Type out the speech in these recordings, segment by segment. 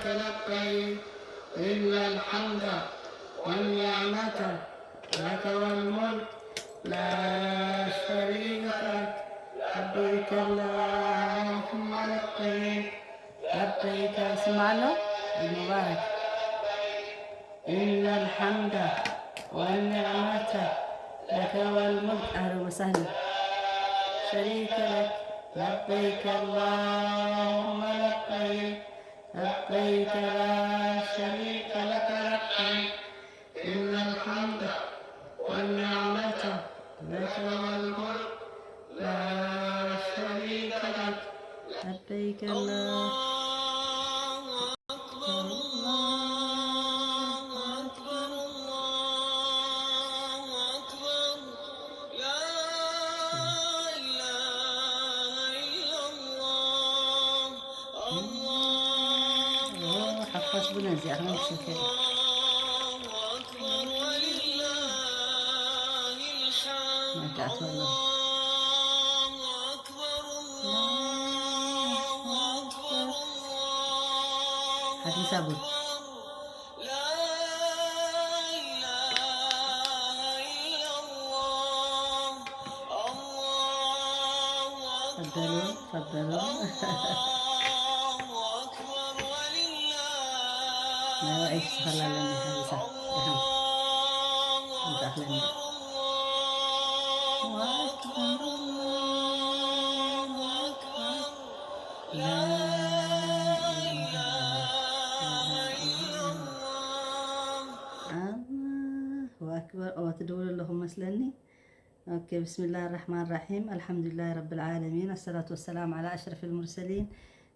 لبيك إن الحمد والنعمة لك والملك لا شريك لك. لبيك اللهم لبيك. لبيك اسمع له المبارك. إن الحمد والنعمة لك والملك. أهلا وسهلا. شريك لك. لبيك اللهم لبيك. لبيك لا شريك لك لبيك. إن الحمد والنعمة لك والملك لا شريك لك. لبيك الله. الله أكبر، الله أكبر، الله أكبر. لا إله إلا الله. الله أكبر. حفظ بنا زي أخنا مشكلة. الله أكبر ولله الحمد. ما تعرف والله. الله أكبر، الله أكبر، الله حديث أبو. أكبر. لا إله إلا الله. الله أكبر. تفضلوا، تفضلوا. الله أكبر ولله. لا، إيش خلى لنا هذه ساعة. الله أكبر، الله أكبر، الله أكبر. لا إله إلا الله. الله أكبر. أو تدور لهم مثلني. أوكي، بسم الله الرحمن الرحيم. الحمد لله رب العالمين. الصلاة والسلام على أشرف المرسلين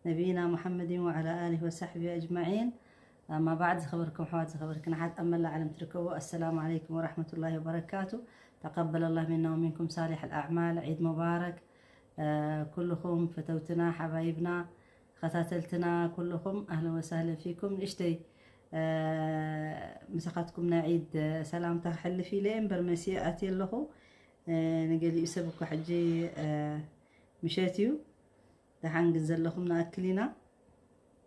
نبينا محمد وعلى آله وصحبه أجمعين. أما بعد، ዝኸበርኩም ኣሕዋት፣ ዝኸበርክን ኣሓት ኣብ መላእ ዓለም ትርከቡ፣ السلام عليكم ورحمة الله وبركاته. تقبل الله منا ومنكم صالح الأعمال. عيد مبارك. آه، ኩልኹም ፈተውትና፣ ሓባይብና፣ ተኸታተልትና ኩልኹም ኣህለን ወሳህለን ፊኩም። ንእሽተይ፣ እ፣ ምሳኻትኩም ናይ ዒድ ሰላምታ ክሕልፍ ኢለ እየ እምበር መሲየ ኣትየ ኣለኹ። እ፣ ንገሊኡ ሰብ እኮ ሕጂ፣ እ፣ ምሸት እዩ። ደሓን ግን ዘለኹም ንኣክል ኢና።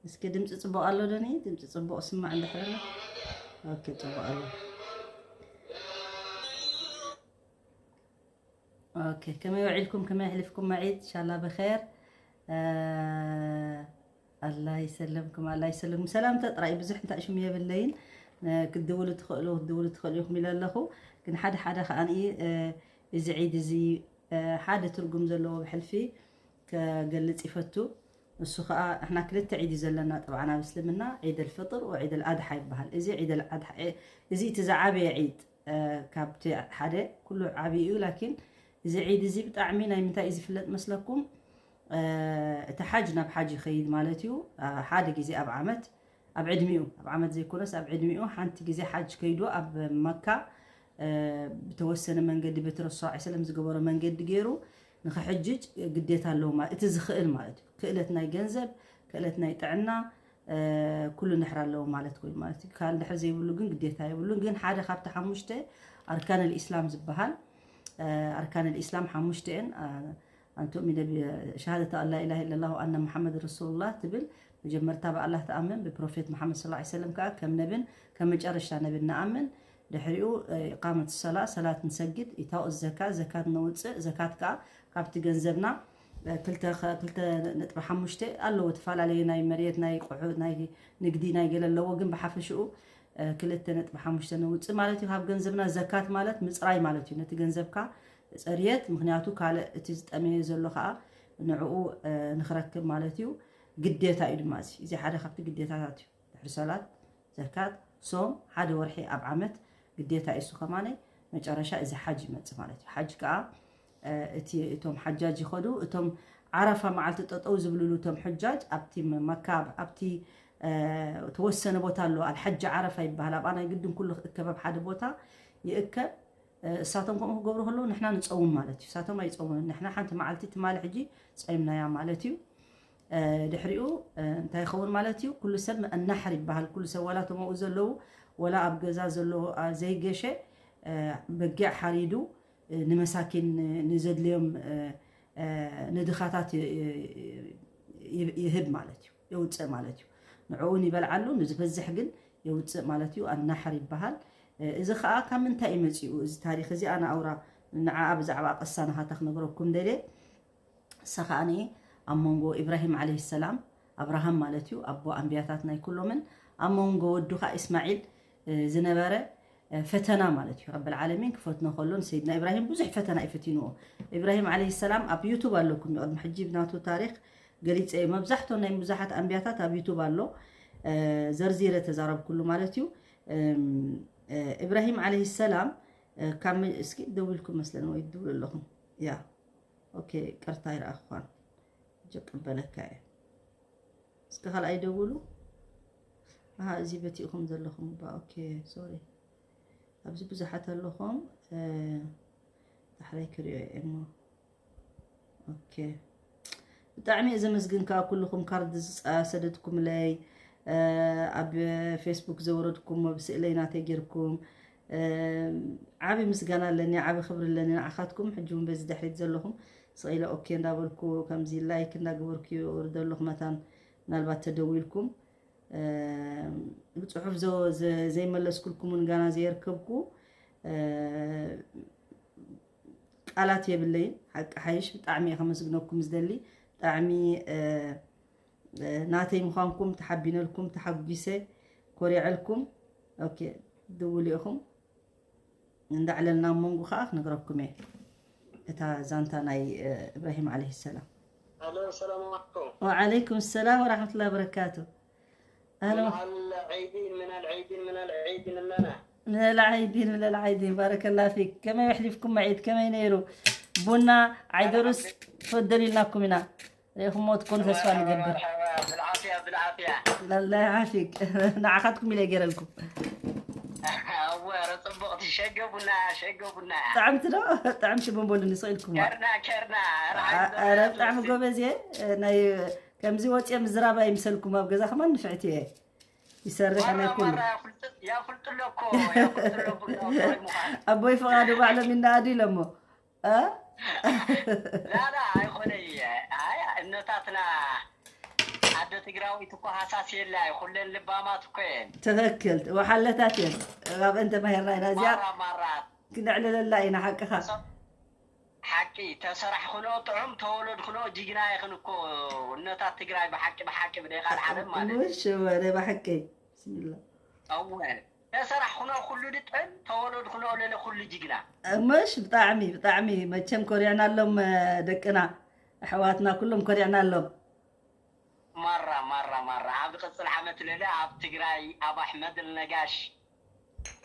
እስኪ ድምፂ ፅቡቕ ኣሎ ዶ? ድምፂ ፅቡቕ ስማዕ እንድሕር ኣሎ። ኦኬ፣ ፅቡቕ ኣሎ። ኦኬ፣ ከመይ ውዒልኩም? ከመይ ኣሕሊፍኩም መዒድ? ኢንሻላህ ብኸይር። እ፣ ኣላ ይሰለምኩም፣ ኣላ ይሰለምኩም። ሰላምታ ጥራይ፣ ብዙሕ እንታይ ሽሙ የብለይን። እ፣ ክትድውሉ ትኽእሉ፣ ክትድውሉ ትኽእሉ ኢኹም ኢለ ኣለኹ። ግን ሓደ ሓደ ከኣ፣ እ፣ እዚ ዒድ እዚ፣ እ፣ ሓደ ትርጉም ዘለዎ ብሕልፊ ከገልጽ ይፈቱ። እሱ ከኣ፣ ንሕና ክልተ ዒድ እዩ ዘለና። ጠብዓን ኣብ እስልምና ዒድ ኣልፍጥር ወዒድ ኣልኣድሓ ይበሃል። እዚ ዒድ ኣልኣድሓ፣ እ፣ እዚ እቲ ዝዓበየ ዒድ፣ እ፣ ካብቲ ሓደ ኩሉ ዓብዪ እዩ። ላኪን እዚ ዒድ እዚ ብጣዕሚ ናይ ምንታይ እዩ ዝፍለጥ መስለኩም? እ፣ እቲ ሓጅ ናብ ሓጅ ይኸይድ ማለት እዩ። እ፣ ሓደ ግዜ ኣብ ዓመት፣ ኣብ ዕድሚኡ፣ ኣብ ዓመት ዘይኮነስ ኣብ ዕድሚኡ ሓንቲ ግዜ ሓጅ ከይዱ ኣብ መካ፣ እ፣ ብተወሰነ መንገዲ በቲ ረሱል ሰለላሁ ዐለይሂ ወሰለም ዝገበሮ መንገዲ ገይሩ ንኽሕጅጅ ግዴታ ኣለዎ ማለት፣ እቲ ዝኽእል ማለት እዩ። ክእለት ናይ ገንዘብ፣ ክእለት ናይ ጥዕና፣ እ፣ ኩሉ እንድሕር ኣለዎ ማለት ኮይኑ ማለት እዩ። ካልእ እንድሕር ዘይብሉ ግን ግዴታ የብሉን። ግን ሓደ ካብቲ ሓሙሽተ ኣርካን ኣልኢስላም ዝበሃል፣ እ፣ ኣርካን ኣልኢስላም ሓሙሽተ እየን። እ፣ ኣን ቱእሚነ ብ-፣ ሸሃደተ ኣን ላ ኢላሃ ኢለላህ ወኣነ ሙሓመድ ረሱሉላህ ትብል፣ መጀመርታ ብኣላህ ትኣምን፣ ብፕሮፌት መሓመድ ሰለላሁ ዐለይሂ ወሰለም ከኣ ከም ነብን ከም መጨረሻ ነብን ንኣምን። ድሕሪኡ፣ እ፣ ኢቃመት ሰላ፣ ሰላት ንሰግድ፣ ኢታኡ ዘካ፣ ዘካት ነውፅእ፣ ዘካት ከኣ ካብቲ ገንዘብና፣ እ፣ ክልተ ኸ-፣ ክልተ ነጥቢ ሓሙሽተ ኣለዎ፣ ተፈላለየ ናይ መሬት፣ ናይ ቁሑ፣ ናይ ንግዲ፣ ናይ ገለ ኣለዎ፣ ግን ብሓፈሽኡ፣ እ፣ ክልተ ነጥቢ ሓሙሽተ ነውፅእ ማለት እዩ። ካብ ገንዘብና ዘካት ማለት ምፅራይ ማለት እዩ። ነቲ ገንዘብካ ጸርየት፣ ምኽንያቱ ካልእ እቲ ዝጠመየ ዘሎ ከኣ ንዕኡ፣ እ፣ ንኽረክብ ማለት እዩ። ግዴታ እዩ ድማ እዚ። እዚ ሓደ ካብቲ ግዴታታት እዩ። ድሕሪ ሰላት፣ ዘካት፣ ሶም፣ ሓደ ወርሒ ኣብ ዓመት ግዴታ እዩ። እሱ ከማነ መጨረሻ እዚ ሓጅ ይመጽእ ማለት እዩ። ሓጅ ከኣ፣ እ፣ እቲ፣ እቶም ሓጃጅ ይኸዱ፣ እቶም ዓረፋ መዓልቲ ጠጠው ዝብልሉ እቶም ሑጃጅ ኣብቲ መካ፣ ኣብቲ፣ እ፣ ተወሰነ ቦታ ኣሎ፣ ኣልሓጅ ዓረፋ ይበሃል። ኣብኣ ናይ ግድን ኩሉ ክእከብ ኣብ ሓደ ቦታ ይእከብ። እ፣ እሳቶም ከምኡ ክገብሩ ከለዉ ንሕና ንጸውም ማለት እዩ። እሳቶም ኣይጸውሙን። ንሕና ሓንቲ መዓልቲ ትማሊ ሕጂ ጸይምናያ ማለት እዩ። እ፣ ድሕሪኡ፣ እ፣ እንታይ ይኸውን ማለት እዩ? ኩሉ ሰብ ኣናሕር ይበሃል። ኩሉ ሰብ፣ ዋላ እቶም ኣብኡ ዘለዉ፣ ወላ ኣብ ገዛ ዘሎ፣ ኣ፣ ዘይገሸ፣ እ፣ በጊዕ ሓሪዱ፣ እ፣ ንመሳኪን፣ ን-፣ ንዘድልዮም፣ እ፣ እ፣ ንድኻታት ይ-፣ ይ-፣ ይ-፣ ይህብ ማለት እዩ። የውፅእ ማለት እዩ። ንዕኡ ይበልዓሉ፣ ንዝበዝሕ ግን የውፅእ ማለት እዩ። ኣናሕር ይበሃል። እዚ ከዓ ካብ ምንታይ እዩ መፂኡ? እዚ ታሪክ እዚ ኣነ ኣውራ ንዓ ብዛዕባ ቀሳ ናሃታ ክነግረኩም ደልየ። እሳ ከዓ ኣብ መንጎ ኢብራሂም ዓለይሂ ሰላም፣ ኣብርሃም ማለት እዩ፣ ኣቦ ኣንቢያታት ናይ ኩሎምን፣ ኣብ መንጎ ወዱ ከዓ እስማዒል ዝነበረ ፈተና ማለት እዩ። ረብል ዓለሚን ክፈትኖ ከሎ ንሰይድና ኢብራሂም ብዙሕ ፈተና እዩ ፈቲንዎ። ኢብራሂም ዓለይሂ ሰላም ኣብ ዩቱብ ኣለኩም፣ ቅድሚ ሕጂ ብናቱ ታሪክ ገሊፀ እዩ። መብዛሕትኦም ናይ ብዙሓት ኣንቢያታት ኣብ ዩቱብ ኣሎ፣ ዘርዚረ ተዛረብኩሉ ማለት እዩ። ኢብራሂም ዓለይሂ ሰላም ካብ መ-፣ እስኪ ደዊልኩም መስለን ወይ ትድውሉ ኣለኹም? ያ፣ ኦኬ፣ ቅርታ ይረኣኽኳን። ጀቅበለካ እየ። እስከ ካልኣይ ደውሉ። ኣሃ፣ እዚ በቲእኹም ዘለኹም እባ። ኦኬ፣ ሶሪ። ኣብዚ ብዙሓት ኣለኹም። እ፣ ዳሕራይ ክሪኦ እየ እሞ። ኦኬ። ብጣዕሚ እየ ዘመስግን ከዓ ኩልኹም ካርድ ዝፀ-፣ ዝሰደድኩምለይ፣ እ፣ ኣብ ፌስቡክ ዘወረድኩሞ ብስእለይ ናተይ ጌርኩም፣ እ፣ ዓቢ ምስጋና ኣለኒ፣ ዓቢ ክብሪ ኣለኒ ንዓኻትኩም። ሕጂ እውን በዚ ድሕሪት ዘለኹም ስቕ ኢለ ኦኬ እንዳበልኩ፣ ከምዚ ላይክ እንዳገበርኩ ይወርድ ኣለኹ። መታን ምናልባት ተደዊልኩም፣ እ፣ ብጽሑፍ ዘ-፣ ዘ-፣ ዘይመለስኩልኩምን ጋና ዘየርከብኩ፣ እ፣ ቃላት የብለይን። ሓቂ ሓይሽ ብጣዕሚ እየ ከመስግነኩም ዝደሊ። ብጣዕሚ፣ እ፣ እ፣ ናተይ ምዃንኩም ተሓቢነልኩም፣ ተሓጒሰ፣ ኮሪዐልኩም። ኦኬ፣ ድውል ኢኹም። እንዳዕለልና ኣብ መንጎ ከዓ ክነግረኩም እየ እታ ዛንታ ናይ፣ እ፣ እብራሂም ዓለይሂ ሰላም። ኣሎ፣ ሰላም ዓለይኩም። ወዓለይኩም ሰላም ወራሕመቱላሂ ወበረካቱ። ኣሎ። من العيدين، من العيدين، من العيدين لنا. من العيدين، من العيدين، بارك الله فيك. ከመይ ኣሕሊፍኩም መዒድ? ከመይ ነይሩ? ቡና ዓይደሩስ ትፈደሉ ኢልናኩም ኢና። ርኢኹሞ ትኮኑ ተስፋ ንገብር። مرحبا، بالعافية، بالعافية. الله يعافيك. ንዓኻትኩም ኢለ ገይረልኩም። እወ፣ ኧረ ጽቡቕቲ ሸገ ቡና፣ ሸገ ቡና። ጥዕምቲ ዶ? ጥዕምቲ ቡን በሉኒ፣ ስቕ ኢልኩማ። ኬርና፣ ኬርና፣ ኧረ፣ ኧረ፣ ብጣዕሚ ጎበዝ እየ። ናይ ከምዚ ወፅየ ምዝራብ ኣይምሰልኩም፣ ኣብ ገዛ ከማን ንፍዕቲ እየ። ይሰርሕ ናይ ኩሉ። ማራ፣ ያፍልጥ-፣ ያፍልጥሎ እኮ፣ ያፍልጥሎ ቡና ምዃን። ኣቦይ ፍቓዱ ባዕሎም ይነኣዱ ኢሎሞ። እ? ላላ፣ ኣይኾነ እየ። ኣይ፣ እነታትና ዓደ ትግራዊት እኮ ሃሳስ የለ፣ ኩለን ልባማት እኮ እየን። ትኽክል፣ ወሓለታት እየን። ኣብአን ተማሂርና ኢና። እዚኣ ማራ፣ ማራ። ክነዕልለላ ኢና፣ ሓቅኻ። ተሰ-፣ ሓቂ፣ ተሰራሕኽኖ ጥዑም፣ ተወለድኽኖ ጅግና ኢኽን እኮ እነታት ትግራይ፣ ብሓቂ፣ ብሓቂ፣ ብደይ ቃል ዓለም ማለት እዩ። ምሽ ወረ ብሓቂ። ብስሚላ። እወ፣ ተሰራሕኽኖ ኩሉ ድጥዕም፣ ተወለድኽኖ ለለ ኩሉ ጅግና። ምሽ ብጣዕሚ፣ ብጣዕሚ መቸም ኮሪዕናሎም፣ እ፣ ደቅና፣ ኣሕዋትና ኩሎም ኮሪዕናሎም። ማራ፣ ማራ፣ ማራ። ኣብ ዝቕጽል ዓመት ለለ ኣብ ትግራይ፣ ኣብ ኣሕመድ ነጋሽ፣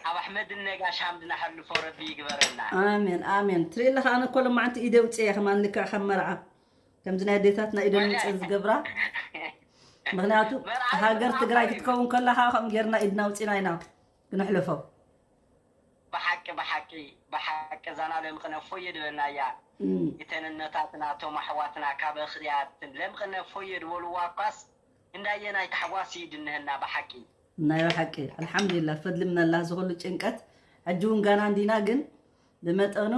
ኣብ ኣሕመድ ነጋሽ ሃምድና ሕልፎ ረቢ ይግበረና። ኣሜን፣ ኣሜን። ትርኢ ኣለኻ፣ ኣነ እኮ ሎማዓንቲ ኢደ ውፅእ እየ ከማን ልክዕ ከም መርዓ። ከምዚ ናይ ኣዴታትና ኢደን ውፅእን ዝገብራ። ምኽንያቱ መርዓ ሃገር መርዓ ትግራይ እዩ። ክትከውን ከላ ከዓ ከምኡ ጌርና ኢድና ውፂና ኢና ክነሕልፎ። ብሓቂ፣ ብሓቂ፣ ብሓቂ እዛና ለምቕነ ፎየ ድበልናያ። እም። እተን እነታትና፣ እቶም ኣሕዋትና ካብ ኣኽርያትን ለምቕነ ፎየ ድበልዋ እኳስ እንዳየናይ ታሕጓስ እዩ ድንህና ብሓቂ። ናይ ብሓቂ ኣልሓምዱሊላህ፣ ፈድሊ ምነላህ ዝኹሉ ጭንቀት። ሕጂ እውን ጋና እንዲና፣ ግን ብመጠኑ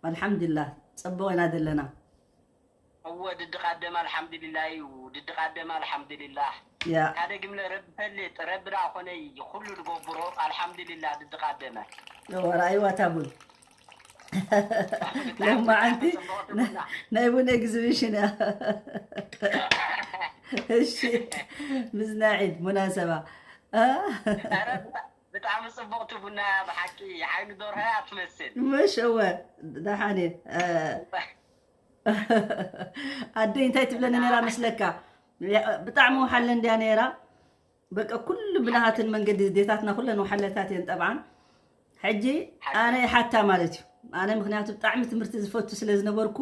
ኣልሓምዱሊላህ፣ ጽቡቕ ኢና ዘለና። እወ፣ ድዲ ቃደመ ኣልሓምዱሊላህ እዩ፣ ድዲ ቃደመ ኣልሓምዱሊላህ። ያ። ካደ ግምለ ረቢ ፈልጥ፣ ረቢ ደኣ ኮነ እዩ፣ ኩሉ ዝገብሮ ኣልሓምዱሊላህ፣ ድዲ ቃደመ። እወ፣ ረኣይዋ እታ ቡን። ሎማዓንቲ ናይ ቡን ኤግዚቢሽን እያ። እሺ፣ ምስ ናይ ዒድ ሙናሰባ። አ? ኧረ፣ ብጣ-፣ ብጣዕሚ ጽቡቕቲ ቡና እያ፣ ብሓቂ ዓይኒ ዶርሆ እያ ትመስል። ምሽ፣ እወ፣ ደሓን እየ። እ፣ ኣደይ እንታይ ትብለኒ ነይራ መስለካ? ያ፣ ብጣዕሚ ወሓለ እንድያ ነይራ። በቃ ኩሉ ብናሃትን መንገዲ፣ ዴታትና ኩለን ወሓለታት እየን ጠብዓን። ሕጂ ኣነ ይሓታ ማለት እዩ። ኣነ ምኽንያቱ ብጣዕሚ ትምህርቲ ዝፈቱ ስለ ዝነበርኩ፣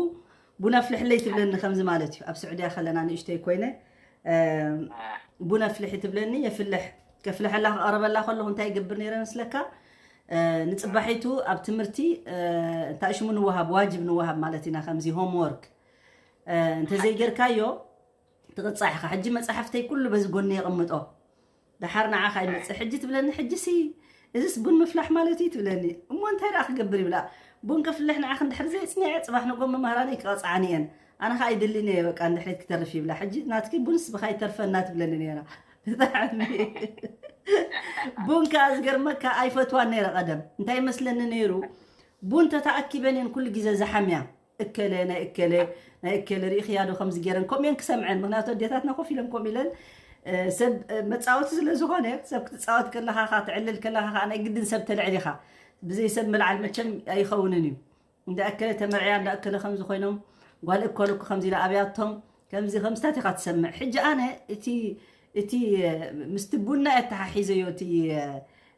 ቡን ኣፍልሕለይ ትብለኒ ከምዚ ማለት እዩ። ኣብ ስዑድያ ከለና ንእሽተይ ኮይነ፣ እ፣ ቡን ኣፍልሒ ትብለኒ፣ የፍልሕ። ከፍልሐላ ክቐረበላ ከለኹ እንታይ ይገብር ነይረ መስለካ? እ፣ ንጽባሒቱ ኣብ ትምህርቲ፣ እ፣ እንታይ ሽሙ ንወሃብ፣ ዋጅብ ንወሃብ ማለት ኢና፣ ከምዚ ሆምወርክ። እ፣ እንተዘይጌርካዮ ትቕጻዕ ኢኻ። ሕጂ መጻሕፍተይ ኩሉ በዚ ጎኒ የቐምጦ። ደሓር ንዓኻ ይመጽእ። ሕጂ ትብለኒ፣ "ሕጂሲ እዚስ ቡን ምፍላሕ ማለት እዩ?" ትብለኒ። "እሞ እንታይ ደኣ ክገብር?" ይብላ። "ቡን ከፍልሕ ንዓኺ እንድሕር ዘየጽኒዐ፣ ጽባሕ ንጎ መማህራነይ ክቐጽዓኒ እየን። ኣነ ኸኣ ኣይደልን እየ፣ በቃ፣ እንድሕሪት ክተርፍ" ይብላ። ሕጂ ናትኪ ቡንስ ብኻ ይተርፈና ትብለኒ ነይራ። ብጣዕሚ። ቡን ከኣ ዝገርመካ ኣይፈትዋን ነይረ ቀደም። እንታይ ይመስለኒ ነይሩ? ቡን ተተኣኪበን እየን ኩሉ ግዜ ዝሓምያ። እከለ፣ ናይ እከለ፣ ናይ እከለ ርኢኽያ ዶ ከምዚ ገይረን? ከምኡ እየን ክሰምዐን። ምኽንያቱ ኣዴታትና ኮፍ ኢለን ከምኡ ኢለን፣ እ፣ ሰብ፣ እ፣ መጻወቲ ስለ ዝኾነ፣ ሰብ ክትጻወት ከለኻ፣ ኻ ትዕልል ከለኻ ኸኣ ናይ ግድን ሰብ ተልዕል ኢኻ። ብዘይ ሰብ ምልዓል መቸም ኣይኸውንን እዩ። እንዳ እከለ ተመርዕያ፣ እንዳ እከለ ከምዚ ኮይኖም፣ ጓል እከሉ እኮ ከምዚ ኢላ ኣብያቶም፣ ከምዚ ከምዝታት ኢኻ ትሰምዕ። ሕጂ ኣነ እቲ፣ እቲ፣ ምስቲ ቡና ኣተሓሒዘዮ እቲ፣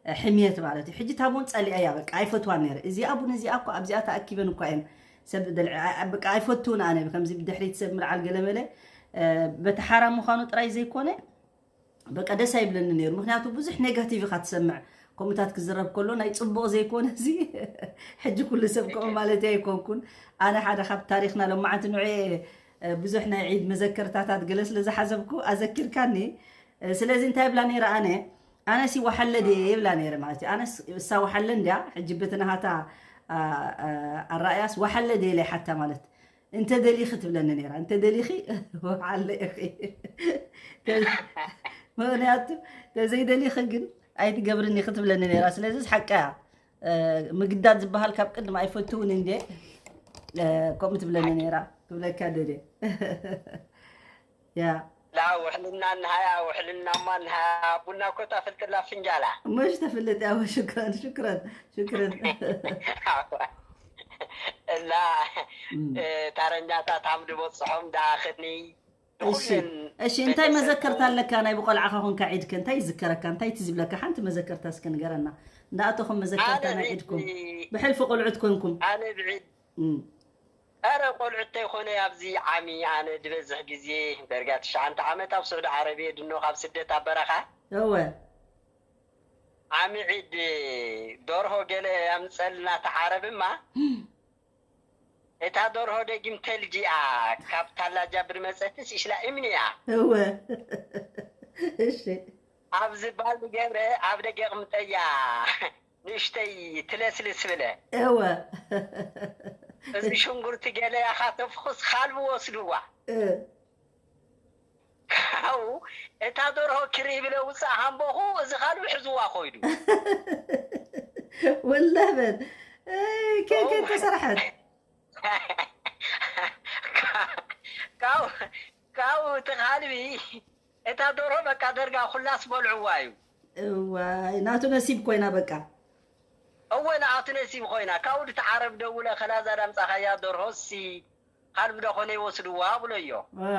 ሕምየት ማለት እዩ። ሕጂ እታ ቡን ጸሊኣያ፣ በቃ ኣይፈትዋን ነይረ። እዚኣ ቡን እዚኣ እኮ ኣብዚኣ ተኣኪበን እኳ እየን ሰብ ደልዕ-፣ ኣ-፣ በቃ ኣይፈትውን ኣነ። ከምዚ ብድሕሪት ሰብ ምልዓል ገለመለ፣ እ፣ በቲ ሓራም ምዃኑ ጥራይ ዘይኮነ፣ በቃ ደስ ኣይብለኒ ነይሩ። ምኽንያቱ ብዙሕ ኔጋቲቭ ኢኻ ትሰምዕ። ከምኡታት ክዝረብ ከሎ ናይ ጽቡቕ ዘይኮነ እዚ ሕጂ ኩሉ ሰብ ከምኡ ማለት ኣይኮንኩን። ኣነ ሓደ ካብ ታሪኽና ሎማዓንቲ ንዑ፣ እ፣ ብዙሕ ናይ ዒድ መዘከርታታት ገለ ስለ ዝሓዘብኩ ኣዘኪርካኒ። እ፣ ስለዚ እንታይ ይብላ ነይረ ኣነ? ኣነሲ ወሓለ ድየ ይብላ ነይረ ማለት እዩ። ኣነስ እሳ ወሓለ እንድያ፣ ሕጂ በቲ ናሃታ፣ ኣ፣ ኣ፣ ኣረኣያስ ወሓለ ድየ ኢለ ይሓታ ማለት። እንተ ደሊኺ ትብለኒ ነይራ። እንተ ደሊኺ ወሓለ ኢኺ። ተ-፣ ምኽንያቱ ተዘይደሊኺ ግን ኣይትገብርኒ ክትብለኒ ነይራ። ስለዚ ሓቃ እያ። እ፣ ምግዳድ ዝበሃል ካብ ቅድሚ ኣይፈትውን እንዴ፣ እ፣ ከምኡ ትብለኒ ነይራ። ክብለካ ደልየ። ያ። ላ ውሕልና እንሃያ፣ ውሕልናማ እንሃያ፣ ቡና እኮ ታፍልጥላ ፍንጃላ። مش تفلت يا شكرا، شكرا، شكرا. እና፣ እም። እ፣ ታረኛታት ሓምድ በጽሖም ደኣኽኒ እሺ፣ ንኹለን እሺ፣ እንታይ ቤተሰብ መዘከርታ ኣለካ? ናይ ብቆልዓኻ ኮንካ ዒድከ እንታይ ይዝከረካ? እንታይ ትዝ ይብለካ? ሓንቲ መዘከርታ እስከ ንገረና። እንዳኣተኹም መዘከርታ ኣነ ናይ ዒድ ዒድኩም። ብሕልፊ ቆልዑት ኮንኩም። ኣነ ብዒድ እም። ኣረ ቆልዑት ተይኮነ ኣብዚ ዓሚ ኣነ ዝበዝሕ ግዜ ደርጋ ትሽዓንተ ዓመት ኣብ ስዑዲ ዓረብየ ድኖ ካብ ስደት ኣብ በረኻ። እወ። ዓሚ ዒድ ደርሆ ገለ ኣምጸልና ተዓረብማ። እታ ደርሆ ደጊም ተልጂኣ ካብ ታላጃ ብድመጸትስ ይሽላ እምንያ። እወ። እሺ። ኣብ ዝባል ገብረ ኣብ ደገ ቅምጠያ ንእሽተይ ትለስልስ ብለ። እወ። እዚ ሽንጉርቲ ገለ ያኻ ተፍኹስ ካልቢ ወስድዋ። እ። ካብኡ እታ ደርሆ ክርኢ ብለ ውፅእ ሃምቦኹ፣ እዚ ካልቢ ሕዝዋ ኮይዱ። ወላህ በል። እይ፣ ከ-፣ ከ-፣ እው። ተሰርሐት። ካብኡ፣ ካብኡ እቲ ካልቢ እታ ደርሆ በቃ ደርጋ ኩላስ በልዕዋ እዩ። እዋይ፣ ናቱ ነሲብ ኮይና በቃ። እወ፣ ናቱ ነሲብ ኮይና። ካብኡ ድቲ ዓረብ ደውለ፣ "ከላዛ ዳምጻኻያ ደርሆ ሲ ካልቢ ዶ ኾነ ይወስድዋ?" ብሎዮ። እ።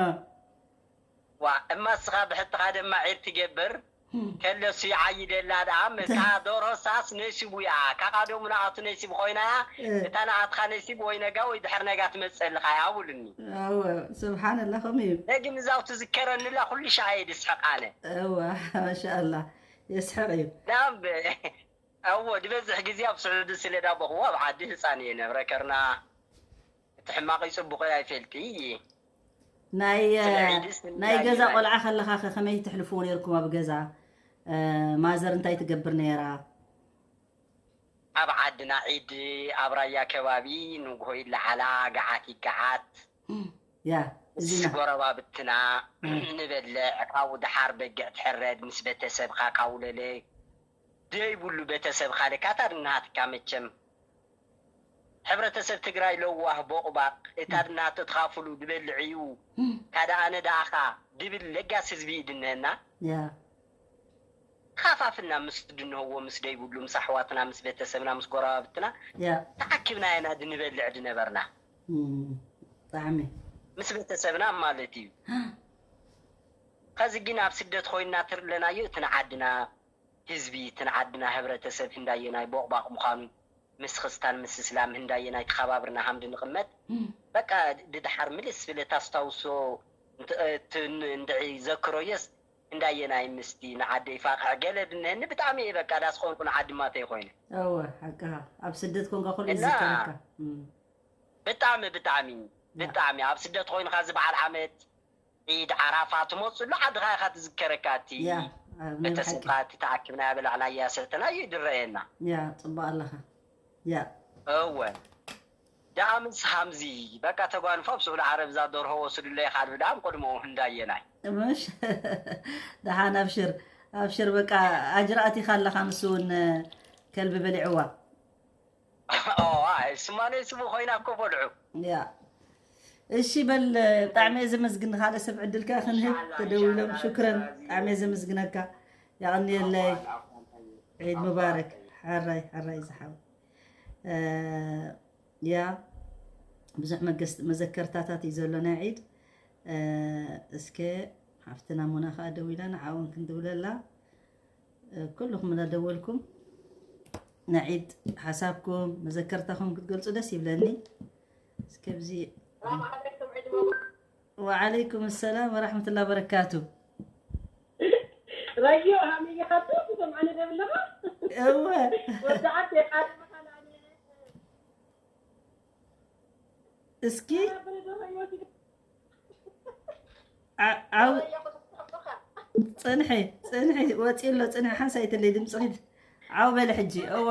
ዋ፣ እማ እስኻ ብሕትኻ ደማ ዒር ትገብር፣ እም። ከለሱ ይዓይደላ ደኣ፣ እታ እታ ደርሆ ሳስ ነሲቡ እያ። ካቃ ደሙ ናቱ ነሲብ ኮይና፣ እ። እታ ናትካ ነሲብ ወይ ነጋ ወይ ድሕር ነጋ ትመጸልኻ እያ ብሉኒ። እወ፣ ስብሓንላህ፣ ከምኡ እዩ። ደጊም እዛው ትዝከረኒ ኣላ፣ ኩሉ ሻዕ እየ ድስሕቕ ኣነ። እወ፣ ማሻኣላህ፣ የስሕቕ እዩ። ናም-፣ እወ፣ ዝበዝሕ ግዜ ኣብ ስዑዲ ስለ ዳቦኽዎ ኣብ ዓዲ ህጻን እየ ነብረ ከርና። እቲ ሕማቕ እዩ ጽቡቕ እዩ ኣይፈልጥ እየ። ናይ፣ ስለ ዒድስ ናይ ገዛ እንዳየናይ። ቆልዓ ከለኻ ከ ከመይ ትሕልፍዎ ነይርኩም ኣብ ገዛ? እ፣ ማዘር እንታይ ትገብር ነይራ? ኣብ ዓድና ዒድ ኣብ ራያ ከባቢ ንግሆ ይለዓላ፣ ገዓት ይገዓት። እም፣ ያ፣ ምስ እዚና። ጎረባብትና እም። ንበልዕ፣ ካብኡ ደሓር በጊዕ ትሕረድ፣ ምስ ቤተሰብካ ካውለለ ደይብሉ ቤተሰብካ ለካ እታ ድናትካ መቸም። ሕብረተሰብ ትግራይ ለዋህ ቦቕባቕ፣ እታ እም። ድናት ተትኻፍሉ ዝበልዕ እዩ። እም። ካደ ኣነ ደኣኻ ድብል ለጋስ ህዝቢ እዩ ድነና። ያ። ካፋፍና ምስ ድንህዎ፣ ምስ ደይብሉ፣ ምስ ኣሕዋትና፣ ምስ ቤተሰብና፣ ምስ ጎረባብትና ያ። ተኣኪብና ኢና ድንበልዕ ድነበርና። እም፣ ብጣዕሚ። ምስ ቤተሰብና ማለት እዩ። ከዚ ግን ኣብ ስደት ኮይንና ትርለናዮ፣ እቲ ንዓድና ህዝቢ፣ እቲ ንዓድና ህብረተሰብ ህንዳየናይ ቦቕባቕ ምዃኑ፣ ምስ ክስታን ምስ እስላም ህንዳየናይ ተኸባብርና ሃም ድንቕመጥ፣ እም። በቃ ድድሓር ምልስ ብለ ታስታውሶ እንት-፣ እ፣ ትን-፣ እንድዒ ዘክሮየስ ህንዳየናይ ምስቲ ንዓደይ ፋቕሕ ገለ ድነኒ ብጣዕሚ እየ በቃ ዳስ ኾንኩ ንዓዲ ማተይ ኮይነ። እወ፣ ሓቅኻ። ኣብ ስደት ኮንካ ኩሉ እዩ እና ዝዝከረካ። እም። ብጣዕሚ፣ ብጣዕሚ፣ ያ። ብጣዕሚ ኣብ ስደት ኮይንካ እዚ በዓል ዓመት፣ ዒድ፣ ዓራፋ ትመፅሉ ዓድኻ ኢኻ ትዝከረካ፣ እቲ ያ፣ ኣብ ናይ ቤተሰብካ፣ ብሓቂ። እቲ ተኣኪብና በላዕናያ ሰተናዮ ይድረየና። ያ፣ ፅቡቅ ኣለኻ። ያ። እወ። ደኣ ምስ ሃምዚ በቃ ተጓንፎ ኣብ ስዑዲ ዓረብ እዛ ደርሆ ወስዱለይ ካልብ ደኣ ቅድምኡ ህንዳየናይ። مش دحان أبشر أبشر بقى أجرأتي خلى خمسون كلب بلعوا ስማነ ስሙ ኮይና እኮ በልዑ። يا እሺ በል። ብጣዕሚ እየ ዘመስግን። ካልእ ሰብ ዕድል ከኣ ክንህብ ተደዊሎም። ሽክረን። ብጣዕሚ እየ ዘመስግነካ። የቐንየለይ። ዒድ ሙባረክ። ሕራይ ሕራይ ዝሓው ያ ብዙሕ መገስ- መዘከርታታት እዩ ዘሎ ናይ ዒድ። እስከ ሓፍትና ሙና ከኣ ደዊላ ንዓውን ክንድውለላ። ኩልኹም እናደወልኩም ናይ ዒድ ሓሳብኩም መዘከርታኹም ክትገልፁ ደስ ይብለኒ። እስከ ብዚ وعليكم السلام ورحمة الله وبركاته. ራዮ ሃሚያ ካቶ ሰምዓኒ ደብለኻ እወ ወዳዓት የቃል መኻላኒ እስኪ ዓ- ዓው ፅንሒ ፅንሒ ወፂ ኣሎ ፅንሒ ሓንሳእ ይትለይ ድምፂ ኺድ ዓው በለ ሕጂ እወ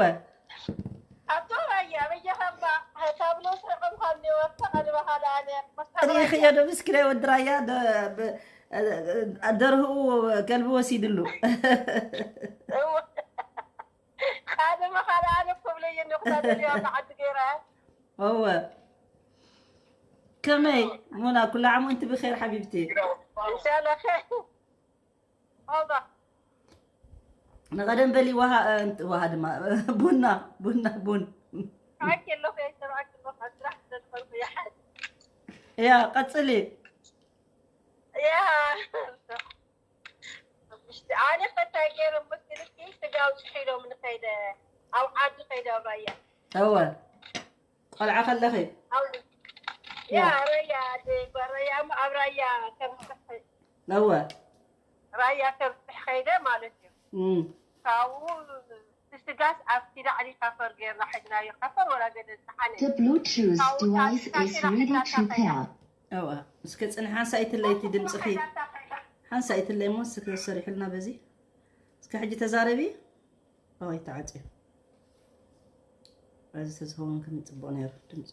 ኣቶ ራያ በየኸባ ካብ ነስረቐም ካብ ነወርተ ቀልበኻ ለኣለ ሪኢኽዮ ዶ ምስኪናይ ወዲ ራያ ዶ- ብ- ደርህኡ ከልቢ ወሲድሉ ሓደ መኻልኣነ ኮብለየ ነኩታደልያ ዓዲ ገይራ እወ ከመይ ሙና ኩሉ ዓሙ እንቲ ብኸይር ሓቢብቲ እንሻላ ኸ ኦባ ንቐደም በሊ ዋሃ እንቲ- ዋሃ ድማ ቡና ቡና ቡን ተባዕኪ ኣለኹ እየ ተባዕኪ ኣለኹ ኣብ ስራሕ ስለዝኾንኩ ይሓዝ ያ ቀፅሊ ያ ኣነ ፈታይ ገይረ መስልኪ ስጋ ውፅሒ ኢሎም ንኸይደ ኣብ ዓዲ ኸይደ ኣብ ራያ እወ ቆልዓ ከለኺ ኣብ ያ ራያ ራያ እሞ ኣብ ራያ ከብፅሕ እወ ራያ ከብፅሕ ኸይደ ማለት እዩ እም። ካብኡ እቲ ስጋስ ኣብቲ ላዕሊ ካፈር ገይርና ሒዝናዮ ካፈር ወላ ገለ ዝሓነ The Bluetooth device is ready to pair. እወ እስከ ፅንሒ ሓንሳእ ይትለይቲ ድምፅኺ ሓንሳእ ይትለይ እሞ እስከ ሰሪሕልና በዚ እስከ ሕጂ ተዛረቢ ኣዋይ ተዓፅዩ እዚ ተዝኸውን ከም ፅቡቅ ነይሩ ድምፁ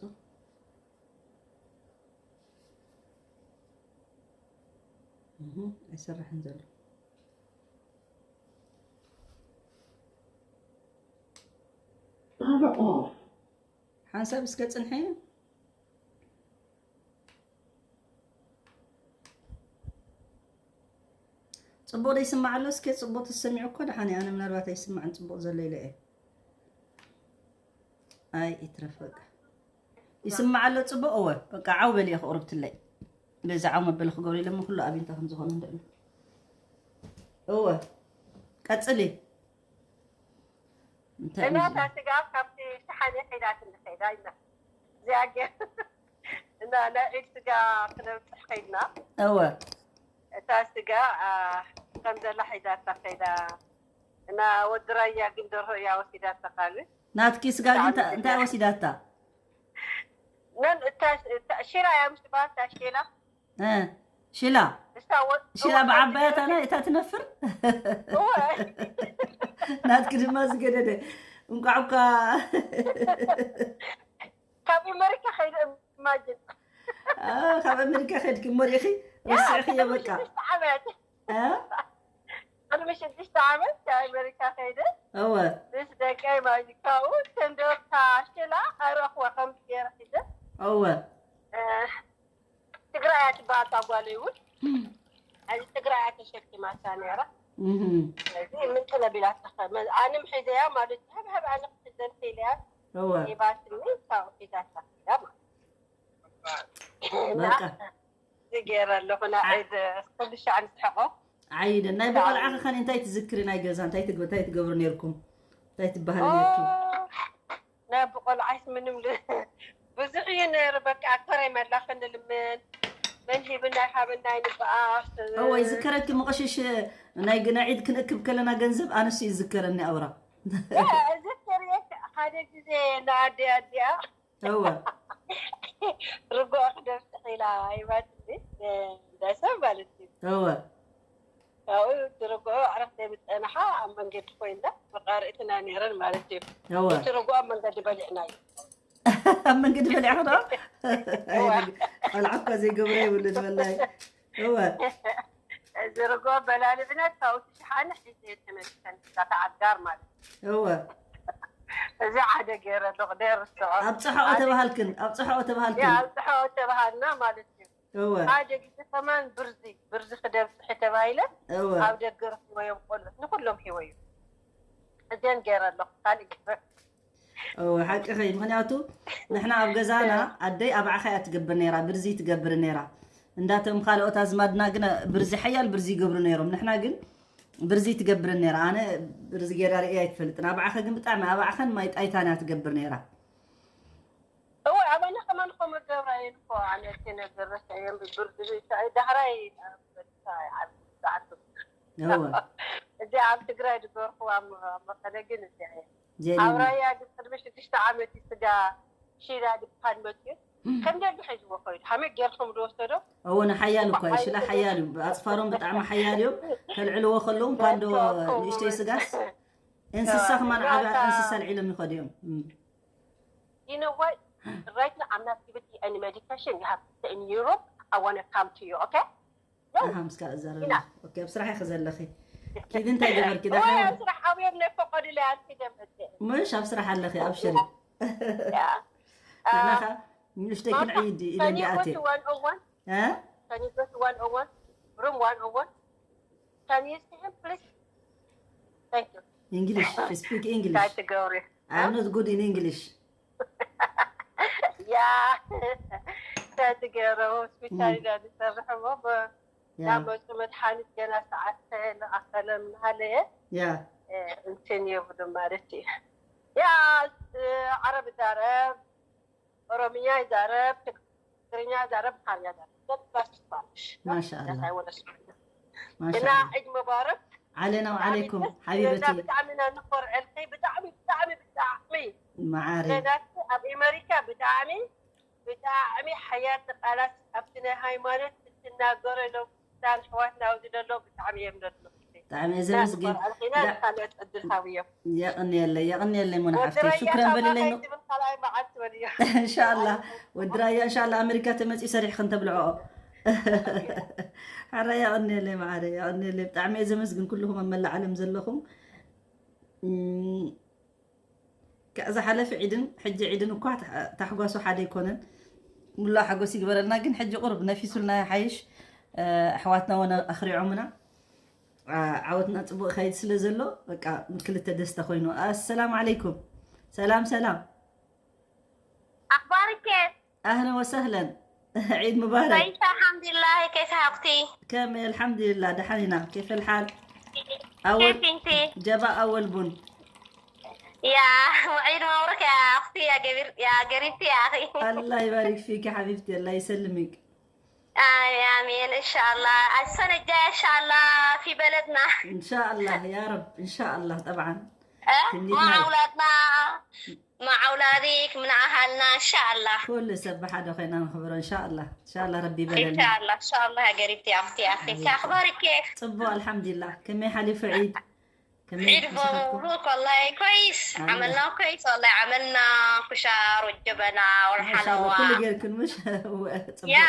እህ፣ ኣይሰርሕን ዘሎ Power off. ሓንሳብ እስከ ፅንሐ ፅቡቅ ዶ ይስማዕ ኣሎ እስከ ፅቡቅ ተሰሚዑ እኮ ደሓን ኣነ ምናልባት ኣይስማዕን ፅቡቅ ዘሎ ኢለ እየ ኣይ ይትረፍ በቃ ይስማዕ ኣሎ ፅቡቅ እወ በቃ ዓው በል እየ ክቁርብትለይ በዚ ዓው መበሊ ክገብሩ ኢለሞ ኩሉ ኣብንታ ከም ዝኾነ እንደ እወ ቀፅሊ እንታይ እዩ እናታ ስጋ ካብቲ ሸሓነ ከይዳት እንድኸይዳ ኢና እዚኣ ገ እና ናይ ዒድ ስጋ ክነብፅሕ ከይድና እወ እታ ስጋ ከም ዘላ ሒዛታ ከይዳ እና ወዲ ራያ ግን ደርሆ እያ ወሲዳታ ካልእ ናትኪ ስጋ ግን እንታይ ወሲዳታ ነን እታ እታ- እታ- ሽራ እያ ምስ ትበሃል እታ ሽላ እ፣ ሽላ እሳ ወ- ሽላ ብዓባያታ ናይ እታ ትነፍር ናትኪ ድማ ዝገደደ እንቋዕ እኳ ካብ ኣመሪካ ከይደ ማጅን አ፣ ካብ ኣሜሪካ ከድኪ እሞ ሪኢኺ ረሲዕኽዮ በቃ ሽዱሽተ ዓመት አ? ቅድሚ ሽዱሽተ ዓመት ካብ ኣመሪካ ከይደ እወ ምስ ደቀይ ማጅካኡ ተንደርታ ሽላ ኣረኽዋ ከም ገይረ ሒዘ እወ ትግራይ ትበሃል ታጓለይ እውን እዚ ትግራይ ተሸኪማታ ነራ እህ፣ ስለዚ ምንቅለ ቢላታ ኣንም ሒዘያ ማለት ሃብሃብ ኣነ ክትዘን ኢለያ እወ ይባስኒ ካብኡ ሒዛታ ያ በቃ ዝገይረ ኣለኹ ንዒድ ኩሉ ሻዕ ንስሕቆ ዓይደ ናይ ብቆልዓ ከኸን እንታይ ትዝክሪ ናይ ገዛ እንታይ ትግ- እንታይ ትገብሩ ነርኩም እንታይ ትበሃል ነርኩም ናይ ብቆልዓስ ምንም ል- ብዙሕ እዩ ነይሩ በቃ ኣኮረይ መላ ክንልምን መን ሂብና ይሃበና ይንበኣስ እወ ይዝከረኪ መቐሽሽ ናይ ግና ዒድ ክንእክብ ከለና ገንዘብ ኣነሱ ይዝከረኒ ኣውራ እዝክር ሓደ ግዜ ንኣዲ ኣዲኣ እወ ርጎ ክደብፅሕ ኢላ ይባትኒ ደሰብ ማለት እዩ እወ ካብኡ እቲ ርጎ ኣዕረፍ ዘይምፀናሓ ኣብ መንገዲ ኮይና መቃርእትና ነይረን ማለት እዩ እወ እቲ ርጎ ኣብ መንገዲ በሊዕናዮ ኣብ መንገዲ በሊዕኺ ዶ? ቆልዓ እኳ ዘይገብሮ የብሉን ወላሂ። እወ። እዚ ርጎ በላልዕና ካብኡ ትሽሓነ ሒዘ ተመልሰን እዛ ተዓጋር ማለት እዩ። እወ። እዚ ሓደ ገይረ ኣለኹ ደርስዖ ኣብ ፀሐኦ ተባሃልክን ኣብ ፀሐኦ ተባሃልክን ኣብ ፀሐኦ ተባሃልና ማለት እዩ። እወ። ሓደ ግዜ ከማን ብርዚ ብርዚ ክደብፅሒ ተባሂለ እወ። ኣብ ደገ ረኪቦ እዮም ቆልዑት ንኩሎም ሂወ እዩ። እዚአን ገይረ ኣለኹ ካልእ ገይረ እወ ሓቅኺ። ምክንያቱ ንሕና ኣብ ገዛና ኣደይ ኣብ ዓኻ እያ ትገብር ነይራ፣ ብርዚ ትገብር ነይራ። እንዳቶም ካልኦት ኣዝማድና ግን ብርዚ ሓያል ብርዚ ይገብሩ ነይሮም። ንሕና ግን ብርዚ ትገብር ነይራ። ኣነ ብርዚ ገይራ ርእየ ኣይትፈልጥን። ኣብ ዓኸ ግን ብጣዕሚ ኣብ ዓኸን ማይ ጣይታን እያ ትገብር ነይራ። እወ ኣባና ከማን ከምኡ ገብራ እየን እኮ ኣነ እቲ ነገር ረስዐ እየን ብብርዚ ዳሕራይ ሰዓቱ እወ እዚ ኣብ ትግራይ ዝገርኩዋ መቐለ ግን እዚ ኣብ ጀሊና ራያ ግን ቅድሚ ሽዱሽተ ዓመት እዩ ስጋ ሺላ ዝበሃል መፅኡ ከም ደሊ ሒዝዎ ኮይኑ ሓመድ ገይርኩም ዝወሰዶ እወ ንሓያል እኳ እዩ ሽላ ሓያል እዩ። ኣፅፋሮም ብጣዕሚ ሓያል እዮም። ከልዕልዎ ከለዉ እንኳ እንዶ ንእሽተይ ስጋስ እንስሳ ከማን ዓብያ እንስሳ ኣልዒሎም ይኸዱ እዮም። እም። You know what? Right now, I'm not giving you any medication. You have to stay in Europe. I want to come to you, okay? ኣሃ ምስካ እዛረብ ኦኬ። ኣብ ስራሕ ኢኺ ዘለኺ ኪዲ እንታይ ገበርኪ ወይ ዳሓ ኣብ ስራሕ ኣብዮም ናይ ፈቀዱለይ ኣልኪደም እደ ምሽ ኣብ ስራሕ ኣለኺ ኣብሽሪ። ንዓኻ ንእሽተይ ክንዕይድ ኢለ እንዲ ኣትየ one oh one እ Can you go to one oh one? Room one oh one? Can you see him, please? Thank you. English speak Try English. to go re. I'm not good in English. Yeah. Try to go re. ሆስፒታል ኢና ንሰርሕ እሞ ናብ Yeah. መፁ መድሓኒት ገና ሰዓት ከየኣኸለ ምናሃለየ Yeah. እንትን የብሉ ማለት እዩ። ያ ዓረብ ይዛረብ፣ ኦሮምኛ ይዛረብ፣ ትግርኛ ይዛረብ፣ ኣምሓርኛ ይዛረብ። That's Spanish. ማሻኣላ That's I want to speak. እና ማሻኣላ። ዒድ ሙባረክ። ዓለና ወዓለይኩም ሓቢበቲ እና ብጣዕሚ ኢና ንኮርዐልኪ። ብጣዕሚ ብጣዕሚ ብጣዕሚ መዓሪ ለናት ኣብ ኣሜሪካ ብጣዕሚ ብጣዕሚ ሓያል ቃላት ኣብቲ ናይ ሃይማኖት እትናገረሎም ኣሕዋትና ኣብዚ ዘሎ ብጣዕሚ እዮም ዘድንቑ። ብጣዕሚ እየ ዘመስግን። ኢና ካልኦት ዕድል ሃብዮም። የቕንየለይ የቕንየለይ ሙና ሓፍተይ ወድራያ ሽክረን ካብ በልለይ። ኣኸይ ትብል ካልኣይ መዓልቲ በልዮ። እንሻላ ወድራያ እንሻላ ኣሜሪካ ተመፂኡ ሰሪሕክን ተብልዕኦ። ሓራ የቕንየለይ መዓረ የቕንየለይ። ብጣዕሚ እየ ዘመስግን ኩልኹም ኣብ መላእ ዓለም ዘለኹም። እም፣ ካብ ዝሓለፈ ዒድን ሕጂ ዒድን እኳ ታሕ- ታሕጓሱ ሓደ ኣይኮነን። ሙሉእ ሓጎስ ይግበረልና። ግን ሕጂ ቁሩብ ነፊሱልና ይሓይሽ። እ፣ ኣሕዋትና ወነ ኣኽሪዖምና። ዓ- ዓወትና ጽቡቕ ይኸይድ ስለ ዘሎ በቃ ክልተ ደስታ ኮይኑ። ኣሰላም ዓለይኩም። ሰላም ሰላም። أخبارك كيف؟ ኣህለን ወሰህለን። ዒድ ሙባረክ። كويسة الحمد لله، كيف أختي؟ ከም ኣልሓምዱሊላህ ደሓን ኢና። ኬፍ ኣልሓል? ኣወል كيف أنت؟ ጀባ ኣወል ቡን። يا وعيد مبروك يا أختي، يا قريب، يا قريبتي يا أخي. الله يبارك فيك حبيبتي، الله يسلمك. آمين آمين، إن شاء الله السنة الجاية إن شاء الله في بلدنا. إن شاء الله يا رب، إن شاء الله طبعا. أه؟ تمنيت مع معي. أولادنا، مع أولادك، من أهلنا إن شاء الله. ኩሉ ሰብ ብሓደ ኮይና ንኽብሮ إن شاء الله. إن شاء الله ربي إن ይበለልና። شاء الله، إن شاء الله يا قريبتي يا أختي، يا أختي. حبيبتي. أخبارك كيف؟ ጽቡቕ ኣልሓምዱሊላህ። ከመይ ሓሊፉ ዒድ? ከመይ عيد ምሳኻትኩም? مبروك والله كويس. الله. عملنا كويس والله، عملنا كشار والجبنة ማሻኣላ ኩሉ والحلوى. ጌርክን ምሽ? እወ፣ ጽቡቕ። يا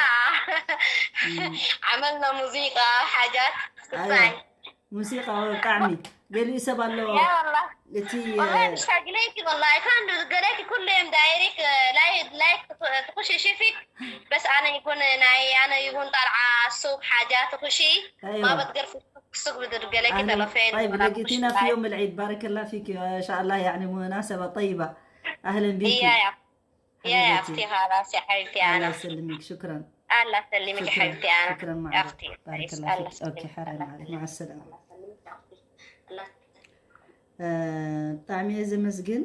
مم. عملنا موسيقى حاجات. أيوة. موسيقى ብጣዕሚ ገሊኡ ሰብ ኣሎ يا والله እቲ والله مشتاق لك والله، كان قالك كل يوم دايرك لايك لايك تخشي شفت، بس أنا يكون ناي أنا يكون طالعة السوق حاجات تخشي ما أيوة. بتقدر في السوق بتقلك أهلًا. تلفين طيب لقيتينا في يوم العيد، بارك الله فيك، إن شاء الله يعني مناسبة طيبة. أهلًا بيكي. يا يا يا حبيبتي. أختي خلاص يا حبيبتي الله أنا. يسلمك، شكرًا. الله يسلمك يا شكرًا. حبيبتي أنا. شكرًا يا معلم. أختي. بارك الله الله فيك. يسلمك. أوكي، حرام الله عليك. يسلمك. مع السلامة. الله يسلمك. ብጣዕሚ እየ ዘመስግን።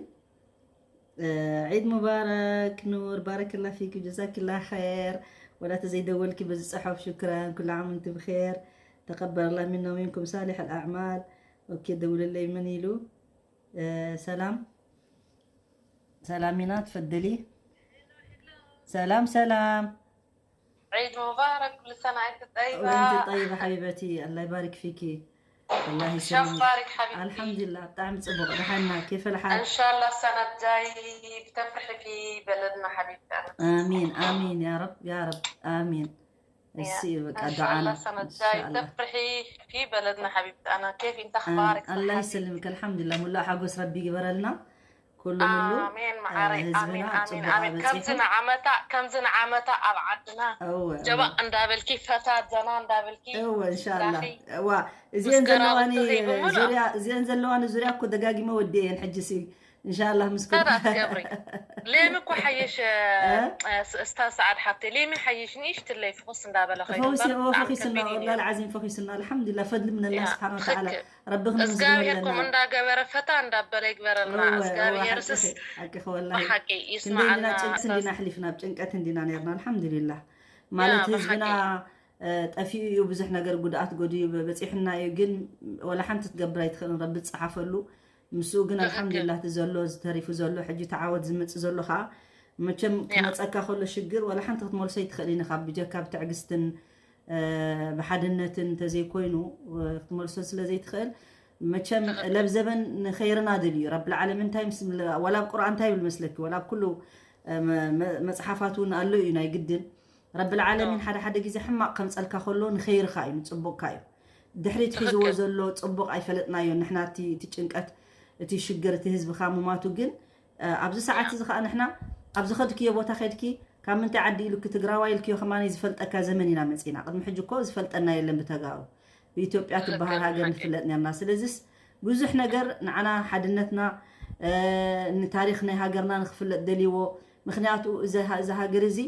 ዒድ ሙባረክ ኑር፣ ባረከላ ፊክ፣ ጀዛክላ ኸይር። ወላ ተዘይደወልኪ በዚ ጽሑፍ ሽክራን፣ ኩሉ ዓም ወንቲ ብኸይር፣ ተቀበለላ ሚና ወሚንኩም ሳሊሕ ኣልኣዕማል። ኦኬ፣ ደውልለይ መን ኢሉ? ሰላም ሰላም ኢና ትፈደሊ። ሰላም ሰላም። عيد مبارك، كل سنة وانت طيبة. وانت طيبة حبيبتي، الله يبارك فيكي. الله يسلمك. شخبارك حبيبتي؟ الحمد لله، بتعمل صبغ. دحنا كيف الحال؟ إن شاء الله السنة الجاي بتفرحي في بلدنا حبيبتي. آمين، آمين يا رب، يا رب، آمين. እሺ፣ በቃ፣ إن شاء الله السنة الجاي تفرحي في بلدنا حبيبتي. أنا كيف أنت أخبارك؟ الله يسلمك. الحمد لله، ሙላእ ሓጎስ ረቢ ይግበረልና። ኩሉ ሙሉ ኣሜን። መዓረይ፣ ኣሜን፣ ኣሜን፣ ኣሜን። ከምዚ ንዓመታ፣ ከምዚ ንዓመታ ኣብ ዓድና ጀባእ እንዳበልኪ፣ ፈታ ዘና እንዳበልኪ። እወ፣ እንሻላ። እዋ፣ እዚአን ዘለዋኒ ዙርያ፣ እዚአን ዘለዋኒ ዙርያ እኮ ደጋጊመ ወዲአየን። ሕጂ ሲ እንሻላ ምስ ኩሉ። ሌሚ እኮ ሓይሽ። እስታ ሰዓድ ሓፍተይ፣ ሌሚ ሓይሽ ንእሽትለይ ፍኹስ እንዳበለ ኸይዱ። ፈኺስና፣ ወላሂ ዓዚም ፈኺስና። ኣልሓምዱሊላህ፣ ፈድሊ ምን ኣላህ ስብሓነ ወተዓላ። ረቢ ክነመስግኖ ኣለና። እንዳገበረ ፈታ እንዳበለ ይግበረልና። እግዚኣብሔር ሓቂ፣ ወላሂ። ብሓቂ ይስማዓና። ጭንቀት እንዲና ኣሕሊፍና፣ ኣብ ጭንቀት እንዲና ነርና። ኣልሓምዱሊላህ። ማለት ህዝብና ጠፊኡ እዩ፣ ብዙሕ ነገር ጉድኣት ጎዲኡ በፂሑና እዩ። ግን ወላ ሓንቲ ክትገብር ኣይትኽእልን፣ ረቢ ዝፀሓፈሉ። ምስኡ ግን ኣልሓምዱሊላህ፣ እቲ ዘሎ፣ ዝተሪፉ ዘሎ፣ ሕጂ ተዓወት ዝመፅእ ዘሎ ከዓ፣ መቸም ክመፀካ ከሎ ሽግር፣ ወላ ሓንቲ ክትመልሶ ኣይትኽእልን ኢኻ፣ ብጀካ ብትዕግስትን ብሓድነትን እንተዘይኮይኑ ክትመልሶ ስለ ዘይትኽእል፣ መቸም ለብዘበን ንኸይርና ድል እዩ። ረብል ዓለሚን እንታይ ምስ፣ ወላ ኣብ ቁርኣን እንታይ ይብል መስለኪ? ወላ ኣብ ኩሉ መፅሓፋት እውን ኣሎ እዩ ናይ ግድን። ረብል ዓለሚን ሓደ ሓደ ግዜ ሕማቕ ከምፀልካ ከሎ ንኸይርኻ እዩ፣ ንፅቡቕካ እዩ። ድሕሪት ሒዝዎ ዘሎ ፅቡቕ ኣይፈለጥናዮ ንሕና። እቲ ጭንቀት፣ እቲ ሽግር፣ እቲ ህዝብኻ ምማቱ ግን ኣብዚ ሰዓት እዚ ከዓ ንሕና ኣብ ዝኸድክዮ ቦታ ከድኪ፣ ካብ ምንታይ ዓዲ ኢሉኪ፣ ትግራዋይ ኢልክዮ ከማን ዝፈልጠካ ዘመን ኢና መፂና። ቅድሚ ሕጂ እኮ ዝፈልጠና የለን ብተጋሩ። ብኢትዮጵያ ትበሃል ሃገር ንፍለጥ ነርና። ስለዚስ ብዙሕ ነገር ንዓና ሓድነትና፣ ንታሪኽ ናይ ሃገርና ንክፍለጥ ደልይዎ። ምክንያቱ እዚ ሃገር እዚ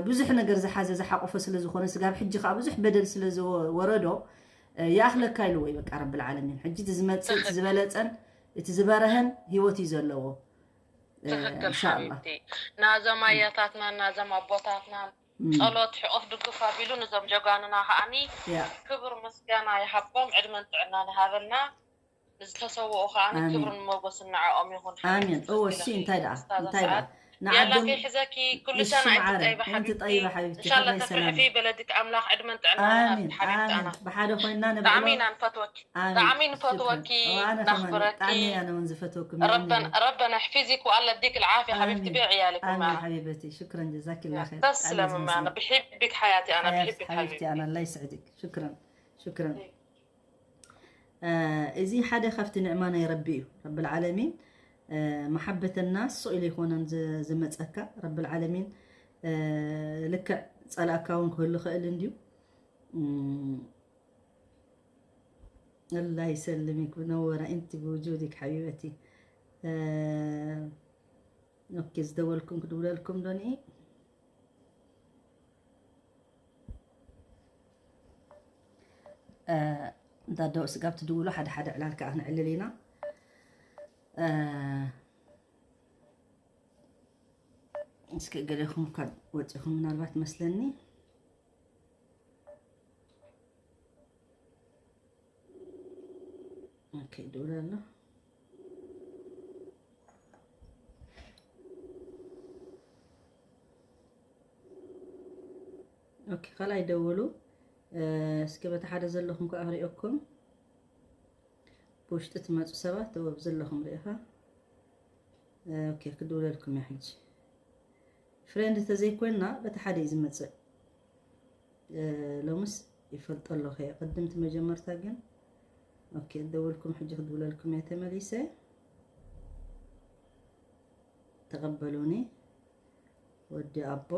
ብዙሕ ነገር ዝሓዘ ዝሓቆፈ ስለ ዝኾነ፣ ስጋብ ሕጂ ከዓ ብዙሕ በደል ስለ ዝወረዶ፣ ይኣኽለካ ኢልዎ እዩ በቃ ረብል ዓለሚን። ሕጂ እቲ ዝመፅእ፣ እቲ ዝበለፀን እቲ ዝበረሀን ህይወት እዩ ዘለዎ። ትኽክል ሓቢብቲ። ናዞም ኣያታትና፣ ናዞም ኣቦታትና ጸሎት ሕቑፍ ድግፍ ኣቢሉ፣ ንዞም ጀጋኑና ከዓኒ ክብር ምስጋና ይሃቦም፣ ዕድመን ጥዕናን ይሃበልና። ንዝተሰውኡ ከዓኒ ክብርን ሞገስን ንዕኦም ይኹን። ኣሜን። እወ፣ እሺ፣ እንታይ ደኣ? እንታይ ደኣ? ንዓዶም ከይሕዘኪ፣ ኩሉ ሰናይ ትጠይበ ሓቢብቲ። እንሻላ ተፍርሒ ፊ በለድክ፣ ኣምላኽ ዕድመን ጥዕናን ይሃብኪ ሓቢብቲ። ኣና ብሓደ ኮይና ንብዕሎ። ብጣዕሚ ኢና ንፈትወኪ። ብጣዕሚ ንፈትወኪ፣ ነኽብረኪ። ኣነ እውን ዝፈትወኩም። ረበና የሕፊዝክ ወኣላ ዲክ ልዓፊያ ሓቢብቲ ብዕያልኩም። ኣሜን ሓቢበቲ፣ ሽክረን ጀዛኪላ ኸይር። ተስለምማ፣ ኣነ ብሕቢክ ሓያቲ፣ ኣነ ብሕቢክ ሓቢብቲ። ኣነ ኣላ ይስዕድክ። ሽክረን፣ ሽክረን። እዚ ሓደ ካብቲ ንዕማ ናይ ረቢ እዩ። ረብል ዓለሚን መሓበተና ስቕ ኢሉ ኣይኮነን ዝመፀካ። ረብል ዓለሚን ልክዕ ፀላእካ እውን ክህሉ ኽእል እንድዩ። ኣላ ይሰልሚክ ብነወራ እንቲ ብውጁድክ ሓቢበቲ። ኦኬ፣ ዝደወልኩም ክድውለልኩም ዶ ንኢ? እንዳ ደው ስጋብ ትድውሉ ሓደ ሓደ ዕላል ከዓ ክንዕልል ኢና። እስኪ ገሌኹም ካብ ወፂኹም ምናልባት መስለኒ። ኦኬ፣ ይደውል ኣሎ። ኦኬ፣ ካልኣይ ደውሉ። እስኪ በቲ ሓደ ዘለኹም ከዓ ክሪኦኩም። ብውሽጢ ትመፁ ሰባት፣ እወ፣ ብዘለኹም ሪኢኻ። ኦኬ፣ ክድውለልኩም እየ ሕጂ። ፍሬንድ ተዘይኮይንና በቲ ሓደ እዩ ዝመፅእ። ሎምስ ይፈልጦ ኣለኹ እየ። ቅድምቲ መጀመርታ ግን፣ ኦኬ፣ ደወልኩም፣ ሕጂ ክድውለልኩም እየ ተመሊሰ። ተቐበሉኒ ወዲ ኣቦ።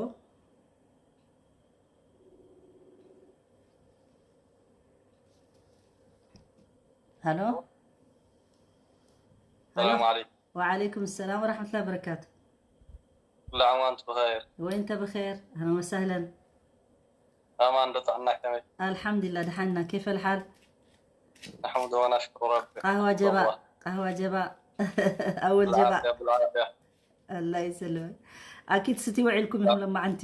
ሃሎ። ሃሎ። ሰላም ዓለይኩም። ወዓለይኩም ሰላም ወራሕመቱላሂ ወበረካቱ። ኩሉ ዓም ወኣንቱም ብኸይር። ወእንተ ብኸይር። ኣህለን ወሳህለን። ኣማን ዶ፣ ጥዕና ከመይ? ኣልሓምዱሊላህ፣ ደሓን ኢና። ኬፈል ሓል? ነሕመዱ ወነሽኩሩ ረቢ። ቃህዋ ጀባ፣ ቃህዋ ጀባ። ኣወል ጀባ። ብልዓፍያ፣ ብልዓፍያ። ኣላህ ይሰልመክ። ኣኪድ ስቲ ውዒልኩም ኢኹም ሎማዓንቲ።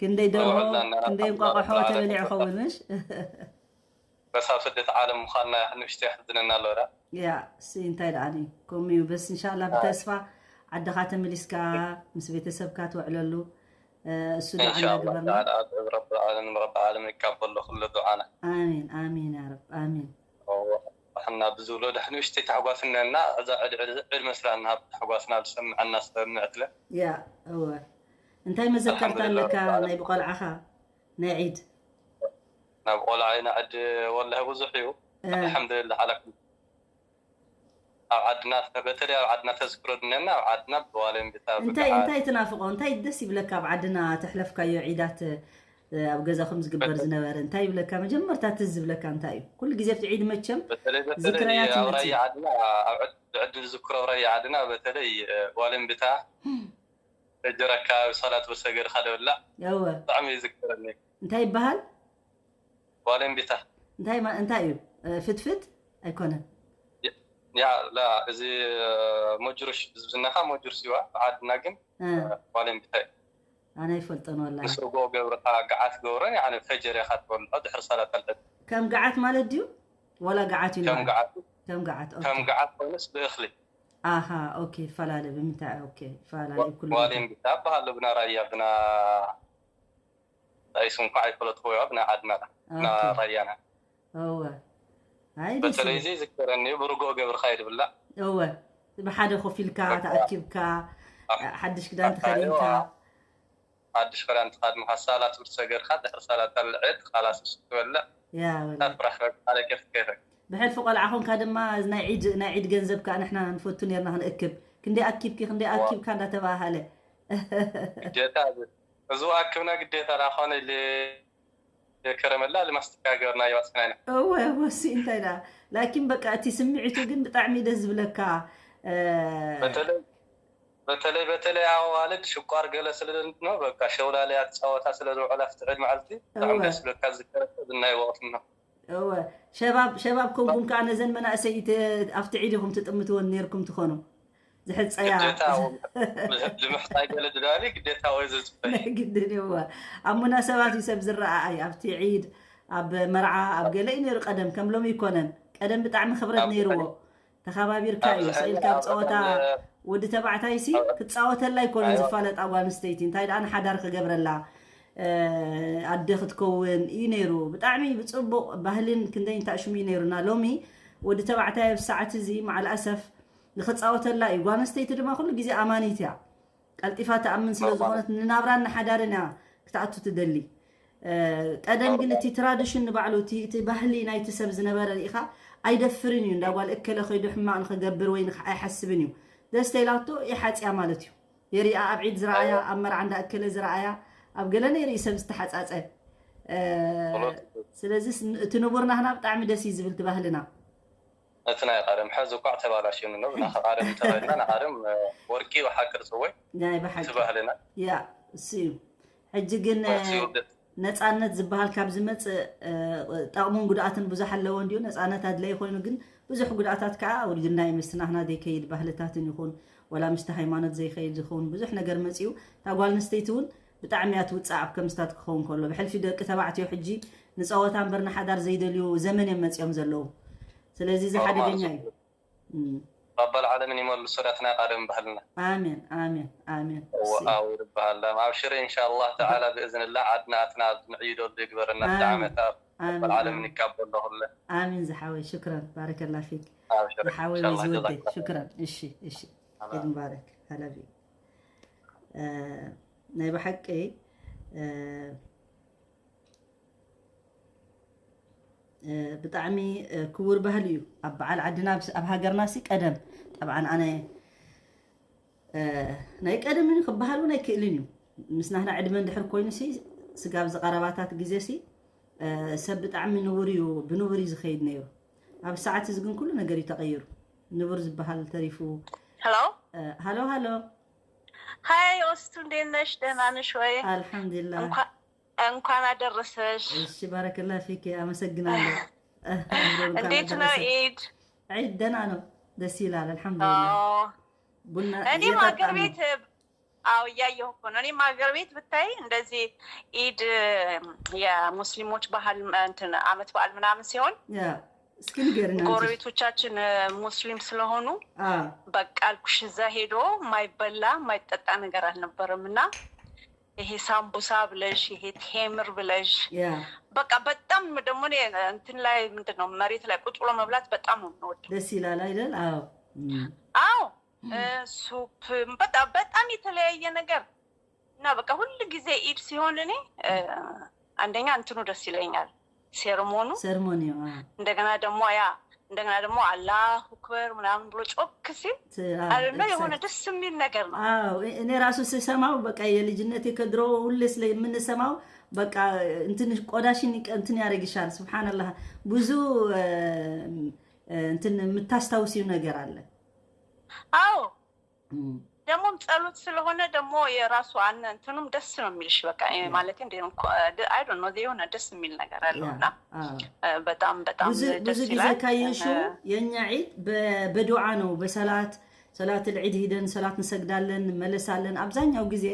ክንደይ ደርሆ፣ ውዕልና እና ክንደይ እንቋቋሖ ተበሊዑ ኸውን፣ ምሽ? በሳብ ስደት ዓለም ምዃንና ንእሽቶ የሕዝነና ኣሎ ዳ። ያ፣ እሱ እንታይ ደኣ እዩ? ከምኡ እዩ። በስ እንሻላ ብተስፋ ዓድኻ ተመሊስካ ምስ ቤተሰብካ ትውዕለሉ፣ እ፣ እሱ ዱዓ እንሻላ እናገበርና። ተዓላ ኣብ ረቢ ዓለም፣ ረቢ ዓለም ይቀበሎ ኩሉ ዱዓና። ኣሚን፣ ኣሚን ያ ረብ፣ ኣሚን። እዋ፣ ንሕና ብዝብሎ ዳሕንኡ እሽተይ ታሕጓስ እነና፣ እዛ ዕድ-፣ ዕድ-፣ ዕድ መስላ እንሃብ ታሕጓስና ዝሰምዐና ዝሰምዕ ትለ። ያ፣ እወ። እንታይ መዘከርታ ኣለካ ኣልሓምዱሊላህ ረብል ናይ ዓለሚን። ብቆልዓኻ ናይ ዒድ? ናብ ቆልዓ ኢና ዕድ ወላሂ ብዙሕ እዩ። እ። ኣልሓምዱሊላህ ዓላ ኩሉ። ኣብ ዓድና፣ በተለይ ኣብ ዓድና ተዝክሮ ድነና፣ ኣብ ዓድና ብዋሌን ቤታ እንታይ ብገሓት እንታይ ትናፍቆ? እንታይ ደስ ይብለካ ኣብ ዓድና ተሕለፍካዮ ዒዳት፣ እ፣ ኣብ ገዛኹም ዝግበር በተ- ዝነበረ እንታይ ይብለካ? መጀመርታ ትዝ ዝብለካ እንታይ እዩ? ኩሉ ግዜ ኣብቲ ዒድ መቸም በተለይ በተለይ ዝክረያት ኣብ ይመጽእ። ራያ ዓድና ኣብ ዕድ-፣ ብዕድል ዝክሮ ኣብ ራያ ዓድና በተለይ እ፣ ዋሌን ቤታ እጅረካ ብሰላት ወሰገድካ ደብላ እወ ብጣዕሚ ይዝክረኒ። እንታይ ይበሃል? ዋሌን ቤታ እንታይ ማ- እንታይ እዩ? እ፣ ፍትፍት ኣይኮነን። ያ ላ እዚ እ፣ መጅሩሽ ብዝብዝናኻ መጅሩሽ ይዋ ብዓድና ግን እ፣ እ፣ ዋሌን ቤታ እዩ። ኣነ ኣይፈልጦን ወላ። ምስ ርጎ ገብርካ ገዓት ገብረን ያኒ ፈጀር ኢኻ ትበልዖ ድሕሪ ሰላት ኣልዕድ። ከም ገዓት ማለት ድዩ ወላ ገዓት እዩ ከም ንበዓል? ገዓት ከም ገዓት። ከም ኦኬ። ገዓት ኮይኑስ ብእኽሊ። ኣሃ፣ ኦኬ። ይፈላለ ብምንታይ? ኦኬ። ይፈላለ ዋ- ይኩሉ ዋሌን ቤታ። ቤታ በሃሉ ብና ራያ ብና ጣይሱ እንኳ ኣይፈለጥኩ ብና ዓድና ብና ኦኬ። ራያና። እወ። ኣይ ደስ በተለይ ይብል። እዚ ዝከረኒ ብርጎ ገብርካ ይድብላ። እወ። ብሓደ ኮፍ ኢልካ በቃ። ተኣኪብካ ኣሕ- ሓድሽ ክዳን ኣሕ- ተኸዲንካ ኣይዋ። ሓድሽ ክዳን ተኻድምካ ሳላት ውድ ሰገርካ ድሕሪ ሳላት ኣልዕድ ካላስ እሱ ትበልዕ ያ ወላ። ታፍራሕ በቃ ሓደ ኬፍ ኬፈክ። ብሕልፊ ቆልዓ ኮንካ ድማ እዚ ናይ ዒድ ናይ ዒድ ገንዘብ ከዓ ንሕና ንፈቱ ነርና ክንእክብ። ክንደይ ኣኪብኪ ክንደይ ዋ። ኣኪብካ እንዳተባሃለ። ግዴታ እዚ እዚ ኣክብና ግዴታ ዳኾነ ኢለ ከረመላ ልማስቲካ ገርና ይዋፅና ኢና። እወ እወ እሱ እንታይ ዳ ላኪን በቃ እቲ ስምዒቱ ግን ብጣዕሚ ደስ ዝብለካ። እ፣ በተለይ በተለይ በተለይ ኣዋልድ ሽቋር ገለ ስለ ደንትኖ በቃ ሸውላለያ ትፃወታ ስለ ዝውዕላ ፍትዕድ መዓልቲ ብጣዕሚ እወ ደስ ዝብለካ ዝከረከ ዝናይ ወቅት ነው። እወ ሸባብ ሸባብ ኮንኩም ከዓ ነዘን መናእሰይ ት- ኣብቲ ዒድ ኢኹም ትጥምትወን ነይርኩም ትኾኑ ዝሕፀያ ግዴታ ልምሕፃይ ገለ ድዳሊ ግዴታ ወይ ዘዝበይ ናይ ግድን እወ ኣብ ሙናሰባት እዩ ሰብ ዝረኣኣይ ኣብቲ ዒድ ኣብ መርዓ ኣብ ገለ እዩ ነይሩ ቀደም ከም ሎሚ ይኮነን ቀደም ብጣዕሚ ክብረት ነይርዎ ተኸባቢርካ እዩ ስኢልካ ኣብ ፀወታ ወዲ ተባዕታይ ሲ ክትፃወተላ ይኮነን ዝፋለጥ ኣጓል ኣንስተይቲ እንታይ ደኣ ንሓዳር ክገብረላ ኣደ ክትከውን እዩ ነይሩ ብጣዕሚ ብፅቡቅ ባህልን ክንደይ እንታይ ሽሙ እዩ ነይሩና ሎሚ ወዲ ተባዕታይ ኣብ ሰዓት እዚ ማዓል ኣሰፍ ንክፃወተላ እዩ ጓል ኣንስተይቲ ድማ ኩሉ ግዜ ኣማኒት እያ ቀልጢፋ ትኣምን ስለ ዝኾነት ንናብራን ንሓዳርን እያ ክትኣቱ ትደሊ ቀደም ግን እቲ ትራዲሽን ንባዕሉ እቲ ባህሊ ናይቲ ሰብ ዝነበረ ርኢኻ ኣይደፍርን እዩ እንዳ ጓል እከለ ከይዱ ሕማቕ ንክገብር ወይ ኣይሓስብን እዩ ደስተ ኢላቶ ይሓፅያ ማለት እዩ የሪኣ ኣብ ዒድ ዝረኣያ ኣብ መርዓ እንዳ እከለ ዝረኣያ ኣብ ገለ ነይርኢ ሰብ ዝተሓፃፀ ስለዚ እቲ ንቡር ናህና ብጣዕሚ ደስ እዩ ዝብል ትባህልና እቲ ናይ ቀደም ሕዚ እኳ ተባላሽኑ ነው ናኸ ቀደም እንተበልና ንቀደም ወርቂ ወሓቅር ጽወይ ናይ ብሓቂ እቲ ባህልና ያ እሱ እዩ ሕጂ ግን ወርሲ ይውደድ ነፃነት ዝበሃል ካብ ዝመፅእ ጠቕሙን ጉድኣትን ብዙሕ ኣለዎ እንዲዩ ነፃነት ኣድለይ ኮይኑ ግን ብዙሕ ጉድኣታት ከዓ ውድግና እዩ ምስናህና ዘይከይድ ባህልታትን ይኹን ወላ ምስቲ ሃይማኖት ዘይከይድ ዝኸውን ብዙሕ ነገር መፅኡ እታ ጓል ኣንስተይቲ እውን ብጣዕሚ እያ ትውፃእ ኣብ ከምስታት ክኸውን ከሎ ብሕልፊ ደቂ ተባዕትዮ ሕጂ ንፀወታ እምበር ንሓዳር ዘይደልዩ ዘመን እዮም መፅኦም ዘለዉ ስለዚ እዚ ሓደገኛ እዩ ረባል ዓለምን ይመልሶ ዳትና ቃደም ባህልና ኣሜን ኣሜን ኣሜን ኣው ይባሃል ኣብ ሽረ ኢንሻ ኣላህ ተዓላ ብእዝን ላ ዓድና ኣትና ንዕይደሉ ይግበረና ብዓመት ኣብ ዓለምን ይካበሎ ኩለ ኣሜን ዝሓወይ ሽክረን ባረከላ ፊክ ዝሓወይ ወይ ዝወደይ ሽክረን እሺ እሺ ዒድ ሙባረክ ሃላቢ ናይ ብሓቂ ብጣዕሚ ክቡር ባህሊ እዩ ኣብ በዓል ዓድና ኣብ ሃገርና ሲ ቀደም ጠብዓን ኣነ ናይ ቀደም እዩ ክበሃል እውን ኣይክእልን እዩ ምስ ናህና ዕድመ እንድሕር ኮይኑ ሲ ስጋብ ዝቀረባታት ግዜ ሲ ሰብ ብጣዕሚ ንቡር እዩ ብንቡር እዩ ዝኸይድ ነይሩ ኣብ ሰዓት እዚ ግን ኩሉ ነገር እዩ ተቀይሩ ንቡር ዝበሃል ተሪፉ ሄሎ ሃሎ ሃሎ ሀይ ኦስቱ እንዴት ነሽ ደህና ነሽ ወይ አልሐምዱሊላህ እንኳን አደረሰሽ። እሺ ባረከላ ፊክ አመሰግናለሁ። እንዴት ነው ኢድ? ዒድ ደህና ነው፣ ደስ ይላል። አልሐምዱሊላህ። ቡና እኔም ሀገር ቤት አዎ እያየሁ እኮ ነው። እኔም ሀገር ቤት ብታይ እንደዚህ ኢድ የሙስሊሞች ባህል እንትን አመት በዓል ምናምን ሲሆን እስኪ ንገሪና። ጎረቤቶቻችን ሙስሊም ስለሆኑ በቃ አልኩሽ እዛ ሄዶ ማይበላ ማይጠጣ ነገር አልነበረም እና ይሄ ሳምቡሳ ብለሽ፣ ይሄ ቴምር ብለሽ፣ ያ በቃ በጣም ደግሞ እኔ እንትን ላይ ምንድን ነው መሬት ላይ ቁጭ ብሎ መብላት በጣም ነው የምወደው። ደስ ይላል አይደል? አዎ። እም። አዎ እ፣ ሱፕ በጣም በጣም የተለያየ ነገር እና በቃ ሁል ጊዜ ኢድ ሲሆን እኔ እ፣ አንደኛ እንትኑ ደስ ይለኛል፣ ሴርሞኑ። ሰርሞኒው፣ አዎ። እንደገና ደግሞ ያ እንደገና ደግሞ አላሁ አክበር ምናምን ብሎ ጮክ ሲል ት- አዎ፣ አለ የሆነ exact። ደስ የሚል ነገር ነው። አዎ፣ እ- እኔ ራሱ ስሰማው በቃ የልጅነቴ ከድሮ ሁሌ ስለ የምንሰማው በቃ እንትን ቆዳሽን ይቀ- እንትን ያደርግሻል። ስብሓንላህ ብዙ እ፣ እ፣ እንትን የምታስታውሲው ነገር አለ። አዎ እም፣ ደግሞም ጸሎት ስለሆነ ደግሞ የራሱ አነ እንትኑም ደስ ነው የሚልሽ። በቃ እ፣ ያ ማለት እንደ I don't know የሆነ ደስ የሚል ነገር አለው ያ እና አዎ። እ፣ በጣም በጣም ብዙ ብዙ ደስ ጊዜ ይላል። ካየሽው እ፣ የእኛ ዒድ በ- በዱዓ ነው። በሰላት ሰላት ልዒድ ሂደን ሰላት እንሰግዳለን፣ እንመለሳለን። አብዛኛው ጊዜ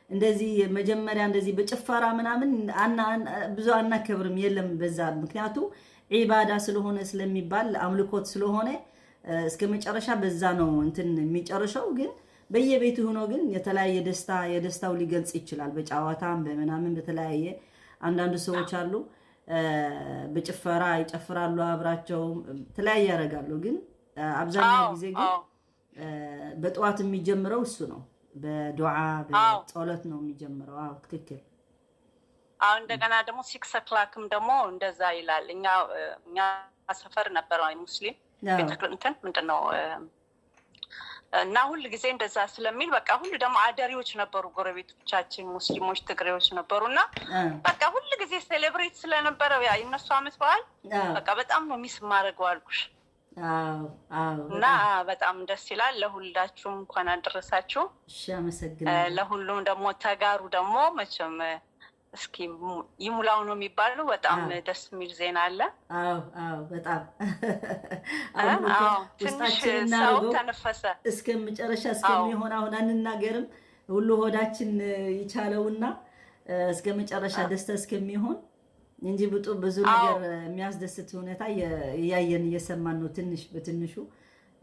እንደዚህ መጀመሪያ እንደዚህ በጭፈራ ምናምን አና- አና- ብዙ አናከብርም፣ የለም በዛ። ምክንያቱ ዒባዳ ስለሆነ ስለሚባል አምልኮት ስለሆነ እ፣ እስከ መጨረሻ በዛ ነው እንትን የሚጨርሰው። ግን በየቤቱ ሆኖ ግን የተለያየ ደስታ የደስታው ሊገልጽ ይችላል። በጨዋታም በምናምን በተለያየ አንዳንዱ ሰዎች አሉ እ፣ በጭፈራ ይጨፍራሉ፣ አብራቸው የተለያየ ያደርጋሉ። ግን እ፣ አብዛኛው አዎ ጊዜ ግን አዎ እ፣ በጠዋት የሚጀምረው እሱ ነው። በዱዓ አዎ በጸሎት ነው የሚጀምረው። አዎ፣ ትክክል። አዎ እንደገና ደግሞ six o'clockም ደግሞ እንደዛ ይላል። እኛ እ፣ እኛ ሰፈር ነበረ ሙስሊም አዎ፣ ቤተክርስቲያን እንትን ምንድን ነው እ፣ እና ሁል ጊዜ እንደዛ ስለሚል በቃ ሁሉ ደግሞ አደሪዎች ነበሩ፣ ጎረቤቶቻችን ሙስሊሞች ትግሬዎች ነበሩ እና አዎ፣ በቃ ሁል ጊዜ celebrate ስለነበረው ያ የእነሱ አመት በዓል አዎ፣ በቃ በጣም ነው miss የማደርገው አልኩሽ። አዎ፣ አዎ፣ እና በጣም በጣም ደስ ይላል። ለሁላችሁም እንኳን አደረሳችሁ። እሺ፣ እ፣ አመሰግናለሁ። ለሁሉም ደግሞ ተጋሩ ደግሞ መቼም እ፣ እስኪ ሙ- ይሙላው ነው የሚባለው። በጣም አዎ፣ ደስ የሚል ዜና አለ። አዎ፣ አዎ፣ በጣም እ፣ አሁን እኮ አዎ ትንሽ ውስጣችን ሰው እናደርገው ተነፈሰ። እስከ መጨረሻ አዎ እስከሚሆን አሁን አንናገርም። ሁሉ ሆዳችን ይቻለውና እ፣ እስከ መጨረሻ አ- ደስታ እስከሚሆን እንጂ ብጡ ብዙ አዎ ነገር እ፣ የሚያስደስት ሁኔታ እየ- እያየን እየሰማን ነው። ትንሽ በትንሹ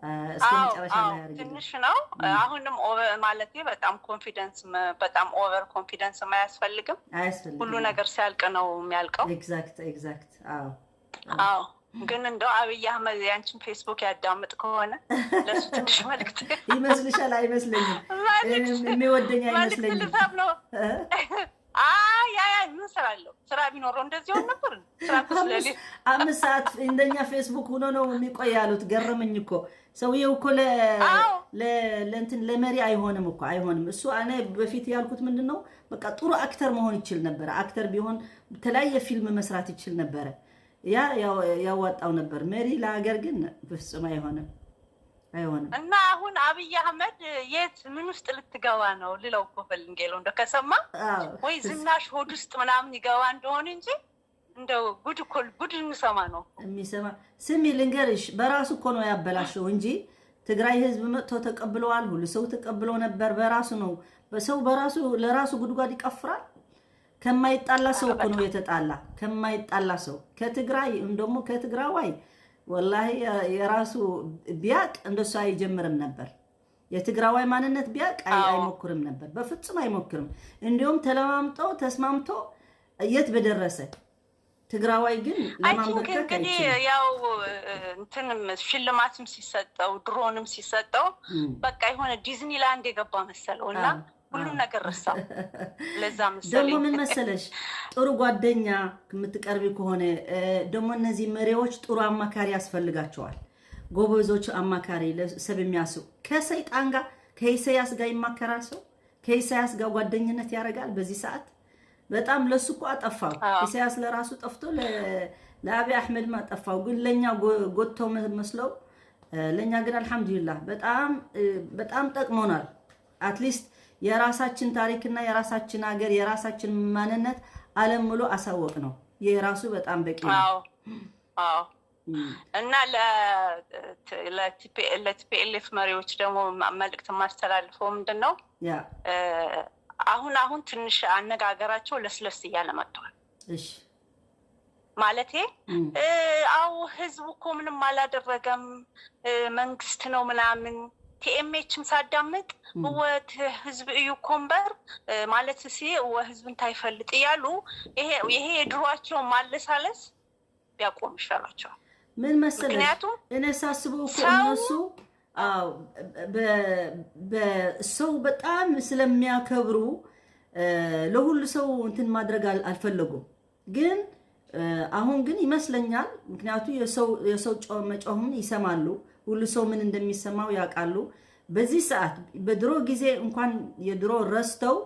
እ፣ እስከ አዎ መጨረሻ አዎ ላይ አድርግልን። ትንሽ ነው። እ፣ እም፣ አሁንም over ማለቴ በጣም confidence መ- በጣም over confidence አያስፈልግም። ሁሉ አያስፈልግም። አዎ፣ ነገር ሲያልቅ ነው የሚያልቀው። exact exact። አዎ፣ አዎ። አዎ ግን እንደው አብይ አህመድ ያንቺን Facebook ያዳምጥ ከሆነ ለሱ ትንሽ መልክት ይመስልሻል? አይመስለኝም። መልክት እም፣ የሚወደኝ መልክት አይመስለኝም። ልሰብ ነው። እ? አይ አይ አይ ምን ስራ አለው? ስራ ቢኖረው እንደዚህ ሆን ነበር። ስራ እኮ አምስት ስለሌለ አምስት ሰዓት እንደኛ Facebook ሆኖ ነው የሚቆይ ያሉት። ገረመኝ እኮ ሰውየው እኮ ለ አዎ ለ ለእንትን ለመሪ አይሆንም እኮ አይሆንም። እሱ እኔ በፊት ያልኩት ምንድን ነው በቃ ጥሩ አክተር መሆን ይችል ነበረ። አክተር ቢሆን የተለያየ ፊልም መስራት ይችል ነበረ። ያ ያው- ያዋጣው ነበር። መሪ ለሀገር ግን በፍጹም አይሆንም፣ አይሆንም። እና አሁን አብይ አህመድ የት ምን ውስጥ ልትገባ ነው ልለው እኮ ፈልጌ ነው። እንደው ከሰማ አዎ ወይ ዝናሽ ሆድ ውስጥ ምናምን ይገባ እንደሆን እንጂ እንደው ጉድ እኮ ጉድ እንሰማ ነው እኮ። የሚሰማ ስሚ ልንገርሽ፣ በራሱ እኮ ነው ያበላሸው እንጂ ትግራይ ህዝብ መጥቶ ተቀብለዋል። ሁሉ ሰው ተቀብሎ ነበር። በራሱ ነው በሰው በራሱ ለራሱ ጉድጓድ ይቀፍራል። ከማይጣላ ሰው እኮ ነው በጣም የተጣላ። ከማይጣላ ሰው ከትግራይ ወይም ደግሞ ከትግራዋይ ወላሂ የ- የራሱ ቢያቅ እንደሱ አይጀምርም ነበር። የትግራዋይ ማንነት ቢያቅ አይ- አዎ አይሞክርም ነበር፣ በፍጹም አይሞክርም። እንዲሁም ተለማምጦ ተስማምቶ የት በደረሰ። ትግራዋይ ግን I think ለማንበርከክ እንግዲህ አይችልም። ያው እ፣ እንትንም ሽልማትም ሲሰጠው ድሮንም ሲሰጠው እም፣ በቃ የሆነ ዲዝኒላንድ የገባ መሰለው እና አዎ ሁሉም አዎ ነገር ረሳው። ለዛ ደግሞ መሰለኝ ምን መሰለሽ፣ ጥሩ ጓደኛ የምትቀርቢ ከሆነ እ፣ ደግሞ እነዚህ መሪዎች ጥሩ አማካሪ ያስፈልጋቸዋል። ጎበዞች አማካሪ፣ ለሰብ የሚያስቡ። ከሰይጣን ጋር ከኢሳያስ ጋር ይማከራል ሰው? ከኢሳያስ ጋር ጓደኝነት ያደርጋል በዚህ ሰዓት? በጣም ለሱ እኮ አጠፋው። አዎ ኢሳያስ ለራሱ ጠፍቶ ለ- ለአብይ አህመድም አጠፋው። ግን ለእኛ ጎ- ጎጥተው መ- መስለው እ፣ ለእኛ ግን አልሐምዱሊላህ በጣም እ፣ በጣም ጠቅሞናል። አትሊስት የራሳችን ታሪክና የራሳችን ሀገር የራሳችን ማንነት ዓለም ሙሉ አሳወቅ ነው። የራሱ በጣም በቂ ነው። አዎ አዎ እም፣ እና ለ ለ ቲ ፒ ኤል ኤፍ መሪዎች ደግሞ ማ- መልእክት የማስተላልፈው ምንድን ነው ያ እ፣ አሁን አሁን ትንሽ አነጋገራቸው ለስለስ እያለ መጥቷል። እሺ ማለቴ እም፣ እ፣ አዎ ህዝቡ እኮ ምንም አላደረገም እ፣ መንግስት ነው ምናምን ቲኤምኤችም ሳዳምጥ፣ እወ ህዝቢ እዩ እኮ እምበር፣ ማለት ሲ እወ ህዝቢ እንታይ ይፈልጥ እያሉ፣ ይሄ ይሄ የድሯቸው ማለሳለስ ቢያቆሙ ይሻላቸዋል። ምን መሰለሽ፣ ምክንያቱም እኔ ሳስበው እኮ ሰው እነሱ አዎ፣ በ- በ- ሰው በጣም ስለሚያከብሩ፣ ለሁሉ ሰው እንትን ማድረግ አል- አልፈለጉም። ግን አሁን ግን ይመስለኛል፣ ምክንያቱ የሰው የሰው ጮ- መጮህም ይሰማሉ። ሁሉ ሰው ምን እንደሚሰማው ያውቃሉ። በዚህ ሰዓት በድሮ ጊዜ እንኳን የድሮ ረስተው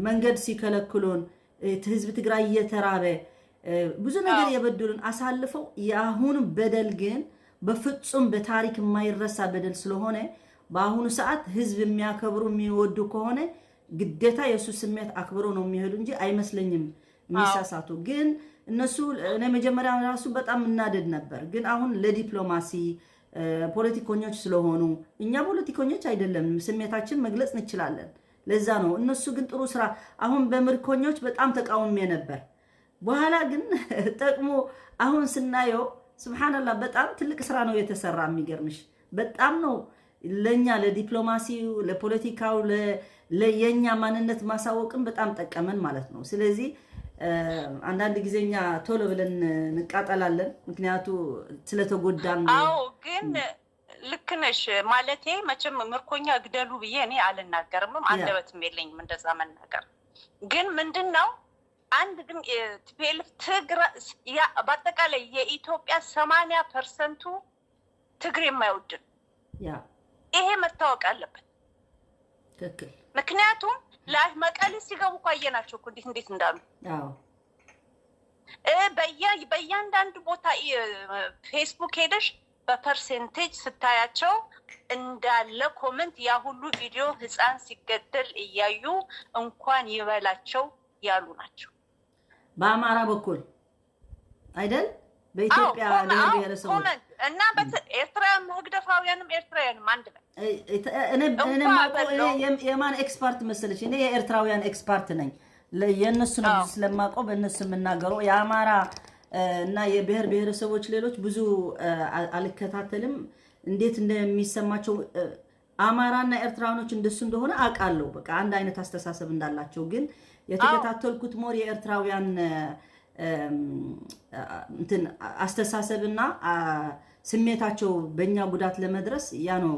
መንገድ ሲከለክሉን፣ ህዝብ ትግራይ እየተራበ ብዙ ነገር የበደሉን አሳልፈው፣ የአሁኑ በደል ግን በፍጹም በታሪክ የማይረሳ በደል ስለሆነ፣ በአሁኑ ሰዓት ህዝብ የሚያከብሩ የሚወዱ ከሆነ ግዴታ የእሱ ስሜት አክብሮ ነው የሚሄዱ እንጂ አይመስለኝም የሚሳሳቱ። ግን እነሱ እኔ መጀመሪያ ራሱ በጣም እናደድ ነበር። ግን አሁን ለዲፕሎማሲ ፖለቲከኞች ስለሆኑ፣ እኛ ፖለቲከኞች አይደለንም፣ ስሜታችን መግለጽ እንችላለን። ለዛ ነው እነሱ ግን ጥሩ ስራ። አሁን በምርኮኞች በጣም ተቃውሜ ነበር። በኋላ ግን ጠቅሞ አሁን ስናየው ስብሓንላ በጣም ትልቅ ስራ ነው የተሰራ። የሚገርምሽ በጣም ነው ለእኛ ለዲፕሎማሲው ለፖለቲካው ለየኛ ማንነት ማሳወቅም በጣም ጠቀመን ማለት ነው። ስለዚህ አንዳንድ ጊዜኛ ቶሎ ብለን እንቃጠላለን፣ ምክንያቱ ስለተጎዳን። አዎ ግን ልክ ነሽ። ማለቴ መቼም ምርኮኛ ግደሉ ብዬ እኔ አልናገርምም፣ አንደበትም የለኝም እንደዛ መናገር። ግን ምንድን ነው አንድ ግን ቲፒኤልኤፍ ትግራ በአጠቃላይ የኢትዮጵያ ሰማንያ ፐርሰንቱ ትግሬ የማይወድ ነው። ይሄ መታወቅ አለበት። ምክንያቱም መቀሌ ሲገቡ እኮ አየናቸው እኮ እንዴት እንዴት እንዳሉ። በእያንዳንዱ ቦታ ፌስቡክ ሄደሽ በፐርሴንቴጅ ስታያቸው እንዳለ ኮመንት ያ ሁሉ ቪዲዮ ህፃን ሲገደል እያዩ እንኳን ይበላቸው ያሉ ናቸው። በአማራ በኩል አይደል? በኢትዮጵያ ብሔር ብሔረሰቦች እና ኤርትራውያን ህግደፋውያንም ኤርትራውያንም አንድ ላይ የማን ኤክስፐርት መሰለች? እኔ የኤርትራውያን ኤክስፐርት ነኝ። የእነሱ ነው ብዙ ስለማውቀው በእነሱ የምናገረው። የአማራ እና የብሔር ብሔረሰቦች ሌሎች ብዙ አልከታተልም። እንዴት እንደሚሰማቸው አማራና ኤርትራውያኖች እንደሱ እንደሆነ አውቃለሁ። በቃ አንድ አይነት አስተሳሰብ እንዳላቸው ግን የተከታተልኩት ሞር የኤርትራውያን እንትን አስተሳሰብና ስሜታቸው በእኛ ጉዳት ለመድረስ ያ ነው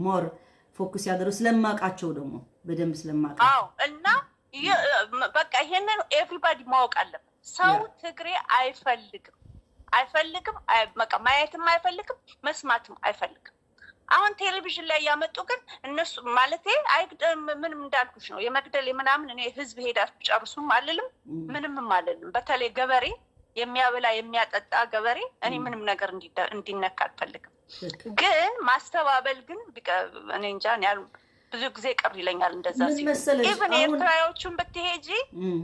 ሞር ፎከስ ያደረው ስለማውቃቸው ደግሞ በደንብ ስለማውቃቸው። እና በቃ ይሄንን everybody ማወቅ አለበት። ሰው ትግሬ አይፈልግም አይፈልግም በቃ ማየትም አይፈልግም መስማትም አይፈልግም። አሁን ቴሌቪዥን ላይ ያመጡ ግን እነሱ ማለቴ አይግደም ምንም እንዳልኩሽ ነው የመግደል ምናምን እኔ ህዝብ ሄዳችሁ ጨርሱም አልልም ምንም አልልም። በተለይ ገበሬ የሚያበላ የሚያጠጣ ገበሬ እኔ ምንም ነገር እንዲነካ አልፈልግም። ግን ማስተባበል ግን እኔ እንጃ ያሉ ብዙ ጊዜ ቅር ይለኛል እንደዛ ሲሉ። Even ኤርትራዎቹን ብትሄጂ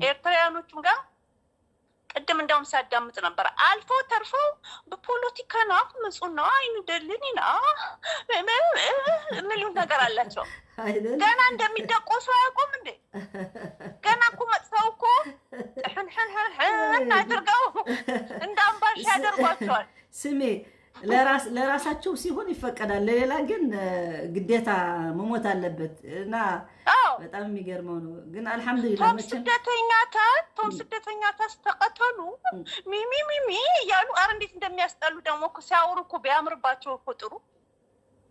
ኤርትራውያኖቹም ጋር ቅድም እንደውም ሳዳምጥ ነበር። አልፎ ተርፎ በፖለቲካ ነው ምጹ ነው አይኑ ደልን ነው የሚሉት ነገር አላቸው። ገና እንደሚደቆሱ አያውቁም እንዴ? ገና እኮ መጥተው እኮ ሕንሕንሕንሕን አድርገው እንደ አምባሻ ያደርጓቸዋል። ስሜ ለራሳቸው ሲሆን ይፈቀዳል፣ ለሌላ ግን ግዴታ መሞት አለበት። እና በጣም የሚገርመው ነው። ግን አልሐምዱሊላህ ቶም ስደተኛ ታ ቶም ስደተኛ ታስ ተቀተሉ ሚሚ ሚሚ እያሉ አረ እንዴት እንደሚያስጠሉ ደግሞ እኮ ሲያወሩ እኮ ቢያምርባቸው እኮ ጥሩ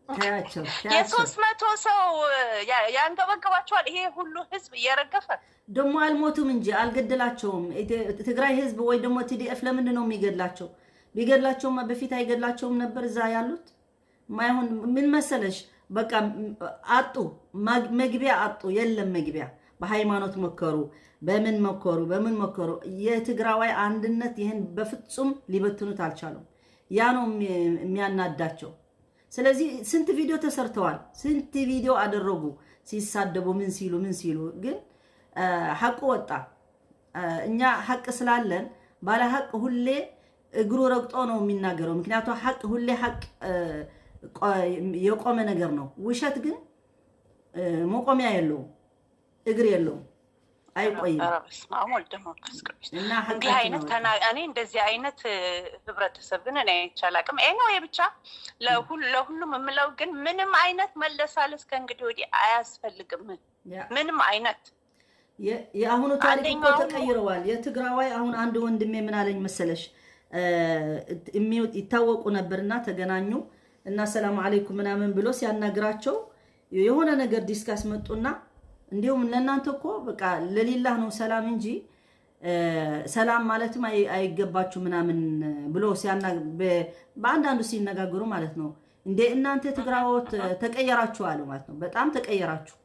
ታያቸው የሶስት መቶ ሰው ያንገበገባቸዋል። ይሄ ሁሉ ህዝብ እየረገፈ ደግሞ አልሞቱም እንጂ አልገደላቸውም። ትግራይ ህዝብ ወይ ደግሞ ቲዲኤፍ ለምንድን ነው የሚገድላቸው? ቢገድላቸውማ በፊት አይገድላቸውም ነበር እዛ ያሉት። ማይሆን ምን መሰለሽ፣ በቃ አጡ፣ መግቢያ አጡ። የለም መግቢያ። በሃይማኖት መከሩ፣ በምን መከሩ፣ በምን መከሩ። የትግራዋይ አንድነት ይህን በፍጹም ሊበትኑት አልቻሉም። ያ ነው የሚያናዳቸው። ስለዚህ ስንት ቪዲዮ ተሰርተዋል፣ ስንት ቪዲዮ አደረጉ ሲሳደቡ፣ ምን ሲሉ ምን ሲሉ። ግን ሐቁ ወጣ። እኛ ሐቅ ስላለን ባለ ሐቅ ሁሌ እግሩ ረግጦ ነው የሚናገረው። ምክንያቱ ሐቅ ሁሌ ሐቅ የቆመ ነገር ነው። ውሸት ግን መቆሚያ የለውም፣ እግር የለውም። አይቆይም። ኧረ በስመ አብ ወልድ መንፈስ ቅዱስ። እና እንዲህ ሐቃችን አይነት ነው። ተና እኔ እንደዚህ አይነት እ፣ ህብረተሰብ ግን እኔ አይቼ አላውቅም። Anyway ብቻ ለሁሉ ለሁሉም የምለው ግን ምንም አይነት መለሳለስ ከእንግዲህ ወዲህ አያስፈልግም። ያ ምንም አይነት የ- የአሁኑ ታሪክ እኮ አንደኛው ተቀይረዋል። የትግራዋይ አሁን አንድ ወንድሜ ምን አለኝ መሰለሽ፣ እ፣ የሚወጥ- ይታወቁ ነበርና ተገናኙ እና ሰላም አለይኩም ምናምን ብሎ ሲያናግራቸው የሆነ ነገር ዲስካስ መጡና እንዲሁም ለእናንተ እኮ በቃ ለሊላህ ነው ሰላም እንጂ እ፣ ሰላም ማለትም አይ- አይገባችሁ ምናምን ብሎ ሲያና በ- በአንዳንዱ ሲነጋገሩ ማለት ነው። እንደ እናንተ ትግራዎት ተቀየራችሁ አሉ ማለት ነው። በጣም ተቀየራችሁ።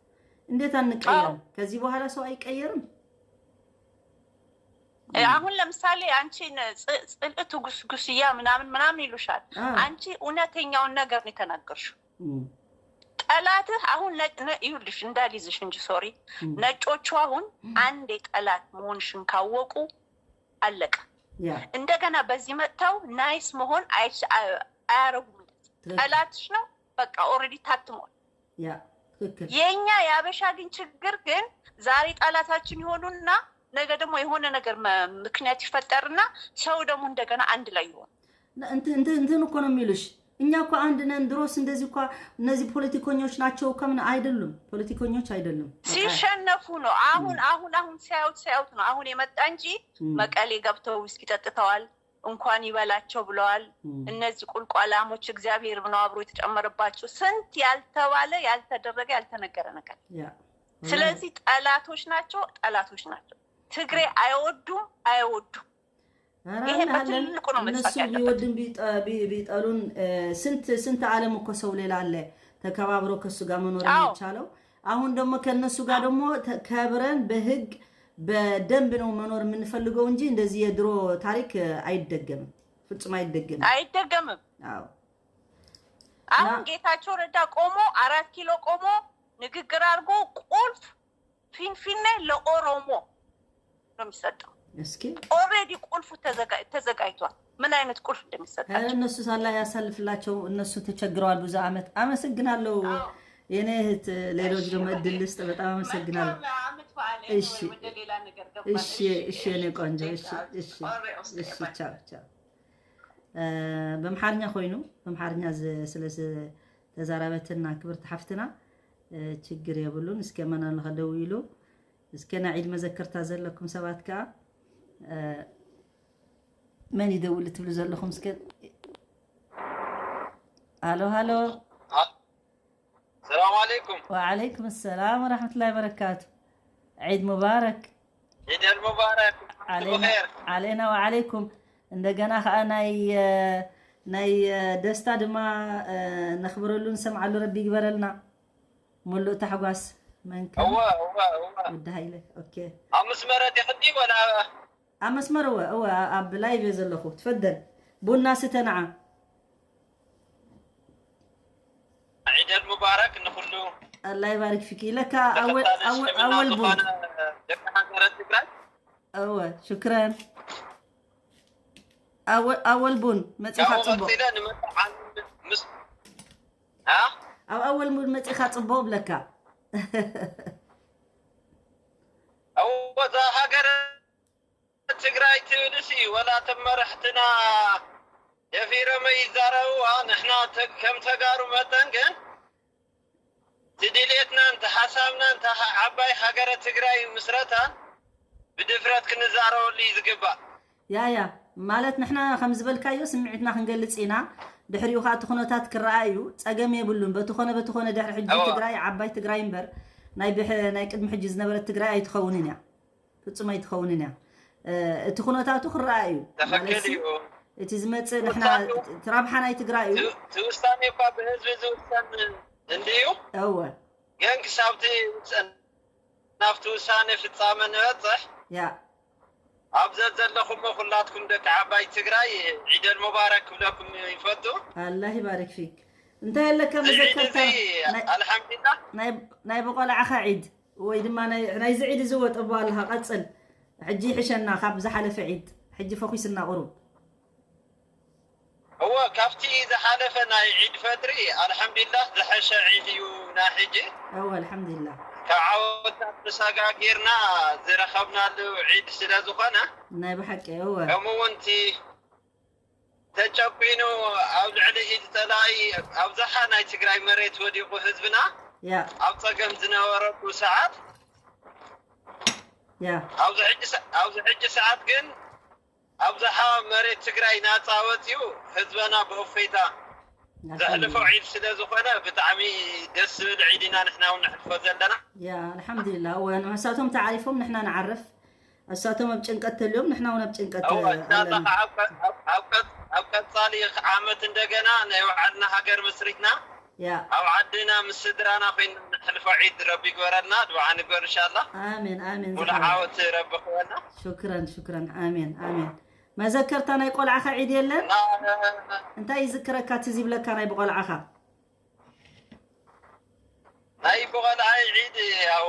እንዴት አንቀየርም? ከዚህ በኋላ ሰው አይቀየርም። አሁን ለምሳሌ አንቺን ጽ- ጽልእት ጉስጉስያ ምናምን ምናምን ይሉሻል። አ። አንቺ እውነተኛውን ነገር ነው የተናገርሽው። እም፣ ጠላትህ አሁን ነጭ ነ- ይኸውልሽ እንዳልይዝሽ እንጂ sorry እም፣ ነጮቹ አሁን አንዴ ጠላት መሆንሽን ካወቁ አለቀ። ያ እንደገና በዚህ መጥተው nice መሆን አይች- አ- አያረጉም። ትክክል። ጠላትሽ ነው በቃ already ታትሟል። ያ ትክክል። የኛ የአበሻ ግን ችግር ግን ዛሬ ጠላታችን ይሆኑና ነገ ደግሞ የሆነ ነገር መ- ምክንያት ይፈጠርና ሰው ደግሞ እንደገና አንድ ላይ ይሆን እንትን እንትን እኮ ነው የሚሉሽ። እኛ እኮ አንድ ነን። ድሮስ እንደዚህ እኮ እነዚህ ፖለቲከኞች ናቸው እኮ ምን አይደሉም። ፖለቲከኞች አይደሉም። በቃ ሲሸነፉ ነው። አሁን አሁን አሁን ሲያዩት ሲያዩት ነው አሁን የመጣ እንጂ እም፣ መቀሌ ገብተው ውስኪ ጠጥተዋል። እንኳን ይበላቸው ብለዋል። እም፣ እነዚህ ቁልቋላሞች እግዚአብሔር ነው አብሮ የተጨመረባቸው። ስንት ያልተባለ ያልተደረገ ያልተነገረ ነገር። ያ ስለዚህ ጠላቶች ናቸው፣ ጠላቶች ናቸው። ትግሬ አይወዱም፣ አይወዱም። ኧረ ይሄ አለ፣ አለ። በትልቁ ነው መጻፍ እነሱ ያለበት። ቢወድም ቢጠ- ቢ- ቢጠሉን እ፣ ስንት ስንት ዓለም እኮ ሰው ሌላ አለ ተከባብሮ ከሱ ጋር መኖር አዎ። የሚቻለው። አሁን ደግሞ ከነሱ ጋር ደግሞ ተ- ከብረን በህግ በደንብ ነው መኖር የምንፈልገው እንጂ እንደዚህ የድሮ ታሪክ እ፣ አይደገምም፣ ፍጹም አይደገምም። አይደገምም። አዎ አሁን እና- ጌታቸው ረዳ ቆሞ አራት ኪሎ ቆሞ ንግግር አድርጎ ቁልፍ ፊንፊኔ ለኦሮሞ ነው የሚሰጠው። እስኪ already ቁልፉ ተዘጋ- ተዘጋጅቷል። ምን አይነት ቁልፍ ኧረ እንደሚሰጣቸው እነሱ ሳላ ያሳልፍላቸው። እነሱ ተቸግረዋል ብዙ አመት። አመሰግናለሁ አዎ። የኔ እህት። ሌሎች ደግሞ እድል ልስጥ። በጣም አመሰግናለሁ። መልካም አመት በዓል። እሺ። ወደ ሌላ ነገር ገባን። እሺ እሺ የኔ ቆንጆ እሺ እሺ ኦሬ ኦስቴ እሺ ቻው ቻው። እ፣ በምሓርኛ ኮይኑ በምሓርኛ ዝ- ስለ ዝ- ተዛረበትና ክብርቲ ሓፍትና እ፣ ችግር የብሉን። እስከ መን ኣሎ ከደውሉ እስከ ናይ ዒድ መዘክርታ ዘለኩም ሰባት ከኣ እ፣ መን ይደውል ትብሉ ዘለኹም እስከ ሃሎ ሃሎ ሰላም አለይኩም። ወዓለይኩም ሰላም ወራህመቱላሂ ወበረካቱ። ዒድ ሙባረክ ዒደል ሙባረክ። ዓለይና ብኸይር። ዓለይና ወዓለይኩም። እንደገና ከዓ ናይ እ፣ ናይ እ፣ ደስታ ድማ እ፣ ነኽብረሉ ንሰምዓሉ ረቢ ይግበረልና። ሙሉእ ታሕጓስ መንከ እወ እወ እወ። ወዲ ሃይለ ኦኬ። ኣብ መስመረት ይኽዲ ወላ ኣብ መስመር እወ እወ ኣብ ላይቭ እየ ዘለኹ። ትፈደል ቡና ስተ ንዓ። ዒደል ሙባረክ ንኹሉ። ኣላ ይባርክ ፊክ ኢለካ ኣወ- ተኸታሊ ኣወ- እስልምና ኣወል ቡን ዝኾነ ደቂ ሃገረ ትግራይ። እወ ሽክረን ኣወ- ኣወል ቡን መፂኻ ካብኡ ፅቡቅ። ቀፂለ ንመርዓ ምስ አ ኣብ ኣወል ቡን መፂኻ ፅቡቅ ብለካ። እወ እዛ ሃገረ ትግራይ ትብልሲ ወላ እቶም መራሕትና ደፊሮም ይዛረብዋ። ንሕና ተ- ከም ተጋሩ መጠን ግን እቲ ድሌትናን እቲ ሓሳብናን እታ ዓባይ ሃገረ ትግራይ ምስረታን ብድፍረት ክንዛረበሉ እዩ ዝግባእ። ያ ያ ማለት ንሕና ከም ዝበልካዮ ስምዒትና ክንገልፅ ኢና። ድሕሪኡ ከዓ እቲ ኩነታት ክረኣ እዩ። ፀገም የብሉን። በቲ ኮነ በቲ ኮነ ድሕሪ ሕጂ እወ። ትግራይ ዓባይ ትግራይ እምበር ናይ ብሕ- ናይ ቅድሚ ሕጂ ዝነበረት ትግራይ ኣይትኸውንን እያ። ፍጹም ኣይትኸውንን እያ። እ፣ እቲ ኩነታቱ ክረኣ እዩ። ትኽክል ማለትሲ እዩ። እቲ ዝመፅእ ንሕና ውሳኔ እቲ ረብሓ ናይ ትግራይ እዩ። እቲ ውሳኔ እኳ ብህዝቢ ዝውሰን እንድዩ። እወ ግን ክሳብ እቲ ውሰን ናብቲ ውሳኔ ፍጻመ ንበጽሕ ያ ኣብ ዘዘለኹሞ ኩላትኩም ደቂ ዓባይ ትግራይ ዒደል ሙባረክ ክብለኩም ይፈቱ። ኣላህ ይባርክ ፊክ። እንታይ ኣለካ እዚ ዒድ መዘከርታ እዚ ናይ- ኣልሓምዱሊላህ ናይ ናይ ብቆልዓኻ ዒድ ወይ ድማ ናይ- ናይዚ ዒድ እዚ ወጠቦ ኣለኻ። ቀጽል። ሕጂ ይሕሸና ካብ ዝሓለፈ ዒድ። ሕጂ ፈኺስና ቁሩብ። እወ፣ ካብቲ ዝሓለፈ ናይ ዒድ ፈጥሪ ኣልሓምዱሊላህ ዝሐሸ ዒድ እዩ ናይ ሕጂ። እወ ኣልሓምዱሊላህ። ካብ ዓወታት ተሰጋጊርና ዝረኸብናሉ ዒድ ስለ ዝኾነ፣ ናይ ብሓቂ እወ ከምኡ እውን እቲ ተጨቂኑ ኣብ ልዕሊ ኢድ ጸላኢ ኣብዝሓ ናይ ትግራይ መሬት ወዲቑ ህዝብና ያ ኣብ ጸገም ዝነበረሉ ሰዓት ያ ኣብዚ ሕጂ ሰ- ኣብዚ ሕጂ ሰዓት ግን ኣብዝሓ መሬት ትግራይ ናፃ ወፂኡ ህዝበና ብእፎይታ ዘሕልፎ ዒድ ስለ ዝኾነ ብጣዕሚ ደስ ዝብል ዒድ ኢና ንሕና እውን ነሕልፎ ዘለና። ያ ኣልሓምዱሊላህ እወ ንሳቶም ተዓሪፎም ንሕና ንዓርፍ። እሳቶም ኣብ ጭንቀት ተልዮም ንሕና እውን ኣብ ጭንቀት እወ፣ እንሻላህ ኣለና። ኣብ ቀ- ኣብ- ኣብ ቀ- ኣብ ቀፃሊ ዓመት እንደገና ናይ ባዕልና ሃገር መስሪትና ያ ኣብ ዓድና ምስ ስድራና ኮይና ነሕልፎ ዒድ ረቢ ይግበረልና። ድዓ ንግበር እንሻላ። ኣሜን ኣሜን ሙሉ ዝሓወይ። ዓወት ረቢ ክበና። ሽክረን ሽክረን ኣሜን ኣሜን። መዘከርታ ናይ ቆልዓኻ ዒድ የለን? እና እንታይ ይዝክረካ እቲ ዝብለካ ናይ ብቆልዓኻ? ናይ ብቆልዓይ ዒድ ያው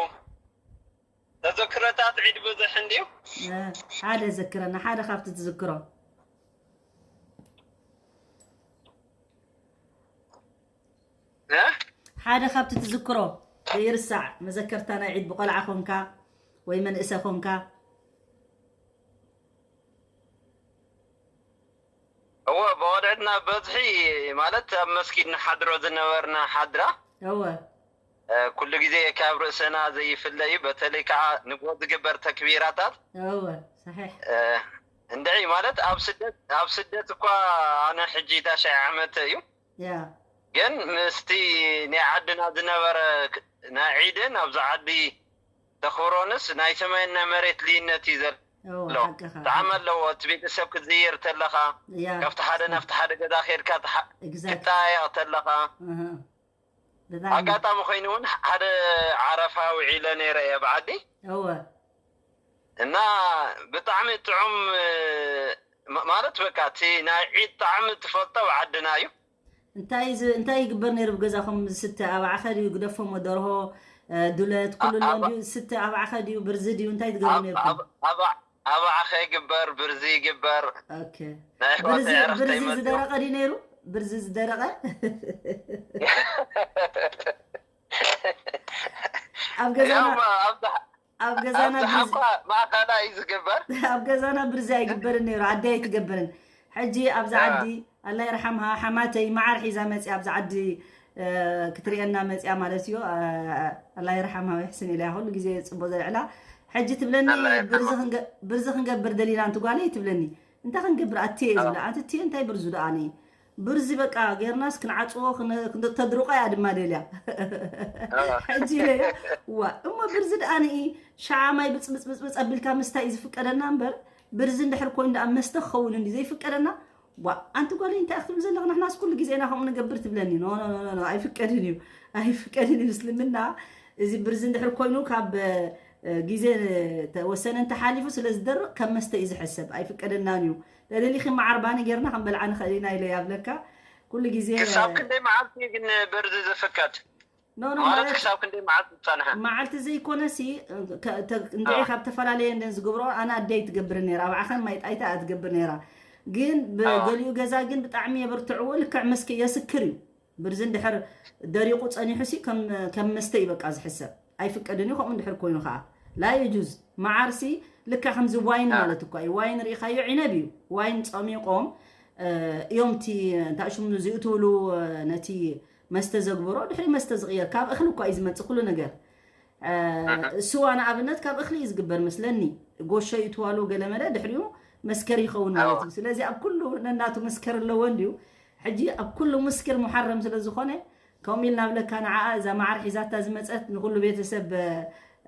ተዘክሮታት ዒድ ብዙሕ እንድዩ። እ፣ ሓደ ዘክረና ሓደ ካብቲ ትዝክሮ እ? ሓደ ካብቲ ትዝክሮ ዘይርሳዕ መዘከርታ ናይ ዒድ ብቆልዓ ኮንካ ወይ መንእሰ ኮንካ? እወ፣ ብቆልዕትና በዝሒ ማለት ኣብ መስጊድ ንሓድሮ ዝነበርና ሓድራ እወ እ፣ ኩሉ ግዜ ካብ ርእስና ዘይፍለ እዩ። በተለይ ከዓ ንግሆ ዝግበር ተክቢራታት እወ ሰሒሕ እ፣ እንድዒ ማለት ኣብ ስደት ኣብ ስደት እኳ ኣነ ሕጂ ታሽዓይ ዓመት እዩ ያ ግን ምስቲ ናይ ዓድና ዝነበረ ክ- ናይ ዒድን ኣብዚ ዓዲ ተኽብሮንስ ናይ ሰማይና መሬት ልዩነት እዩ ዘሎ። እወ ሓቅኻ ጣዕሚ ኣለዎ። እቲ ቤተሰብ ክትዝይር ተለኻ ያ ካብቲ ሓደ ናብቲ ሓደ ገዛ ከድካ ትሓ- exactly ክትጠያየቕ ተለኻ እህ። ብጣዕሚ ኣጋጣሚ ኮይኑ እውን ሓደ ዓረፋ ውዒለ ነይረ እየ ኣብ ዓዲ እወ እና ብጣዕሚ ጥዑም እ፣ ማ- ማለት በቃ እቲ ናይ ዒድ ጣዕሚ ትፈልጦ ኣብ ዓድና እዩ። እንታይ ዝ- እንታይ ይግበር ነይሩ ብገዛኹም ዝስተ ኣባዕኸ ድዩ ግደፎሞ ደርሆ እ፣ ዱለት ኩሉ ኣሎ ኣባ- ድዩ ዝስተ ኣባዕኸ ድዩ ብርዚ ድዩ እንታይ ትገብሩ ኣብ- ነይርኩም? ኣብ- ኣብ- ኣባዕኸ ይግበር፣ ብርዚ ይግበር። ኦኬ ናይ ኣሕዋተይ ብርዚ ዕረፍተይ ብርዚ መፅኡ ዝደረቐ ድዩ ነይሩ? ብርዚ ዝደረቐ ኣብ ገዛና ያው ኣብዛ ኣብ ገዛና ኣብዛ ብርዚ ሓኳ ማእኸላ እዩ ዝግበር። ኣብ ገዛና ብርዚ ኣይግበርን ነይሩ ኣደይ ኣይትገብርን ሕጂ ኣብዛ አ። ዓዲ ኣላ ይርሓምሃ ሓማተይ መዓር ሒዛ መፅያ ኣብዛ ዓዲ እ፣ ክትሪአና መፅያ ማለት እዩ እ፣ ኣላ ይርሓምሃ ይሕስን ኢለያ ኩሉ ግዜ ፅቡቅ ዘልዕላ ሕጂ ትብለኒ ኣላ ይርሓማ። ብርዚ ክንገ- ብርዚ ክንገብር ደሊና ኣንቲ ጓለይ ትብለኒ እንታይ ክንገብር ኣትየ እየ አ። ዝብላ ኣንቲ ትየ እንታይ ብርዙ ደኣ ብርዚ በቃ ጌርናስ ክንዓፅዎ ክነ- ክንተድርቆ እያ ድማ ደልያ አ። ሕጂ ኢለያ ዋ እሞ ብርዚ ደኣ ንኢ ሸዓ ማይ ብፅብፅብፅብፅ ኣቢልካ ምስታይ እዩ ዝፍቀደና እምበር ብርዚ እንድሕር ኮይኑ ደኣ መስተ ክኸውን እንዲ ዘይፍቀደና ዋ ኣንቲ ጓለይ እንታይ ክትብል ዘለኽ ንሕናስ ኩሉ ግዜ ኢና ከምኡ ንገብር ትብለኒ ኖ ኖ ኖ ኖ ኣይፍቀድን እዩ ኣይፍቀድን እዩ እስልምና እዚ ብርዚ እንድሕር ኮይኑ ካብ እ፣ ግዜ ተወሰነ እንተሓሊፉ ስለ ዝደርቕ ከም መስተ እዩ ዝሕሰብ ኣይፍቀደናን እዩ ተደሊኺ መዓር ባኒ ጌርና ክንበልዓ ንኽእል ኢና ኢለ ያብለካ ኩሉ ግዜ ክሳብ ክንደይ መዓልቲ ግን ብርዚ ዝፍቀድ ኖ ኖ ማለት ማለት ክሳብ ክንደይ መዓልቲ ዝፀንሐ? መዓልቲ ዘይኮነሲ ከ- ተ- እንድዒ ካብ ዝተፈላለየ እንደን ዝገብሮ ኣነ ኣደይ ትገብር ነራ ኣብ ዓኸን ማይ ጣይታ እያ ትገብር ነራ ግን ኣዎ። ገሊኡ ገዛ ግን ብጣዕሚ የብርትዕዎ ልክዕ መስኪ የስክር እዩ ብርዚ እንድሕር ደሪቁ ፀኒሑ ሲ ከም ከም መስተ እዩ በቃ ዝሕሰብ ኣይፍቀድን እዩ ከምኡ እንድሕር ኮይኑ ከዓ ላ የጁዝ መዓርሲ ልክዕ ከምዚ ዋይን ኣዎ። ማለት እኳ እዩ ዋይን ርኢኻዮ ዒነብ እዩ ዋይን ፀሚቆም እ፣ እዮም እቲ እንታይ ሽሙ ዝእትውሉ እ፣ ነቲ መስተ ዘግብሮ ድሕሪ መስተ ዝቕየር ካብ እኽሊ እኳ እዩ ዝመፅእ ኩሉ ነገር እ፣ ስዋ ንኣብነት ካብ እኽሊ እዩ ዝግበር መስለኒ ጎሾ ይእትዋሉ ገለመለ ድሕሪኡ መስከር ይኸውን ማለት እዩ ስለዚ ኣብ ኩሉ ነናቱ መስከር ኣለዎ እንድዩ ሕጂ ኣብ ኩሉ ሙስክር ሙሓረም ስለ ዝኾነ ከምኡ ኢልና ብለካ ንዓኣ እዛ መዓር ሒዛታ ዝመፀት ንኩሉ ቤተሰብ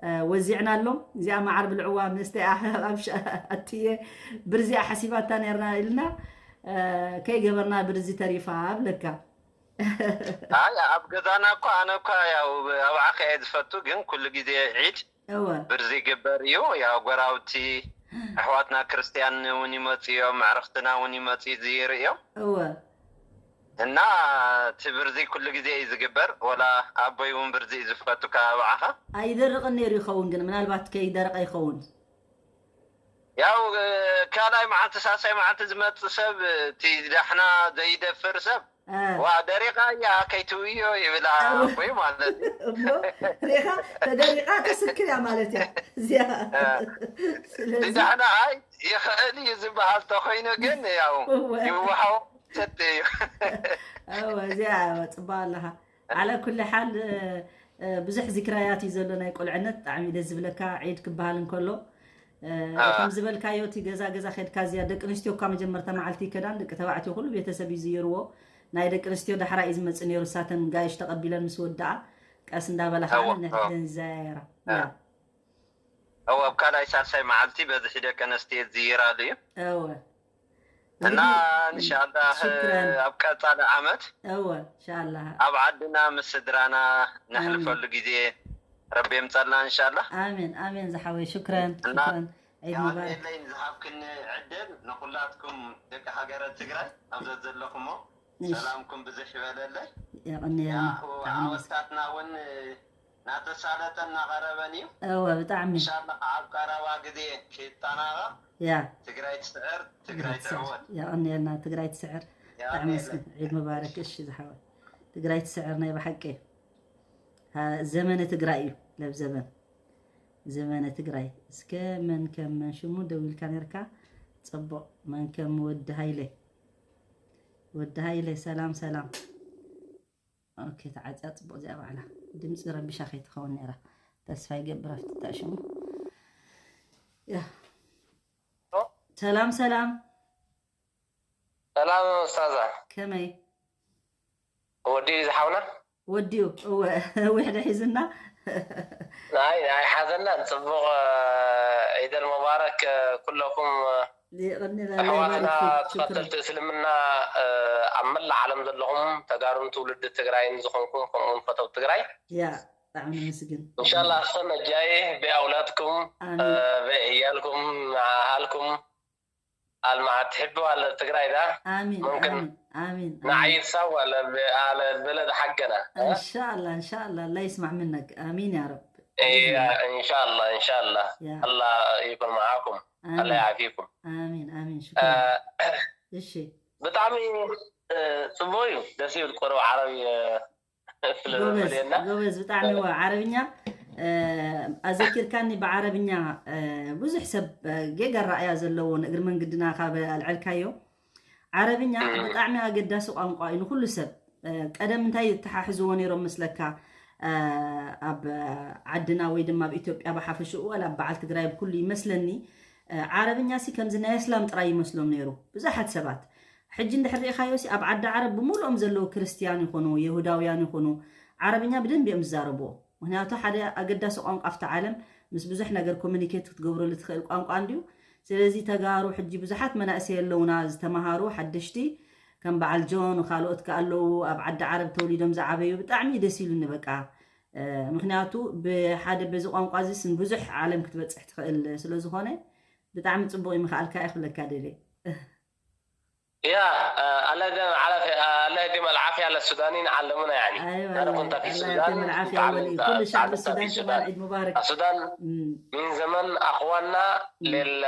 እ፣ ወዚዕናሎም እዚኣ መዓር ብልዕዋ መስተያ ኣብ ሸ- ኣትየ ብርዚኣ ሓሲባታ ነርና ኢልና እ፣ ከይገበርና ብርዚ ተሪፋ ብለካ ኣይ ኣብ ገዛና እኮ ኣነ እኳ ያው ኣብ ዓኸ እየ ዝፈቱ ግን ኩሉ ግዜ ዒድ እወ ብርዚ ይግበር እዩ። ያው ጎራውቲ ኣሕዋትና ክርስትያን እውን ይመፁ እዮም፣ ኣዕርኽትና እውን ይመፁ ዝይር እዮም እወ እና እቲ ብርዚ ኩሉ ግዜ እዩ ዝግበር። ወላ ኣቦይ እውን ብርዚ እዩ ዝፈቱ ካብ ዓኻ ኣይደርቕን ነይሩ ይኸውን ግን ምናልባት ከይደረቐ ይኸውን ያው ካልኣይ መዓልቲ ሳልሳይ መዓልቲ ዝመፅእ ሰብ፣ እቲ ዳሕና ዘይደፍር ሰብ፣ ዋ ደሪቓ እያ ከይትውዮ ይብላ። ወይ ማለት እዩ። እሞ ሪኻ ተደሪቓ ተስክር እያ ማለት እያ እዚኣ። እቲ ዳሕና ኣይ ይኽእል እዩ ዝበሃል ተኮይኑ ግን ያው ይወሃው ሰጥ እዩ። እዚኣ ፅባ ኣለኻ። ዓላ ኩሉ ሓል ብዙሕ ዝክራያት እዩ ዘሎ ናይ ቁልዕነት። ብጣዕሚ ደስ ዝብለካ ዒድ ክበሃል እንከሎ፣ ከም ዝበልካዮ እቲ ገዛ ገዛ ከድካ እዚኣ ደቂ ኣንስትዮ እኳ መጀመርታ መዓልቲ ይከዳን፣ ደቂ ተባዕትዮ ኩሉ ቤተሰብ እዩ ዝይርዎ። ናይ ደቂ ኣንስትዮ ዳሕራ እዩ ዝመፅእ ነይሩ። ሳተን ጋይሽ ተቐቢለን ምስ ወድኣ ቀስ እንዳበላ ከዓ ነንሕደን ይዘያየራ። እወ ኣብ ካልኣይ ሳልሳይ መዓልቲ በዝሒ ደቂ ኣንስትዮ ዝይራሉ እዩ። እወ እና እንሻላህ ኣብ ቀፃሊ ዓመት እወ እንሻላህ ኣብ ዓድና ምስ ስድራና ነሕልፈሉ ግዜ ረቢ የምፀልና እንሻላህ። ኣሜን ኣሜን ዝሓወይ ሽክረን ሽክረን። ዒድ ሙባረክ። የለይን ዝሃብክኒ ዕድል ንኩላትኩም ደቂ ሃገረ ትግራይ ኣብ ዘዘለኹሞ ሰላምኩም ብዝሕ ይበለለይ። የቐንየልና። ዓወታትና እውን እናተሳለጠ እናቐረበን እዩ። እወ ብጣዕሚ። እንሻላ ኣብ ቀረባ ግዜ ክይጠናቐቕ ያ ትግራይ ትስዕር፣ ትግራይ ትዕወት። የቐንየልና። ትግራይ ትስዕር። ብጣዕሚ መስግን። ዒድ ሙባረክ። እሺ ዝሓወይ ትግራይ ትስዕር ናይ ብሓቂ። ዘመነ ትግራይ እዩ ለብ ዘበን ዘመነ ትግራይ። እስከ መን ከም መን ሽሙ ደው ኢልካ ነርካ? ፅቡቕ። መን ከም ወዲ ሃይለ? ወዲ ሃይለ ሰላም ሰላም። ኦኬ ተዓፅያ። ፅቡቕ። እዚኣ ባዕላ ድምፂ ረቢሻ ከይትኸውን ነይራ። ተስፋ ይገብር ኣብቲ ሽሙ። ሰላም ሰላም። ሰላም ኡስታዛ። ከመይ? ወዲኡ ዝሓውና? ወዲኡ። እወ። ውሕደ ሒዝና። ናይ ናይ ሓዘናን ጽቡቕ ዒደል ሙባረክ ኩለኩም ኣሕዋትና ተኸተልቲ እስልምና ኣብ መላእ ዓለም ዘለኹም ተጋሩን ትውልዲ ትግራይን ዝኾንኩም ከምኡውን ፈተው ትግራይ። ያ ብጣዕሚ ነመስግን። እንሻላ ኣኸ ነጃይ ብኣውላድኩም ብእያልኩም መዓሃልኩም ኣልማዓት ትሕብዋ ትግራይ ዳ ኣሚን ሙምክን ኣሚን ኣሚን ንዓይድ ሳዋ ለበለ ዝሓገና እንሻላ እንሻላ ላ ይስማዕ ምነክ ኣሚን ያ ረብ እያ እንሻላ እንሻላ ያ ኣላ ይኩን መዓኩም ኣላ ኣሚን ይዓፊኩም ኣሚን ኣሚን ሽኩር እሺ ብጣዕሚ ጽቡቅ እዩ ደስ ይብል ቆረብ ዓረብ ጎበዝ ጎበዝ ብጣዕሚ ዋ ዓረብኛ ኣዘኪርካኒ ብዓረብኛ ብዙሕ ሰብ ጌጋ ረኣያ ዘለዎ ንእግሪ መንግድና ካብ ኣልዐልካዮ ዓረብኛ ብጣዕሚ ኣገዳሲ ቋንቋ እዩ ንኩሉ ሰብ ቀደም እንታይ ይተሓሕዝዎ ነይሮም መስለካ ኣብ ዓድና ወይ ድማ ኣብ ኢትዮጵያ ብሓፈሽኡ ዋላ ኣብ በዓል ትግራይ ብኩሉ ይመስለኒ ዓረብኛ ሲ ከምዚ ናይ ኣስላም ጥራይ ይመስሎም ነይሩ ብዙሓት ሰባት ሕጂ እንድሕር ሪኢኻዮ ሲ ኣብ ዓዲ ዓረብ ብምሉኦም ዘለዉ ክርስትያን ይኹኑ የሁዳውያን ይኹኑ ዓረብኛ ብደንብ እዮም ዝዛረብዎ ምክንያቱ ሓደ ኣገዳሲ ቋንቋ ኣብቲ ዓለም ምስ ብዙሕ ነገር ኮሚኒኬት ክትገብረሉ ትኽእል ቋንቋ እንድዩ ስለዚ ተጋሩ ሕጂ ብዙሓት መናእሰይ ኣለውና ዝተምሃሩ ሓደሽቲ ከም በዓል ጆን ካልኦት ከ ኣለዉ ኣብ ዓዲ ዓረብ ተወሊዶም ዝዓበዩ ብጣዕሚ ደስ ኢሉኒ በቃ ምክንያቱ ብሓደ በዚ ቋንቋ እዚ ስን ብዙሕ ዓለም ክትበፅሕ ትኽእል ስለዝኾነ ብጣዕሚ ፅቡቅ እዩ ምክኣልካ እየ ክብለካ ደልየ يا الله يديم العافية على السودانيين علمونا يعني أيوة أنا كنت في السودان كل شعب السودان كمان عيد مبارك السودان من زمن أخواننا لل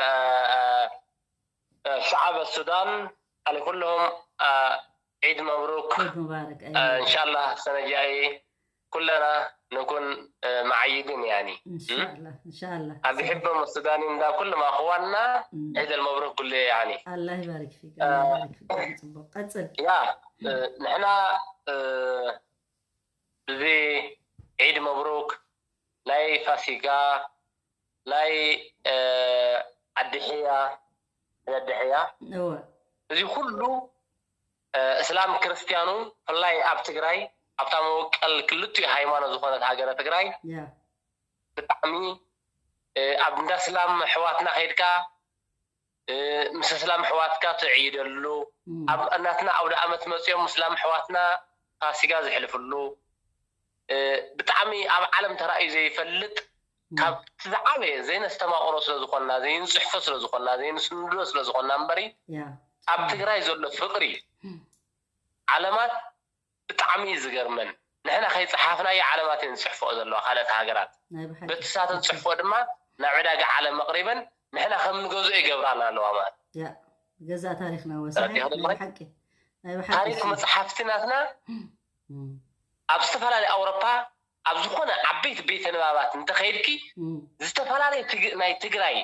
شعب السودان على كلهم عيد مبروك عيد مبارك أيوة. إن شاء الله السنة الجاية كلنا نكون معيدين يعني إن شاء الله إن شاء الله أبي يحبهم السودانيين ده كلهم أخواننا عيد المبروك كله يعني الله يبارك فيك الله يبارك فيك قصد يا نحن بزي عيد مبروك لاي فاسيقا لاي الدحية الدحية እዚ ኩሉ እስላም ክርስትያኑ ፍላይ ኣብ ትግራይ ኣብታ መወቀል ክልቲኡ ሃይማኖት ዝኾነት ሃገረ ትግራይ ብጣዕሚ ኣብ እንዳ እስላም ኣሕዋትና ከይድካ ምስ እስላም ኣሕዋትካ ትዕይደሉ ኣብ እናትና ኣውደ ኣመት መፅኦም እስላም ኣሕዋትና ፋሲጋ ዝሕልፍሉ ብጣዕሚ ኣብ ዓለም ተራእዩ ዘይፈልጥ ካብቲ ዝዓበየ ዘይነስተማቕሮ ስለዝኾንና ዘይንፅሕፎ ስለዝኾንና ዘይንስንዶ ስለዝኾንና እምበሪ ኣብ ትግራይ ዘሎ ፍቕሪ ዓለማት ብጣዕሚ እዩ ዝገርመን ንሕና ከይፀሓፍናዮ ዓለማት እየን ዝፅሕፍኦ ዘለዋ ካልኦት ሃገራት በቲ ሳተን ፅሕፎ ድማ ናብ ዕዳጋ ዓለም ኣቕሪበን ንሕና ከም ንገዝኦ ይገብራና ኣለዋ ማለት ያ ገዛ ታሪኽና ወሳሒ ናይ ብሓቂ ናይ ብሓቂ ታሪክ መፅሓፍቲ ናትና ኣብ ዝተፈላለዩ ኣውሮፓ ኣብ ዝኾነ ዓበይቲ ቤተ ንባባት እንተኸይድኪ ዝተፈላለዩ ናይ ትግራይ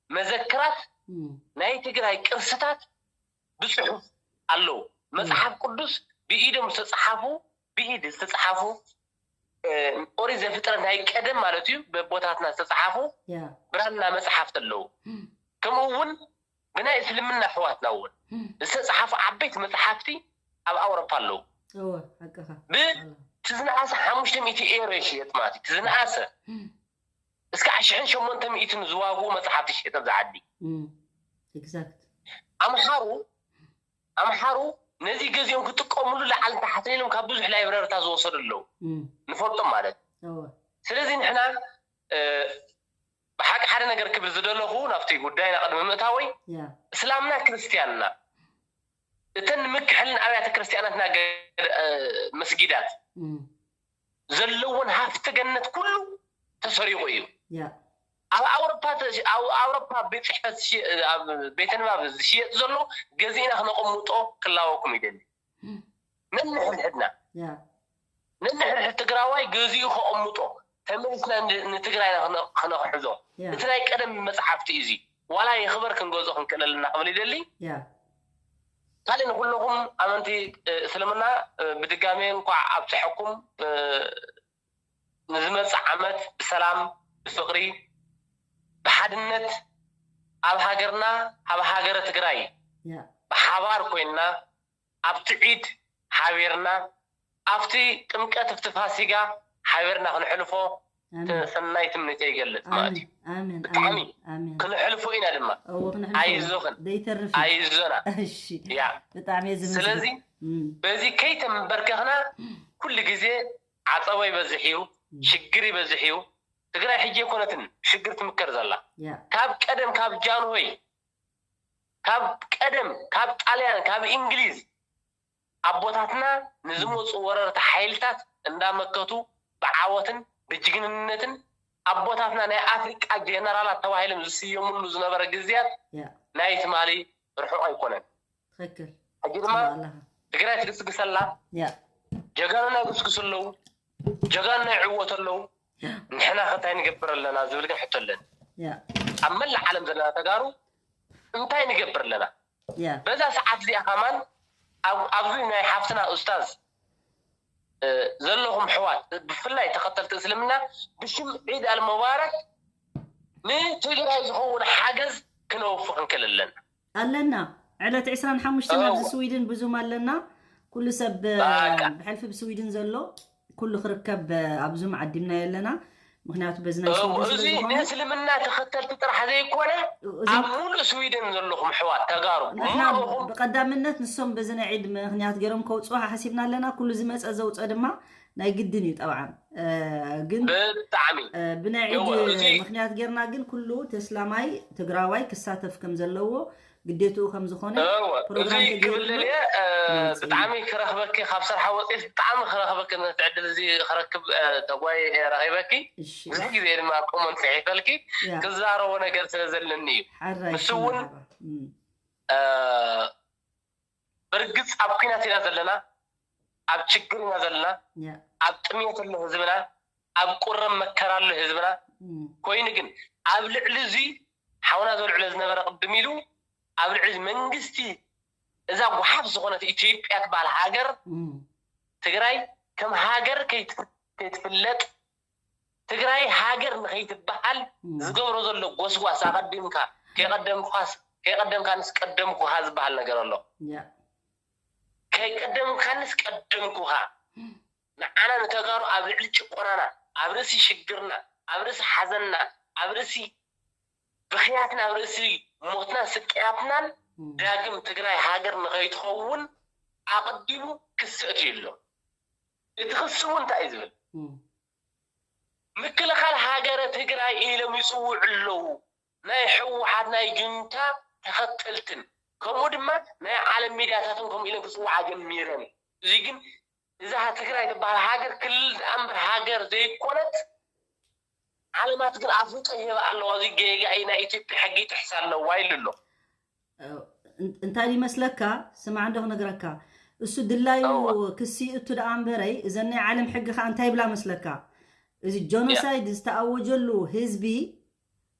መዘክራት ናይ ትግራይ ቅርስታት ብፅሑፍ ኣለዉ። መፅሓፍ ቅዱስ ብኢዶም ዝተፅሓፉ ብኢድ ዝተፅሓፉ ኦሪት ዘፍጥረት ናይ ቀደም ማለት እዩ። በቦታትና ዝተፅሓፉ ብራና መፅሓፍቲ ኣለዉ። ከምኡ እውን ብናይ እስልምና ኣሕዋትና እውን ዝተፅሓፉ ዓበይቲ መፅሓፍቲ ኣብ ኣውሮፓ ኣለዉ። ብዝነኣሰ ሓሙሽተ ሚእቲ ኤሮ ይሽየጥ ማለት እዩ። ዝነኣሰ እስካዕ ሽሕን ሸሞንተ ሚእትን ዝዋግኡ መፅሓፍቲ ይሽየጥ ኣብዚ ዓዲ። ኣምሓሩ ኣምሓሩ ነዚ ገዚኦም ክጥቀምሉ ላዕልን ታሕትን ኢሎም ካብ ብዙሕ ላይብረርታት ዝወሰዱ ኣለዉ። ንፈልጦም ማለት ስለዚ ንሕና ብሓቂ ሓደ ነገር ክብል ዝደለኹ ናብቲ ጉዳይና ቅድሚ ምእታወይ እስላምና ክርስትያንና እተን ንምክሕልን ኣብያተ ክርስትያናትና መስጊዳት ዘለዎን ሃፍቲ ገነት ኩሉ ተሰሪቑ እዩ። ኣብ ኣውሮፓ ኣብ ኣውሮፓ ቤት ፅሕፈት ኣብ ቤተ ንባብ ዝሽየጥ ዘሎ ገዚእና ክነቐምጦ ክላወኩም ይደሊ። ነንሕድሕድና ነንሕድሕድ ትግራዋይ ገዚኡ ከቐምጦ ተመሊስና ንትግራይና ክነክሕዞ እቲ ናይ ቀደም መፅሓፍቲ እዚ ዋላ ይኽበር ክንገዝኦ ክንክእል ኣለና ክብል ይደሊ። ካልእ ንኩለኹም ኣመንቲ እስልምና ብድጋሜ እንኳዕ ኣብፀሐኩም። ንዝመፅእ ዓመት ብሰላም ብፍቕሪ ብሓድነት ኣብ ሃገርና ኣብ ሃገረ ትግራይ ብሓባር ኮይንና ኣብቲ ዒድ ሓቢርና ኣብቲ ጥምቀት ኣብቲ ፋሲጋ ሓቢርና ክንሕልፎ ሰናይ ትምኒተ ይገልፅ ማለት እዩ። ብጣዕሚ ክንሕልፎ ኢና ድማ ኣይዞኽን ኣይዞና። ስለዚ በዚ ከይተንበርከኽና ኩሉ ግዜ ዓፀቦ ይበዝሕ እዩ፣ ሽግር ይበዝሕ እዩ። ትግራይ ሕጂ ኣይኮነትን ሽግር ትምከር ዘላ ካብ ቀደም ካብ ጃንሆይ ካብ ቀደም ካብ ጣልያን ካብ እንግሊዝ ኣቦታትና ንዝመፁ ወረርቲ ሓይልታት እንዳመከቱ ብዓወትን ብጅግንነትን ኣቦታትና ናይ ኣፍሪቃ ጀነራላት ተባሂሎም ዝስየምሉ ዝነበረ ግዝያት ናይ ትማሊ ርሑቕ ኣይኮነን። ሕጂ ድማ ትግራይ ትግስግስ ኣላ። ጀጋኑና ይግስግሱ ኣለዉ፣ ጀጋኑና ይዕወቱ ኣለዉ። ንሕና ከ እንታይ ንገብር ኣለና ዝብል ግን ሕቶ ኣለኒ። ኣብ መላእ ዓለም ዘለና ተጋሩ እንታይ ንገብር ኣለና? በዛ ሰዓት እዚኣ ከማን ኣብዚ ናይ ሓፍትና ኡስታዝ ዘለኹም ኣሕዋት ብፍላይ ተኸተልቲ እስልምና ብሽም ዒድ ኣልሙባረክ ንትግራይ ዝኸውን ሓገዝ ክነውፍ ክንክእል ኣለና። ኣለና። ዕለት ዕስራን ሓሙሽተን ኣብዚ ስዊድን ብዙም ኣለና። ኩሉ ሰብ ብሕልፊ ብስዊድን ዘሎ ኩሉ ክርከብ ኣብ ዙም ዓዲምናዮ ኣለና። ምክንያቱ በዚ ናይ ስዊድን እዚ ስለዝኾነ ንእስልምና ተኸተልቲ ጥራሕ ዘይኮነ እዚ ኣብ ሙሉእ ስዊድን ዘለኹም ኣሕዋት ተጋሩ ንሕና ሙሉእኹም ብቀዳምነት ንሶም በዚ ናይ ዒድ ምክንያት ገይሮም ከውፅኦ ሓሲብና ኣለና። ኩሉ ዝመፀ ዘውፀ ድማ ናይ ግድን እዩ ጠብዓን ግን ብጣዕሚ ብናይ ዒድ ምክንያት ገይርና ግን ኩሉ ተስላማይ ትግራዋይ ክሳተፍ ከም ዘለዎ ግዴትኡ ከም ዝኾነ ፕሮግራም ተገይሩ ብጣዕሚ ክረኽበኪ ካብ ስራሕ ወፂስ ብጣዕሚ ክረኽበኪ ነቲ ዕድል እዚ ክረክብ ተጓይ ረኺበኪ ብዙሕ ግዜ ድማ ኮመንት ፅሒፈልኪ ክዛረቦ ነገር ስለ ዘለኒ እዩ ንሱ እውን ብርግፅ ኣብ ኩናት ኢና ዘለና ኣብ ችግር ኢና ዘለና ኣብ ጥምየት ኣሎ ህዝብና ኣብ ቁረብ መከራ ኣሎ ህዝብና ኮይኑ ግን ኣብ ልዕሊ እዚ ሓውና ዘልዕሎ ዝነበረ ቅድም ኢሉ ኣብ ልዕሊ መንግስቲ እዛ ጓሓፍ ዝኾነት ኢትዮጵያ ትበሃል ሃገር ትግራይ ከም ሃገር ከይትፍለጥ ትግራይ ሃገር ንኸይትበሃል ዝገብሮ ዘሎ ጎስጓስ ኣቐዲምካ ከይቐደምካስ ከይቐደምካ ንስ ቀደምኩኻ ዝበሃል ነገር ኣሎ ከይቀደምካ ንስ ቀደምኩኻ ንዓና ንተጋሩ ኣብ ልዕሊ ጭቆናና ኣብ ርእሲ ሽግርና ኣብ ርእሲ ሓዘንና ኣብ ርእሲ ብኽያትና ኣብ ርእሲ ሞትናን ስቅያትናን ዳግም ትግራይ ሃገር ንኸይትኸውን ኣቐዲሙ ክሲ ኣትዩ ኣሎ። እቲ ክሲ እውን እንታይ እዩ ዝብል? ምክልኻል ሃገረ ትግራይ ኢሎም ይፅውዑ ኣለዉ። ናይ ህወሓት ናይ ጁንታ ተኸተልትን ከምኡ ድማ ናይ ዓለም ሚድያታትን ከምኡ ኢለን ክፅውዓ ጀሚረን። እዚ ግን እዛ ትግራይ ትበሃል ሃገር ክልል ደኣ እምበር ሃገር ዘይኮነት ዓለማት ግን ኣፍልጦ ይህባ ኣለዋ። እዚ ጌጋ እዩ፣ ናይ ኢትዮጵያ ሕጊ ይጥሕስ ኣለዋ ኢሉ ኣሎ። እን- እንታይ ይመስለካ? ስማዕ እንዶ ክነግረካ፣ እሱ ድላዩ እወ። ክሲ እቱ ደኣ እምበረይ፣ እዘን ናይ ዓለም ሕጊ ከዓ እንታይ ይብላ መስለካ? እዚ ጆኖሳይድ ዝተኣወጀሉ ህዝቢ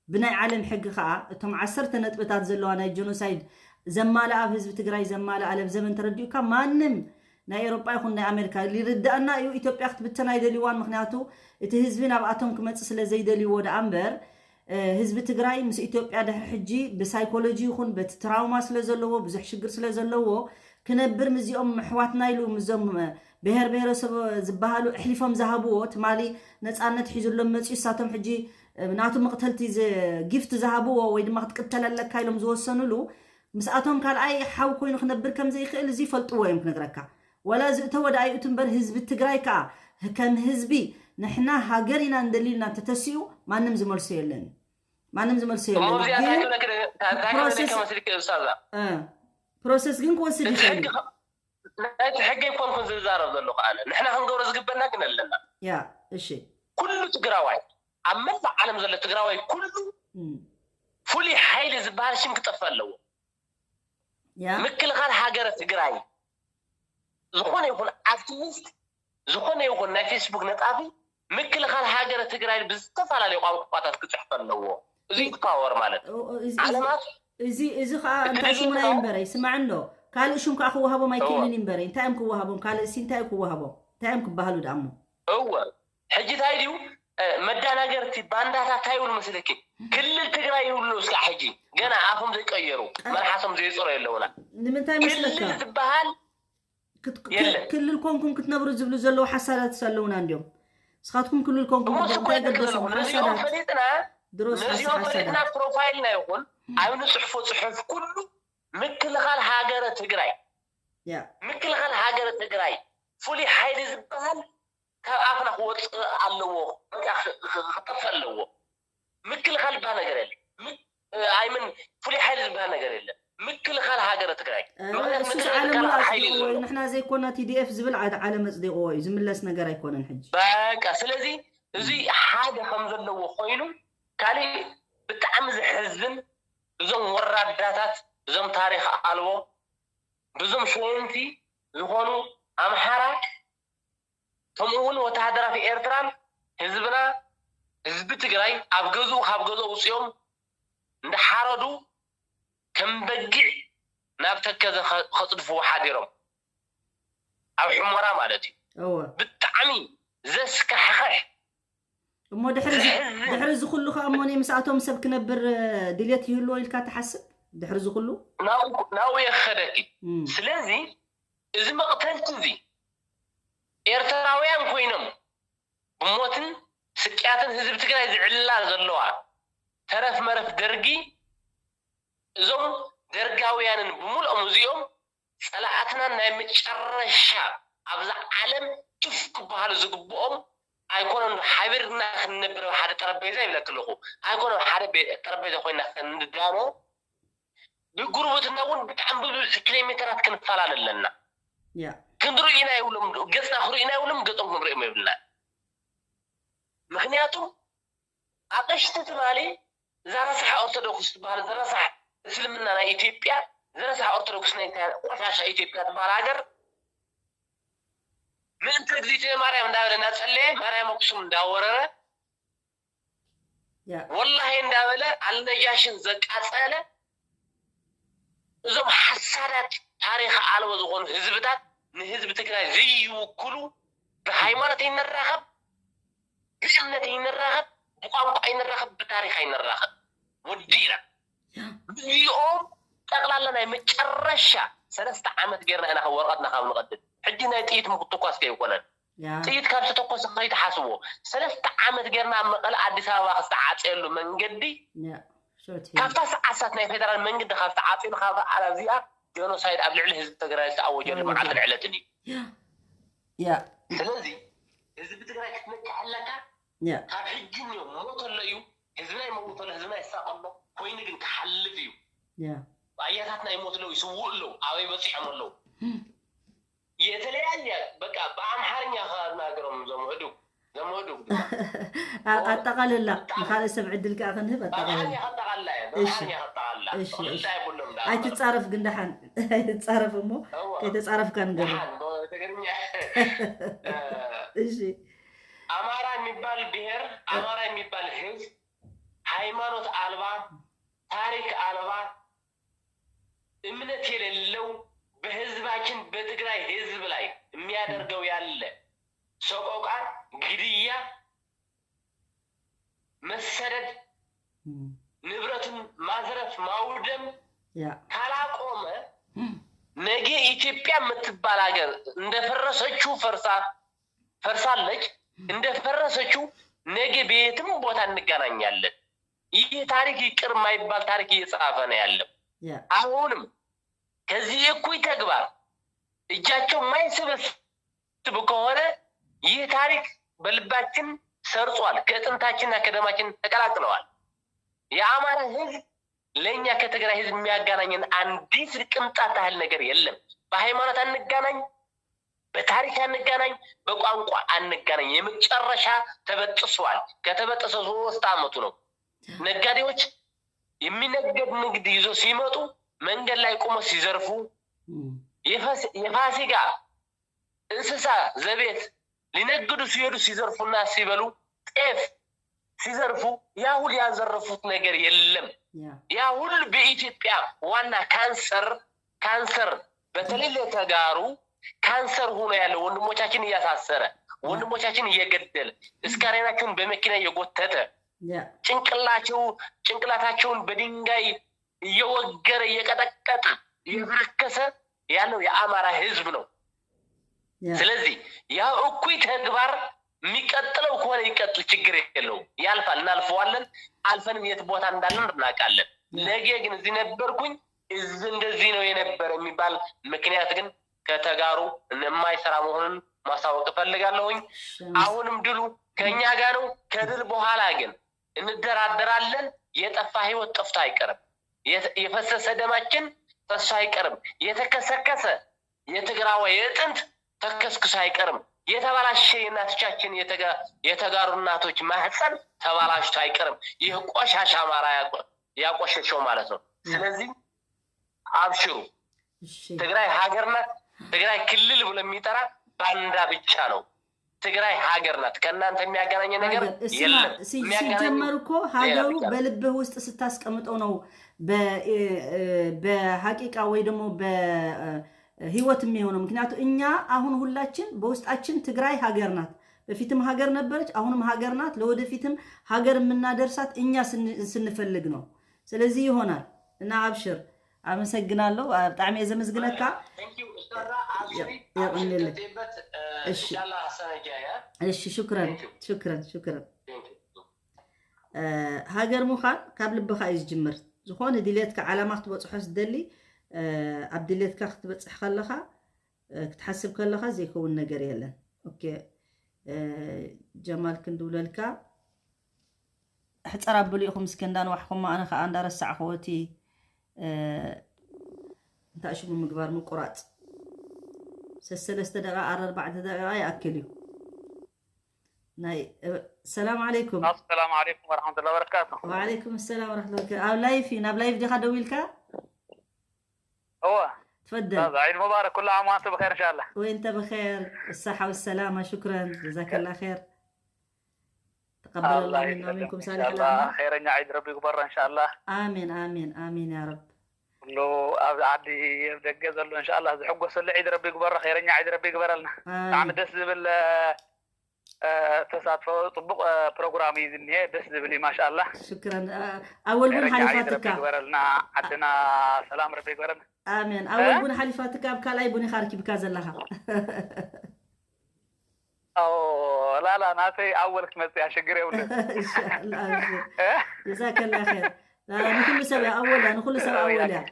ብናይ ዓለም ሕጊ ከዓ እቶም ዓሰርተ ነጥብታት ዘለዋ ናይ ጆኖሳይድ ዘማልኣ፣ ኣብ ህዝቢ ትግራይ ዘማልኣ ለብዘበን ተረዲኡካ፣ ማንም ናይ ኤሮጳ ይኹን ናይ ኣሜሪካ ሊርዳእና እዩ። ኢትዮጵያ ክትብተን ኣይደልይዋን፣ ምክንያቱ እቲ ህዝቢ ናብኣቶም ክመፅእ ስለ ዘይደልይዎ ደኣ እምበር፣ ህዝቢ ትግራይ ምስ ኢትዮጵያ ድሕሪ ሕጂ ብሳይኮሎጂ ይኹን በቲ ትራውማ ስለ ዘለዎ፣ ብዙሕ ሽግር ስለ ዘለዎ፣ ክነብር ምስዚኦም ኣሕዋትና ኢሉ ምስዞም ብሄር ብሄረሰብ ዝበሃሉ ኣሕሊፎም ዝሃብዎ፣ ትማሊ ነፃነት ሒዙሎም መፅዩ፣ እሳቶም ሕጂ ናቱ መቕተልቲ ጊፍት ዝሃብዎ ወይ ድማ ክትቅተል ኣለካ ኢሎም ዝወሰኑሉ፣ ምስኣቶም ካልኣይ ሓው ኮይኑ ክነብር ከም ዘይክእል እዚ ይፈልጥዎ እዮም ክነግረካ። ወላ ዝእተወ ደኣ ይእቱ እምበር ህዝቢ ትግራይ ከዓ ከም ህዝቢ ንሕና ሃገር ኢና እንደሊ ኢልና እንተተሲኡ ማንም ዝመልሶ የለን። ማንም ዝመልሶ እሞ የለን። እዚኣ ግን እንታይ ክብለኪ እንታይ ክብለኪ ፕሮሰስ ከመስልኪ እሳዛ እ፣ ፕሮሰስ ግን ክወስድ እቲ ይኽእል ሕጊ እዩ። ናይቲ ሕጊ ኣይኮንኩን ዝዛረብ ዘለኹ ኣነ። ንሕና ክንገብሮ ዝግበና ግን ኣለና። ያ እሺ ኩሉ ትግራዋይ፣ ኣብ መላእ ዓለም ዘሎ ትግራዋይ ኩሉ እም፣ ፍሉይ ሓይሊ ዝበሃል ሽም ክጠፍእ ኣለዎ። ያ ምክልኻል ሃገረ ትግራይ ዝኾነ ይኹን ኣክቲቪስት፣ ዝኾነ ይኹን ናይ ፌስቡክ ነጣፊ ምክልኻል ሃገረ ትግራይ ብዝተፈላለዩ ቋንቋታት ክፅሕፍ ኣለዎ። እዚ እዩ ፓወር ማለት። ኦ- ኦ- እዚ- እዚ- ዓለማት እዚ እዚ ከዓ እንታይ እትደሊ ሽሙና ከዓ ይንበረይ ስማዕ እንዶ ካልእ ሽም ከዓ ክወሃቦም እዎ። ኣይክእልን ይንበረይ። እንታይ እዮም ክወሃቦም? ካልእ እሲ እንታይ እዩ ክወሃቦም? እንታይ እዮም ክበሃሉ ደኣሞ? እወ ሕጂ እንታይ ድዩ እ፣ መዳናገርቲ ባንዳታት እንታይ ይብሉ መስለኪ? ክልል ትግራይ ይብሉ እስካ ሕጂ ገና ኣፎም ዘይቀየሩ መልሓሶም ዘይፅሮ የለውና። ንምንታይ መስለካ? ክልል ዝበሃል ክት- የለን። ክልል ኮንኩም ክትነብሩ ዝብሉ ዘለዉ ሓሳዳት ኣለውና እንዲዮም። ንስኻትኩም ክልል ኮንኩም እሞ ክትነብሩ ስኮ እንታይ ይብል ገደሶም? ዘለኹ ነዚኦም ሓሳዳት ፈሊጥና ድሮስ ነዚኦም ሓሳዳት ፈሊጥና ፕሮፋይልና ይኹን ኣብ ንፅሕፎ ፅሑፍ ኩሉ ምክልኻል ሃገረ ትግራይ ያ ምክልኻል ሃገረ ትግራይ ፍሉይ ሓይሊ ዝበሃል ካብ ኣፍና ክወፅእ ኣለዎ። በቃ ክ- ክ- ክጠፍእ ኣለዎ። ምክልኻል ዝበሃል ነገር የለ። ም- ኣይምን ፍሉይ ሓይሊ ዝበሃል ነገር የለ። ምክልኻል ሃገረ ትግራይ እ፣ ምክንያቱ እሱስ ምክልኻል ዓለም ትግራይ ሙሉእ ሓይሊ እዩ ኣፅዲቕዎ እዩ። ዘሎ። ንሕና ዘይኮና ቲ ዲ ኤፍ ዝብል ዓድ ዓለም ኣፅዲቕዎ እዩ። ዝምለስ ነገር ኣይኮነን ሕጂ። በቃ ስለዚ እዚ ሓደ ከም ዘለዎ ኮይኑ ካሊእ ብጣዕሚ ዘሕዝን እዞም ወራዳታት እዞም ታሪክ ኣልቦ ብዞም ሸወንቲ ዝኾኑ ኣምሓራ ከምኡ እውን ወተሃደራት ኤርትራን ህዝብና ህዝቢ ትግራይ ኣብ ገዝኡ ካብ ገዝኡ ውፅኦም እንዳሓረዱ ከም በጊዕ ናብ ተከዘ ከ- ከፅድፍዎ ሓዲሮም ኣብ ሕሞራ ማለት እዩ። እወ ብጣዕሚ ዘስካሕኽሕ እሞ ድሕሪ እዚ- ዘሕዝን ድሕሪ እዚ ኩሉ ከዓ እሞ ናይ ምስኣቶም ሰብ ክነብር እ፣ ድልየት ይህልዎ ኢልካ ትሓስብ? ድሕሪ እዚ ኩሉ ናብኡ ናብኡ የኸደኪ። እም፣ ስለዚ እዚ መቕተልቲ እዚ ኤርትራውያን ኮይኖም ብሞትን ስቅያትን ህዝቢ ትግራይ ዝዕልላ ዘለዋ ተረፍ መረፍ ደርጊ እዞም ደርጋውያንን ብምልኦም እዚኦም ፀላእትናን ናይ መጨረሻ ኣብዛ ዓለም ቱፍ ክበሃሉ ዝግብኦም ኣይኮነን። ሓቢርና ክንነብር ኣብ ሓደ ጠረጴዛ ይብለክ ኣለኹ። ኣይኮነን ሓደ ቤ- ጠረጴዛ ኮይና ክንዳኖ ብጉርብትና እውን ብጣዕሚ ብዙሕ ኪሎ ሜትራት ክንፈላለ ኣለና። ያ ክንዲ ርኢና ይብሎም ገፅና ክርእዩና ይብሎም ገፆም ክንሪኦም የብልና። ምክንያቱ ኣቅሽቲ ትማሊ እዛ ረሳሕ ኦርቶዶክስ ትበሃል እዛ ረሳሕ እስልምና ናይ ኢትዮጵያ እዛ ረሳሕ ኦርቶዶክስ ናይ ቆሻሻ ኢትዮጵያ ትበሃል ሃገር ምእንቲ እግዚእትዮ ማርያም እንዳበለ እናፀለየ ማርያም ኣክሱም እንዳወረረ ያ ወላሂ እንዳበለ ኣልነጃሽን ዘቃፀለ እዞም ሓሳዳት ታሪክ ኣልቦ ዝኾኑ ህዝብታት ንህዝቢ ትግራይ ዘይውክሉ ብሃይማኖት ኣይንራኸብ ብእምነት ኣይንራኸብ ብቋንቋ ኣይንራኸብ ብታሪክ ኣይንራኸብ ወዲእና እዚኦም ጠቕላላ ናይ መጨረሻ ሰለስተ ዓመት ጌርና ኢና ወረቐትና ካብ ንቐድድ ሕጂ ናይ ጥይት ምትኳስ ከይኮነን ያ ጥይት ካብ ዝተኮሰ ከይትሓስቦ ሰለስተ ዓመት ጌርና ኣብ መቐለ ኣዲስ ኣበባ ክዝተዓፀየሉ መንገዲ ያ ሾርት ካብታ ሰዓት ሳት ናይ ፌደራል መንገዲ ካብ ዝተዓፅየሉ ካብ ኣላ እዚኣ ጀኖሳይድ ኣብ ልዕሊ ህዝቢ ትግራይ ዝተኣወጀሉ መዓልትን ዕለትን እዩ። ያ ስለዚ ህዝቢ ትግራይ ክትነቅሕ ኣለካ። ያ ካብ ሕጂ እኒኦ ሞት ኣሎ እዩ። ህዝብና ይመውት ኣሎ፣ ህዝብና ይሳቐ ኣሎ። ኮይኑ ግን ክሓልፍ እዩ። ያ ኣያታትና ይሞት ኣለዉ፣ ይስውኡ ኣለዉ፣ ኣበይ በፂሖም ኣለዉ። የተለያየ በቃ ብኣምሓርኛ ከናገሮም ዘምዕዱ ዘምዕዱ ድማ ኣ- ኣጠቓልላ፣ ንኻልእ ሰብ ዕድል ከኣ ክንህብ ኣጠቓልላ። ብብሓን የኸጠቓላ እየ እሺ። ብብሓን የኸጠቓላ እሺ፣ እሺ። እንታይ የብሎም ዳ ኣይትጻረፍ ግን ደሓን ኣይትጻረፍ እሞ እወ። ከይተጻረፍካ ንገሩ። ብሓን ብትግርኛ እሺ። ኣማራ የሚባል ብሔር፣ ኣማራ የሚባል ህዝብ ሃይማኖት አልባ፣ ታሪክ አልባ፣ እምነት የሌለው፣ በህዝባችን በትግራይ ህዝብ ላይ የሚያደርገው ያለ ሰቆቃ፣ ግድያ፣ መሰደድ፣ እም፣ ንብረትን ማዝረፍ፣ ማውደም ያ ካላቆመ ነገ ኢትዮጵያ የምትባል ሀገር እንደፈረሰችው ፈርሳ ፈርሳለች። እንደፈረሰችው ነገ በየትም ቦታ እንገናኛለን። ይህ ታሪክ ይቅር የማይባል ታሪክ እየጻፈ ነው ያለው። ያ አሁንም ከዚህ እኩይ ተግባር እጃቸው የማይሰበስቡ ከሆነ ይህ ታሪክ በልባችን ሰርጿል። ከእጥንታችንና ከደማችን ተቀላቅለዋል። የአማራ ህዝብ ለእኛ ከትግራይ ህዝብ የሚያገናኘን አንዲት ቅንጣት ታህል ነገር የለም። በሃይማኖት አንገናኝ፣ በታሪክ አንገናኝ፣ በቋንቋ አንገናኝ። የመጨረሻ ተበጥሷል። ከተበጠሰ ሶስት አመቱ ነው። ነጋዴዎች የሚነገድ ንግድ ይዞ ሲመጡ መንገድ ላይ ቆሞ ሲዘርፉ፣ እም፣ የፋስ- የፋሲካ እንስሳ ዘቤት ሊነግዱ ሲሄዱ ሲዘርፉና ሲበሉ፣ ጤፍ ሲዘርፉ፣ ያ ሁሉ ያዘረፉት ነገር የለም። ያ ያ ሁሉ በኢትዮጵያ ዋና ካንሰር ካንሰር በተለይ ለተጋሩ ካንሰር ሆኖ ያለው ወንድሞቻችን እያሳሰረ ወንድሞቻችን እየገደለ እስካሬናቸውን በመኪና እየጎተተ ያ ጭንቅላቸው ጭንቅላታቸውን በድንጋይ እየወገረ እየቀጠቀጠ እየፈረከሰ ያለው የአማራ ህዝብ ነው። ያ ስለዚህ ያ እኩይ ተግባር የሚቀጥለው ከሆነ ይቀጥል፣ ችግር የለውም፣ ያልፋል፣ እናልፈዋለን። አልፈንም የት ቦታ እንዳለን እናውቃለን። ያ ነገ ግን እዚህ ነበርኩኝ እዚህ እንደዚህ ነው የነበረ የሚባል ምክንያት ግን ከተጋሩ የማይሰራ መሆኑን ማሳወቅ እፈልጋለሁኝ። እሺ፣ አሁንም ድሉ ከኛ ጋር ነው። ከድል በኋላ ግን እንደራደራለን። የጠፋ ህይወት ጠፍቶ አይቀርም። የተ- የፈሰሰ ደማችን ፈሶ አይቀርም። የተከሰከሰ የትግራዋ የጥንት ተከስክሶ አይቀርም። የተበላሸ የእናቶቻችን የተጋ- የተጋሩ እናቶች ማህፀን ተበላሽቶ አይቀርም። ይህ ቆሻሻ አማራ ያቆ- ያቆሸሸው ማለት ነው። ስለዚህ አብሽሩ፣ እሺ ትግራይ ሀገር ናት። ትግራይ ክልል ብሎ የሚጠራ ባንዳ ብቻ ነው። ትግራይ ሀገር ናት። ከእናንተ የሚያገናኘ ነገር ሀገር እስማ የለም። ሲ- የሚያገናኘ ሲጀመር እኮ ሀገሩ ብቻ ነው። በልብህ ውስጥ ስታስቀምጠው ነው በ- እ- እ- በሀቂቃ ወይ ደግሞ በህይወት የሚሆነው። ምክንያቱ እኛ አሁን ሁላችን በውስጣችን ትግራይ ሀገር ናት። በፊትም ሀገር ነበረች፣ አሁንም ሀገር ናት። ለወደፊትም ሀገር የምናደርሳት እኛ ስን- ስንፈልግ ነው። ስለዚህ ይሆናል እና አብሽር። አመሰግናለሁ። አ- ብጣዕሚ እየ ዘመስግነካ። Thank you፣ ኡስታዛ፣ አብሽሪ፣ የቕንልክ። ቀጥይበት፣ እ፣ እሺ። ኢንሻላህ ሐሰነ ጃያ። እሺ፣ ሽክረን Thank you። ሽክረን ሽክረን። Thank you። እ፣ ሃገር ምዃን ካብ ልብኻ እዩ ዝጅምር። ዝኾነ ድሌትካ፣ ዓላማ ክትበፅሖ ዝደሊ፣ እ፣ ኣብ ድሌትካ ክትበፅሕ ከለኻ፣ እ፣ ክትሓስብ ከለኻ ዘይከውን ነገር የለን። ኦኬ፣ እ፣ ጀማል ክንድውለልካ ሕፀር ኣብሉ ኢኹም እስከ እንዳንዋሕኹም፣ ኣነ ከዓ እንዳረሳዕኹዎ እቲ፣ እ፣ እንታይ ሽሙ ምግባር ምቁራፅ። ሰሰለስተ ደቂቃ ኣረ ኣርባዕተ ደቂቃ ይኣክል እዩ። ናይ፣ እ፣ ሰላም ዓለይኩም። السلام عليكم ورحمة الله وبركاته. ወዓለይኩም ሰላም ወረሕመቱላሂ ወበረካቱ። ኣብ ላይፍ እዩ። ናብ ላይፍ ዲኻ ደው ኢልካ? هو ትፈደል። أستاذ، عيد مبارك، كل عام وأنتم بخير إن شاء الله. وأنت بخير، الصحة والسلامة، شكرا، جزاك الله خير. تقبل الله الله منا ومنكم يسلمك إن صالح شاء الله. الأعمال. خيرኛ عيد ربي يقبر إن شاء الله. آمين، آمين، آمين يا رب. كله أبعد يبدأ زلو إن شاء الله. زحقو سل عيد ربي يقبر، خيرኛ عيد ربي يقبر لنا. آمين. نعم، دس بال تساتفو طبق بروجرام يزنيه دس بلي ما شاء الله. شكرا. آه، أول من خيرኛ عيد حليفاتك. ربي يقبر لنا. عدنا سلام ربي يقبر لنا. آمين. أول ها؟ بن حليفاتك أبكى لاي بني خارج بكاز الله. أو لا لا ناتي أول كمت يا شقر يا ولد. إن شاء الله، أبشر. جزاك الله خير. لا لا، نكل سبع أول، نكل سبع أول يا.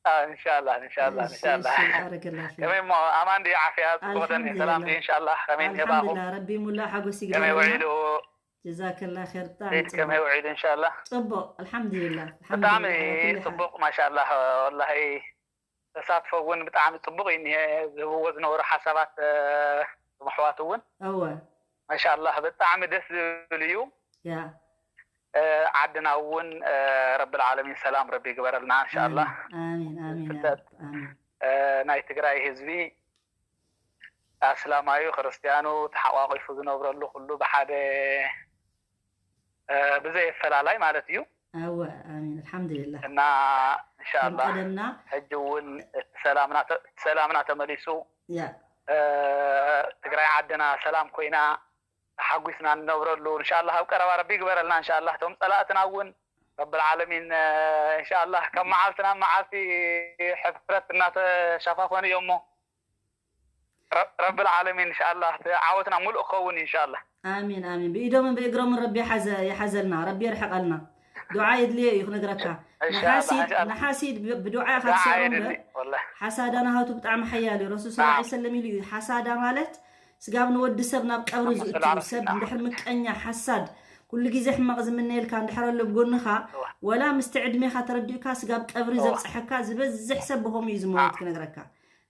آه، إن شاء الله، إن شاء الله، إن شاء الله. إن شاء الله، بارك الله فيك. كمين مو أمان دي عافية، الحمد تقولني سلام دي لله. إن شاء الله. كمين الحمد يباهم. لله، ربي مولا حقو سيقدر كمين لنا. وعيدو. جزاك الله خير. طعم إيه، كمين وعيدو إن شاء الله. طبو، الحمد لله، الحمد لله على بتعمي كل حال. طبق ما شاء الله، والله. تساتفو ون بتعمي طبق إني زبوز نور حسابات، آه، محواتو ون. أوه. ማሻኣላህ፣ ብጣዕሚ ደስ ዝብል እዩ። ያ እ፣ ዓድና እውን፣ እ፣ ረብል ዓለሚን ሰላም ረቢ ይግበረልና እንሻኣላህ። ኣሜን ኣሜን ኣሜን ያ ስደት ረብ፣ ኣሜን። እ፣ ናይ ትግራይ ህዝቢ ኣስላማዩ ክርስትያኑ ተሓቋቂፉ ዝነብረሉ ኩሉ ብሓደ፣ እ፣ ብዘየፈላላይ ማለት እዩ። ኣወ ኣሜን ኣልሓምዱሊላህ። እና ከም እንሻኣላህ ቀደምና ሕጂ እውን እቲ ሰላምና ተ- ሰላምና ተመሊሱ ያ እ፣ ትግራይ ዓድና ሰላም ኮይና ተሓጒስና ንነብረሉ እንሻኣላህ ኣብ ቀረባ ረቢ ይግበረልና። እንሻኣላህ እቶም ፀላእትና እውን ረብል ዓለሚን፣ እ፣ እንሻኣላህ ካብ መዓልቲ ናብ መዓልቲ ሕፍረት እናተሸፋፈኑ እዮም እሞ ረ- ረብል ዓለሚን እንሻኣላህ እቲ ዓወትና ሙሉእ ክኸውን እንሻኣላህ። ኣሜን ኣሜን። ብኢዶምን ብእግሮምን ረቢ ይሓዘ- ይሓዘልና፣ ረቢ የርሕቐልና። ዱዓ የድልዮ እዩ ክነግረካ። እንሻኣላህ ንሓሲድ እንሻኣላህ ንሓሲድ ብ- ብዱዓ ኢኻ ዳዓ ትሰሮ የድሊ እምበር ወላሂ ሓሳዳ ናሃቱ ብጣዕሚ ሓያል እዩ። ረሱል ስለ ናም ሰለም ኢሉ እዩ ሓሳዳ ማለት ስጋብ ንወዲ ሰብ ናብ ቀብሪ ኣማ ዝእቱ ሰላም ሰብ ናም እንድሕር ምቀኛ ሓሳድ ኩሉ ግዜ ሕማቕ ዝምነየልካ እንድሕር ኣሎ ብጎንኻ እዋ ወላ ምስ ትዕድሜኻ ተረዲኡካ ስጋብ ቀብሪ እዋ ዘብፅሐካ ዝበዝሕ ሰብ ብኸምኡ እዩ ዝመውት ናም ክነግረካ።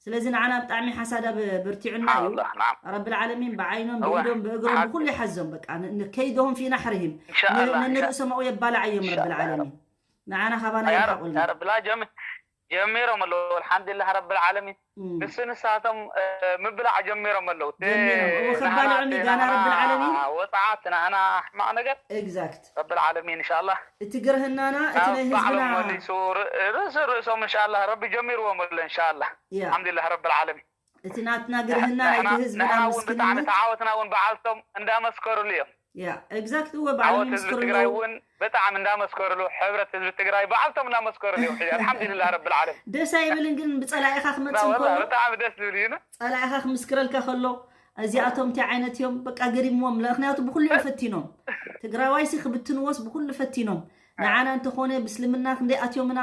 ስለዚ ንዓና ብጣዕሚ ሓሳዳ ብ- ብርቲዑና እዩ። ሓውላ ናም ረብል ዓለሚን ብዓይኖም እዋ ብኢዶም ብእግሮም ሓቂ ብኩሉ ይሓዞም። በቃ ን- ን- ከይድሆም ፊና ሕርሂም ን- እንሻኣላህ ን- እንሻ ንርእሶም ኣብኡ የባላዓዮም ረብል እንሻኣላህ ዓለሚን ንዓና ካባና ያ ረብ ይርሓቑልና። ያ ረብ ላ ጀም ጀሚሮም ኣለዉ ኣልሓምዱሊላህ ረብል ዓለሚን። እም። ንሱ ንሳቶም እ፣ ምብላዕ ጀሚሮም ኣለዉ እቲ ጀሚሮም እዎ ከባልዖም ናህና እዩ እቲ ጋና ናህና ረብል ዓለሚን። ወፅዓት ናህና ሕማቕ ነገር ኤግዛክት ረብል ዓለሚን እንሻኣላህ እቲ ግርህናና እቲ ናብ ናይ ባዕሎም ህዝብና መሊሱ ር- ርእሲ ርእሶም እንሻኣላህ ረቢ ጀሚርዎም ኣሎ እንሻኣላህ። ያ ኣልሓምዱሊላህ ረብል ዓለሚን። እቲ ናትና ግርህና ናይቲ ንሕና ህዝብና ንሕና እውን ብጣዕሚ ምስክንነት ተዓወትና እውን በዓልቶም እንዳመስከሩሉ እዮም። ያ ኤግዛክት እወ ባዕሎም ዓወት ህዝቢ ይምስክሩ ትግራይ ኣለዉ። እውን ብጣዕሚ እንዳመስከሩሉ ሕብረት ህዝቢ ትግራይ በዓልቶም እንዳመስከሩሉ እዮም። ሕጂ ኣልሓምዱሊላህ ረብል ዓለሚን ደስ ኣይብልን ግን ብፀላኢኻ እና ክመፅእ ወላ እንከሎ ብጣዕሚ ደስ ዝብል እዩ። ፀላኢኻ ክምስክረልካ ከሎ እዚኣቶም እንታይ ዓይነት እዮም በቃ ገሪምዎም። ምክንያቱ ብኩሉ እዮም ፈቲኖም። ትግራዋይሲ ክብትንዎስ ብኩሉ ፈቲኖም። ንዓና እንተኾነ ብስልምና ክንደይ ኣትዮምና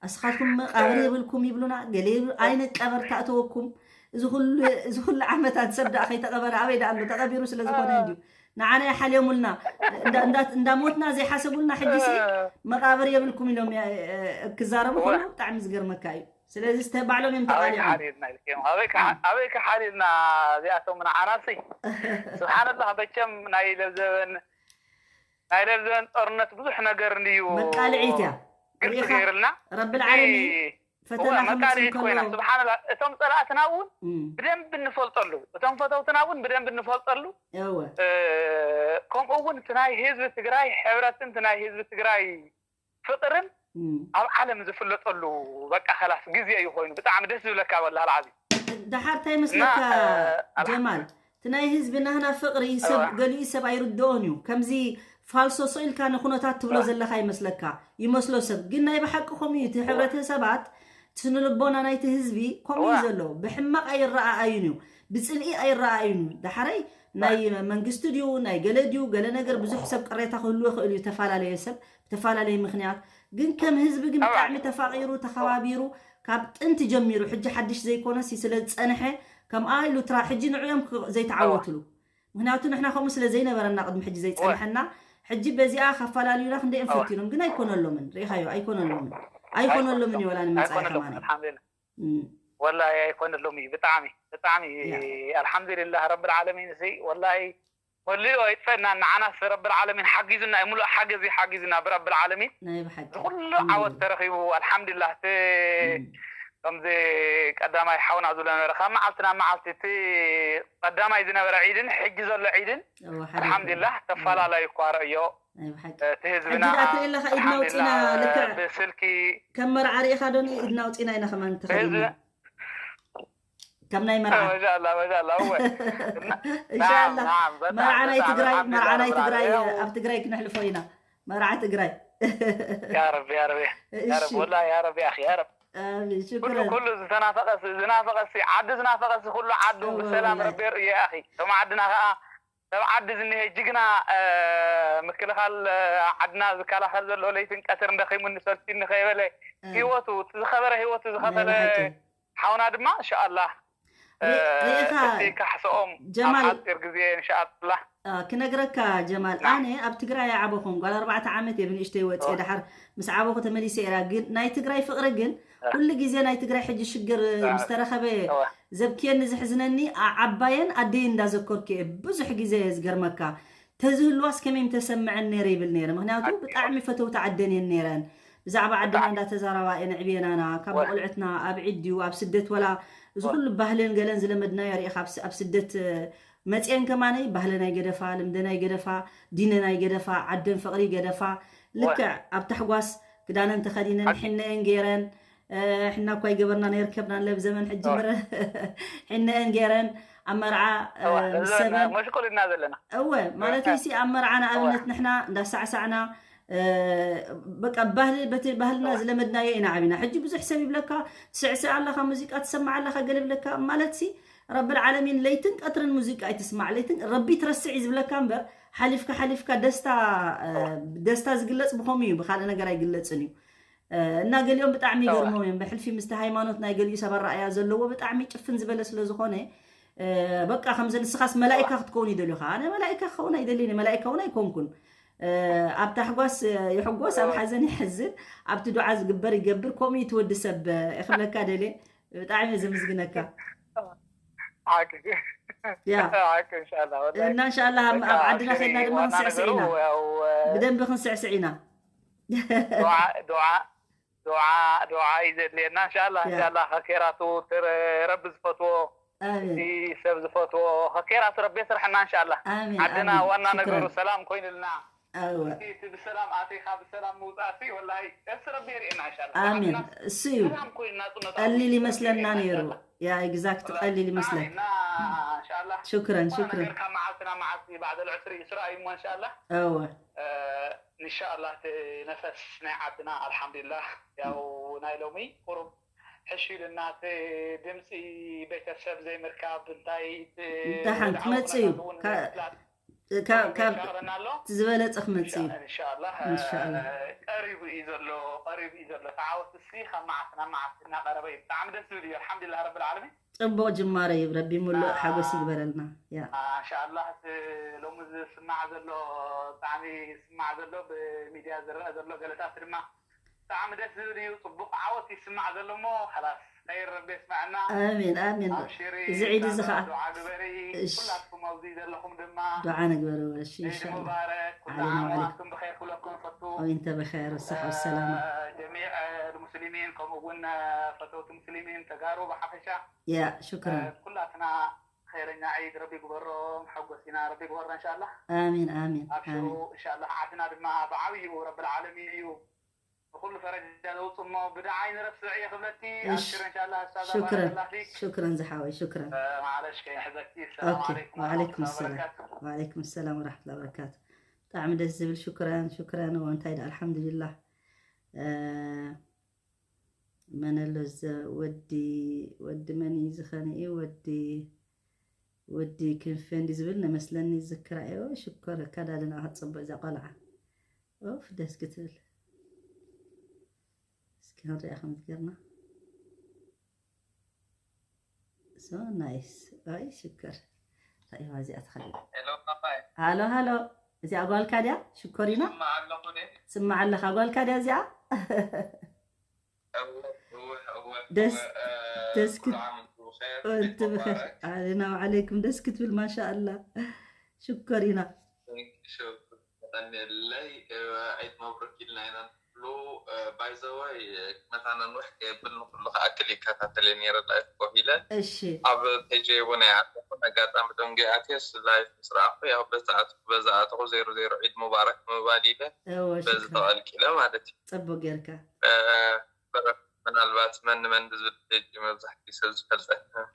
ኣስኻትኩም መቃብር የብልኩም ይብሉና። ገለ ይብሉ ኣይነ ቀበር ተኣተወኩም። እዚ ኩሉ እዚ ኩሉ ዓመታት ሰብ ደኣ ከይተቐበረ ኣበይ ደኣ ኣሎ? ተቐቢሩ ስለ ዝኾነ እንድዩ። ንዓና ይሓልዮሙልና። እንዳ- እንዳ- እንዳሞትና ዘይሓሰቡልና ሕጂ ሲ መቃብር የብልኩም ኢሎም ያ- ክዛረቡ ከለዉ ብጣዕሚ ዝገርመካ እዩ። ስለዚ ስተ ባዕሎም እዮም ኣበይ ተቓሊዖም። ክሓልዩልና ኢልክዮም ኣበይ ክሓ- ኣበይ ክሓልዩልና እዚኣቶም ንዓናሲ ስብሓንላህ መቸም ናይ ለብዘበን ናይ ለብዘበን ጦርነት ብዙሕ ነገር እንድዩ መቃልዒት እያ። ግልፂ ርኢኻ ገይርልና ረብል እቲ ዓለሚን ፈተና እወ ክመፅእ መቃልዒት ኮይና እንከሎ ስብሓንላህ እቶም ፀላእትና እውን እም፣ ብደንብ እንፈልጠሉ እቶም ፈተውትና እውን ብደንብ እንፈልጠሉ እወ እ፣ ከምኡ እውን እቲ ናይ ህዝቢ ትግራይ ሕብረትን እቲ ናይ ህዝቢ ትግራይ ፍቅርን እም። ኣብ ዓለም ዝፍለጠሉ በቃ ከላስ ግዜ እዩ ኮይኑ ብጣዕሚ ደስ ዝብለካ ወላ ኣልዓዚ ደሓር እንታይ ይመስለካ እና፣ እ፣ ኣልሓ- ጀማል፣ እቲ ናይ ህዝቢ ናህና ፍቅሪ ሰብ እዋ። ገሊኡ ሰብ ኣይርድኦን እዩ። ከምዚ ፋልሶ ስቕ ኢልካ ንኩነታት ትብሎ እዋ። ዘለካ ይመስለካ ይመስሎ ሰብ ግን ናይ ብሓቂ ከምኡ እዩ። እቲ ሕብረተሰባት እቲ ስነልቦና ናይቲ ህዝቢ ከምኡ እዩ እዋ። ዘሎ። ብሕማቕ ኣይረኣኣዩን እዩ፣ ብፅልኢ ኣይረኣኣዩን እዩ። ዳሕራይ ናይ መንግስቲ ድዩ ናይ ገለ ድዩ ገለ ነገር ብዙሕ ሰብ ቅሬታ ክህልዎ ይኽእል እዩ። ተፈላለየ ሰብ ብተፈላለየ ምክንያት ግን ከም ህዝቢ ግን እዋ። ብጣዕሚ ተፋቒሩ ተኸባቢሩ ካብ ጥንቲ ጀሚሩ ሕጂ ሓድሽ ዘይኮነስ ስለ ዝፀንሐ ከምኣ ኢሉ ትራ ሕጂ ንዕኦም ክ- ዘይተዓወትሉ ምክንያቱ ንሕና ከምኡ ስለ ዘይነበረና ቅድሚ ሕጂ ዘይፀንሐና ሕጂ በዚኣ ካፈላለዩና ክንደይ እዮም እዋ። ፈቲኖም ግን ኣይኮነሎምን። ርኢኻዮ ኣይኮነሎምን ኣይኮነሎምን እዩ ወላ ንመፃኢ ኣይኮነሎም ከማን ኣልሓምዱሊላ እም። ወላሂ ኣይኮነሎም እዩ ብጣዕሚ ብጣዕሚ ያ። ኣልሓምዱሊላህ ረብል ዓለሚን እዚ ወላሂ መሊኡ ኣይጥፈእና ንዓናስ ረብል ዓለሚን ሓጊዙና እዩ ሙሉእ ሓገዝ እዩ ሓጊዙና ብረብል ዓለሚን ናይ ብሓቂ እዚ ኩሉ ኣልሓምዱሊላህ። ዓወት ተረኺቡ ኣልሓምዱሊላህ እቲ እም። ከምዚ ቀዳማይ ሓውና ዝብሎ ነበረ ካብ መዓልቲ ናብ መዓልቲ እቲ ቀዳማይ ዝነበረ ዒድን ሕጂ ዘሎ ዒድን እዋ፣ ሓደ ኣልሓምዱሊላህ ይኮነ። ተፈላለዩ እኳ ረእዮ ናይ ብሓቂ እቲ ህዝብና ሕጂ ደኣ ትርእለኻ ኢድና ኣውፂና ኣልሓምዱሊላህ ልክዕ ብስልኪ ከም መርዓ ርኢኻ ዶ ኢድና ኣውፂና ኢና ከማን ብህዝቢ ተኸዲና ከም ናይ መርዓ መሻላ መሻላ እወ እንሻላ ናም፣ በጣም፣ መርዓ ናይ በጣም፣ ትግራይ ኣልሓምዱሊላህ መርዓ ናይ ረብል ትግራይ ዓለሚን። ኣብ ትግራይ ክነሕልፎ ኢና። መርዓ ትግራይ ያ ረቢ ያ ረቢ ያ እሺ ረቢ ወላ ያ ረቢ ኣኺ ያ ረቢ ኣሜን ኩሉ ሽኩረን ኩሉ ዝተናፈቀሲ ዝናፈቀሲ ዓዲ ዝናፈቀሲ ኩሉ ዓዱ እወ፣ ብሰላም ወላሂ። ረቢ ርእዮ ኣኺ እቶም ዓድና ከዓ እቶም ዓዲ ዝኒሀ ጅግና እ፣ ምክልኻል እ፣ ዓድና ዝከላኸል ዘሎ ለይትን ቀትርን ደኺሙኒ ሰልችኒ ከይበለ እ፣ ህይወቱ እቲ ዝኸበረ ህይወቱ ናይ ዝኸፈለ ብሓቂ ሓውና ድማ እንሻኣላህ ርኢኻ እቲ ካሕስኦም ኣብ ጀማል ሓፂር ግዜ እንሻኣላ ክነግረካ ጀማል፣ ኣነ ኣብ ትግራይ ኣይዓበኹን። ጓል ኣርባዕተ ዓመት እየ ብንእሽተይ ወፅየ። ዳሓር ምስ ዓበኹ ተመሊሰ እየ። ግን ናይ ትግራይ ፍቕሪ ግን ኩሉ ግዜ ናይ ትግራይ ሕጂ ሽግር ምስ ተረኸበ ዘብክየኒ ዘሕዝነኒ ዓባየን ኣደየን እንዳዘከርኩ እየ ብዙሕ ግዜ። ዝገርመካ ተዝህልዋስ ከመይ ምተሰምዐን ነይረ ይብል ነይረ። ምክንያቱ ብጣዕሚ ፈተውቲ ዓደን እየን ነይረን። ብዛዕባ ዓድና እንዳተዛረባ እየን ኣዕብየናና። ካብ ቆልዕትና ኣብ ዒድ ድዩ ኣብ ስደት ወላ እዚ ኩሉ ባህልን ገለን ዝለመድናዮ ርኢኻ ኣብ ስ- ኣብ ስደት መፅየን ከማነይ ባህለናይ ገደፋ፣ ልምደናይ ገደፋ፣ ዲነናይ ገደፋ፣ ዓደን ፍቕሪ ገደፋ። ልክዕ ኣብ ታሕጓስ ክዳነን ተኸዲነን ሕነአን ገይረን ሕና እኳ ይገበርና ነይርከብና ለብ ዘመን ሕጂ ምረ ሕነአን ገይረን ኣብ መርዓ ምስ ሰበን መሽቁል ኢና ዘለና እወ ማለተይሲ ኣብ መርዓ ንኣብነት ንሕና እንዳሳዕሳዕና በቃ ባህሊ በቲ ባህልና ዝለመድናዮ ኢና ዓቢና። ሕጂ ብዙሕ ሰብ ይብለካ ትስዕስዕ ኣለኻ፣ ሙዚቃ ትሰማዕ ኣለኻ ገለ ይብለካ ማለት ሲ ረብል ዓለሚን ለይትን ቀትርን ሙዚቃ ኣይትስማዕ ለይትን ረቢ ትረስዕ እዩ ዝብለካ እምበር ሓሊፍካ ሓሊፍካ ደስታ ደስታ ዝግለጽ ብኸምኡ እዩ፣ ብካልእ ነገር ኣይግለጽን እዩ። እና ገሊኦም ብጣዕሚ ይገርሞም እዮም። ብሕልፊ ምስቲ ሃይማኖት ናይ ገሊኡ ሰብ ኣረኣያ ዘለዎ ብጣዕሚ ጭፍን ዝበለ ስለ ዝኾነ በቃ ከምዚ ንስኻስ መላኢካ ክትከውን ይደልዩኻ። ኣነ መላኢካ ክኸውን ኣይደልየን፣ መላኢካ እውን ኣይኮንኩን። ኣብ ታሕጓስ ይሕጎስ፣ ኣብ ሓዘን ይሕዝን፣ ኣብቲ ዱዓ ዝግበር ይገብር። ከምኡ እዩ ትወዲ ሰብ እኽብለካ ደልየ። ብጣዕሚ እየ ዘምስግነካ። ሓቂ ያ ሓቂ እንሻላ ወላሂ እና እንሻላ ኣብ በቃ ኣብ ዓድና ኣብሽሪ ከድና ድማ ዋና ክንስዕስዕ ነገሩ ኢና፣ ያው ብደንቢ ክንስዕስዕ ኢና። ዱዓ ዱዓ ዱዓ ዱዓ እዩ ዘድልየና እንሻላ ያ። እንሻላ ከኬራቱ ትረ- ረቢ ዝፈትዎ ኣሜን እቲ ሰብ ዝፈትዎ ከኬራቱ ረቢ የስርሐና እንሻላ ኣሜን ዓድና ኣሜን። ዋና ነገሩ ሽክረን ሰላም ኮይንልና ኣወ እቲ እቲ ብሰላም ኣቲኻ ብሰላም ምውፃእሲ ወላሂ እስ ረቢ የርእየና እንሻላ ኣሜን። ዓድና እሱ እዩ ሰላም ኮይንና ፅነታ ቀሊል ረቢ ይመስለና የርእየና ነይሩ። እንሻላ ያ exact ወላሂ ቀሊል ብጣዕሚ ይመስለካ። እና እንሻላ ሽክረን ዝኾነ ሽክረን። ነገር ካብ መዓልቲ ናብ መዓልቲ ባዕደ ልዕስሪ ይስራ እዩ እሞ እንሻላ ኣወ እንሻላ እቲ ነፈስ ናይ ዓድና ኣልሓምዱሊላህ ያው ናይ ሎሚ ቁሩብ ሕሽ ኢሉና እቲ ድምፂ ቤተሰብ ዘይምርካብ እንታይ እቲ ደሓን ወድዓዊ ክመፅእ እዩ። ኩነታት እውን ካ- ዘይምፍላጥ ካብ ቁሩብ ካብ የሻቕለና ኣሎ እቲ ዝበለፀ ክመፅእ እዩ። እንሻላ እንሻላ። ቀሪቡ እዩ ዘሎ ቀሪቡ እዩ ዘሎ ተዓወት እሲ ካብ መዓት ናብ መዓት እናቀረበ እዩ ብጣዕሚ ደስ ዝብል እዩ ኣልሓምዱሊላህ ረብል ዓለሚን ፅቡቅ ጅማረ እዩ። ረቢ ሙሉእ ሓጎስ ይግበረልና። ያ እንሻላ እቲ ሎሚ ዝስማዕ ዘሎ ብጣዕሚ ዝስማዕ ዘሎ ብሚድያ ዝረአ ዘሎ ገለታት ድማ ብጣዕሚ ደስ ዝብል እዩ ፅቡቅ ዓወት ይስማዕ ዘሎ እሞ ላስ ኸይር ረቢ የስመዐና ኣሜን ኣሜን። ኣብሽሪ እዚ ዒድ እዚ ሳባ ከዓ ዱዓ ግበሪ እሺ። ኩላትኩም ኣብዚ ዘለኹም ድማ ዱዓ ንግበሮ እሺ ዒድ ኢንሻአላህ። ሙባረክ ኩሉ ዓለይና ዓም ወዓለይኩም። ዋንቱም ብኸይር ኩለኩም ፈቱ ወይንተ ብኸይር ወሰሓ ወሰላማ። ጀሚዕ ሙስሊሚን ከምኡ እውን ፈተውቲ ሙስሊሚን ተጋሩ ብሓፈሻ ያ ሽክረን። ኩላትና ኸይረኛ ዒድ ረቢ ግበሮ መሐጎሲና ረቢ ግበሮ እንሻላ ኣሜን ኣሜን ኣብሽሩ ኣሜን። እንሻላ ዓድና ድማ ብዓብይኡ ረብል ዓለሚን እዩ ንኩሉ ፈረጃ ዘውፅእ እሞ ብድዓይ ንረስዕ እየ ክብለቲ እሺ ኣብሽር እንሻላ እስታዛ ሽክረን ባረከላ ፊክ ሽክረን ዝሓወይ ሽክረን። ማለሽ ከይሕዘኪ ሰላም ኦኬ ዓለይኩም ወዓለይኩም ወረሕመቱላ ሰላም በረካቱ ወዓለይኩም ሰላም ወራሕመቱላ በረካቱ። ብጣዕሚ ደስ ዝብል ሽክረን ሽክረን። እዎ እንታይ ደኣ ኣልሓምዱሊላህ። እ፣ መን ኣሎ ዘ ወዲ ወዲ መን እዩ ዝኸነ እዩ ወዲ ወዲ ክንፈ እንዲ ዝብል ነመስለኒ ዝክራ እዮ ሽኮር ካዳልና ክትፅቡዕ እዛ ቆልዓ ኦፍ ደስ ክትብል። እስኪ ክንሪኣ ከምዚ ጌርና። So nice ኣይ ሽኮር። ራእይዋ እዚኣ ትኸልእ። ሄሎ ፓፓይ ሃሎ ሃሎ። እዚኣ ጓልካ ድያ ሽኮሪና? ስማ ኣለኹ ደ ስማዕ ኣለኻ ጓልካ ድያ እዚኣ? እወ እወ እወ ደስ እወ፣ እ፣ ደስ ኩሉ ክት- ዓመት ብኸይር ወንቲ ብኸ ሙባረክ። ዓለና ወዓለይኩም ደስ ክትብል ማሻኣላ። ሽኮሪና Thank you so much። ቀንየለይ እ፣ ዒድ መብሩክ ኢልና ኢና ንብሉ። ባይዘወይ መታና ንውሕ ከየብል ንኩሉ ክኣክል ይከታተል እየ ነይረ ላይፍ ኮፍ ኢለ እሺ ኣብ ፔጅ እውን ኣይኣተኹን። ኣጋጣሚ ደንጎ ኣትየስ ላይፍ ምስ ረኣኹ ያው በዛ ኣትኹ በዛ ኣትኹ ዜሮ ዜሮ ዒድ ሙባረክ ምባል ኢለ እወ በዚ ሽኮር ተቐልቂለ ማለት እዩ። ፅቡቅ ጌርካ። እ፣ ምናልባት መን መን ዝብል ፔጅ መብዛሕትኡ ሰብ ዝፈልጠ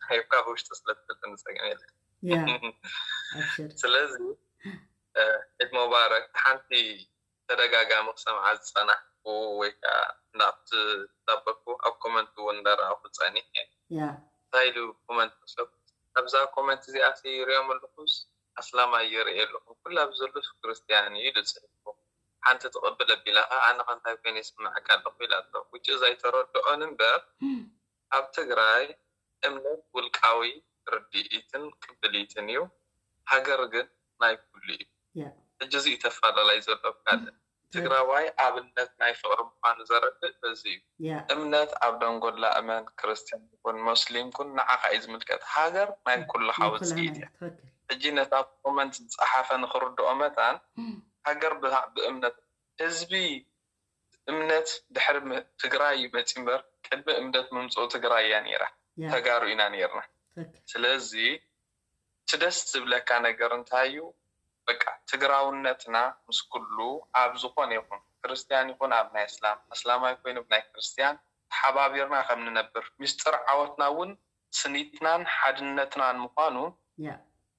ሂብካ ብውሽጢ ስለ ትፈልጠኒ ፀገም የለን። ያ ኣብሽር ስለዚ እ፣ ዒድ ሙባረክ ሓንቲ ተደጋጋሚ ክሰምዓ ዝፀናሕኩ ወይ ከዓ እንዳብቲ ዛበኩ ኣብ ኮመንት እውን እንዳረኣኩ ፀኒሐ ያ እንታይ ኢሉ ኮመንት ሰብ ኣብዛ ኮመንት እዚኣ ሪኦም ኣለኩስ ኣስላማይ የርኢ ኣለኹ ኩላ ኣብዚ ዘለስ ክርስትያን እዩ ኢሉ ፅሒፉ ሓንቲ ትቕብል ኣቢላ ከዓ ኣነ ከ እንታይ ኮይነ ይስምዐካ ኣለኹ ኢላቶ ውጭ ዘይተረድኦን እምበር ኣብ ትግራይ እምነት ውልቃዊ ርድኢትን ቅብሊትን እዩ። ሃገር ግን ናይ ኩሉ እዩ። ሕጂ እዚ እዩ ተፋላላይ ዘሎ ካልእ ትግራዋይ ኣብነት ናይ ፍቕሪ ምዃኑ ዘረድእ በዚ እዩ። እምነት ኣብ ደንጎላ እመን ክርስትያን ይኹን ሞስሊም ኩን ንዓኻ እዩ ዝምልከት። ሃገር ናይ ኩሉ ሓወፅኢ እያ። ሕጂ ነታ ኮመንት ዝፀሓፈ ንክርድኦ መታን ሃገር ብእምነት ህዝቢ እምነት ድሕሪ ትግራይ እዩ መፂ እምበር ቅድሚ እምነት ምምፅኡ ትግራይ እያ ነይራ። ተጋሩ ኢና ነይርና። ስለዚ እቲ ደስ ዝብለካ ነገር እንታይ እዩ? በቃ ትግራውነትና ምስ ኩሉ ኣብ ዝኾነ ይኹን ክርስትያን ይኹን ኣብ ናይ እስላም ኣስላማይ ኮይኑ ብናይ ክርስትያን ተሓባቢርና ከም ንነብር ሚስጥር ዓወትና እውን ስኒትናን ሓድነትናን ምዃኑ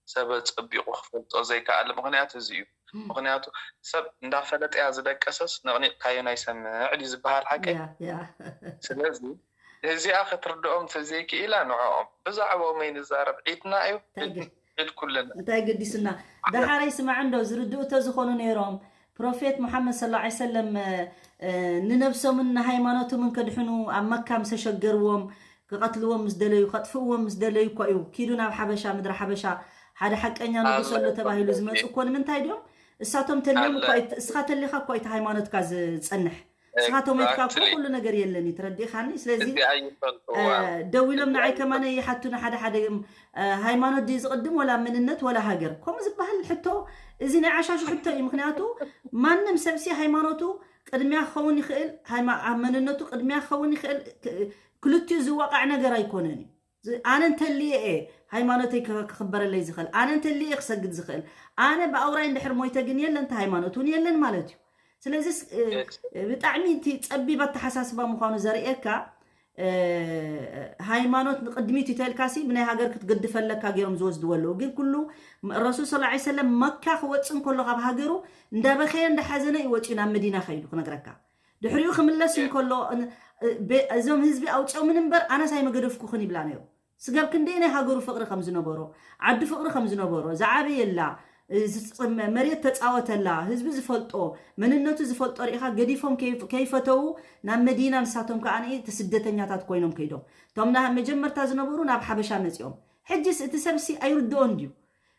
ሰብ ጸቢቑ ክፈልጦ ዘይከኣለ ምኽንያት እዚ እዩ። ምኽንያቱ ሰብ እንዳፈለጠያ ዝደቀሰስ ነቕኒቕካዮ ናይ ሰምዕ ድዩ ዝበሃል ሓቀይ? ስለዚ እዚኣ ክትርድኦም ተዘይክኢላ ንዕኦም ብዛዕባኦም ኣይንዛረብ። ዒድና እዩ፣ ዒድ ኩልና። እንታይ ገዲሱና? ደሓረይ ስማዕ እንዶ ዝርድኡ ተዝኾኑ ነይሮም ፕሮፌት ሙሓመድ ሰለላሁ ዐለይሂ ወሰለም ንነብሶምን ንሃይማኖቶምን ከድሕኑ ኣብ መካ ምስ ኣሸገርዎም ክቐትልዎም ምስ ደለዩ ከጥፍእዎም ምስ ደለዩ እኮ እዩ ኪዱ ናብ ሓበሻ ምድሪ ሓበሻ ሓደ ሓቀኛ ንጉስ ኣሎ ተባሂሉ ዝመፁ እኮ ንምንታይ ድዮም እሳቶም ተልዮም እኮ እስኻ ተሊኻ እኮ እቲ ሃይማኖትካ ዝፀንሕ እስኻ ተሞይትካ እኮ ኩሉ ነገር የለን እዩ ተረዲእኻኒ ስለዚ ደዊሎም ንዓይ ከማነ ይሓቱኒ ሓደ ሓደ ሃይማኖት ድዩ ዝቕድም ወላ መንነት ወላ ሃገር ከምኡ ዝበሃል ሕቶ እዚ ናይ ዓሻሹ ሕቶ እዩ ምክንያቱ ማንም ሰብሲ ሃይማኖቱ ቅድሚያ ክኸውን ይኽእል ኣብ መንነቱ ቅድሚያ ክኸውን ይኽእል ክልቲኡ ዝዋቃዕ ነገር ኣይኮነን እዩ ኣነ እንተልየ እየ ሃይማኖተይ ክኽበረለይ ዝኽእል ኣነ እንተልየ እየ ክሰግድ ዝኽእል ኣነ ብኣውራይ እንድሕር ሞይተ ግን የለን እቲ ሃይማኖት እውን የለን ማለት እዩ ስለዚ ብጣዕሚ እቲ ፀቢብ ኣተሓሳስባ ምዃኑ ዘርእየካ ሃይማኖት ንቅድሚት ይተልካሲ ብናይ ሃገር ክትገድፈለካ ገይሮም ዝወስድዎ ኣለዉ ግን ኩሉ ረሱል ስ ሰለም መካ ክወፅእ እንከሎ ካብ ሃገሩ እንዳበኸየ እንዳሓዘነ እዩ ወፂኡ ናብ መዲና ከይዱ ክነግረካ ድሕሪኡ ክምለስ እንከሎ እዞም ህዝቢ ኣውፅኦምን እምበር ኣነስ ኣይመገደፍኩኽን ይብላ ነይሩ ስጋብ ክንደይ ናይ ሃገሩ ፍቕሪ ከም ዝነበሮ ዓዱ ፍቕሪ ከም ዝነበሮ ዝዓበየላ መሬት ተፃወተላ ህዝቢ ዝፈልጦ መንነቱ ዝፈልጦ ርኢኻ ገዲፎም ከይፈተዉ ናብ መዲና ንሳቶም ከዓ እቲ ስደተኛታት ኮይኖም ከይዶም እቶም መጀመርታ ዝነበሩ ናብ ሓበሻ መፂኦም ሕጂስ እቲ ሰብሲ ኣይርድኦን ድዩ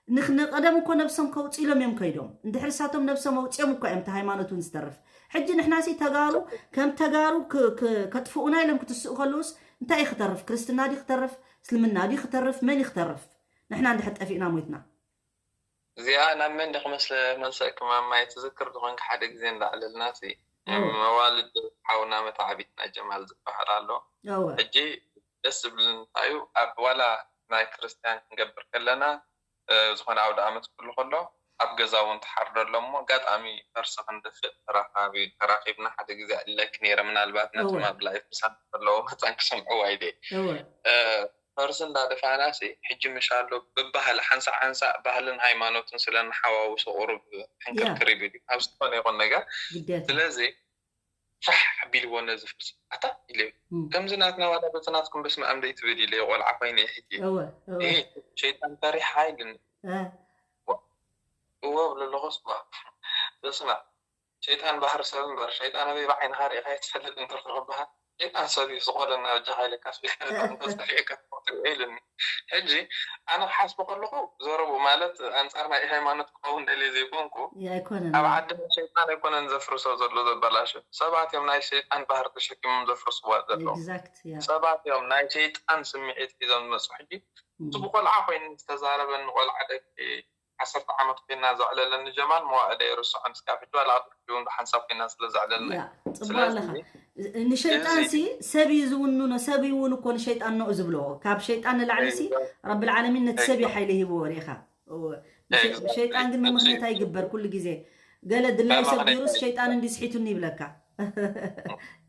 ንቀደም እኮ ነብሶም ከውፅኢሎም እዮም ከይዶም እንድሕር ሳቶም ነብሶም ኣውፅኦም እኮ እዮም ሃይማኖት እውን ዝተርፍ ሕጂ ንሕናሲ ተጋሩ ከም ተጋሩ ከጥፍኡና ኢሎም ክትስኡ ከለውስ እንታይ እዩ ክተርፍ ክርስትና ድዩ ክተርፍ እስልምና ድዩ ክተርፍ መን እዩ ክተርፍ ንሕና እንድሕር ጠፊእና ሞይትና እዚኣ ናብ መን ዲኺ መስለ መልሰእኪ ማማይ ትዝክር ዝኾንኪ ሓደ ግዜ እንዳዕለልና ሲ መዋልድ ሓውና መታዓቢትና ጀማል ዝበሃል ኣሎ ሕጂ ደስ ዝብል እንታይ እዩ ኣብ ዋላ ናይ ክርስትያን ክንገብር ከለና ዝኾነ ኣውደ ኣመት ክህሉ ከሎ ኣብ ገዛ እውን ትሓርዶ ኣሎ እሞ ኣጋጣሚ ፈርሲ ክንድፍእ ተራኻቢ ተራኺብና ሓደ ግዜ ኣለኪ ነይረ ምናልባት ነቲ እወ። ኣብ ላይፍ ምሳና ከለዎ መፃን ክሰምዕዋ ኢለ እየ። እወ። እ፣ ፈርሲ እንዳደፋና ሲ ሕጂ ምሽ ኣሎ ብባህሊ ሓንሳእ ሓንሳእ ባህልን ሃይማኖትን ስለ ንሓዋውሶ ቁሩብ ሕንክርክር ይብል እዩ ኣብ ዝኾነ ይኹን ነገር። ግዴታ። ስለዚ ፋሕ ኣቢልዎ ነዚ ፍርሲ ኣታ ኢለዮ እም። ከምዚ ናትና ዋላ በቲ ናትኩም በስመ ኣብ ደይትብል ኢለዮ ቆልዓ ኮይነ እየ ሕጂ እወ እወ ይሄ ሸይጣን ፈሪሓ ኢልኒ እ። እወ እብሎ ኣለኹ ስማ በስመ ኣብ ሸይጣን ባህሪ ሰብ እምበር ሸይጣን ኣበይ ብዓይንኻ ርኢኻ ኣይትፈልጥ እንተልኩ ክበሃል ሸይጣን ሰብ እዩ ዝቆለና በጃኻ ኢለካ ስቢልካ እንተዝተሪኤካ ትሪኦ ኢልኒ ሕጂ ኣነ ክሓስቦ ከለኹ ዘረቡ ማለት ኣንፃር ናይ ሃይማኖት ክኸውን ደልየ ዘይኮንኩ ይኣይኮነን ኣብ ዓድና ሸይጣን ኣይኮነን ዘፍርሶ ዘሎ ዘበላሾ ሰባት እዮም ናይ ሸይጣን ባህሪ ተሸኪሞም ዘፍርስዋ ዘለዉ exact yeah ሰባት እዮም ናይ ሸይጣን ስምዒት ሒዞም ዝመፁ ሕጂ እቲ ብቆልዓ ኮይኑ ዝተዛረበኒ ቆልዓ ደቂ ዓሰርተ ዓመት ኮይና ዘዕለለኒ ጀማል መዋእለ ይርስዖን እስካብ ሕጂ ዋላ ኣብ ሕጂ እውን ብሓንሳብ ኮይና ስለ ዘዕለልና yeah እዩ ፅቡቅ ስለዚ ኣለኻ ንሸይጣን እዚ ሲ ሰብ እዩ ዝውንኖ ሰብ ይውን እኮ ንሸይጣን ነው ዝብሎ ካብ ሸይጣን ንላዕሊ ሲ ረብል ዓለሚን ነቲ ሰብ እዩ ሓይሊ ሂብዎ ሪኢኻ እወ። ብሸ- ብሸይጣን ግን መምክነት ኣይግበር ኩሉ ግዜ ገለ ድላዩ ሰብ ገይሩስ ሸይጣን እንዲ ስሒቱኒ ይብለካ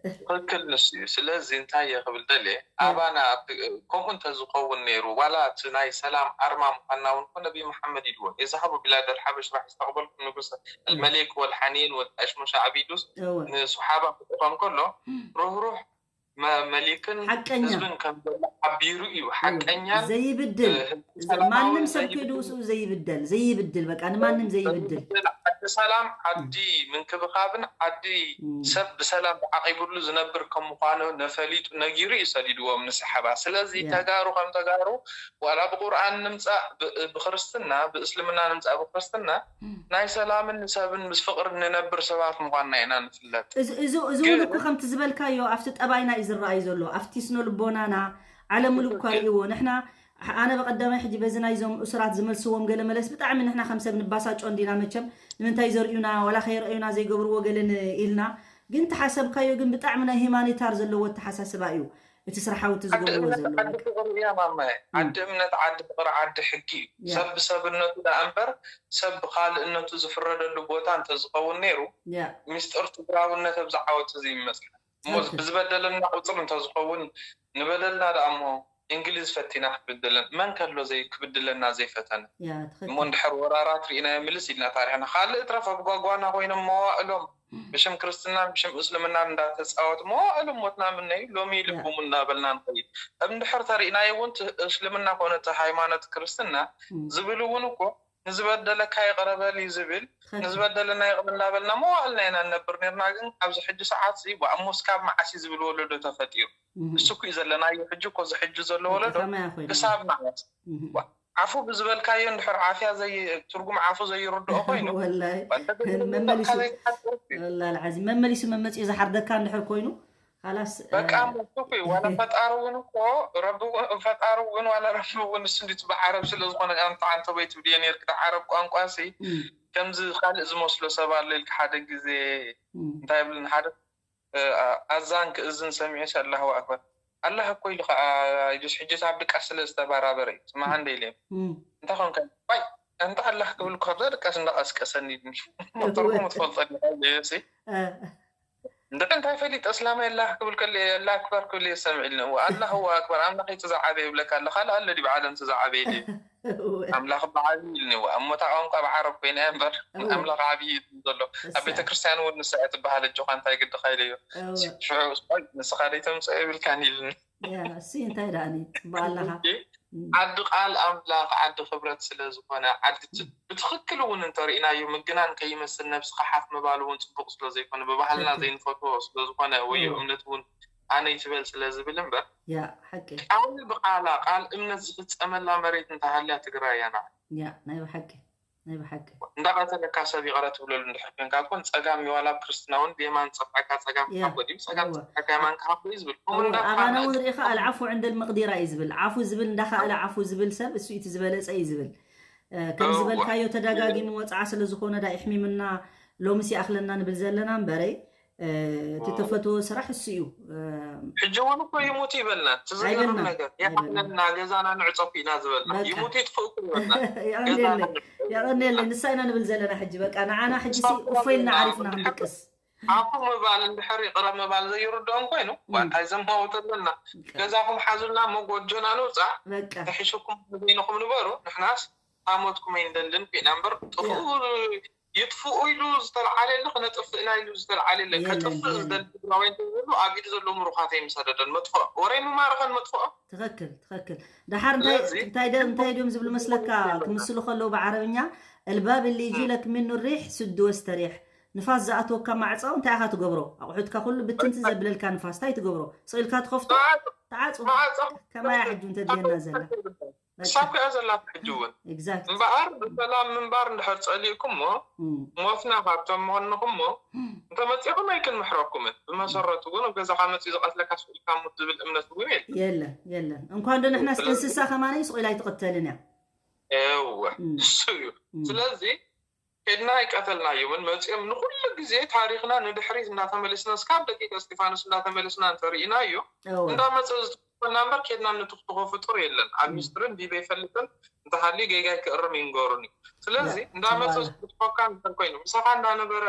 ትክክል ንሱ እዩ ስለዚ እንታይ እየ ክብል ደልየ ኣባና ኣብቲ- ከምኡ እንተዝኸውን ነይሩ ዋላ እቲ ናይ ሰላም ኣርማ ምኳንና እውን እኮ ነቢ መሓመድ ኢልዎ የዝሃቡ ቢላደል ሓበሽ ራሕ ዝተቅበልኩም ንጉስ الملك والحنين والأشم شعب ኢሉስ እወ ንሱሓባ ክፅፎም ከሎ ርህሩህ መ- መሊክን ሓቀኛ ህዝብን ከም ዘሎ ሓቢሩ እዩ ሓቀኛን ዘይብድል ማንም ሰብ ከይዱ ስኡ ዘይብደል ዘይብድል በቃ ንማንም ዘይብድል ዓዲ ሰላም፣ ዓዲ ምንክብኻብን ዓዲ ሰብ ብሰላም ተዓቂቡሉ ዝነብር ከም ምዃኑ ነፈሊጡ ነጊሩ እዩ ሰዲድዎም ንሰሓባ። ስለዚ ተጋሩ ከም ተጋሩ ዋላ ብቁርኣን ንምጻእ ብ- ብክርስትና ብእስልምና ንምጻእ ብክርስትና ናይ ሰላምን ንሰብን ምስ ፍቅሪ ንነብር ሰባት ምዃንና ኢና ንፍለጥ። እዚ እዚ እዚ እውን እኮ ከምቲ ዝበልካዮ ኣብቲ ጠባይና እዩ ዝረኣይ ዘሎ፣ ኣብቲ ስነ ልቦናና ዓለም ሙሉእ እኳ ርእይዎ። ንሕና ኣነ በቀዳማይ ሕጂ በዚ ናይዞም እሱራት ዝመልስዎም ገለ መለስ ብጣዕሚ ንሕና ከም ሰብ ንባሳጮ እንዲና መቸም፣ ንምንታይ ዘርእዩና ዋላ ከይረእዩና ዘይገብርዎ ገለ ኢልና፣ ግን ተሓሰብካዮ ግን ብጣዕሚ ናይ ሂማኒታር ዘለዎ ኣተሓሳስባ እዩ እቲ ስራሓዊ እቲ ዝገብርዎ ዘለዉ። ዓዲ ፍቅሪ እያ ማማየ። ዓዲ እምነት፣ ዓዲ ፍቅሪ፣ ዓዲ ሕጊ እዩ። ሰብ ብሰብነቱ ደኣ እምበር ሰብ ብካልእነቱ ዝፍረደሉ ቦታ እንተዝኸውን ነይሩ ሚስጥር ትግራውነት ኣብዚ ዓወት እዚ ይመፅእ። እሞ ብዝበደለና ቁፅር እንተዝኸውን ንበደልና ደኣ እሞ እንግሊዝ ፈቲና ክትብድለን መን ከሎ ዘይ ክብድለና ዘይፈተነ። እሞ እንድሕር ወራራት ርኢናዮ ምልስ ኢልና ታሪክና ካልእ እትረፍ ኣብ ጓጓና ኮይኖም መዋእሎም ብሽም ክርስትናን ብሽም እስልምናን እንዳተፃወት መዋእሎም ሞትና ምነዩ ሎሚ ልብሙ እናበልና ንኸይድ። እንድሕር ተርኢናዮ እውን እስልምና ኮነ ሃይማኖት ክርስትና ዝብል እውን እኮ ንዝበደለካ ይቕረ በል እዩ ዝብል። ንዝበደለና ይቕረ እንዳበልና መዋእልና ኢና ንነብር ነርና። ግን ኣብዚ ሕጂ ሰዓት እዚ ዋእ እሞ ስካብ መዓስ እዩ ዝብል ወለዶ ተፈጢሩ። እሱ እኮ እዩ ዘለናዮ ሕጂ እኮ እዚ ሕጂ ዘሎ ወለዶ ክሳብ መዓስ ዓፉ ብዝበልካዮ እንድሕር ዓፍያ ትርጉም ዓፉ ዘይርድኦ ኮይኑ ወላሂ መመሊሱ መመሊሱ መመፂኡ ዝሓርደካ እንድሕር ኮይኑ ካላስ በቃ መሱኩ ዋላ ፈጣሪ እውን እኮ ረቢ ፈጣሪ እውን ዋላ ረቢ እውን እሱ እንዲት ብዓረብ ስለ ዝኾነ ኣንተ ኣንተ ወይ ትብልዮ ነርክ ዓረብ ቋንቋ ሲ ከምዚ ካልእ ዝመስሎ ሰብ ኣሎ ኢልክ ሓደ ግዜ እንታይ ይብልን ሓደ ኣዛን ክእዝን ሰሚዑ ኣላሁ ኣክበር ኣላህ እኮ ኢሉ ከዓ ኢሉስ ሕጂ ኣብ ድቃስ ስለ ዝተባራበረ እዩ ስማዓ እንደ ኢለ እንታይ ኮንካ ባይ ኣንተ ኣላህ ክብል ካብዛ ድቃስ እንዳቀስቀሰኒ ትርጉም ትፈልጦ ሲ እንደ እንታይ ፈሊጥ እስላማይ ኣላህ ክብል ከለ ኣላህ ኣክበር ክብል የሰምዕልኒ ኣላህ ኣክበር ኣምላኽ እቲ ዝዓበየ ይብለካ ኣሎ ካልእ ኣሎ ዲብ ዓለም እቲ ዝዓበየ ድዩ ኣምላኽ ብዓብይ ኢልኒ እሞ እታ ቋንቋ ብዓረብ ኮይና እያ እምበር ኣምላኽ ዓብይ እዩ ዘሎ ኣብ ቤተክርስትያን እውን ንሳ እያ ትበሃል እጆኻ እንታይ ግድኻ ኢለዮ ሽዑ ንስኻ ደይተምፅኦ ይብልካን ኢልኒ እሱ እንታይ ደኣ ጽቡቅ ኣለኻ ዓዲ ቃል ኣምላኽ ዓዲ ክብረት ስለ ዝኾነ ዓዲ ብትኽክል እውን እንተርኢናዮ ምግናን ከይመስል ነብስኻ ሓፍ ምባል እውን ፅቡቅ ስለ ዘይኮነ ብባህልና ዘይንፈትዎ ስለ ዝኾነ ወይ እምነት እውን ኣነ ይትበል ስለ ዝብል እምበር ቃል ብቃላ ቃል እምነት ዝፍፀመላ መሬት እንተሃልያ ትግራይ እያ ንዓ ያ ናይ ብሓቂ ናይ ብሓቂ እንዳቀተለካ ሰብ ይቅረ ትብለሉ እንድሕር ኮንካ ኮን ፀጋም ይዋላ ኣብ ክርስትና እውን ብየማን ፀፍዐካ ፀጋም ካብ ጎዲሉ ፀጋም ፀፍዐካ የማን ካብ እዩ ዝብል ከምኡ ኣባና እንዳበልና እውን ርኢኻ ኣልዓፉ ዕንደል መቅዲራ እዩ ዝብል ዓፉ ዝብል እንዳኸኣለ ዓፉ ዝብል ሰብ እሱ እቲ ዝበለፀ እዩ ዝብል ከም ዝበልካዮ ተደጋጊሙ ወፅዓ ስለ ዝኾነ ዳ ይሕሚምና ሎምስ ይኣኽለና ንብል ዘለና እምበረይ እቲ ተፈትዎ ስራሕ እሱ እዩ ሕጂ እውን እኮ ይሙት ይበልና እቲ ዝገርም ነገር ይሓለና ገዛና ንዕፀኩ ኢና ዝበልና ይሙት ይጥፍእኩ ይበልና የቐንየለይ ንሳ ኢና ንብል ዘለና ሕጂ በቃ ንዓና ሕጂ እፎ ኢልና ዓሪፍና ክንድቅስ ዓፉ ምባል እንድሕር ይቕረ ምባል ዘይርድኦም ኮይኑ እንታይ ዘማውት ኣለና ገዛኹም ሓዙልና እሞ ጎጆና ንውፃእ ተሒሽኩም በይንኹም ንበሩ ንሕናስ ሃሞትኩም ኣይንደልን ኩና እምበር ጥፍኡ ይጥፍኡ ኢሉ ዝተልዓለ የለ ክነጥፍእና ኢሉ ዝተልዓለ የለ ከጥፍእ ዝደሊ ትግራዋይ እንተዝህሉ ኣብ ኢዱ ዘሎ ምሩኻት ኣይምሰደደን መጥፍኦ ወረይ ምማርኸን መጥፍኦ ትኽክል ትኽክል ደሓር እንታይ እንታይ ድዮም ዝብሉ መስለካ ክምስሉ ከለዉ ብዓረብኛ الباب اللي يجي لك منه الريح سد واستريح ንፋስ ዝኣትወካ ማዕፆ እንታይ ኢኻ ትገብሮ ኣቑሑትካ ኩሉ ብትንቲ ዘብለልካ ንፋስ እንታይ ትገብሮ ስቕ ኢልካ ትኸፍቶ ተዓፅዎ ከማያ ሕጂ እንተድየና ዘላ ክሳብ ከኣ ዘላ ሕጂ እውን እምበኣር ብሰላም ምንባር እንድሕር ጸሊእኩሞ ሞትና ካብቶም ምኾንኹሞ እንተመጺኹም ኣይክንምሕረኩምን ብመሰረቱ እውን ኣብ ገዛኻ መጺኡ ዝቐትለካ ስቕ ኢልካ ሙት ዝብል እምነት እውን የለን የለን የለን እንኳን ዶ ንሕናስ እንስሳ ከማነይ ስቕ ኢላ ኣይትቕተልን እያ እወ እሱ እዩ ስለዚ ከድና ኣይቀተልናዮምን መፂኦም ንኩሉ ግዜ ታሪክና ንድሕሪት እንዳተመለስና እስካብ ደቂቀ እስጢፋኖስ እንዳተመለስና እንተርኢናዮ እንዳመፀ ዝትኮና እምበር ከድና ንትክትኮ ፍጡር የለን ኣብ ሚስጥርን ዲበ ይፈልጥን እንተሃልዩ ጌጋይ ክእርም ይንገሩን እዩ ስለዚ እንዳመፀ ዝትኮካ እንድሕር ኮይኑ ምሳካ እንዳነበረ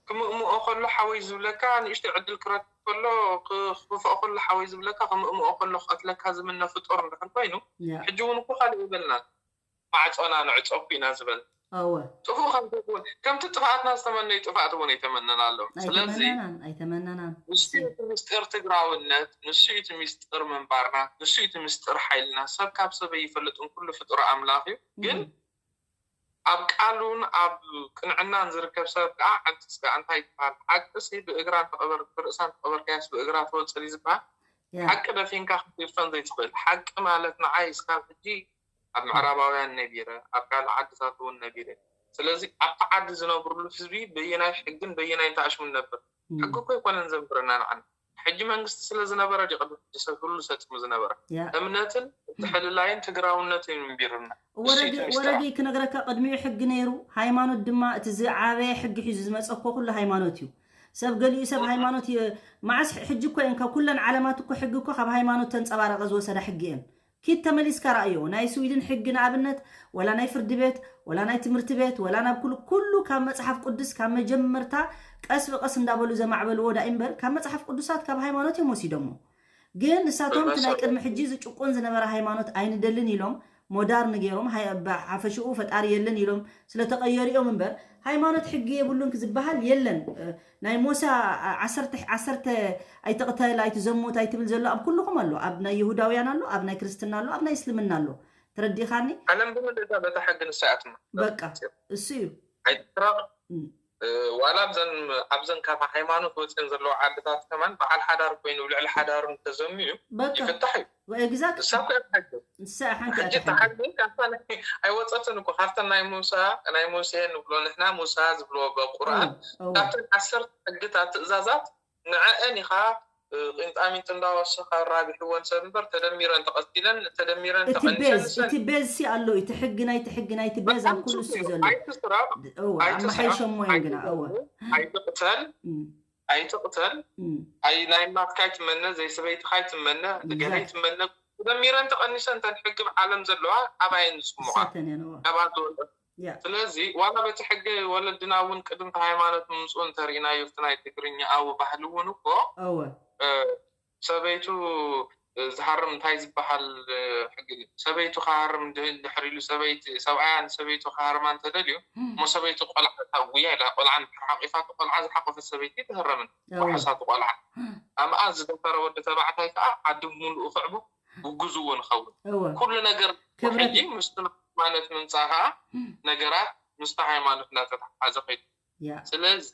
ክምእምኦ ከሎ ሓወይ ዝብለካ ንእሽተይ ዕድል ክረክብ ከሎ ክፍፍኦ ከሎ ሓወይ ዝብለካ ክምእምኦ ከሎ ክቀትለካ ዝምነ ፍጡር እንድሕር ኮይኑ ሕጂ እውን እኮ ካልእ ይበልና ማዕፆና ንዕፀኩ ኢና ዝበል እወ ጥፉእ ከም ትኸውን ከምቲ ጥፍኣትና ዝተመነዩ ጥፍኣት እውን ኣይተመነናሎም ስለዚ ኣይተመነናን ኣይተመነናን ምስቲ እቲ ምስጢር ትግራውነት ንሱ እቲ ምስጢር ምንባርና ንሱ እቲ ምስጢር ሓይልና ሰብ ካብ ሰብ ኣይፈልጥን ኩሉ ፍጡር ኣምላኽ እዩ ግን ኣብ ቃሉን ኣብ ቅንዕናን ዝርከብ ሰብ ከዓ ዕንትስ ከዓ እንታይ ይበሃል? ሓቅሲ ብእግራ እንተቐበር-፣ ብርእሳ እንተቐበርካያስ ብእግራ ትወፅእ እዩ ዝበሃል። ሓቂ ደፊንካ ክትደፍን ዘይትኽእል። ሓቂ ማለት ንዓይ እስካብ ሕጂ ኣብ ምዕራባውያን ነቢረ፣ ኣብ ካልእ ዓድታት እውን ነቢረ። ስለዚ ኣብቲ ዓዲ ዝነብርሉ ህዝቢ በየናይ ሕግን በየናይ እንተኣሽሙን ነብር። ሕጊ እኮ ኣይኮነን ዘንብረና ንዓና። ሕጂ መንግስቲ ስለ ዝነበረ ድዩ ቅድሚ ሕጂ ሰብ ኩሉ ሰጢሙ ዝነበረ? እምነትን ምትሕልላይን ትግራውነትን እዩ እንቢርና። ወረዲ ክነግረካ፣ ቅድሚኡ ሕጊ ነይሩ። ሃይማኖት ድማ እቲ ዝዓበየ ሕጊ ሒዙ ዝመፀ እኮ ኩሉ ሃይማኖት እዩ። ሰብ ገሊኡ ሰብ ሃይማኖት የ-፣ መዓስ ሕጂ እኮ እየን ካብ ኩለን ዓለማት እኮ ሕጊ እኮ ካብ ሃይማኖት ተንፀባረቐ ዝወሰዳ ሕጊ እየን። ኪድ ተመሊስካ ረኣዮ። ናይ ስዊድን ሕጊ ንኣብነት፣ ወላ ናይ ፍርዲ ቤት፣ ወላ ናይ ትምህርቲ ቤት፣ ወላ ናብ ኩሉ፣ ኩሉ ካብ መጽሓፍ ቅዱስ ካብ መጀመርታ ቀስ ብቐስ እንዳበሉ ዘማዕበልዎ ዳእ እምበር፣ ካብ መጽሓፍ ቅዱሳት ካብ ሃይማኖት እዮም ወሲዶሞ። ግን ንሳቶም እቲ ናይ ቅድሚ ሕጂ ዝጭቁን ዝነበረ ሃይማኖት ኣይንደልን ኢሎም፣ ሞዳርን ገይሮም፣ ሃይ-፣ ብ-፣ ሓፈሽኡ ፈጣሪ የለን ኢሎም ስለተቐየሩ እዮም እምበር፣ ሃይማኖት ሕጊ የብሉን ዝበሃል የለን። እ፣ ናይ ሞሳ ዓ-፣ ዓሰርተ፣ ዓሰርተ ኣይትቕተል፣ ኣይትዘሙት፣ ኣይትብል ዘሎ ኣብ ኩልኹም ኣሎ። ኣብ ናይ ይሁዳውያን ኣሎ፣ ኣብ ናይ ክርስትና ኣሎ፣ ኣብ ናይ እስልምና ኣሎ። ተረዲኻኒ? ዓለም ብምልእታ በታ ሕጊ ንሳ እያ ትመ-፣ በቃ፣ እሱ እዩ። ኣይትስረቕ። እም። እ፣ ዋላ ኣብዘን፣ ኣብዘን ካብ ሃይማኖት ወፅን ዘለዋ ዓድታት ከማን በዓል ሓዳር ኮይኑ ልዕሊ ሓዳሩ እንተዘምዩ በቃ። ይፍታሕ እዩ። ኤግዛክት። ንሳ እኮ እያ ትሓግዝ። ንሳ ሓንቲ እያ ሕጂ ትሓግዝ። ተሓግዝ ካብታ ናይ፣ ኣይወፀትን እኮ ካብተን ናይ ሙሳ፣ ናይ ሙሴ ንብሎ ንሕና ሙሳ ዝብልዎ በቁርኣን፣ እዎ፣ እዎ። ካብተን ዓሰርተ ሕግታት ትእዛዛት ንዐአን ኢኻ፣ እ፣ ቂንጣሚንጥ እንዳወሰኻ ራቢሕወን ሰብ እምበር ተደሚረን ተቐቲለን፣ ተደሚረን እቲ ተቐኒሰን ቤዝ፣ ንሰን እቲ ቤዝ ሲ ኣሎ፣ እቲ ሕጊ ናይቲ ሕጊ ናይቲ ቤዝ ኣብ በጣም ኩሉ ጽቡቅ ሲ እዩ። ዘሎ። ኣይትስረቕ፣ እዎ፣ ኣይትስረቕ፣ ኣመሓይሸሞ እዮም ግና፣ እዎ። ኣይትዘሙ፣ ኣይትቕተል፣ እም። ኣይትቕተል፣ እም። ኣይ ናይ እናትካ ኣይትመነ፣ ዘይሰበይትኻ ኣይትመነ፣ ንገለ ኤግዛክት። ኣይትመነ። ተደሚረን ተቐኒሰን እተን ሕጊ ብዓለም ዘለዋ ኣባየን ዝስምዖ? ንሳተን እየን፣ እዎ። ናብኣ ዝወርዳ። ያ። ስለዚ ዋላ በቲ ሕጊ ወለድና እውን ቅድም እቲ ሃይማኖት ምምፅኡ እንተርኢናዮ፣ ኣብቲ ናይ ትግርኛ ኣዊ ባህሊ እውን እኮ፣ እወ። እ፣ ሰበይቱ፣ እ፣ ዝሃርም እንታይ ዝበሃል፣ እ፣ ሕጊ እዩ? ሰበይቱ ክሃርም እንድ-፣ እንድሕር ኢሉ ሰበይቲ፣ ሰብኣያ ንሰበይቱ ክሃርማ እንተደልዩ፣ እም። እሞ ሰበይቱ ቆልዓ እታ ጉያ ኢላ፣ ቆልዓ እንድሕር ሓቂፋቶ፣ ቆልዓ ዝሓቆፈት ሰበይቲ ኣይትህረምን። እወ። ዋሕሳቱ ቆልዓ። እም። ኣምኣ ዝደፈረ ወዲ ተባዕታይ ከዓ ዓዲ ሙሉኡ ክዕቡ ግጉዝ እውን ይኸውን። እወ። ኩሉ ነገር ክብረት ሕጂ ምስቲ ሃይማኖት ምምፃእ ከዓ እም። ነገራት ምስቲ ሃይማኖት እናተተሓሓዘ ከይዱ። ያ። ስለዚ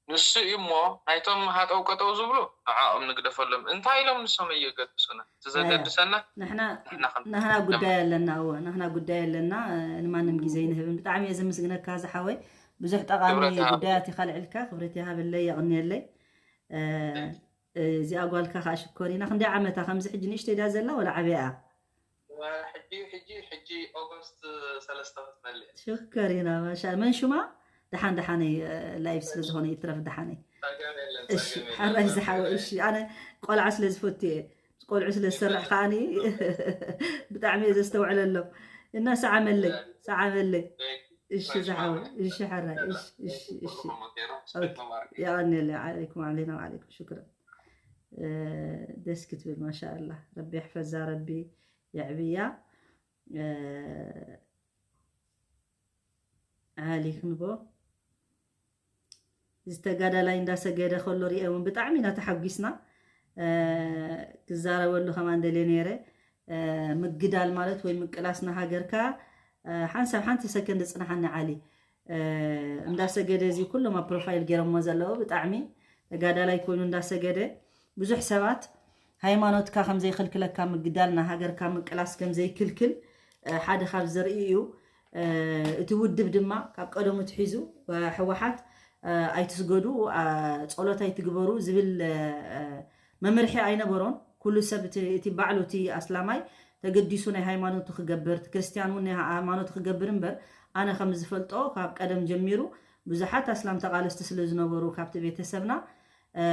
ንሱ እዩ እሞ ናይቶም ሃጠው ቀጠው ዝብሉ ንዕኦም ንግደፈሎም። እንታይ ኢሎም ንሶም እየገድሱና? እቲ ኣያ። ዘገድሰና ንሕና፣ ንሕና ከም ንሕና ጉዳይ ኣለና፣ እወ፣ ንሕና ጉዳይ ኣለና፣ እ፣ ንማንም ግዜ ኣይንህብን። ብጣዕሚ እየ ዘመስግነካ ዝሓወይ። ብዙሕ ጠቓሚ ክብረት ይሃብ። ጉዳያት ኢኻ ኣልዒልካ። ክብረት ይሃበለይ፣ የቕንየለይ። እ፣ እዚኣ ጓልካ ከዓ ሽኮሪና። ክንደይ ዓመታ? ከምዚ ሕጂ ንእሽተይ ድያ ዘላ ወላ ዓብያ እያ? ሕጂ፣ ሕጂ፣ ሕጂ ኦገስት ሰለስተ ክትመልእ። ሽኮሪና፣ ማሻ-፣ መን ሹማ? ደሓን፣ ደሓነይ፣ እ፣ ላይቭ ስለ ዝኾነ ይትረፍ ደሓነይ። ጸገም የለን፣ እሺ፣ ጸገም የለን። ሓራይ ዝሓወ፣ እሺ፣ ኣነ ቆልዓ ስለ ዝፈቱ እየ። ቆልዑ ስለ ዝሰርሕ ከዓኒ ብጣዕሚ እየ ዘስተውዕለሎም። እና ሰዓመለይ፣ ሰዓመለይ። እሺ፣ ዝሓወ፣ እሺ፣ ሓራይ፣ እሺ፣ እሺ፣ እሺ። ኦኬ፣ የቐንየለይ። ዓለይኩም፣ ዓለይና ወዓለይኩም፣ ሽክረን። እ፣ ደስ ክትብል፣ ማሻኣላህ። ረቢ ይሕፈዛ፣ ረቢ የዕብያ። እ፣ ዓሊ ክንቦ፣ እዚ ተጋዳላይ እንዳሰገደ ከሎ ሪኤ እውን ብጣዕሚ ኢና ተሓጒስና። እ፣ ክዛረበሉ ከማን ደልየ ነይረ። እ፣ ምግዳል ማለት ወይ ምቅላስ ንሃገርካ፣ እ፣ ሓንሳብ ሓንቲ ሰከንድ ጽንሓኒ ዓሊ። እ፣ እንዳሰገደ እዚ ኩሎም ኣብ ፕሮፋይል ገይሮሞ ዘለዉ ብጣዕሚ ተጋዳላይ ኮይኑ እንዳሰገደ ብዙሕ ሰባት ሃይማኖትካ ከም ዘይክልክለካ ምግዳል ንሃገርካ ምቅላስ ከም ዘይክልክል፣ እ፣ ሓደ ካብ ዘርኢ እዩ። እ፣ እቲ ውድብ ድማ ካብ ቀደሙ ትሒዙ፣ እ፣ ህወሓት፣ እ፣ ኣይትስገዱ፣ እ፣ ጸሎት ኣይትግበሩ ዝብል፣ እ፣ መምርሒ ኣይነበሮን። ኩሉ ሰብ እቲ፣ እቲ ባዕሉ እቲ ኣስላማይ ተገዲሱ ናይ ሃይማኖቱ ክገብር፣ እቲ ክርስትያን እውን ናይ ሃይማኖቱ ክገብር እምበር፣ ኣነ ከም ዝፈልጦ ካብ ቀደም ጀሚሩ ብዙሓት ኣስላም ተቓለስቲ ስለ ዝነበሩ ካብቲ ቤተሰብና፣ እ፣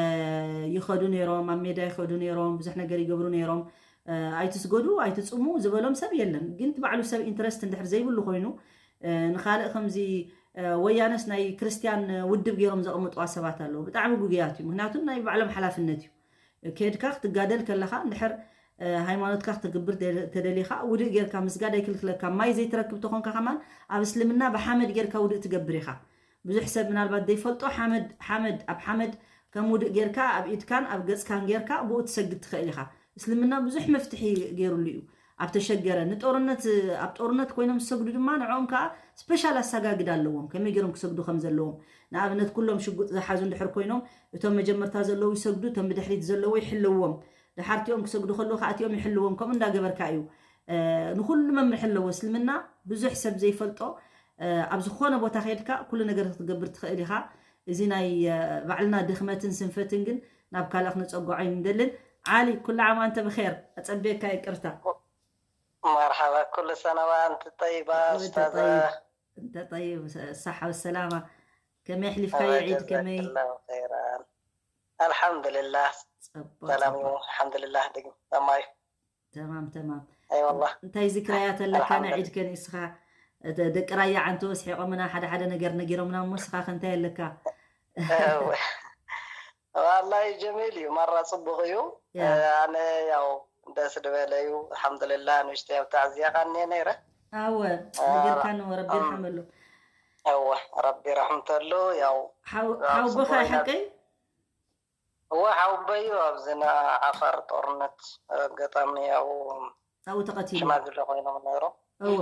ይኸዱ ነይሮም፣ ኣብ ሜዳ ይኸዱ ነይሮም፣ ብዙሕ ነገር ይገብሩ ነይሮም። እ፣ ኣይትስገዱ፣ ኣይትጽሙ ዝበሎም ሰብ የለን። ግን እቲ ባዕሉ ሰብ ኢንትረስት እንድሕር ዘይብሉ ኮይኑ፣ እ፣ ንኻልእ ከምዚ፣ እ፣ ወያነስ ናይ ክርስትያን ውድብ ገይሮም ዘቐምጥዋ ሰባት ኣለዉ። ብጣዕሚ ጉጉያት እዩ። ምክንያቱ ናይ ባዕሎም ሓላፍነት እዩ። ከድካ ክትጋደል ከለኻ እንድሕር፣ እ፣ ሃይማኖትካ ክትግብር ደ-፣ ተደሊኻ ውድእ ጌርካ ምስጋድ ኣይክልክለካ። ማይ ዘይትረክብ ተኾንካ ከማን ኣብ እስልምና ብሓመድ ጌርካ ውድእ ትገብር ኢኻ። ብዙሕ ሰብ ምናልባት ዘይፈልጦ ሓመድ፣ ሓመድ፣ ኣብ ሓመድ ከም ውድእ ጌርካ ኣብ ኢድካን ኣብ ገጽካን ጌርካ ብኡ ትሰግድ ትኽእል ኢኻ። እስልምና ብዙሕ መፍትሒ ገይሩሉ እዩ። ኣብ ተሸገረ ንጦርነት ኣብ ጦርነት ኮይኖም ዝሰግዱ ድማ ንዕኦም ከዓ ስፔሻል ኣሰጋግድ ኣለዎም፣ ከመይ ገይሮም ክሰግዱ ከም ዘለዎም። ንኣብነት ኩሎም ሽጉጥ ዝሓዙ እንድሕር ኮይኖም፣ እቶም መጀመርታ ዘለዉ ይሰግዱ፣ እቶም ብድሕሪት ዘለዉ ይሕልዎም። ድሓር እቲኦም ክሰግዱ ከለዉ ከዓ እቲኦም ይሕልዎም። ከምኡ እንዳገበርካ እዩ። ንኩሉ መምርሒ ኣለዎ። እስልምና ብዙሕ ሰብ ዘይፈልጦ፣ ኣብ ዝኾነ ቦታ ከይድካ ኩሉ ነገር ክትገብር ትኽእል ኢኻ። እዚ ናይ ባዕልና ድኽመትን ስንፈትን ግን ናብ ካልእ ክነፀግዖ ኣይንደልን። ዓሊ፣ ኩሉ ዓም ኣንተ ብኸይር። ኣፀብየካ፣ ይቅርታ። مرحبا، كل سنة وأنت طيبة أستاذة. أنت طيب، صحة والسلامة. كمي حليف كاي عيد كمي؟ الحمد لله. سلام، الحمد لله. دقم تماي. تمام، تمام. أي والله. أنت ذكريات لك أنا عيد كان إسخا. ደቂ ራያ ዓንቶ ስሒቆምና ሓደ ሓደ ነገር ነጊሮምና እሞ ንስኻ ከ እንታይ ኣለካ? ዋላይ ጀሚል እዩ፣ ማራ ፅቡቅ እዩ። ኣነ ያው ደስ ዝበለ እዩ፣ ኣልሓምዱልላ። ንእሽተይ ኣብ ታዕዝያ ቃኒየ ነይረ። ኣወ፣ ነጊርካኒ እወ፣ ረቢ ይርሓመሉ። እወ፣ ረቢ ረሕምተሉ። ያው ሓውቦኻ ሓቀይ? እወ፣ ሓውበይ እዩ። ኣብዚ ንዓፋር ጦርነት ኣጋጣሚ ያው ኣብኡ ተቐቲሉ። ሽማግለ ኮይኖም ነይሮም። እወ።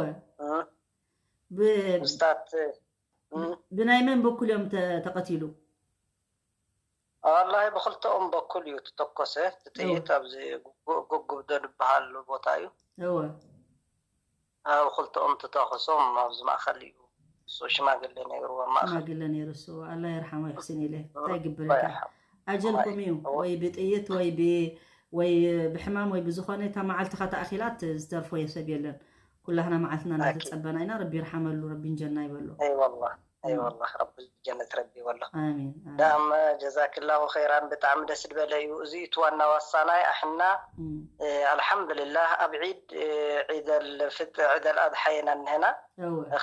ምስታት ብናይ መን በኩል እዮም ተቐቲሉ? ወላሂ ብክልተኦም በኩል እዩ ተተኮሰ። እቲ ጥይት ኣብዚ ጉጉብዶ ዝበሃል ቦታ እዩ። እወ። ኣብ ክልተኦም ተተኮሶም ኣብዚ ማእከል እዩ። እሱ ሽማግለ ነይሩ ኣብ ማእከል። ሽማግለ ነይሩ እሱ። ኣላ ይርሓሞ ይሕስን ኢለ። እንታይ ይግብረካ? ኣጀልኩም እዩ። ወይ ብጥይት ወይ ብ ወይ ብሕማም ወይ ብዝኾነ እታ መዓልትኻ ተኣኺላ ዝተርፎ ሰብ የለን። ኩላህና መዓልትና እናተፀበና ኢና። ረቢ ይርሓመሉ፣ ረቢ እንጀና ይበሎ። እይ ወላህ፣ እይ ወላህ፣ ረቢ ጀነት ረቢ ይበሎ። ኣሚን። ዳም ጀዛክላሁ ኸይራን፣ ብጣዕሚ ደስ ዝበለ እዩ። እዚ እቲ ዋና ዋሳናይ ኣሕና ኣልሓምዱልላህ ኣብ ዒድ ዒደል ፍጥ ዒደል ኣድሓ ኢና እንህና።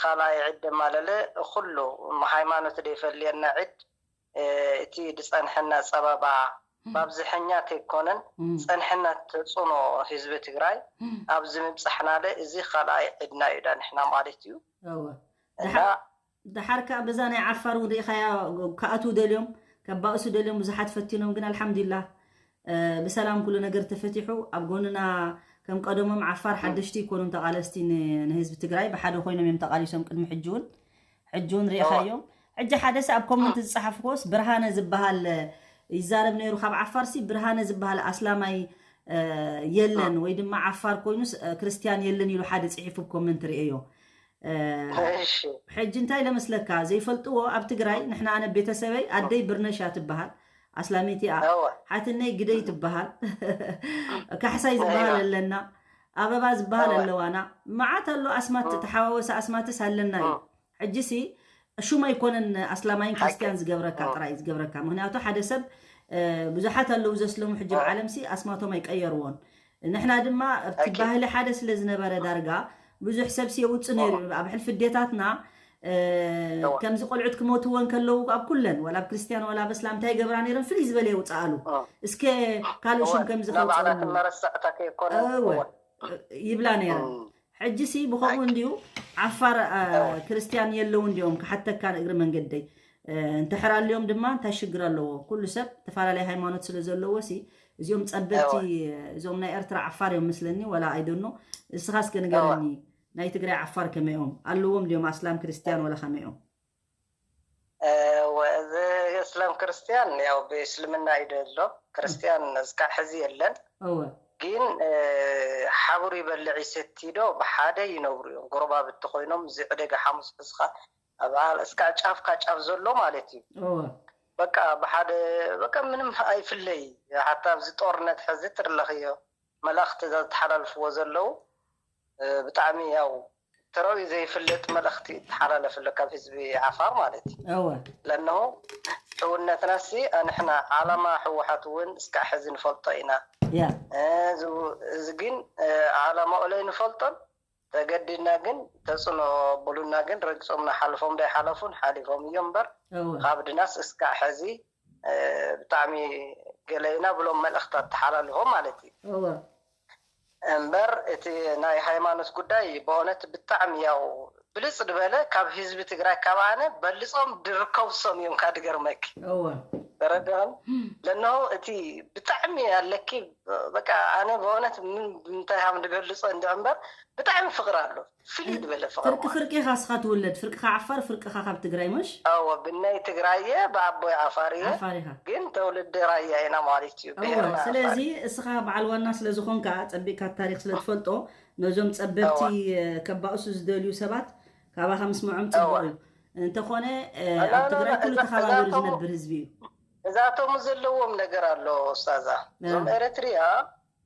ካልኣይ ዒድ ድማ ለለ ኩሉ ሃይማኖት ደይፈልየና ዒድ እቲ ዝፀንሐና ፀበባ ብኣብዝሐኛ ተይኮነን ፀንሐና ተፅዕኖ ህዝቢ ትግራይ ኣብዚ ምብፃሕናለ እዚ ካልኣይ ዒድና እዩ ዳ ንሕና ማለት እዩ። እና ደሓር ከዓ በዛ ናይ ዓፋር እውን ርኢኻያ፣ ክኣትዉ ደልዮም ከባእሱ ደልዮም ብዙሓት ፈቲኖም፣ ግን ኣልሓምዱሊላህ ብሰላም ኩሉ ነገር ተፈቲሑ። ኣብ ጎንና ከም ቀደሞም ዓፋር ሓደሽቲ ይኮኑን ተቃለስቲ ንህዝቢ ትግራይ ብሓደ ኮይኖም እዮም ተቃሊሶም ቅድሚ ሕጂ እውን። ሕጂ እውን ርኢኻዮም። ሕጂ ሓደ ሰብ ኣብ ኮመንት ዝፀሓፍክዎስ ብርሃነ ዝበሃል ይዛረብ ነይሩ፣ ካብ ዓፋርሲ ብርሃነ ዝበሃል ኣስላማይ የለን ወይ ድማ ዓፋር ኮይኑስ ክርስትያን የለን ኢሉ ሓደ ፅሒፉ ኮመንት ርእዮ። ሕጂ እንታይ ለመስለካ ዘይፈልጥዎ ኣብ ትግራይ ንሕና፣ ኣነ ቤተሰበይ ኣደይ ብርነሽ እያ ትበሃል፣ ኣስላመይቲ እያ። ሓትነይ ግደይ ትበሃል፣ ካሕሳይ ዝበሃል ኣለና፣ ኣበባ ዝበሃል ኣለዋና። መዓት ኣሎ ኣስማት፣ ተሓዋወሰ ኣስማትስ ኣለና እዩ። ሕጂሲ ሹም ኣይኮነን ኣስላማይን ክርስትያን ዝገብረካ ጥራይ ዝገብረካ። ምክንያቱ ሓደ ሰብ ብዙሓት ኣለዉ ዘስለሙ ሕጂ ብዓለምሲ ኣስማቶም ኣይቀየርዎን። ንሕና ድማ ኣብቲ ባህሊ ሓደ ስለ ዝነበረ ዳርጋ ብዙሕ ሰብ የውፅእ ነይሩ እዩ። ኣብ ሕልፊ ኣዴታትና ከምዚ ቆልዑት ክሞትወን ከለዉ ኣብ ኩለን ዋላ ኣብ ክርስትያን ዋላ ኣብ እስላም እንታይ ይገብራ ነይረን ፍልይ ዝበለ የውፅኣሉ። እስከ ካልእ ሹም ከምዚ ከውፅኣሉ ይብላ ነይረን። ሕጂሲ ብኸምኡ እንድዩ ዓፋር ክርስትያን የለዉ እንዲዮም ክሓተካ ንእግሪ መንገደይ። እንተሕር ኣልዮም ድማ እንታይ ሽግር ኣለዎ? ኩሉ ሰብ ተፈላለየ ሃይማኖት ስለ ዘለዎ ሲ እዚኦም ጸበብቲ እዞም ናይ ኤርትራ ዓፋር እዮም መስለኒ ወላ ኣይደኖ። እስኻ እስከ ንገረኒ ናይ ትግራይ ዓፋር ከመይኦም ኣለዎም ድዮም ኣስላም ክርስትያን ወላ ከመይኦም? እዚ እስላም ክርስትያን ያው ብእስልምና እዩ ዘሎ። ክርስትያን እስካዕ ሕዚ የለን። እወ ግን ሓብሩ ይበልዕ ይሰቲ ዶ ብሓደ ይነብሩ እዮም። ጎረባብቲ ኮይኖም እዚ ዕደጋ ሓሙስ ሕዝካ ኣብ እስካዕ ጫፍካ ጫፍ ዘሎ ማለት እዩ። እወ በቃ ብሓደ በቃ ምንም ኣይፍለይ። ሓታ ኣብዚ ጦርነት ሕዚ ትርለኽዮ መልእኽቲ ዘተሓላልፍዎ ዘለዉ ብጣዕሚ ያው ተራኡ ዘይፍለጥ መልእኽቲ ይተሓላለፍ ኣሎ ካብ ህዝቢ ዓፋር ማለት እዩ። እወ ለነሆ ሕውነትና ሲ ንሕና ዓላማ ህወሓት እውን እስካዕ ሕዚ ንፈልጦ ኢና። ያ እዚ ግን ዓላማኡ ለይንፈልጦን ተገዲድና ግን ተፅዕኖ ኣበሉና ግን ረግፆምና ሓልፎም ዶ ኣይሓለፉን ሓሊፎም እዮም እምበር እወ ካብ ድናስ እስካዕ ሕዚ ብጣዕሚ ገለ ኢና ብሎም መልእኽቲ ኣተሓላልፎም ማለት እዩ። እወ እምበር እቲ ናይ ሃይማኖት ጉዳይ ብእውነት ብጣዕሚ ያው ብልፅ ዝበለ ካብ ህዝቢ ትግራይ ካብ ኣነ በልፆም ድርከቡ ሰም እዮም ካድገርመክ እወ ተረድኸኒ? ለነሆ እቲ ብጣዕሚ ኣለኪ፣ በቃ ኣነ ብእውነት ምን ብምንታይ ሃም ንገልጾ እንደ እምበር ብጣዕሚ ፍቕሪ ኣሎ፣ ፍልይ ዝበለ ፍቕሪ ፍርቂ ማለት ፍርቂ ኢኻ እስኻ ትውለድ፣ ፍርቅኻ ዓፋር፣ ፍርቅኻ ካብ ትግራይ፣ ምሽ? ኣዎ፣ ብናይ ትግራይ እየ፣ ብኣቦይ ዓፋር እየ፣ ዓፋር ኢኻ። ግን ተውልዲ ራያ ኢና ማለት እዩ። እወ፣ ብሄርና ስለዚ ዓፋር እዩ። እስኻ በዓል ዋና ስለ ዝኾንካ፣ ጸቢቕካ ታሪኽ ስለ ትፈልጦ፣ ነዞም ጸበብቲ እወ። እ፣ ከባእሱ ዝደልዩ ሰባት ካባኻ ምስምዖም ጽቡቕ እወ። እዩ። እንተኾነ እ፣ ኣላ ኣብ ኣላ ትግራይ ኣላ ኩሉ እዛ ተኸባቢሩ እዛቶም ዝነብር ህዝቢ እዩ። እዛቶም ዘለዎም ነገር ኣሎ ኡስታዛ። እዞም እ። ኤረትርያ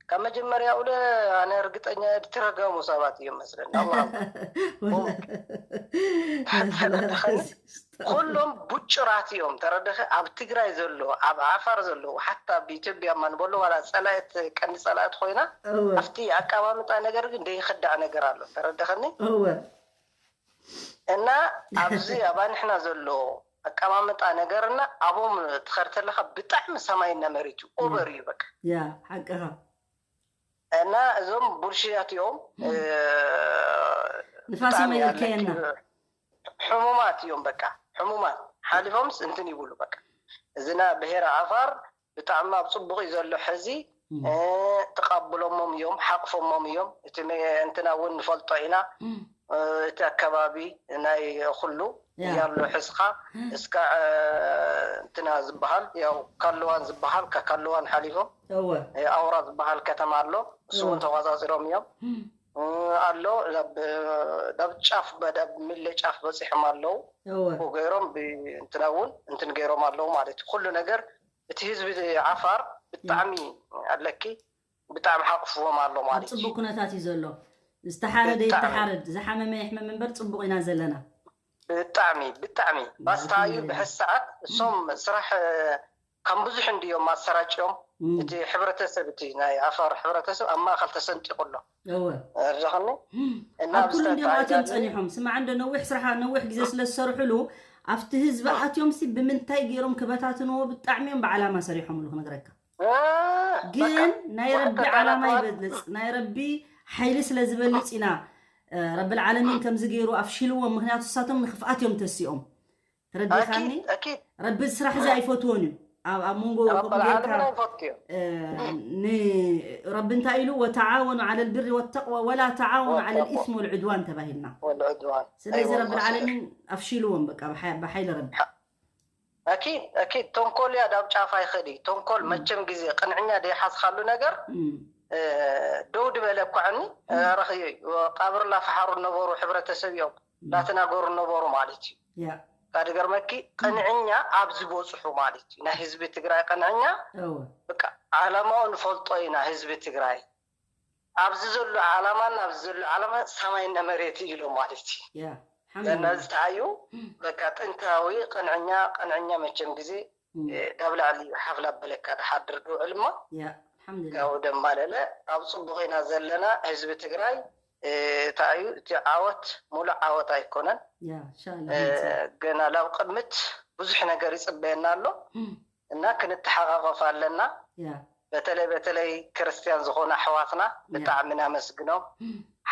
ካብ መጀመርያኡ ለ ኣነ እርግጠኛ እየ፣ እትረገሙ ሰባት እዮም መስለኒ። ኣላህ ኣላህ። ወላ ተረድኸኒ? ኩሎም ቡጭራት እዮም። ተረድኸ? ኣብ ትግራይ ዘሎ፣ ኣብ ዓፋር ዘሎ፣ ሓታ ኣብ ኢትዮጵያ ማን በሎ ዋላ ጸላእት፣ ቀንዲ ጸላእት ኮይና እወ ኣብቲ ኣቀማምጣ ነገር ግን ደይኸዳዕ ነገር ኣሎ። ተረድኸኒ? እወ እና ኣብዚ ኣባንሕና ዘሎ ኣቀማምጣ ነገርና ኣቦም ትኸርተለኻ ብጣዕሚ ሰማይና መሬት እዩ። ኦቨር እዩ በቃ። ያ ሓቅኻ እና እዞም ቡልሽያት እዮም። እ፣ ንፋስ ብጣዕሚ ይመልከየና። ኣለኪ፣ ሕሙማት እዮም በቃ፣ ሕሙማት ሓሊፎምስ እንትን ይብሉ በቃ። እዚና ብሄር ዓፋር ብጣዕሚ ኣብ ጽቡቕ እዩ ዘሎ ሕዚ። እ፣ ተቓብሎሞም እዮም፣ ሓቕፎሞም እዮም። እቲ መ- እንትና እውን ንፈልጦ ኢና። እ፣ እቲ ኣከባቢ ናይ ኩሉ ያ። ያሎ ሕዝኻ እስካ እ፣ እንትና ዝበሃል ያው ካለዋን ዝበሃል ካብ ካለዋን ሓሊፎም እወ እ፣ ኣውራ ዝበሃል ከተማ ኣሎ። እሱ እውን ተዋጻጺሮም እዮም እ፣ ኣሎ ናብ ናብ ጫፍ ናብ ሚሌ ጫፍ በጺሖም ኣለዉ። እወ ገይሮም ብ- እንትና እውን እንትን ገይሮም ኣለዉ ማለት እዩ። ኩሉ ነገር እቲ ህዝቢ ዓፋር ብጣዕሚ ኣለኪ ብጣዕሚ ሓቕፍዎም ኣሎ ኣብ ማለት እዩ። ጽቡቅ ኩነታት እዩ ዘሎ። ዝተሓረደ ብጣዕሚ። ይተሓረድ፣ ዝሓመመ ይሕመም እምበር ጽቡቅ ኢና ዘለና። ብጣዕሚ ብጣዕሚ ባስታዩ ብሕዚ ሰዓት እሶም ስራሕ እ፣ ከም ብዙሕ እንድዮም ኣሰራጭዮም። እም፣ እቲ ሕብረተሰብ እቲ ናይ ዓፋር ሕብረተሰብ ኣብ ማእኸል ተሰንጢቑ ኣሎ። እወ ርዘኸኒ እና ኣብ ኩሉ እንዲኦም ብዝተካይዳ ኣትዮም ግን ጸኒሖም። ስማዕ እንዶ ነዊሕ ስራሕ ነዊሕ ግዜ ስለ ዝሰርሕሉ ኣብቲ ህዝቢ ኣትዮም ሲ ብምንታይ ገይሮም ክበታትንዎ ብጣዕሚ እዮም ብዓላማ ሰሪሖምሉ ክነግረካ። እ፣ ግን በቃ፣ ናይ ረቢ ወሓደ ዓላማ ተራኽባት ይበልጽ፣ ናይ ረቢ ሓይሊ ስለ ዝበልጽ ኢና እ፣ ረቢ ዓለሚን ከምዚ ገይሩ ኣፍሽልዎም። ምክንያቱ ንሳቶም ንክፍኣት እዮም ተሲኦም። ተረዲኻኒ? ኣኪድ ኣኪድ ረቢ ስራሕ እዚ ኣይፈትዎን እዩ። ኣብ ኣብ መንጎ ረቢ ከምኡ ጌርካ ዓለሚን ኣይፈትዮ እ፣ ን ረቢ እንታይ ኢሉ ወተዓወኑ ዓለል ብሪ ወተቅዋ ወላ ተዓወኑ ዓለል ወተቅዋ። ኢስሚ ወልዕድዋን ተባሂልና። ወልዕድዋን ስለዚ ኣይወ ረቢ መሰለ። ዓለሚን ኣፍሽልዎም በቃ ብሓ- ብሓይሊ ረቢ። ኣኪድ ኣኪድ ተንኮል እያ ዳብ ጫፍ ኣይኸዲ ተንኮል መቸም ግዜ ቅንዕኛ ደይሓዝካሉ ነገር እም፣ እ፣ ደው ድበለ እኳ ዕኒ ረኽዮ እዩ። ቃብር ላፈሓሩ ነበሩ ሕብረተሰብ እዮም ላተናገሩ ነበሩ ማለት እዩ። ያ ካድገርመኪ ቅንዕኛ ኣብ ዝበፅሑ ማለት እዩ ናይ ህዝቢ ትግራይ ቅንዕኛ እወ በቃ ዓላማኡ ንፈልጦ ኢና ህዝቢ ትግራይ ኣብዚ ዘሎ ዓላማን ኣብዚ ዘሎ ዓላማ ሰማይና መሬት እዩ ኢሎ ማለት እዩ። ያ ዘና ሓምድ ዝተኣዩ በቃ ጥንታዊ ቅንዕኛ ቅንዕኛ መቸም ግዜ እም፣ እ፣ ካብ ላዕሊ ሓፍላ በለካ ድሓድር ድውዕል እሞ ያ ሓምድ ያው ደማለለ ኣብ ፅቡቅ ኢና ዘለና ህዝቢ ትግራይ እ፣ እንታይ እዩ እቲ ዓወት ሙሉእ ዓወት ኣይኮነን ያ ሻላ እ፣ ገና ላብ ቅድምት ብዙሕ ነገር ይፅበየና ኣሎ እና ክንተሓቃቀፍ ኣለና ያ በተለይ በተለይ ክርስትያን ዝኾኑ ኣሕዋትና ብጣዕሚ ናመስግኖም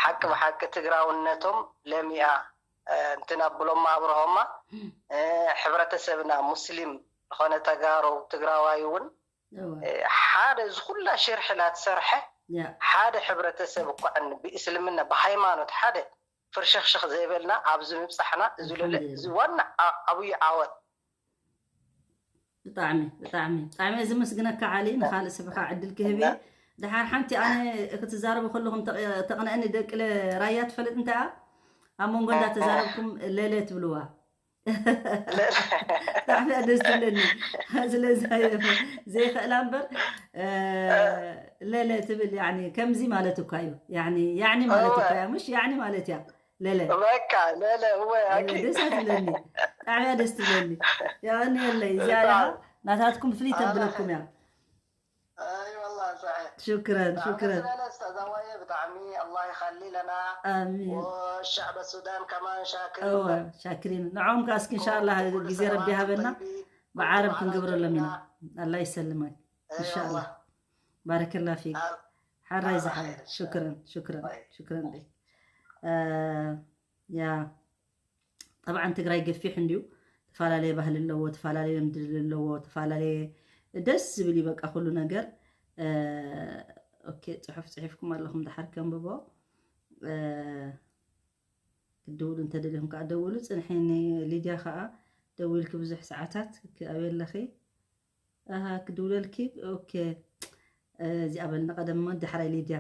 ሓቂ ብሓቂ ትግራውነቶም ለሚኣ እ፣ እንትን ኣብሎማ ኣብርሆማ እ፣ ሕብረተሰብና ሙስሊም ዝኾነ ተጋሩ ትግራዋይ እውን እወ እ፣ ሓደ እዚ ኩላ ሽርሒ ላትሰርሐ ያ ሓደ ሕብረተሰብ እኳ ዕን ብእስልምና ብሃይማኖት ሓደ ፍርሸኽሸኽ ዘይበልና ኣብዚ ምብፃሕና እዚ ልለ ኣልሓምዱሊላህ። እዚ ዋና ዓ- ዓብዪ ዓወት ብጣዕሚ ብጣዕሚ ብጣዕሚ እየ ዝመስግነካ ዓሊ። ንካልእ ስብኻ ዕድል ክህብ እየ። ድሓር ሓንቲ ኣነ ክትዛረቡ ከለኹም ተቕ- ተቕንአኒ ደቂ ለ- ራያ ትፈልጥ እንታይ እያ? ኣብ መንጎ እንዳተዛረብኩም ለለ ትብልዋ ብጣዕሚ እያ ደስ ትብለኒ። ስለዚ ዘይኽእላ እምበር እ፣ ለለ ትብል ያኒ ከምዚ ማለት እኳ እዩ። ያኒ ያኒ ማለት እኳ እያ ምሽ ያኒ ማለት እያ። ለለ በቃ ለለ እወ ለለ ኣኪድ ደስ ትብለኒ። ብጣዕሚ እያ ደስ ትብለኒ። ያኒ የለይ እዚኣ በጣም። ኢኻ ናታትኩም ፍልይ ተብለኩም እያ። ኣይ ወላ ሳሒ ሽክረን ሽክረን። ስለነ ስተዛዋየ ብጣዕሚ ኣላህ ይኸሊ ለና ኣሚን። ወሻዕበ ሱዳን ከማን ሻክር እወ ሻክሪን ንዖም ከኣ እስኪ እንሻላ ግዜ ረቢ ሃበና ብዓረብ ክንገብረሎም ኢና። ኣላ ይሰልማይ። እንሻላ ባረከላ ፊክ። ሓራይ ዝሓ ሽክረን ሽክረን ሽክረን። ያ ጠብዓን ትግራይ ገፊሕ እንድዩ። ተፈላለየ ባህሊ ኣለዎ፣ ተፈላለየ ልምዲ ኣለዎ፣ ተፈላለየ ደስ ዝብል እዩ በቃ ኩሉ ነገር። ኦኬ፣ ጽሑፍ ጽሒፍኩም ኣለኹም፣ ድሓር ከንብቦ። ክትድውሉ እንተደሊኹም ከዓ ደውሉ። ጽንሒኒ ሊድያ ከዓ፣ ደዊልኪ ብዙሕ ሰዓታት ክኣብየ ኣለኺ። ኣሃ፣ ክድውለልኪ። ኦኬ፣ እዚኣ በልና ቀደም እሞ ድሕራይ ሊድያ።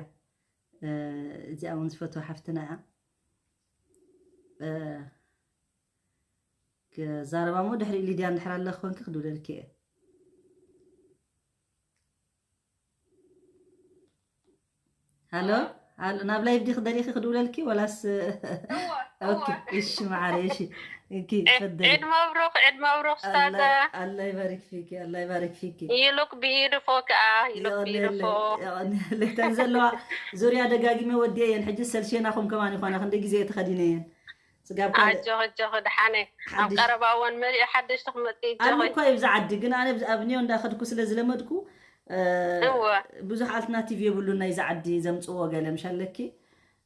እዚኣ እውን ዝፈትዋ ሓፍትና እያ። ክዛረባ እሞ ድሕሪ ሊድያ እንድሕር ኣለኺ ኮንኪ ክድውለልኪ እየ። ሃሎ፣ ሃሎ፣ ናብ ላይቭ ዲኺ ደሊኺ ክድውለልኪ ወላስ? እወ፣ ኦኬ፣ እወ። እሺ፣ ማዓረ፣ እሺ። እንኪ፣ ዒድ፣ ፈደሊ። ዒድ መብሩክ፣ ዒድ መብሩክ፣ ኣላ-፣ ስታዛ። ኣላ ይባርክ ፊኪ፣ ኣላ ይባርክ ፊኪ። You look beautiful ከኣ፣ you look የቐንየለይ፣ beautiful። የቐንየለይ። እተን ዘለዋ ዙርያ ደጋጊመ ወዲኤየን። ሕጂ ሰልሽየናኹም ከማን ይኾና፣ ክንደይ ግዜ እየ ተኸዲነየን። ስጋብ ካልእ ኣጆኺ፣ ኣጆኺ፣ ደሓነ። ኣብ ሓድሽ ቀረባ እዋን መሊኡ ሓደሽቲ ክመጽእ ኣሎ እጆኺ። እኮ ኣብዚ ዓዲ፣ ግን ኣነ ኣብ ኒዮ እንዳኸድኩ ስለ ዝለመድኩ፣ እ፣ እወ። ብዙሕ ኣልትናቲቭ የብሉን ናይዚ ዓዲ ዘምጽዎ ገለ ምሽ ኣለኪ።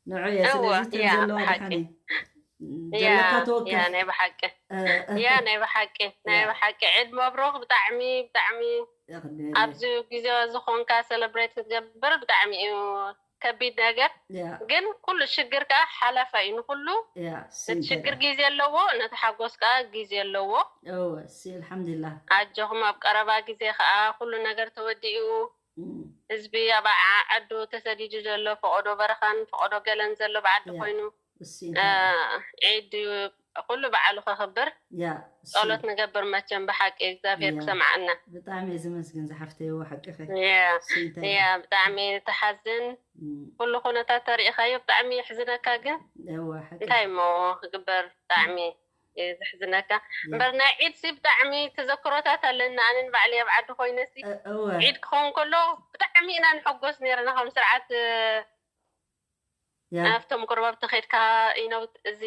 ንዑ እየ፣ እወ፣ ስለዚ እተን ያ፣ ዘለዋ ብሓቂ። ደሓነ። ያ፣ ዘለካ ተወከፍ። ያ፣ ናይ ብሓቂ። እ፣ ያ፣ ናይ ብሓቂ፣ ናይ ያ። ብሓቂ። ዒድ መብሩክ፣ ብጣዕሚ፣ ብጣዕሚ የቐንየለይ። ኣብዚ ግዜ ዝኾንካ ሰለብሬት ክትገብር ብጣዕሚ እዩ ከቢድ ነገር። ያ። ግን ኩሉ ሽግር ከኣ ሓላፋ እዩ። ንኩሉ ያ፣ እቲ ሽግር ግዜ ኣለዎ፣ ነቲ ሓጎስ ከኣ ግዜ ኣለዎ። እወ፣ እሲ፣ ኣልሓምዱሊላህ። ኣጆኹም፣ ኣብ ቀረባ ግዜ ከኣ ኩሉ ነገር ተወዲኡ። እም። ህዝቢ ኣብ ዓ-፣ ዓዱ ተሰዲዱ ዘሎ፣ ፈቐዶ በረኻን ፈቐዶ ገለን ዘሎ ብዓዲ ያ። ኮይኑ፣ እሲ፣ እ፣ እንታይ? ዒድ ኩሉ በዓሉ ከኽብር ያ፣ እሲ። ጸሎት ንገብር መቸም ብሓቂ እግዚኣብሔር ያ። ክሰምዓና። ብጣዕሚ እየ ዝመስግን ዝሓፍተይዎ ሓቅኺ። ያ፣ እሲ፣ እንታይ? ያ፣ ብጣዕሚ ተሓዝን። እም። ኩሉ ኩነታት ተሪእኻዮ ብጣዕሚ የሕዝነካ፣ ግን እወ፣ ሓቂ። እንታይ እሞ ክግበር ብጣዕሚ እዩ ዘሕዝነካ። ያ። እምበር ናይ ዒድ ሲ ብጣዕሚ ተዘክሮታት ኣለና። ኣነን ባዕለይ ኣብ ዓዲ ኮይነ ሲ እ-፣ እወ። ዒድ ክኸውን ከሎ ብጣዕሚ ኢና ንሕጎስ ነይርና። ከም ስርዓት ያ። ኣብቶም ቁርባብ ተኸድካ ኢነው እዚ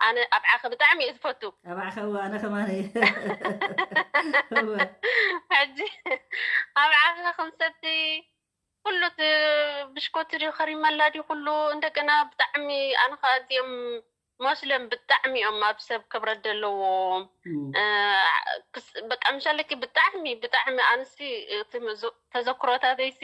ኣነ ኣብ ዓኸ ብጣዕሚ እየ ዝፈቱ። ኣብ ዓኸ፣ እወ፣ ኣነ ከማን እየ። እወ። ሕጂ ኣብ ዓኸ ክንሰቲ ኩሉ እቲ ብሽኮቲ ድዩ ከሪመላ ድዩ ኩሉ እንደገና ብጣዕሚ ኣነ ኸኣ እዚኦም ሞስለም ብጣዕሚ እዮም ኣብ ሰብ ክብረት ዘለዎም። እም። እ፣ ክስ-፣ በቃ ምሻለኪ ብጣዕሚ፣ ብጣዕሚ ኣንስቲ እቲ ምዝ-፣ ተዘክሮታተይሲ፣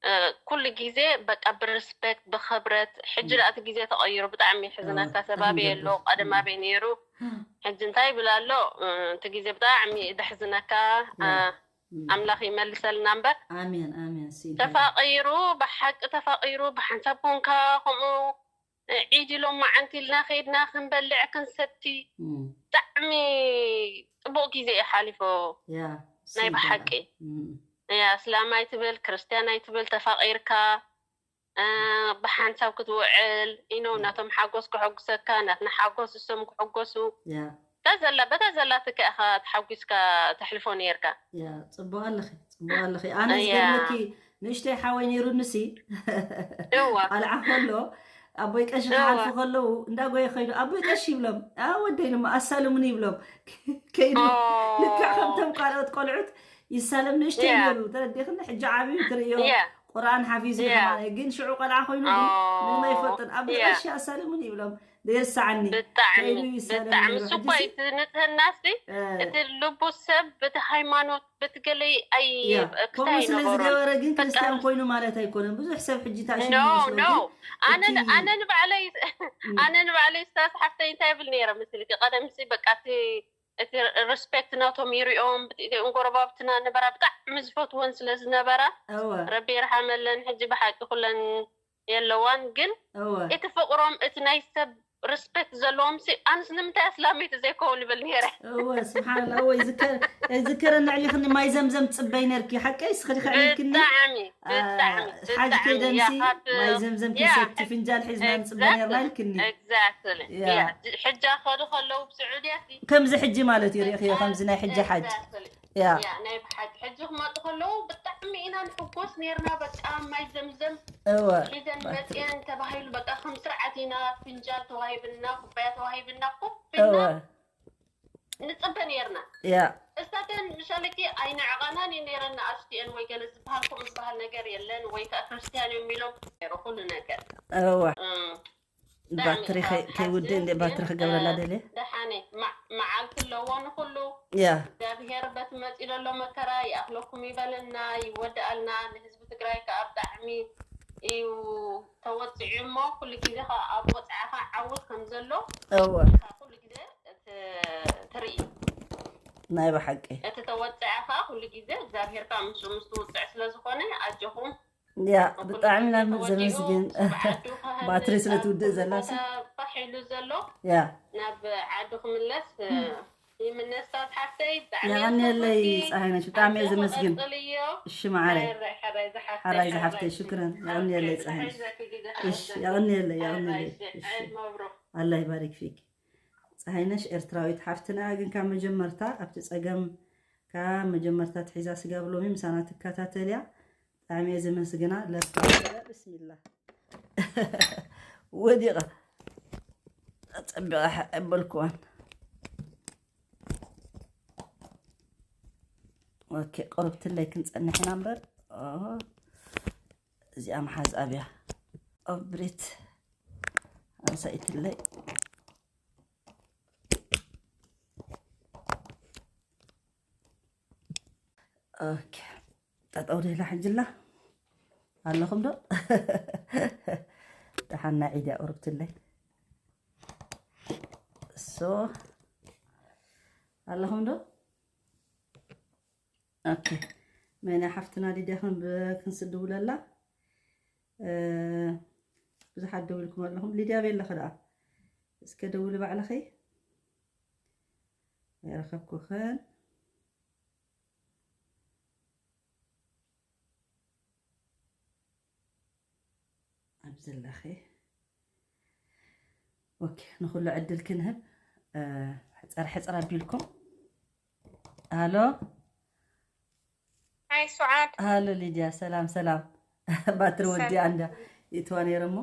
እ፣ ኩሉ ግዜ በቃ ብሪስፔክት፣ ብኽብረት። ሕጂ ያ። ደኣ እቲ ግዜ ተቐይሩ ብጣዕሚ የሕዝነካ። ኣወ፣ ሰብ ኣበይ ኣሎ? የሕዝን። ቀደም እም። ኣበይ ነይሩ? እም። ሕጂ እንታይ ይብል ኣሎ? እ፣ እቲ ግዜ ብጣዕሚ ደሕዝነካ። ያ። እ፣ እም። ኣምላኽ ይመልሰልና እምበር። ኣሜን፣ ኣሜን። ሲ፣ እንታይ? ተፋቒሩ፣ ብሓቂ ተፋቒሩ፣ ብሓንሳብ ኮንካ ከምኡ ዒድ ኢሎም መዓንቲ ኢልና ከይድና ክንበልዕ ክንሰቲ እም። ብጣዕሚ ጽቡቕ ግዜ እዩ ሓሊፉ። ያ፣ ናይ እሱ ብሓቂ። ይባላል። እም። ያ፣ እስላም ኣይትበል፣ ክርስትያን ኣይትበል፣ ተፋቒርካ፣ እ፣ ብሓንሳብ ክትውዕል፣ ኢኖ ያ። ናቶም ሓጎስ ክሕጉሰካ፣ ናትና ሓጎስ እሶም ክሕጎሱ። ያ። በታ ዘላ፣ በታ ዘላትካ ኢኻ ተሓጒስካ ተሕልፎ ነይርካ። ያ፣ ጽቡቕ ኣለኺ፣ ጽቡቕ ኣለኺ። ኣነ ያ። ዝገርመኪ፣ ንእሽተይ ሓወይ ነይሩኒ ሲ፣ እዋ። ቃልዓ ከሎ፣ ኣቦይ ቀሺ እዋ። ክሓልፉ ከለዉ፣ እንዳጎየ ከይዱ፣ "ኣቦይ ቀሺ" ይብሎም። "ኣ፣ ወደይ ድማ ኣሳልሙኒ" ይብሎም። ከይዱ፣ ኦ። ልክዕ ከምቶም ካልኦት ቆልዑት ይሳለም ንእሽተይ ያ። ነይሩ። ተረዲእኽኒ? ሕጂ ዓብዩ ትርእዮ። ያ። ቁርኣን ሓፊዙ ያ። ከማን፣ ግን ሽዑ ቆልዓ ኮይኑ ግን ኦ። ምንም ኣይፈልጥን። "ኣቦይ ያ። ቀሺ ኣሳልሙኒ" ይብሎም። ዘይርሳዓኒ። ብጣዕሚ፣ ከይዱ ይሳለም ብጣዕሚ። ነይሩ። እሱ ሕጂ እኮ ሲ-፣ እቲ ንጽህናሲ፣ እ፣ እቲ ልቡ ሰብ በቲ ሃይማኖት፣ በቲ ገለ ኣይ-፣ ያ፣ ክታይ ከምኡ ስለ ኣይነበሮን። ዝገበረ ግን በቃ ክርስትያን ኮይኑ ማለት ኣይኮነን። ብዙሕ ሰብ ሕጂ ታሽሙ ኖ፣ ይመስሎ፣ ኖ። ግን ኣነ፣ እቲ ኣነ ንባዕለይ፣ እም። ኣነ ንባዕለይ ስታስ ሓፍተይ እንታይ ይብል ነይረ ምስልኪ? ቀደምሲ በቃ እቲ፣ እቲ ሪስፔክት ናቶም ይሪኦም፣ ብቲ-፣ እቲ እንጎረባብትና ነበራ ብጣዕሚ ዝፈትወን ስለ ዝነበራ፣ እወ። ረቢ ይርሓመለን። ሕጂ ብሓቂ ኩለን የለዋን፣ ግን እወ። እቲ ፍቕሮም፣ እቲ ናይ ሰብ ሪስፔክት ዘለዎም ሲ፣ ኣንስ ንምንታይ ኣስላመይቲ ዘይከውን ይብል ነይረ። እወ፣ ስብሓንላ፣ እወ፣ ይዝከር-፣ ይዝከረኒ። ኣዕሊኽኒ ማይ ዘምዘም ትጽበይ ነርኪ፣ ሓቀይ? ስኽሪ ከዕሊልክኒ? ብጣዕሚ፣ ኣ፣ ብጣዕሚ፣ ሓጅ ብጣዕሚ። ከይደንሲ ያ፣ ካብ፣ ማይ ዘምዘም ያ፣ ክንሰቲ ፍንጃል ሒዝና ንጽበ ነርና exactly፣ ኢልክኒ። Exactly። ያ። ያ፣ ሕጃ ከዱ ከለዉ ብስዑድያ ሲ፣ ከምዚ ሕጂ ማለት እዩ፣ ርኢኽዮ፣ ከምዚ ናይ ሕጂ ሓጅ። Exactly። ያ። ያ፣ ናይ ብሓቂ ሕጂ ክመጡ ከለዉ ብጣዕሚ ኢና ንሕጎስ ነርና። በቃ ማይ ዘምዘም እወ። ሒዘን መጽየን ተባሂሉ በቃ ከም ስርዓት ኢና ፍንጃል ተዋሂብና፣ ኩባያ ተዋሂብና፣ ኮፍ ኢልና እወ። ንጽበ ነርና። ያ። እሳተን ምሻለኪ ኣይነዕቐናን እዩ ነረን፣ ንኣሽትኤን ወይ ገለ ዝበሃል ከምኡ ዝበሃል ነገር የለን፣ ወይ ከኣ ክርስትያን እዮም ኢሎም ነይሩ ኩሉ ነገር። እወ። እም። ባትሪ ብጣዕሚ ከይ-፣ ካብ ከይውድእ ሓዝን እንደ ባትሪ ግን፣ ክገብረላ እ፣ ደልየ። ደሓነ መዓልቲ ኣለዎ ንኹሉ። እግዚኣብሔር በቲ መፂኡ ዘሎ መከራ ይኣኽለኩም ይበለና፣ ይወድኣልና። ንህዝቢ ትግራይ ከዓ ብጣዕሚ እዩ ተወፂዑ እሞ ኩሉ ግዜ ከዓ ኣብ ወፅዓኻ ዓወት ከም ዘሎ እወ ኩሉ ግዜ ትርኢ። ናይ ብሓቂ እቲ ተወፅዐኻ ኩሉ ግዜ እግዚኣብሔር ከዓ ምስ ምስ ትውፅዕ ስለ ዝኾነ ኣጆኹም። ያ ብጣዕሚ ናብ ዘመስግን። ባትሪ ስለ ትውድእ ዘላ ፋሕ ኢሉ ዘሎ ያ ናብ ዓዱ ክምለስ ይምነስታት ሓፍተይ። ብጣዕሚ የቐንየለይ። ፀሃይነሽ ብጣዕሚ እየ ዘመስግን። እሺ መዓረይ። ሓራይ ዝሓፍተይ ሽክረን። የቐንየለይ ፀሃይነሽ። እሺ የቐንየለይ፣ የቐንየለይ። እሺ አላህ ይባርክ ፊክ። ፀሃይነሽ ኤርትራዊት ሓፍትና ግን ካብ መጀመርታ ኣብቲ ፀገም ካብ መጀመርታ ትሒዛ ስጋብ ሎሚ ምሳና ትከታተል እያ። ብጣዕሚ እየ ዘመስግና። ለካ ብስሚላ ወዲቐ ጸቢቐ ኣይበልኩዋን። ኦኬ፣ ቁርብትለይ ክንጸንሕ ኢና እምበር። ኦ፣ እዚኣ መሓዝ ኣብያ ኣብ ብሬት ኣምሳኢትለይ። ኦኬ፣ ጠጠው ዲላ ሕጅላ ኣለኹም ዶ? ደሓና ዒድ ኣቕርብትለይ። ሶ ኣለኹም ዶ? ኦኬ፣ መን ሓፍትና ሊድያ ክን- ክንስድውለላ? እ፣ ብዙሓት ደውልኩም ኣለኹም። ሊድያ ቤለኺ ደኣ እስከ ደውሊ ባዕልኺ። ኣይረኸብኩኽን። ኣብ ዘለኺ። ኦኬ፣ ንኹሉ ዕድል ክንህብ፣ እ፣ ሕፀር ሕፀር ኣቢልኩም። ሃሎ። ሃይ ሱዓድ። ሃሎ ሊድያ፣ ሰላም ሰላም። ባትሪ ወዲኣ እንዳ ይእትዋ ነይረ እሞ።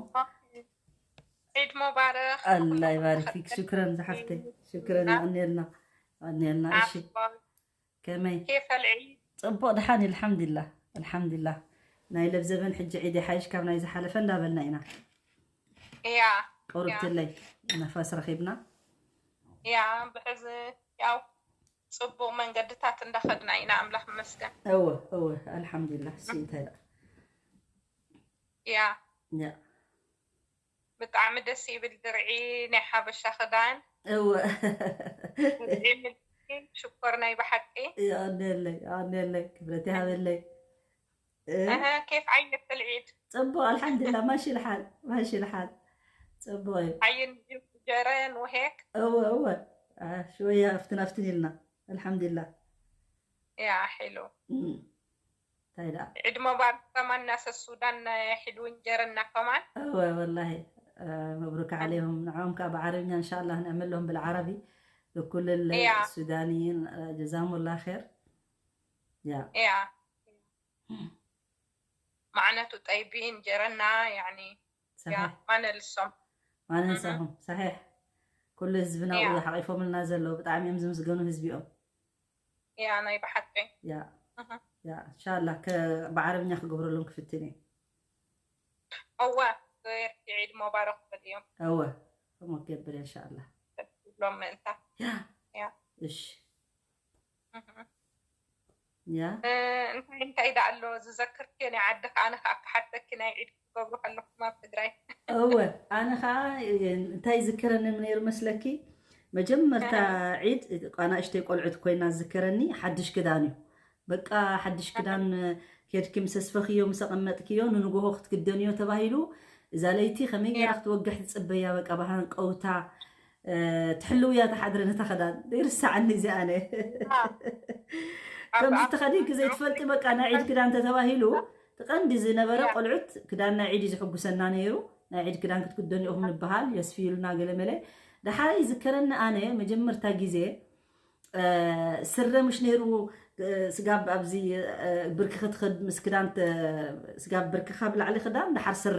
ዒድ ሙባረክ። ኣላ ይባርክ ፊክ። ሽክረን ዝሓፍተይ። ሽክረን፣ የቐንየልና። የቐንየልና። እሺ። ዓፍዋ። ከመይ? ኬፍ ኣልዒድ? ጽቡቕ፣ ደሓን እዩ፣ ኣልሓምዱሊላህ፣ ኣልሓምዱሊላህ። ናይ ለብዘበን ሕጂ ዒድ ይሓይሽ ካብ ናይ ዝሓለፈ እንዳበልና ኢና። እያ። ቁርብትለይ፣ ነፋስ ረኺብና። እያ፣ ብሕዚ ያው ጽቡቕ መንገድታት እንዳኸድና ኢና፣ ኣምላኽ ይመስገን። እወ፣ እወ፣ ኣልሓምዱሊላህ፣ እሱ እንታይ ደኣ። እያ። እያ። ብጣዕሚ ደስ ይብል ድርዒ ናይ ሓበሻ ክዳን። እወ። ድርዒ ምልኪ ሽኮር ናይ ብሓቂ። የቐንየለይ፣ የቐንየለይ፣ ክብረት ይሃበለይ። እ? እህ፣ ኬፍ ዓይነት ልዒድ? ጽቡቕ፣ ኣልሓምዱሊላህ፣ ማሺ ልሓል፣ ማሺ ልሓል። ጽቡቕ እዩ። ዓይን ጀረን ወሄክ? እወ፣ እወ። አ፣ ሽወያ ኣፍትን ኣፍትን ኢልና። ኣልሓምዱሊላህ። ያ፣ ሒሉ። እም። እንታይ ደኣ? ዒድ ሙባረክ ከማን ናሰ ሱዳን ናይ ሒሉ እንጀረና ከማን። እወ፣ ወላሂ፣ እ፣ መብሩክ ዓለይሁም። ንዕኦም ከኣ ብዓረብኛ እንሻላህ ንዕመሎም ብልዓረቢ። ብኩል ያ። ሱዳንይን፣ እ፣ ጀዛሁሙላህ ኸይር። ያ። ያ። ማዕነቱ ጠይቢን እንጀረና፣ ያኒ፣ ያ፣ ሰሒሕ። ማነ ልሶም። ማነ እህ። ንሳኹም፣ ሰሒሕ። ኩሉ ህዝብና ያ። እዩ ሓቒፎምልና ዘለዉ። ብጣዕሚ እዮም ዝምስገኑ ህዝቢ እዮም። ያ፣ ናይ ብሓቂ። ያ። እህ። ያ፣ እንሻላህ፣ ከ-፣ ብዓረብኛ ክገብረሎም ክፍትን እየ። እወ፣ ገይርኪ ዒድ ሙባረክ በልዮም። እወ፣ ከምኡ ክገብር እየ፣ እንሻላህ። ብሎም ምእንታ። ያ። ያ። እሺ። እህ። ያ። እ፣ እንታይ እንታይ ደኣ ኣሎ ዝዘክርክዮ ናይ ዓድኺ? ኣነ ከኣ ክሓተኪ ናይ ዒድ ክትገብሩ ከለኹም ኣብ ትግራይ። እወ፣ ኣነ ከኣ እንታይ ይዝከረኒ ነይሩ መስለኪ? መጀመርታ እህ። ዒድ ኣናእሽተይ ቆልዑት ኮይና ዝዝከረኒ ሓድሽ ክዳን እዩ። በቃ ሓድሽ ክዳን ኬድኪ ምስ ኣስፈኽዮ፣ ምስ ኣቐመጥክዮ፣ ንንጎሆ ክትክደንዮ ተባሂሉ፣ እዛ ለይቲ ከመይ ገይራ እያ። ክትወግሕ ትጽበያ፣ በቃ ብሃንቀውታ፣ እ፣ ትሕልውያ ትሓድሪ ነታ ክዳን። ይርሳዓኒ እዚ ኣነ። አ። ኣብ ከምዚ ኣፍ-፣ ተኸዲንኪ ዘይትፈልጢ፣ በቃ ናይ ዒድ ክዳን ተተባሂሉ፣ እቲ ቀንዲ ዝነበረ እያ። ቆልዑት ክዳን ናይ ዒድ እዩ ዝሕጉሰና ነይሩ። ናይ ዒድ ክዳን ክትክደኑ ኢኹም ንበሃል፣ የስፍዩልና ገለ መለ። ደሓር ይዝከረኒ ኣነ መጀመርታ ግዜ፣ እ፣ ስረ ምሽ ነይሩ፣ እ፣ ስጋብ ኣብዚ፣ እ፣ ብርክኺ ትኸድ ምስ ክዳን ተ-፣ ስጋብ ብርክኻ ብላዕሊ ክዳን፣ ደሓር ስረ።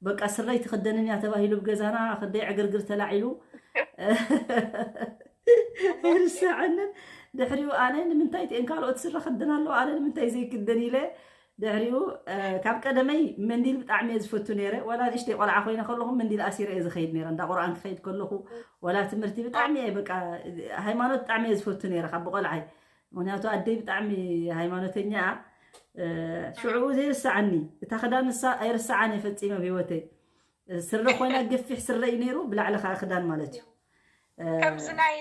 በቃ ስረ ኣይትኽደንን እያ ተባሂሉ ብገዛና ክንደይ ዕግርግር ተላዒሉ። ኣይርሳዓንን። ድሕሪኡ ኣነ ንምንታይ እቲአን ካልኦት ስረ ክኽደን ኣለዋ፣ ኣነ ንምንታይ ዘይክደን ኢለ፣ ድሕሪኡ ካብ ቀደመይ መንዲል ብጣዕሚ እየ ዝፈቱ ነይረ። ዋላ ንእሽተይ ቆልዓ ኮይነ ከለኹ መንዲል ኣሲረ እየ ዝኸይድ ነይረ። እንዳ ቁርኣን ክኸይድ ከለኹ፣ ዋላ ትምህርቲ ብጣዕሚ እየ፣ በቃ፣ ሃይማኖት ብጣዕሚ እየ ዝፈቱ ነይረ ካብ ብቆልዓይ። ምክንያቱ ኣደይ ብጣዕሚ ሃይማኖተኛ እያ። ሽዑ ዘይርሳዓኒ እታ ክዳን ንሳ ኣይርሳዓን እየ ፈጺመ ኣብ ህይወተይ። ስረ ኮይና፣ ገፊሕ ስረ እዩ ነይሩ፣ ብላዕሊ ከዓ ክዳን ማለት እዩ። ከምዚ ናይ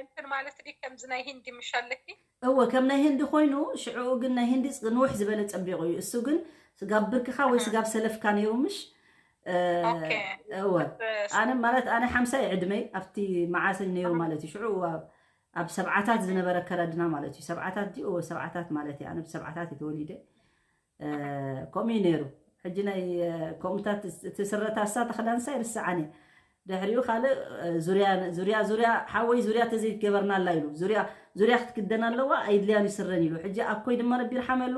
እንትን ማለት ድዩ? ከምዚ ናይ ሂንዲ ምሽ ኣለኪ? እወ፣ ከም ናይ ህንዲ ኮይኑ፣ ሽዑ ግን ናይ ህንዲ ንውሕ ዝበለ ጸቢቑ እዩ። እሱ ግን ስጋብ ብርክኻ ወይ ስጋብ ሰለፍካ ነይሩ ምሽ? እ፣ ኦኬ። እወ። ኣነ ማለት፣ ኣነ ሓምሳ እዩ ዕድመይ ኣብቲ መዓሰ ነይሩ ማለት እዩ። ሽዑ ኣብ፣ ኣብ ሰብዓታት ዝነበረ ኣከዳድና ማለት እዩ። ሰብዓታት ድዩ? እወ፣ ሰብዓታት ማለት እዩ። ኣነ ብሰብዓታት እየ ተወሊደ። ከምኡ እዩ ነይሩ። ሕጂ ናይ ከምኡታት እቲ ስረታ እሳ ተኽዳንሳ ይርስዓን እየ። ድሕሪኡ ካልእ ዙርያ ዙርያ ዙርያ ሓወይ ዙርያ ተዘይትገበርናላ ኢሉ ዙርያ ዙርያ ክትክደን ኣለዋ ኣይድልያን ይስረን ኢሉ። ሕጂ ኣኮይ ድማ ረቢ ይርሓመሉ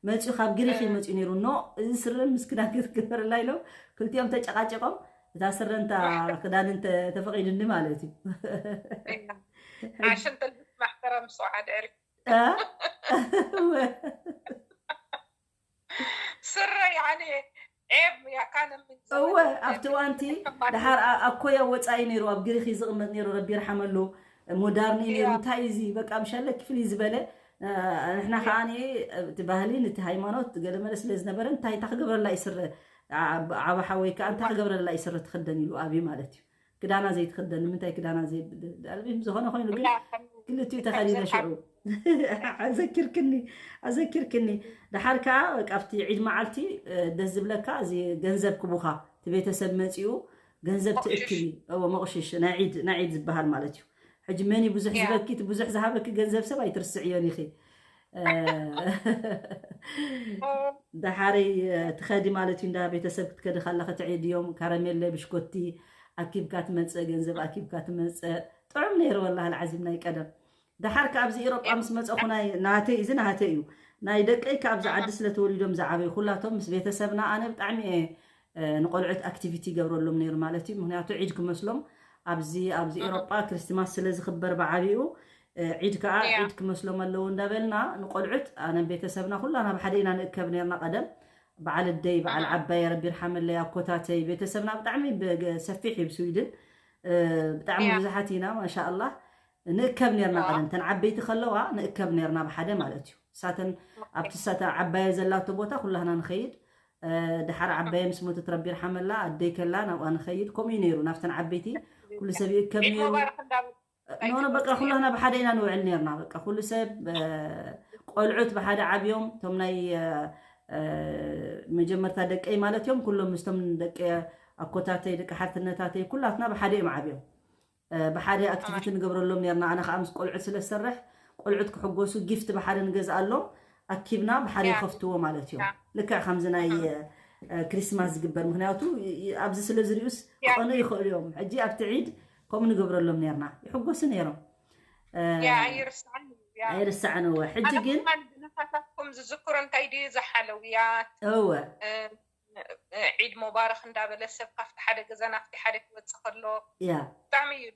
መፅኡ ካብ ግሪክ እዩ መፅኡ ነይሩ። ኖ እዚ ስረን ምስ ክዳን ክትገበርላ ኢሎም ክልቲኦም ተጨቃጨቆም እታ ስረን እታ ክዳንን ተ- ተፈቒዱኒ ማለት እዩ። عشان تلبس محترم سعاد عرفت. ስረ ያኔ ዔብ ያካነ ምን እወ ኣብቲ እዋንቲ ደሓር ኣኮያ ወፃኢ ነይሩ ኣብ ግሪክ እዩ ዝቕመጥ ነይሩ ረቢ ይርሓመሉ። ሞዳርኒ ነይሩ። እንታይ እዚ በቃ ምሻለ ክፍል እዩ ዝበለ ንሕና ከዓ እቲ ባህሊ ነቲ ሃይማኖት ገለመለ ስለ ዝነበረ እንታይ እንታይ ክገብረላ እዩ ስረ ዓባ ሓወይ ከዓ እንታይ ክገብረላ እዩ ስረ ትክደን ኢሉ ኣብይ ማለት እዩ። ክዳና ዘይትክደን ንምንታይ ክዳና ዘይብልብም ዝኾነ ኮይኑ ግን ክልቲኡ ተኸዲነ ሽዑ ኣዘኪርክኒ ኣዘኪርክኒ። ደሓር ከዓ ካብቲ ዒድ መዓልቲ ደስ ዝብለካ እዚ ገንዘብ ክቡኻ እቲ ቤተሰብ መፂኡ ገንዘብ ትእክቢ። እዎ መቑሽሽ ናይ ዒድ ናይ ዒድ ዝበሃል ማለት እዩ። ሕጂ መን እዩ ብዙሕ ዝበኪ እቲ ብዙሕ ዝሃበኪ ገንዘብ ሰብ ኣይትርስዕዮን ኢኺ። ደሓረይ ትኸዲ ማለት እዩ እንዳ ቤተሰብ ክትከዲ ከለኺ ትዒድ እዮም ካረሜለ ብሽኮቲ ኣኪብካ ትመፅእ ገንዘብ ኣኪብካ ትመፅእ ጥዑም ነይሩ ወላሂ ልዓዚም ናይ ቀደም። ደሓር ከ ኣብዚ ኢሮጳ ምስ መፀኹ ናይ ናተይ እዚ ናተይ እዩ ናይ ደቀይ ከ ኣብዚ ዓዲ ስለ ተወሊዶም ዝዓበዩ ኩላቶም ምስ ቤተሰብና ኣነ ብጣዕሚ እየ ንቆልዑት ኣክቲቪቲ ይገብረሎም ነይሩ ማለት እዩ ምክንያቱ ዒድ ክመስሎም ኣብዚ ኣብዚ ኤሮጳ ክርስትማስ ስለ ዝኽበር ብዓቢኡ ዒድ ከዓ ዒድ ክመስሎም ኣለዎ እንዳበልና ንቆልዑት ኣነ ቤተሰብና ኩላና ብሓደ ኢና ንእከብ ነርና ቀደም በዓል ኣደይ በዓል ዓባይ ረቢ ይርሓመለይ ኣኮታተይ ቤተሰብና ብጣዕሚ ሰፊሕ እዩ ስዊድን ብጣዕሚ ብዙሓት ኢና ማሻ ኣላህ ንእከብ ነርና ቀደም ተን ዓበይቲ ከለዋ ንእከብ ነርና ብሓደ ማለት እዩ ሳተን ኣብቲ ሳተ ዓባየ ዘላቶ ቦታ ኩላህና ንኸይድ ደሓር ዓባየ ምስ ሞተት ረቢ ይርሓመላ ኣደይ ከላ ናብኣ ንኸይድ ከምኡ እዩ ነይሩ ናብተን ዓበይቲ ኩሉ ሰብ ይእከብ ነይሩ ኖኖ በቃ ኩላህና ብሓደ ኢና ንውዕል ነርና በቃ ኩሉ ሰብ ቆልዑት ብሓደ ዓብዮም እቶም ናይ መጀመርታ ደቀይ ማለት እዮም ኩሎም ምስቶም ደቂ ኣኮታተይ ደቂ ሓትነታተይ ኩላትና ብሓደ እዮም ዓብዮም ብሓደ ኣክቲቪቲ ንገብረሎም ነርና ኣነ ከዓ ምስ ቆልዑት ስለ ዝሰርሕ ቆልዑት ክሕጎሱ ጊፍት ብሓደ ንገዝኣሎም ኣኪብና ብሓደ ይኸፍትዎ ማለት እዮም ልክዕ ከምዚ ናይ ክሪስማስ ዝግበር ምክንያቱ ኣብዚ ስለ ዝሪኡስ ክቐኑ ይኽእሉ እዮም ሕጂ ኣብቲ ዒድ ከምኡ ንገብረሎም ነርና ይሕጎሱ ነይሮም ኣይርስዓን እወ ሕጂ ግን ብነፋሳትኩም ዝዝክሮ እንታይ ድዩ ዝሓለውያት እወ ዒድ ሙባረክ እንዳበለ ሰብ ካብቲ ሓደ ገዛ ናብቲ ሓደ ክወፅእ ከሎ ያ ብጣዕሚ እዩ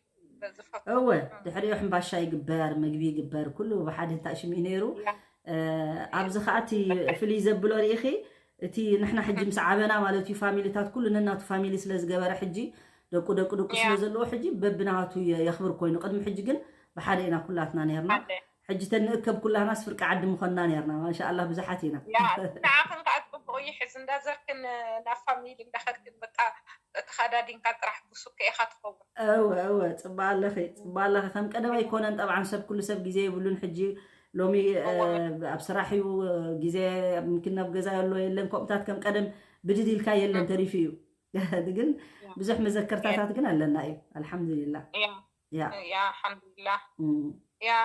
ዝፈቱ እወ ድሕሪኡ ሕምባሻ ይግበር ምግቢ ይግበር ኩሉ ብሓደ እንታይ ሽም እዩ ነይሩ ኣብዚ ከዓ እቲ ፍልይ ዘብሎ ርኢኺ እቲ ንሕና ሕጂ ምስ ዓበና ማለት እዩ ፋሚሊታት ኩሉ ነናቱ ፋሚሊ ስለ ዝገበረ ሕጂ ደቁ ደቁ ደቁ ስለ ዘለዎ ሕጂ በብናቱ የኽብር ኮይኑ ቅድሚ ሕጂ ግን ብሓደ ኢና ኩላትና ነርና ሕጂ ተንእከብ ኩላህናስ ፍርቂ ዓዲ ምኾንና ነርና ማሻኣላ ብዙሓት ኢና ንዓኽን ከዓ ፅቡቕ እዩ ሕዚ እንዳዘርክን ናብ ፋሚሊ እንዳኸድክን በቃ ተኻዳዲንካ ጥራሕ ብሱከ ኢኻ ትኸውን እወ እወ ፅባ ኣለኺ ፅባ ኣለኺ ከም ቀደም ኣይኮነን ጠብዓን ሰብ ኩሉ ሰብ ግዜ የብሉን ሕጂ ሎሚ ኣብ ስራሕ እዩ ግዜ ምክን ናብ ገዛ ያሎ የለን ከምኡታት ከም ቀደም ብድድ ኢልካ የለን ተሪፉ እዩ ግን ብዙሕ መዘከርታታት ግን ኣለና እዩ ኣልሓምዱሊላ ያ ያ ሓምዱሊላ ያ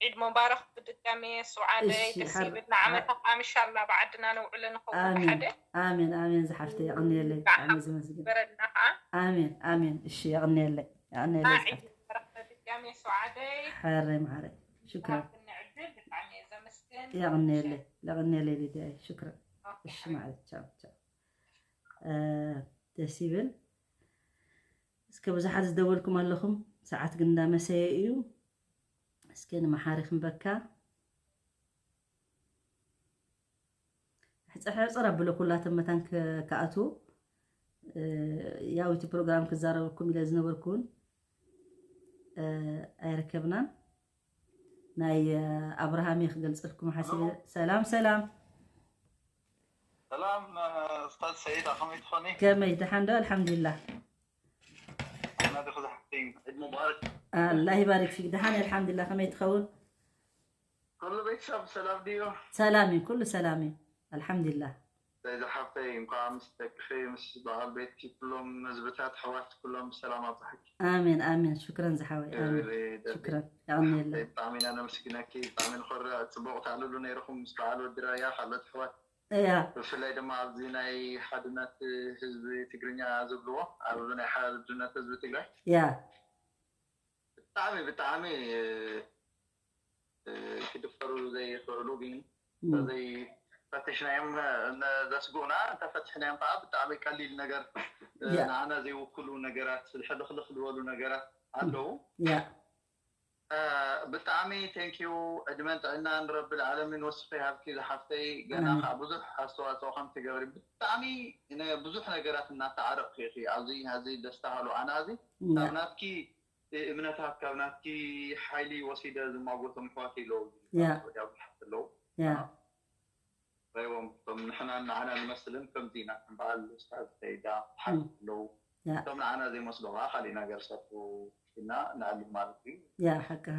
ዒድ ሙባረክ ብድጋሚ ሱዓደይ ደስ ይብል ንዓመታ ከዓ ምሻላ ብዓድና ነውዕሎ ንኸውን ሓደ ኣሜን ኣሜን ዝሓፍተ የቐንየለይ ብጣዕሚ ዘመስግን በረልና ከዓ ኣሜን ኣሜን እሺ የቐንየለይ የቐንየለይ ዝሓፍተ ብድጋሚ ሱዓደይ ሕረይ ማዓረይ ሽክራ የቐንየለይ የቐንየለይ ሊድያይ ሽክራ እሺ ማለት ቻው ቻው ደስ ይብል እስከ ብዙሓት ዝደወልኩም ኣለኹም ሰዓት ግን እንዳመሰየ እዩ እስከ ንመሓሪ ክንበካ ሕጽር ኣቢለ ኩላተን መታን ከ-፣ ክኣትዉ፣ እ፣ ያው እቲ ፕሮግራም ክዛረበኩም ኢለ ዝነበርኩ እውን፣ እ፣ ኣይረከብናን። ናይ፣ እ፣ ኣብርሃም እየ ክገልጸልኩም ሓሲበ። ሰላም፣ ሰላም። ሰላም፣ እ፣ ኡስታዝ ሰይድ፣ ከመይ ትኾኒ? ከመይ፣ ደሓን ዶ? ኣልሓምዱሊላህ። ኣና ዲኹ ዝሓፍተይ፣ ዒድ ሙባረክ። ኣላህ ይባርክ ፊክ። ደሓን፣ ኣልሓምዱሊላህ። ከመይ ትኸውን? ኩሉ ቤተሰብ ሰላም ድዩ? ሰላም እዩ፣ ኩሉ ሰላም እዩ። ኣልሓምዱሊላህ። ሰይድ ሓፍተይ፣ እንኳዕ ምስ ደቅኺ፣ ምስ በዓል ቤትኪ፣ ኩሎም ህዝብታት፣ ኣሕዋት ኩሎም ብሰላም ኣብፅሐኪ። ኣሜን፣ ኣሜን። ሽክረን ዝሓወይ፣ ኣሜን። ክብሪ ደቂ ሽክረን። የቐንየልና። ብጣዕሚ ኢና ነመስግነኪ፣ ብጣዕሚ ንኾርዕ። ፅቡቕ ተዕልሉ ነይርኹም ምስ በዓል ወዲ ራያ፣ ካልኦት ኣሕዋት። እያ። ብፍላይ ድማ ኣብዚ ናይ ሓድነት ህዝቢ ትግርኛ ዝብልዎ፣ ኣብ ናይ ሓድነት ህዝቢ ትግራይ። እያ። ብጣዕሚ፣ ብጣዕሚ፣ እ፣ ክድፈሩ ዘይኽእሉ ግን እም። እንተዘይፈቲሽናዮም፣ እ፣ ዘስግኡና፣ እንተፈቲሕናዮም ከዓ ብጣዕሚ ቀሊል ነገር፣ እ፣ ያ። ንዓና ዘይውክሉ ነገራት፣ ሕልኽልኽ ዝበሉ ነገራት ኣለዉ። ያ። እ፣ ብጣዕሚ ቴንኪዩ፣ ዕድመን ጥዕናን ረብል ዓለሚን ወስኺ ሃብኪ ዝሓፍተይ፣ ገና ኣሜን። ከዓ ብዙሕ ኣስተዋፅኦ ከም ትገብሪ ብጣዕሚ ነ-፣ ብዙሕ ነገራት እናተዓረቕኪ ኢኺ። ኣብዚ፣ ኣብዚ ደስታ ሃሎ። ኣነ እዚ እም። ካብ ናትኪ እ-፣ እምነታት ካብ ናትኪ ሓይሊ ወሲደ ዝማጎቶም ኣሕዋተይ ኣለዉ። ያ። ወዲያ ብዙሓት ኣለዉ። ያ። ኣና፣ ራይዎም እቶም ንሕና ንዓና ንመስልን ከምዚ ኢና ከም በዓል ኡስታዝ ሰይዳ ብዙሓት እም። ኣለዉ። ያ። እቶም ንዓና ዘይመስሉ ኸዓ ካሊእ ነገር ሰርሑ ኢልና ንኣልም ማለት እዩ። ያ፣ ሓቅኻ።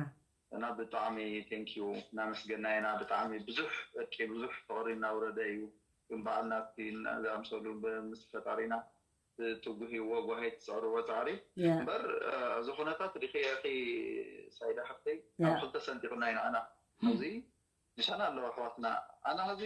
እና ብጣዕሚ ቴንኪዩ እናመስገና ኢና። ብጣዕሚ ብዙሕ ዕርቂ፣ ብዙሕ ፍቕሪ እናውረደ እዩ። ግን በዓል ናትኪ ዝኣምሰሉ ብ-፣ ምስ ፈጣሪና ትጉህይዎ ጓሂ ትፅዕርዎ ፃዕሪ። ያ። እምበር፣ እ፣ እዚ ኩነታት ርኢኺ ኢኺ ሳይዳ ሓፍተይ፣ ያ። ኣብ ክልተ ሰንጢቑና ኢና ኣና። እም። ኣብዚ ምሳና ኣለዉ ኣሕዋትና። ኣና ሕዚ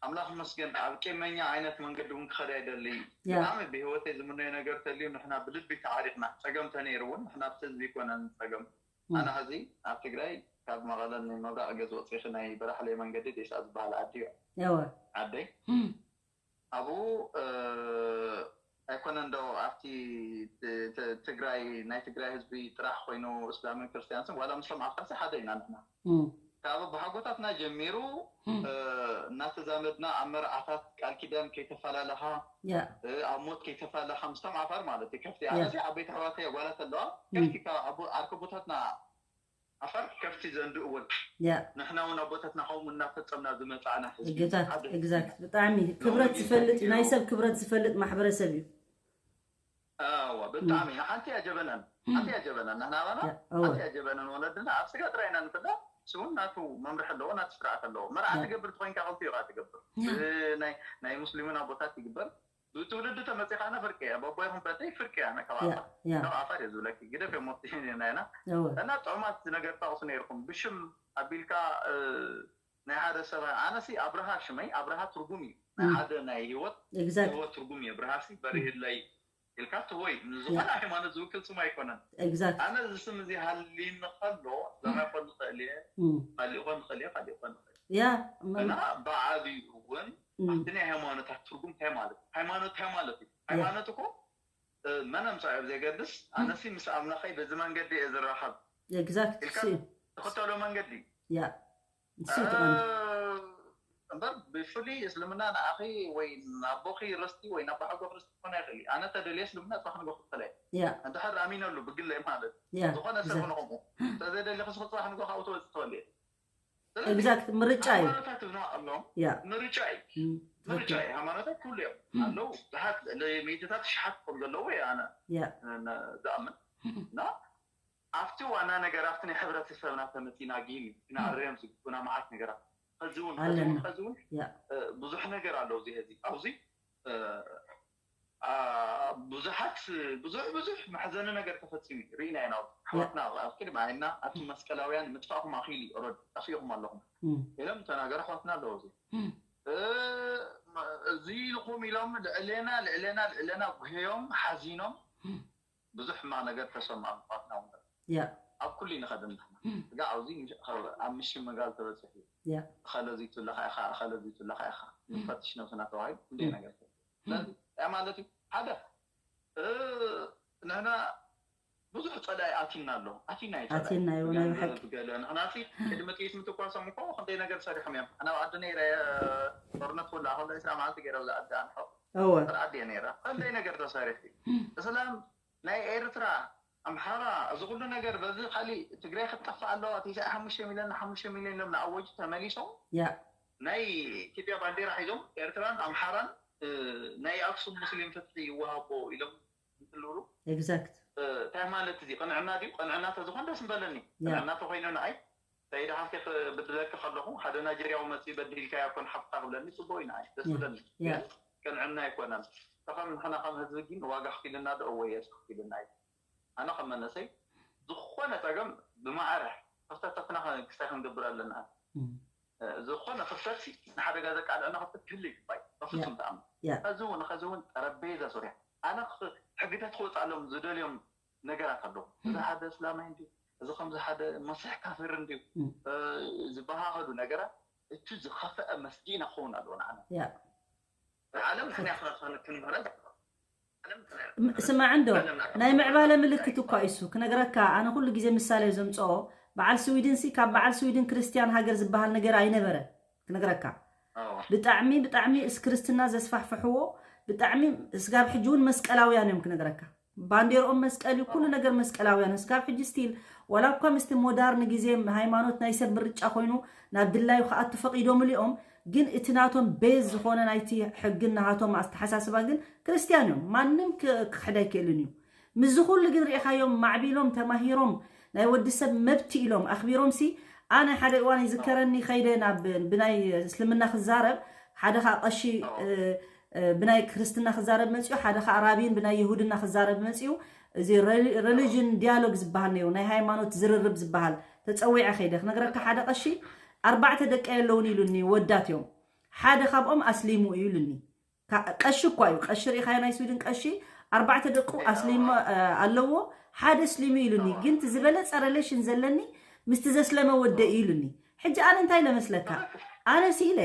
ኣምላኽ ይመስገን ኣብ ቂመኛ ዓይነት መንገዲ እውን ክኸድ ኣይደሊ። ያ። ብጣዕሚ ብህይወተይ ዝምነዮ ነገር ተልዩ ንሕና ብልቢ ተዓሪቕና። ጸገም ተነይሩ እውን ንሕና ኣብቲ ህዝቢ ኣይኮነን ጸገም። እም። ኣና ሕዚ ኣብ ትግራይ ካብ መቐለ ንመብራቕ ገዝ ወፂኺ ናይ በራሕለይ መንገዲ ዴሳ ዝበሃል ዓዲ እዩ። እወ። ዓደይ። እም። ኣብኡ፣ እ፣ ኣይኮነን ዶ ኣብቲ ት-፣ ት-፣ ትግራይ፣ ናይ ትግራይ ህዝቢ ጥራሕ ኮይኑ እስላምን ክርስትያንስን ዋላ ምስቶም ዓፋርሲ ሓደ ኢና ንሕና። እም። ካብ ኣቦሓጎታትና ጀሚሩ፣ እም። እ፣ እናተዛመድና ኣብ መርዓታት ቃል ኪዳን ከይተፈላለኻ፣ ያ። እ፣ ኣብ ሞት ከይተፈላለኻ ምስቶም ዓፋር ማለት እዩ። ከፍቲ ያ። ኣነሲ ዓበይቲ ኣሕዋተይ ኣጓላት ኣለዋ። እም። ከፍቲ ካብ ኣቦ-፣ ዓርከቦታትና ዓፋር ከፍቲ ዘንድኡ እውን ያ። ንሕና እውን ኣቦታትና ከምኡ እናፈጸምና ዝመጻእና ህዝቢ ኤግዛክት፣ ሓደ ህዝቢ ኤግዛክት። ኢና። ብጣዕሚ ሎሚ ክብረት ግን ዝፈልጥ እዩ፣ ናይ ተፈጢሩ ሰብ ክብረት ዝፈልጥ ማሕበረሰብ እዩ። ኣዋ፣ ብጣዕሚ። እም። ሓንቲ እያ ጀበናን፣ እም። ሓንቲ እያ ጀበናን። ንሕና ኣባና ያ፣ እወ። ሓንቲ እያ ጀበናን ወለድና ኣብ ስጋ ጥራይ ኢና ንፍለ። እሱ እውን ናቱ መምርሒ ኣለዎ፣ ናቱ ስርዓት ኣለዎ። መርዓ ያ። ትገብር ተኾይንካ ክልቲኡ ኢኻ ትገብር። ያ። ብ-፣ ናይ፣ ናይ ሙስሊምን ኣቦታት ይግበር። ብትውልዲ ተመፂኻ ኣነ ፍርቂ እየ፣ በቦይኹም በተይ ፍርቂ እየ ኣነ ካብ ያ፣ ዓፋር። ያ። ካብ ዓፋር እየ ዝብለኪ፣ ግደፍ እዮም ወጥቲ ናይና። እወ። እና ጥዑማት ነገር ታቕሱ ነይርኩም። ብሽም ኣቢልካ፣ እ፣ ናይ ሓደ ሰብ፣ ኣነሲ ኣብርሃ ሽመይ፣ ኣብርሃ ትርጉም እዩ። ናይ እም። ሓደ ናይ ህይወት፣ ኤግዛክት። ህይወት ትርጉም እዩ። ኣብርሃ ሲ በሪህለይ ኢልካ ትወይ፣ ንዝኾነ ያ። ሃይማኖት ዝውክል ስም ኣይኮነን። ኤግዛክት። ኣነ እዚ ስም እዚ ሃሊኒ ከሎ፣ እም። ዘማይ ኮን ንኽእል እየ፣ እም። ካሊእ ኮን ንኽእል እየ፣ ካሊእ ኮን ንኽእል እየ። ያ፣ እም። እና ብዓብዩ እውን እም። ኣብቲ ናይ ሃይማኖታት ትርጉም እንታይ ማለት እዩ? ሃይማኖት እንታይ ማለት እዩ? ያ። ሃይማኖት እኮ፣ እ፣ መን ኣምጻኦ ኣብ ዘይገድስ፣ እም። ኣነሲ ምስ ኣምላኸይ በዚ መንገዲ እየ ዝራኸብ ኤግዛክት፣ ኢልካ እሱ እዩ። ትኽተሎ መንገዲ። ያ፣ እሱ እዩ እቲ ቀንዲ። እ፣ እምበር ብፍሉይ እስልምና ንኣኺ ወይ ንኣቦኺ ርስቲ ወይ ንኣቦሓጎኺ ርስቲ ክኾን ኣይኽእል እዩ። ኣነ ተደልየ እስልምና ጽባሕ ንግሆ ክኽተሎ እየ። ያ። እንድሕር ኣሚነሉ ብግለይ ማለት እዩ። ያ፣ ዝኾነ ሰብ ኤግዛክት። ንኸምኡ። እንተዘይደሊኺ እስኺ ጽባሕ ንግሆ ካብኡ ትወጽኢ ትኽእሊ እየ። ስለዚ ኤግዛክት፣ ምርጫ እዩ። ሃይማኖታት ትብሎ ኣሎ። ያ። ምርጫ እዩ። እም፣ ምርጫ ትኽክል። እዩ። ሃይማኖታት ኩሉ እዮም። እም። ኣለዉ። ብዙሓት ልዕሊ ሚእትታት ሽሓት ከም ዘለዉ እየ ኣነ ያ። ን-፣ ዝኣምን። እም። እና ኣብቲ ዋና ነገር፣ ኣብቲ ናይ ሕብረተሰብና ተመጺና ግን እዩ። ክንኣርዮም ዝግቡና መዓት ነገራት። ኸዚ እውን፣ ኸዚ እውን፣ ኣለና። ኸዚ እውን፣ ያ። እ፣ ብዙሕ ነገር ኣሎ ኣብዚ ኸዚ። ኣብዚ፣ እ፣ ኣ፣ ብዙሓት፣ ብዙሕ፣ ብዙሕ መሕዘኒ ነገር ተፈጺሙ እዩ። ርኢና ኢና። ያ። ኣሕዋትና ኣብ ቅድሚ ዓይንና፣ ኣቱም መስቀላውያን ምጥፋእኹም ኣኺሉ እዩ። ኦረዲ ጠፊእኹም ኣለኹም። እም። ኢሎም ተናገሩ ኣሕዋትና ኣለዉ ኣብዚ። እም። እ፣ እዚ ኢልኹም ኢሎም ልዕሌና፣ ልዕሌና፣ ልዕሌና ጉህዮም፣ ሓዚኖም። እም። ብዙሕ ሕማቕ ነገር ተሰምዖም ኣሕዋትና እውን። ያ። ኣብ ኩሉ ንኸድም ንሕና። እም። ስጋ ኣብዚ ምሽ-፣ ኣብ ምሽምጋል ተበጺሑ እዩ። ያ። እኸለ እዚትለኻ ኢኻ፣ እኸለ እዚትለኻ ኢኻ። እም። ንፈትሽ ነብስና ተባሂሉ ኩሉ እም። ነገር ተበጺሑ። እም። ስለዚ እንታይ ማለት እዩ? ሓደ፣ እ፣ ንሕና ብዙሕ ጸላኢ ኣቲና ኣሎ። ኣቲና እዩ ጸላኢ። ኣቲና እዩ፣ ናይ ብገንዘብ ብሓቂ። ብገለ ንሕናሲ ቅድሚ ጥይት ምትኳሶም እኮ ክንደይ ነገር ሰሪሖም እዮም። ኣነ ኣብ ዓዲ ነይረ፣ ጦርነት ወላ ከሎ ዕስራ መዓልቲ ገይረ ኣብዛ ዓዲ ኣንሖ እወ ዓዲ እየ ነይረ። ክንደይ ነገር ተሰሪሑ እዩ። እስላም ናይ ኤርትራ ኣምሓራ እዚ ኩሉ ነገር በዚ ካሊእ ትግራይ ክትጠፍእ ኣለዋ። ትሽዓተ ሓሙሽተ ሚልዮን ሓሙሽተ ሚልዮን ኢሎም ንኣወጁ ተመሊሶም ያ ናይ ኢትዮጵያ ባንዴራ ሒዞም ኤርትራን ኣምሓራን እ፣ ናይ ኣክሱም ሙስሊም ፍትሒ ይወሃቦ ኢሎም እንትልብሉ exact እ፣ እንታይ ማለት እዚ ቅንዕና ድዩ? ቅንዕና ተዝኾን ደስ ምበለኒ። ያ ቅንዕና ተኮይኑ ንዓይ ሰይድ ሓፍቲ ክብድለኪ ከለኹ ሓደ ናይጀርያዊ መፅኡ በዲልካዮ ኮን ሓፍታ ክብለኒ ፅቡቅ እዩ ንዓይ ደስ ያ ዝብለኒ። ያ ግን ቅንዕና ኣይኮነን። ተኸም ንሕና ከም ህዝቢ ግን ዋጋ ክፊልና ዶ? እወ የስ ክፊልና እዩ። ኣነ ከም መነሰይ ዝኾነ ፀገም ብማዕረ ክፍተታትና ክስታይ ክንገብር ኣለና። እም፣ ዝኾነ ክፍተት ንሓደጋ ዘቃልዐና ክፍተት ክህሉ ይግባእ። በፍጹም ተኣምን ያ ከዚ እውን ከዚ እውን ጠረጴዛ ዙርያ ኣነ ክ- ሕግታት ክወፅኣሎም ዝደልዮም ነገራት ኣለዉ። እዚ ሓደ እስላማይ እንድዩ፣ እዚ ከምዚ ሓደ መሲሕ ካፍር እንድዩ እም፣ እ፣ ዝበሃሃሉ ነገራት እቲ ዝኸፍአ መስጊእና ክኸውን ኣለዎ ንዓና። ያ ዓለም ክንያ ክንምህረ ዓለም ክንያ ም- ስማዕ እንዶ ናይ ምዕባለ ምልክት እኳ ኢሱ ክነግረካ። ኣነ ኩሉ ግዜ ምሳሌ ዘምፅኦ በዓል ስዊድን ሲ ካብ በዓል ስዊድን ክርስትያን ሃገር ዝበሃል ነገር ኣይነበረ ክነግረካ። ኣዎ። ብጣዕሚ ብጣዕሚ እስ ክርስትና ዘስፋሕፍሕዎ ብጣዕሚ ስጋብ ሕጂ እውን መስቀላውያን እዮም ክነግረካ። ባንዴርኦም መስቀል እዩ፣ ኩሉ ነገር መስቀላውያን ስጋብ ሕጂ ስቲል ዋላ እኳ ምስቲ ሞዳርን ግዜ ሃይማኖት ናይ ሰብ ምርጫ ኮይኑ ናብ ድላዩ ክኣቱ ፈቒዶምሉ እዮም። ግን እቲ ናቶም ቤዝ ዝኾነ ናይቲ ሕግን ናሃቶም ኣተሓሳስባ ግን ክርስትያን እዮም። ማንም ክ- ክኽሕድ ኣይክእልን እዩ። ምስዚ ኩሉ ግን ርኢኻዮም ማዕቢሎም ተማሂሮም ናይ ወዲ ሰብ መብት ኢሎም ኣኽቢሮም ሲ ኣነ ሓደ እዋን ይዝከረኒ ከይደ ናብ ብናይ እስልምና ክዛረብ ሓደ ኸዓ ቀሺ እ፣ እ፣ ብናይ ክርስትና ክዛረብ መፅኡ ሓደ ኸዓ ራቢን ብናይ ይሁድና ክዛረብ መፅኡ እዚ ረሊጅን ዲያሎግ ዝበሃል ነይሩ ናይ ሃይማኖት ዝርርብ ዝበሃል ተፀዊዐ ከይደ ክነግረካ ሓደ ቀሺ ኣርባዕተ ደቂ ኣለውን ኢሉኒ ወዳት እዮም ሓደ ካብኦም ኣስሊሙ እዩ ኢሉኒ ካ- ቀሺ እኳ እዩ ቀሺ ርኢኻዮ ናይ ስዊድን ቀሺ ኣርባዕተ ደቁ ኣስሊሞ እ፣ ኣለዎ ሓደ ኣስሊሙ ኢሉኒ ግን እቲ ዝበለፀ ረሌሽን ዘለኒ ምስቲ ዘስለመ ወደ እዩ ኢሉኒ ሕጂ ኣነ እንታይ ኢለ መስለካ ኣነ ሲ ኢለ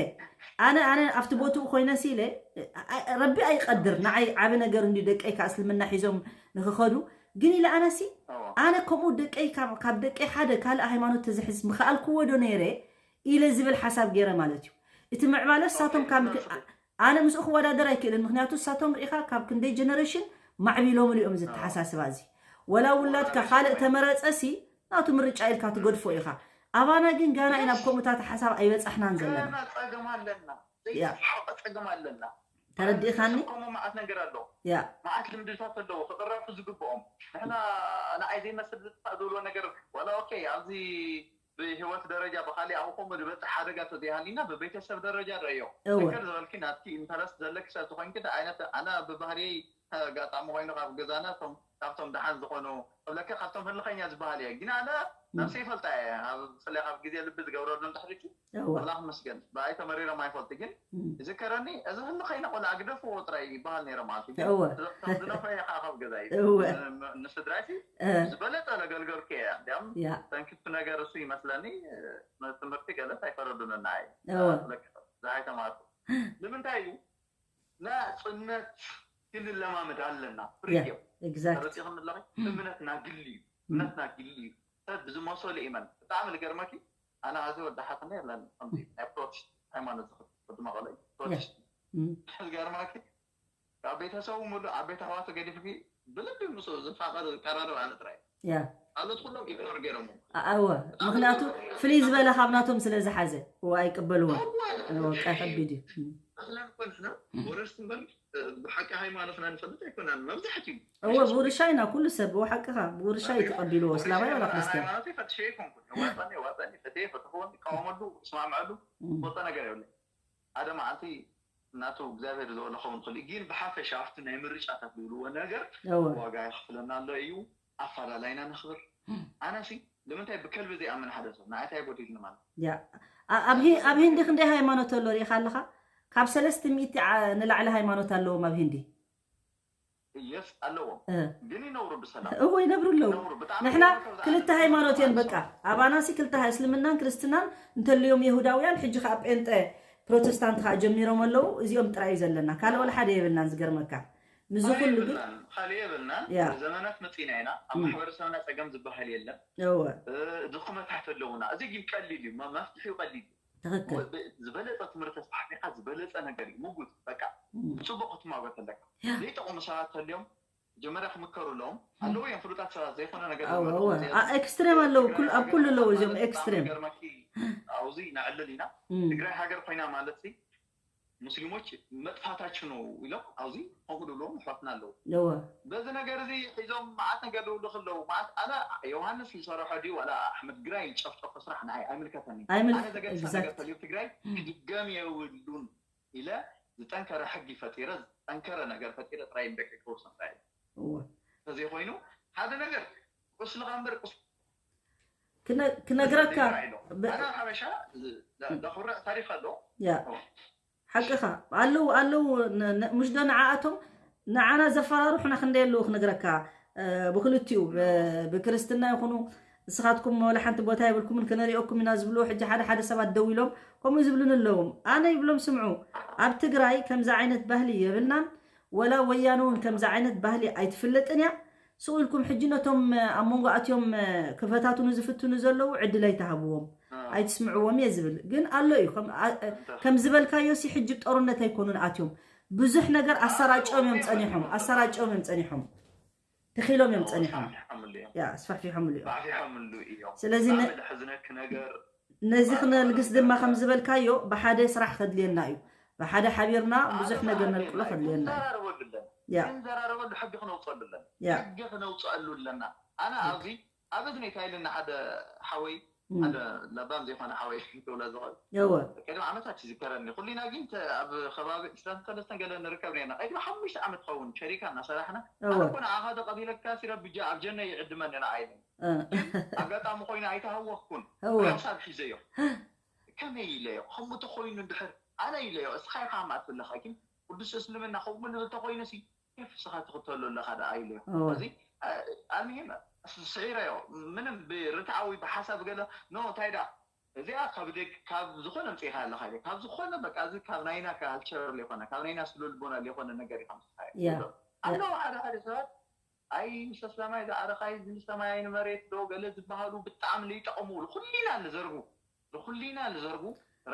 ኣነ ኣነ ኣብቲ ቦትኡ ኮይነ ሲ ኢለ እ፣ እ፣ ረቢ ኣይቀድር ንዓይ ዓቢ ነገር እንዲ ደቀይ ካብ እስልምና ሒዞም ንክኸዱ ግን ኢለ ኣነ ሲ ኣነ ከምኡ ደቀይ ካብ ካብ ደቀይ ሓደ ካልእ ሃይማኖት ተዝሕዝ ምኽኣልክዎ ዶ ነይረ ኢለ ዝብል ሓሳብ ገይረ ማለት እዩ እቲ ምዕባለ ንሳቶም ካብ ኣነ ምስኡ ክወዳደር ኣይክእልን ምክንያቱ ንሳቶም ርኢኻ ካብ ክንደይ ጀነሬሽን ማዕቢሎምሉ እዮም እዚ ኣተሓሳስባ እዚ ወላ ውላድካ ካልእ ተመረፀ ሲ ናቱ ምርጫ ኢልካ ትገድፎ ኢኻ ኣባና ግን ጋና ኢና ኣብ ከምኡታት ሓሳብ ኣይበፃሕናን ዘለና ገና ፀገም ኣለና ያ ዘይተሓወቀ ፀገም ኣለና ተረዲእኻኒ ከምኡ መዓት ነገር ኣሎ ያ መዓት ልምድታት ኣለዉ ክቅረፉ ዝግብኦም ንሕና ንዓይ ዘይመስል ዝጥፋእ ዝብሎ ነገር ዋላ ኦኬ ኣብዚ ብህይወት ደረጃ ብካሊእ ኣብኡ ከምኡ ዝበፅሕ ሓደጋ ተዘይሃሊና ብቤተሰብ ደረጃ ረዮ እወ ነገር ዝበልኪ ናትኪ ኢንተረስት ዘለኪ ሰብ ዝኾንኪ እንታይ ዓይነት ኣነ ብባህርየይ ኣጋጣሚ ኮይኑ ካብ ገዛና እቶም ካብቶም ደሓን ዝኾኑ ክብለኪ ካብቶም ህልኸኛ ዝበሃል እየ ግን ኣነ ነብሰይ ይፈልጣ እየ ኣብ ብፍላይ ካብ ግዜ ልቢ ዝገብረሉ እንድሕሪኪ እወ ኣምላኽ መስገን ብኣይ ተመሪሮም ኣይፈልጡ ግን እም፣ ዝከረኒ እዚ ህልኸይና ቆልዓ ግደፍዎ ጥራይ ይበሃል ነይረ ማለት እዩ እወ እዞም ዝነፈ ኢኻ ካብ ገዛይ እወ ንስድራይሲ እ፣ ዝበለጠ ለገልገልኩ እየ እንዲያም ያ ተንክቱ ነገር እሱ ይመስለኒ ትምህርቲ ገለስ ኣይፈረዱንና እየ እወ ዝሃይ ተማርኩ ንምንታይ እዩ ናፅነት ክንለማመድ ኣለና ያ ፍሪዮ exact ተረፂኹም ኣለኺ እምነትና ግሊ እዩ እምነትና ግሊ እዩ ሰብ ብዝመሰሉ ኢመን ብጣዕሚ ልገርመኪ ኣነ ኣዚ ወዳሓትና የለን ከምዚ ናይ ፕሮቴስት ሃይማኖት ዝኽተል ወዲ መቐለ እዩ ፕሮቴስት እም፣ ዝገርመኪ ካብ ቤተሰቡ ሙሉ ኣብ ቤት ኣሕዋቱ ገዲፍኪ ብልቢ ምስ ዝፋቐር ዝቀራረብ ኣነ ጥራይ ያ ካልኦት ኩሎም ኢግኖር ገይሮም ኣወ ምክንያቱ ፍልይ ዝበለ ካብ ናቶም ስለ ዝሓዘ እወ ኣይቅበልዎን እወ ቃ ከቢድ እዩ እም፣ ኣኽላን እኮ ንሕና ወረስቲ እምበር ብሓቂ ሃይማኖትና ንፈልጥ ኣይኮናን መብዛሕትኡ እወ ብውርሻ ኢና ኩሉ ሰብ እወ ሓቅኻ ብውርሻ እዩ ተቐቢልዎ እስላማይ ዋላ ክርስትያን ሃይማኖት ፈትሸ ይኮንኩን የዋፀኒ የዋፀኒ ፈትየ ፈትኽዎን ይቃወመሉ ይስማምዐሉ እም፣ ዝፈልጦ ነገር የብለ ሓደ መዓልቲ እናቱ እግዚኣብሔር ዝበሎ ኸውን ክእል ግን ብሓፈሻ ኣብቲ ናይ ምርጫታት ዝብልዎ ነገር እወ ዋጋ ይኽፍለና ኣሎ እዩ ኣፋላላይና ነኽብር ኣነሲ ንምንታይ ብከልቢ ዘይኣምን ሓደ ሰብ ንዓይ እንታይ ጎዲልኒ ማለት ያ ኣ- ኣብ ሂ- ኣብ ሂንዲ ክንደይ ሃይማኖት ኣሎ ርኢኻ ኣለኻ ካብ ሰለስተ ሚእቲ ዓ- ንላዕሊ ሃይማኖት ኣለዎም ኣብ ሂንዲ የስ ኣለዎም እ። ግን ይነብሩ ብሰላም እዎ ይነብሩ ኣለዉ ይነብሩ ብጣዕሚ ንሕና ይነብሩ ብጣዕሚ ክልተ ይነብሩ ሃይማኖት እየን ብጣዕሚ በቃ ኣባናሲ ክልተ ሃይ- እስልምናን ክርስትናን እንተልዮም የሁዳውያን ሕጂ ከዓ ጴንጠ ፕሮቴስታንት ከዓ ጀሚሮም ኣለዉ እዚኦም ጥራይ እዩ ዘለና ካልእ ወላ ሓደ የብልናን ዝገርመካ ምስዚ ካልእ ኩሉ ግን የብልናን፣ ካልእ የብልናን። ያ ዘመናት መፂና ኢና። ኣብ እም፣ ማሕበረሰብና ፀገም ዝበሃል የለን። እወ እ፣ ድኽመታት ኣለውና። እዚ ግን ቀሊል እዩ። መ- መፍትሒኡ ቀሊል እዩ። ትኽክል ብ- ዝበለፀ ትምህርቲ ኣስፋሕፊሕካ ዝበለፀ ነገር እዩ። ምጉት በቃ እም፣ ብፅቡቅ ክትማጎት ኣለካ። ያ ዘይጠቕሙ ሰባት ተልዮም መጀመርያ ክምከሩ ኣለዎም። እም፣ ኣለዉ እዮም ፍሉጣት ሰባት ዘይኮነ ነገር እወ ዝመርሑ እወ ምፅያት አ- ኤክስትሬም ኣለዉ። ትግራይ ኩሉ ኣብ ሃገር ኩሉ ኣለዉ ኮይና እዚኦም ማለት በጣም ኤክስትሬም። ገርመኪ ኣብዚ ንዕልል ኢና። እም፣ ትግራይ ሃገር ኮይና ማለት ሲ ሙስሊሞች መጥፋታችሁ ነው ኢሎም ኣብዚ ሆንቁ ድብሎም ኣሕዋትና ኣለዉ። እወ በዚ ነገር እዚ ሒዞም መዓት ነገር ድብሉ ከለዉ መዓት ኣነ ዮሃንስ ዝሰረሖ ድዩ ዋላ ኣሕመድ ግራይ ዝጨፍጨፎ ስራሕ ንዓይ ኣይምልከተኒ። ኣይምልክ ኣነ ዘገድሳ ነገር exact ተልዩ ትግራይ ክድገም የብሉን ኢለ ዝጠንከረ ሕጊ ፈጢረ ዝጠንከረ ነገር ፈጢረ ጥራይ ንደቂ ክወርሶም ጥራይ እወ ተዘይኮይኑ ሓደ ነገር ቁስልኻ እምበር ቁስ ክነ- ክነግረካ ዜጋ ኢሎ ብ- ኣነ ሓበሻ ዝ- ለ- ለኹርዕ ታሪክ ኣሎ ያ ሓቅኻ ኣለዉ ኣለዉ ነ- ነ- ምሽ ዶ ንዓኣቶም ንዓና ዘፈራርሑና ክንደይ ኣለዉ ክነግረካ። እ፣ ብክልቲኡ ብ- ብክርስትና ይኹኑ ንስኻትኩም ወላ ሓንቲ ቦታ የብልኩምን ክነሪኦኩም ኢና ዝብሉ ሕጂ ሓደ ሓደ ሰባት ደው ኢሎም ከምኡ ዝብሉን ኣለዎም። ኣነ ይብሎም ስምዑ ኣብ ትግራይ ከምዚ ዓይነት ባህሊ የብልናን። ወላ ወያነ እውን ከምዚ ዓይነት ባህሊ ኣይትፍለጥን እያ። ስቕ ኢልኩም ሕጂ ነቶም ኣብ መንጎ ኣትዮም ክፈታትኑ ዝፍትኑ ዘለዉ ዕድል ኣይትሃብዎም ኣይትስምዕዎም እየ ዝብል። ግን ኣሎ እዩ ከም- ኣ- ከም ዝበልካዮ ሲ ሕጂ ጦርነት ኣይኮኑን ኣትዮም ብዙሕ ነገር ኣሰራጭዮም እዮም ጸኒሖም ኣሰራጭዮም እዮም ጸኒሖም ተኺሎም እዮም ጸኒሖም ኣስፋሕፊሖምሉ እዮም ያ ኣስፋሕፊሖምሉ እዮም ኣስፋሕፊሖምሉ እዮም ስለዚ ነ- ብጣዕሚ ለሕዝነክ ነገር ነዚ ክነልግስ ድማ ከም ዝበልካዮ ብሓደ ስራሕ ከድልየና እዩ ብሓደ ሓቢርና ብዙሕ ነገር ነልቅሎ ከድልየና እዩ ክንዘራረበሉ ኣለና ያ ክንዘራረበሉ ሕጊ ክነውፀሉ ኣለና ያ ሕጊ ክነውፀሉ ኣለና ኣነ ኣብዚ ኣብ እዝኒ እንታይ ኢልና ሓደ ሓወይ እም፣ ሓደ ለባም ዘይኮነ ሓወይ ክብሎ ዝኽእል እወ ቅድሚ ዓመታት ይዝከረኒ ኩሊና ግን ተ- ኣብ ከባቢ ዕስራን ሰለስተን ገለ ንርከብ ነርና ቅድሚ ሓሙሽተ ዓመት ትኸውን ሸሪካ እናሰራሕና ኣነ እወ እኮ ንዓኻ ተቐቢለካ ሲረ ብጃ ኣብ ጀነ ይዕድመኒ ንዓይልን እ፣ ኣጋጣሚ ኮይኑ ኣይተሃወኽኩን እወ ሓሳብ ሒዘዮ ከመይ ኢለዮ ከምኡ ተኮይኑ እንድሕር ኣነ ኢለዮ እስኻ ኢኻ ማእት ዘለኻ ግን ቅዱስ እስልምና ከምኡ ልብል ተኮይኑ ሲ ኬፍ እስኻ ትኽተሎ ኣለኻ ደኣ ኢለዮ እወ እዚ ኣልሚሂም ስዒረዮ ምንም ብርትዓዊ ብሓሳብ ገለ ኖ እንታይ ደኣ እዚኣ ካብ ደግ ካብ ዝኾነ ምፅኢኻ ኣለኻ ኢለ ካብ ዝኾነ በቃ እዚ ካብ ናይና ካልቸር ዘይኮነ ካብ ናይና ስነ ልቦና ዘይኮነ ነገር ኢኻ ምፅኢኻ ያ ኣለዉ ሓደ ሓደ ሰባት ኣይ ምስ ኣስላማይ ዝዓረኻይ እዚ ንሰማያይ ንመሬት ዶ ገለ ዝበሃሉ ብጣዕሚ ዘይጠቐሙ ንኹሊና ንዘርጉ ንኹሊና ንዘርጉ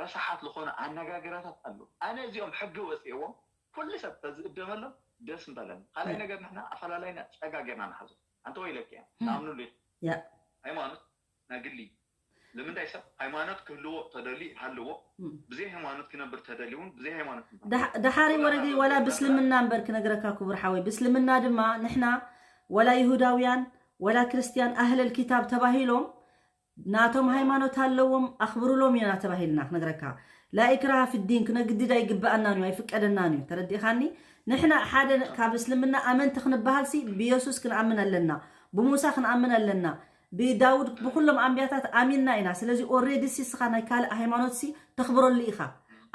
ረሳሓት ዝኾነ ኣነጋገራታት ኣለዉ ኣነ እዚኦም ሕጊ ወፅእዎም ኩሉ ሰብ ተዝእደመሎም ደስ ምበለኒ ካልኣይ ነገር ንሕና ኣፈላላይና ፀጋ ጌርና ንሓዞ ኣንተ ወይለክ እያ ተኣምኑሉ ያ ሃይማኖት ናይ ግሊ ንምንታይ ሰብ ሃይማኖት ክህልዎ ተደልዩ ይሃልዎ እም። ብዘይ ሃይማኖት ክነብር ተደልዩ እውን ብዘይ ሃይማኖት ክነብር ደሓ- ደሓሪ ወረዲ ወላ ብስልምና እምበር ክነግረካ ክቡር ሓወይ ብስልምና ድማ ንሕና ወላ ይሁዳውያን ወላ ክርስትያን ኣህለል ኪታብ ተባሂሎም ናቶም ሃይማኖት ኣለዎም ኣኽብሩሎም ኢና ተባሂልና ክነግረካ ላኢክራሃ ፍዲን ክነግድድ ኣይግበኣናን እዩ ኣይፍቀደናን እዩ ተረዲእኻኒ ንሕና ሓደ ካብ እስልምና ኣመንቲ ክንበሃል ሲ ብየሱስ ክንኣምን ኣለና ብሙሳ ክንኣምን ኣለና ብዳውድ ብኩሎም ኣንብያታት ኣሚንና ኢና ስለዚ ኦሬዲ ሲ ስኻ ናይ ካልእ ሃይማኖት ሲ ተኽብረሉ ኢኻ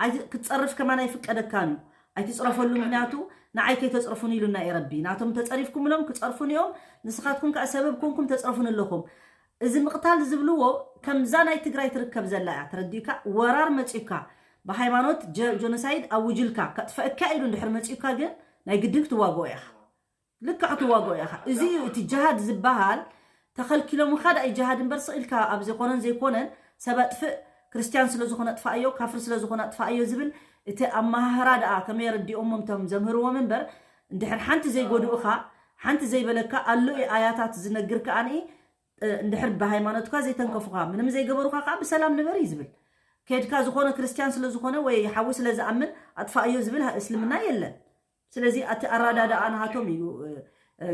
ኣይ- ክትፀርፍ ከማን ኣይፍቀደካን እዩ ኣይትፅረፈሉ ምክንያቱ ንዓይ ከይተፅረፉን ኢሉና እዩ ረቢ ናቶም ተፀሪፍኩምሎም ክፀርፉን እዮም ንስኻትኩም ከዓ ሰበብ ኮንኩም ተፅረፉን ኣለኹም እዚ ምቕታል ዝብልዎ ከምዛ ናይ ትግራይ ትርከብ ዘላ እያ ተረዲእካ ወራር መፂኡካ ብሃይማኖት ጀ- ጆኖሳይድ ኣውጅልካ ከጥፈእካ ኢሉ እንድሕር መፂኡካ ግን ናይ ግድን ክትዋግኦ ኢኻ ልክዕ ክትዋግኦ ኢኻ እዚ እዩ እቲ ጅሃድ ዝበሃል ተኸልኪሎም ካ ደኣ ጅሃድ እምበር ስቕ ኢልካ ኣብ ዘይኮነን ዘይኮነን ሰብ ኣጥፍእ ክርስትያን ስለ ዝኾነ ኣጥፋኣዮ ካፍር ስለ ዝኾነ ኣጥፋኣዮ ዝብል እቲ ኣመሃህራ ደኣ ከመይ ረዲኦሞም እቶም ዘምህርዎም እምበር እንድሕር ሓንቲ ዘይጎድኡኻ ሓንቲ ዘይበለካ ኣሎ እዩ ኣያታት ዝነግር ከኣ ንኢ እንድሕር ብሃይማኖትካ ዘይተንከፉኻ ምንም ዘይገበሩኻ ከዓ ብሰላም ንበር እዩ ዝብል ከድካ ዝኾነ ክርስትያን ስለ ዝኾነ ወይ ሓዊ ስለ ዝኣምን ኣጥፋእዮ ዝብል እስልምና የለን ስለዚ እቲ ኣረዳድኣ ናሃቶም እዩ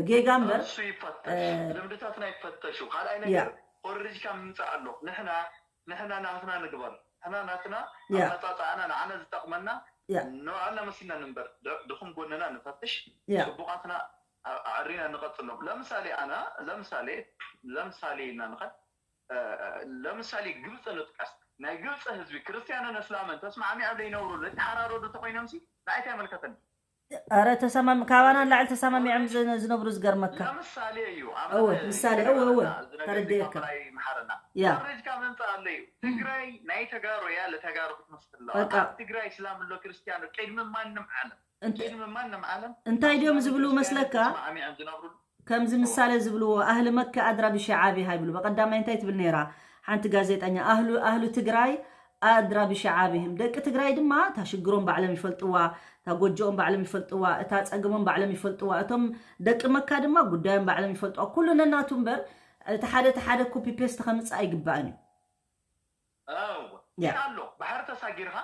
ጌጋ እምበር እሱ ይፈተሽ ልምድታትና ይፈተሹ ካልኣይ ነገር ኮረጅካ ምምፃእ ኣሎ ንሕና ንሕና ናትና ንግበር ንሕና ናትና ኣመፃፃኣና ንዓና ዝጠቕመና ንባዕልና መሲልና ንንበር ድኹም ጎንና ንፈትሽ ፅቡቓትና ኣዕሪና ንቐፅሎም ለምሳሌ ኣና ለምሳሌ ለምሳሌ ኢልና ንኸድ ለምሳሌ ግብፂ ንጥቀስ ናይ ግብፂ ህዝቢ ክርስትያንን እስላምን ተስማዕሚዖም ዘይነብሩ ዝተሓራረዱ ተኮይኖም ሲ ንኣይታ ይመልከተኒ ኧረ ተሰማሚ ካባና ንላዕሊ ተሰማሚዖም ዝነብሩ ዝገርመካ ምሳሌ እዩ እወ ምሳሌ እወ እወ ተረዲኤካ መሓረና ያ ኮረጅካ ምምፃእ ኣሎ እዩ ትግራይ ናይ ተጋሩ እያ ለተጋሩ ክትመስል ኣለዋ በቃ። ኣብ ትግራይ እስላም ኣሎ ክርስትያን ቅድሚ ማንም ዓለም እንታይ ድዮም ዝብሉ መስለካ? ከምዚ ምሳሌ ዝብልዎ ኣህሊ መካ ኣድራ ብሸዓቢሃ ይብሉ። በቀዳማይ እንታይ ትብል ነይራ ሓንቲ ጋዜጠኛ? ኣህሉ ኣህሉ ትግራይ ኣድራ ብሸዓቢህም፣ ደቂ ትግራይ ድማ እታ ሽግሮም ባዕሎም ይፈልጥዋ፣ እታ ጎጆኦም ባዕሎም ይፈልጥዋ፣ እታ ፀገሞም ባዕሎም ይፈልጥዋ። እቶም ደቂ መካ ድማ ጉዳዮም ባዕሎም ይፈልጥዋ። ኩሉ ነናቱ እምበር እቲ ሓደ እቲ ሓደ ኮፒ ፔስት ከምፅእ ኣይግባእን እዩ። እወ፣ ግን ኣሎ ባሕሪ ተሳጊርካ፣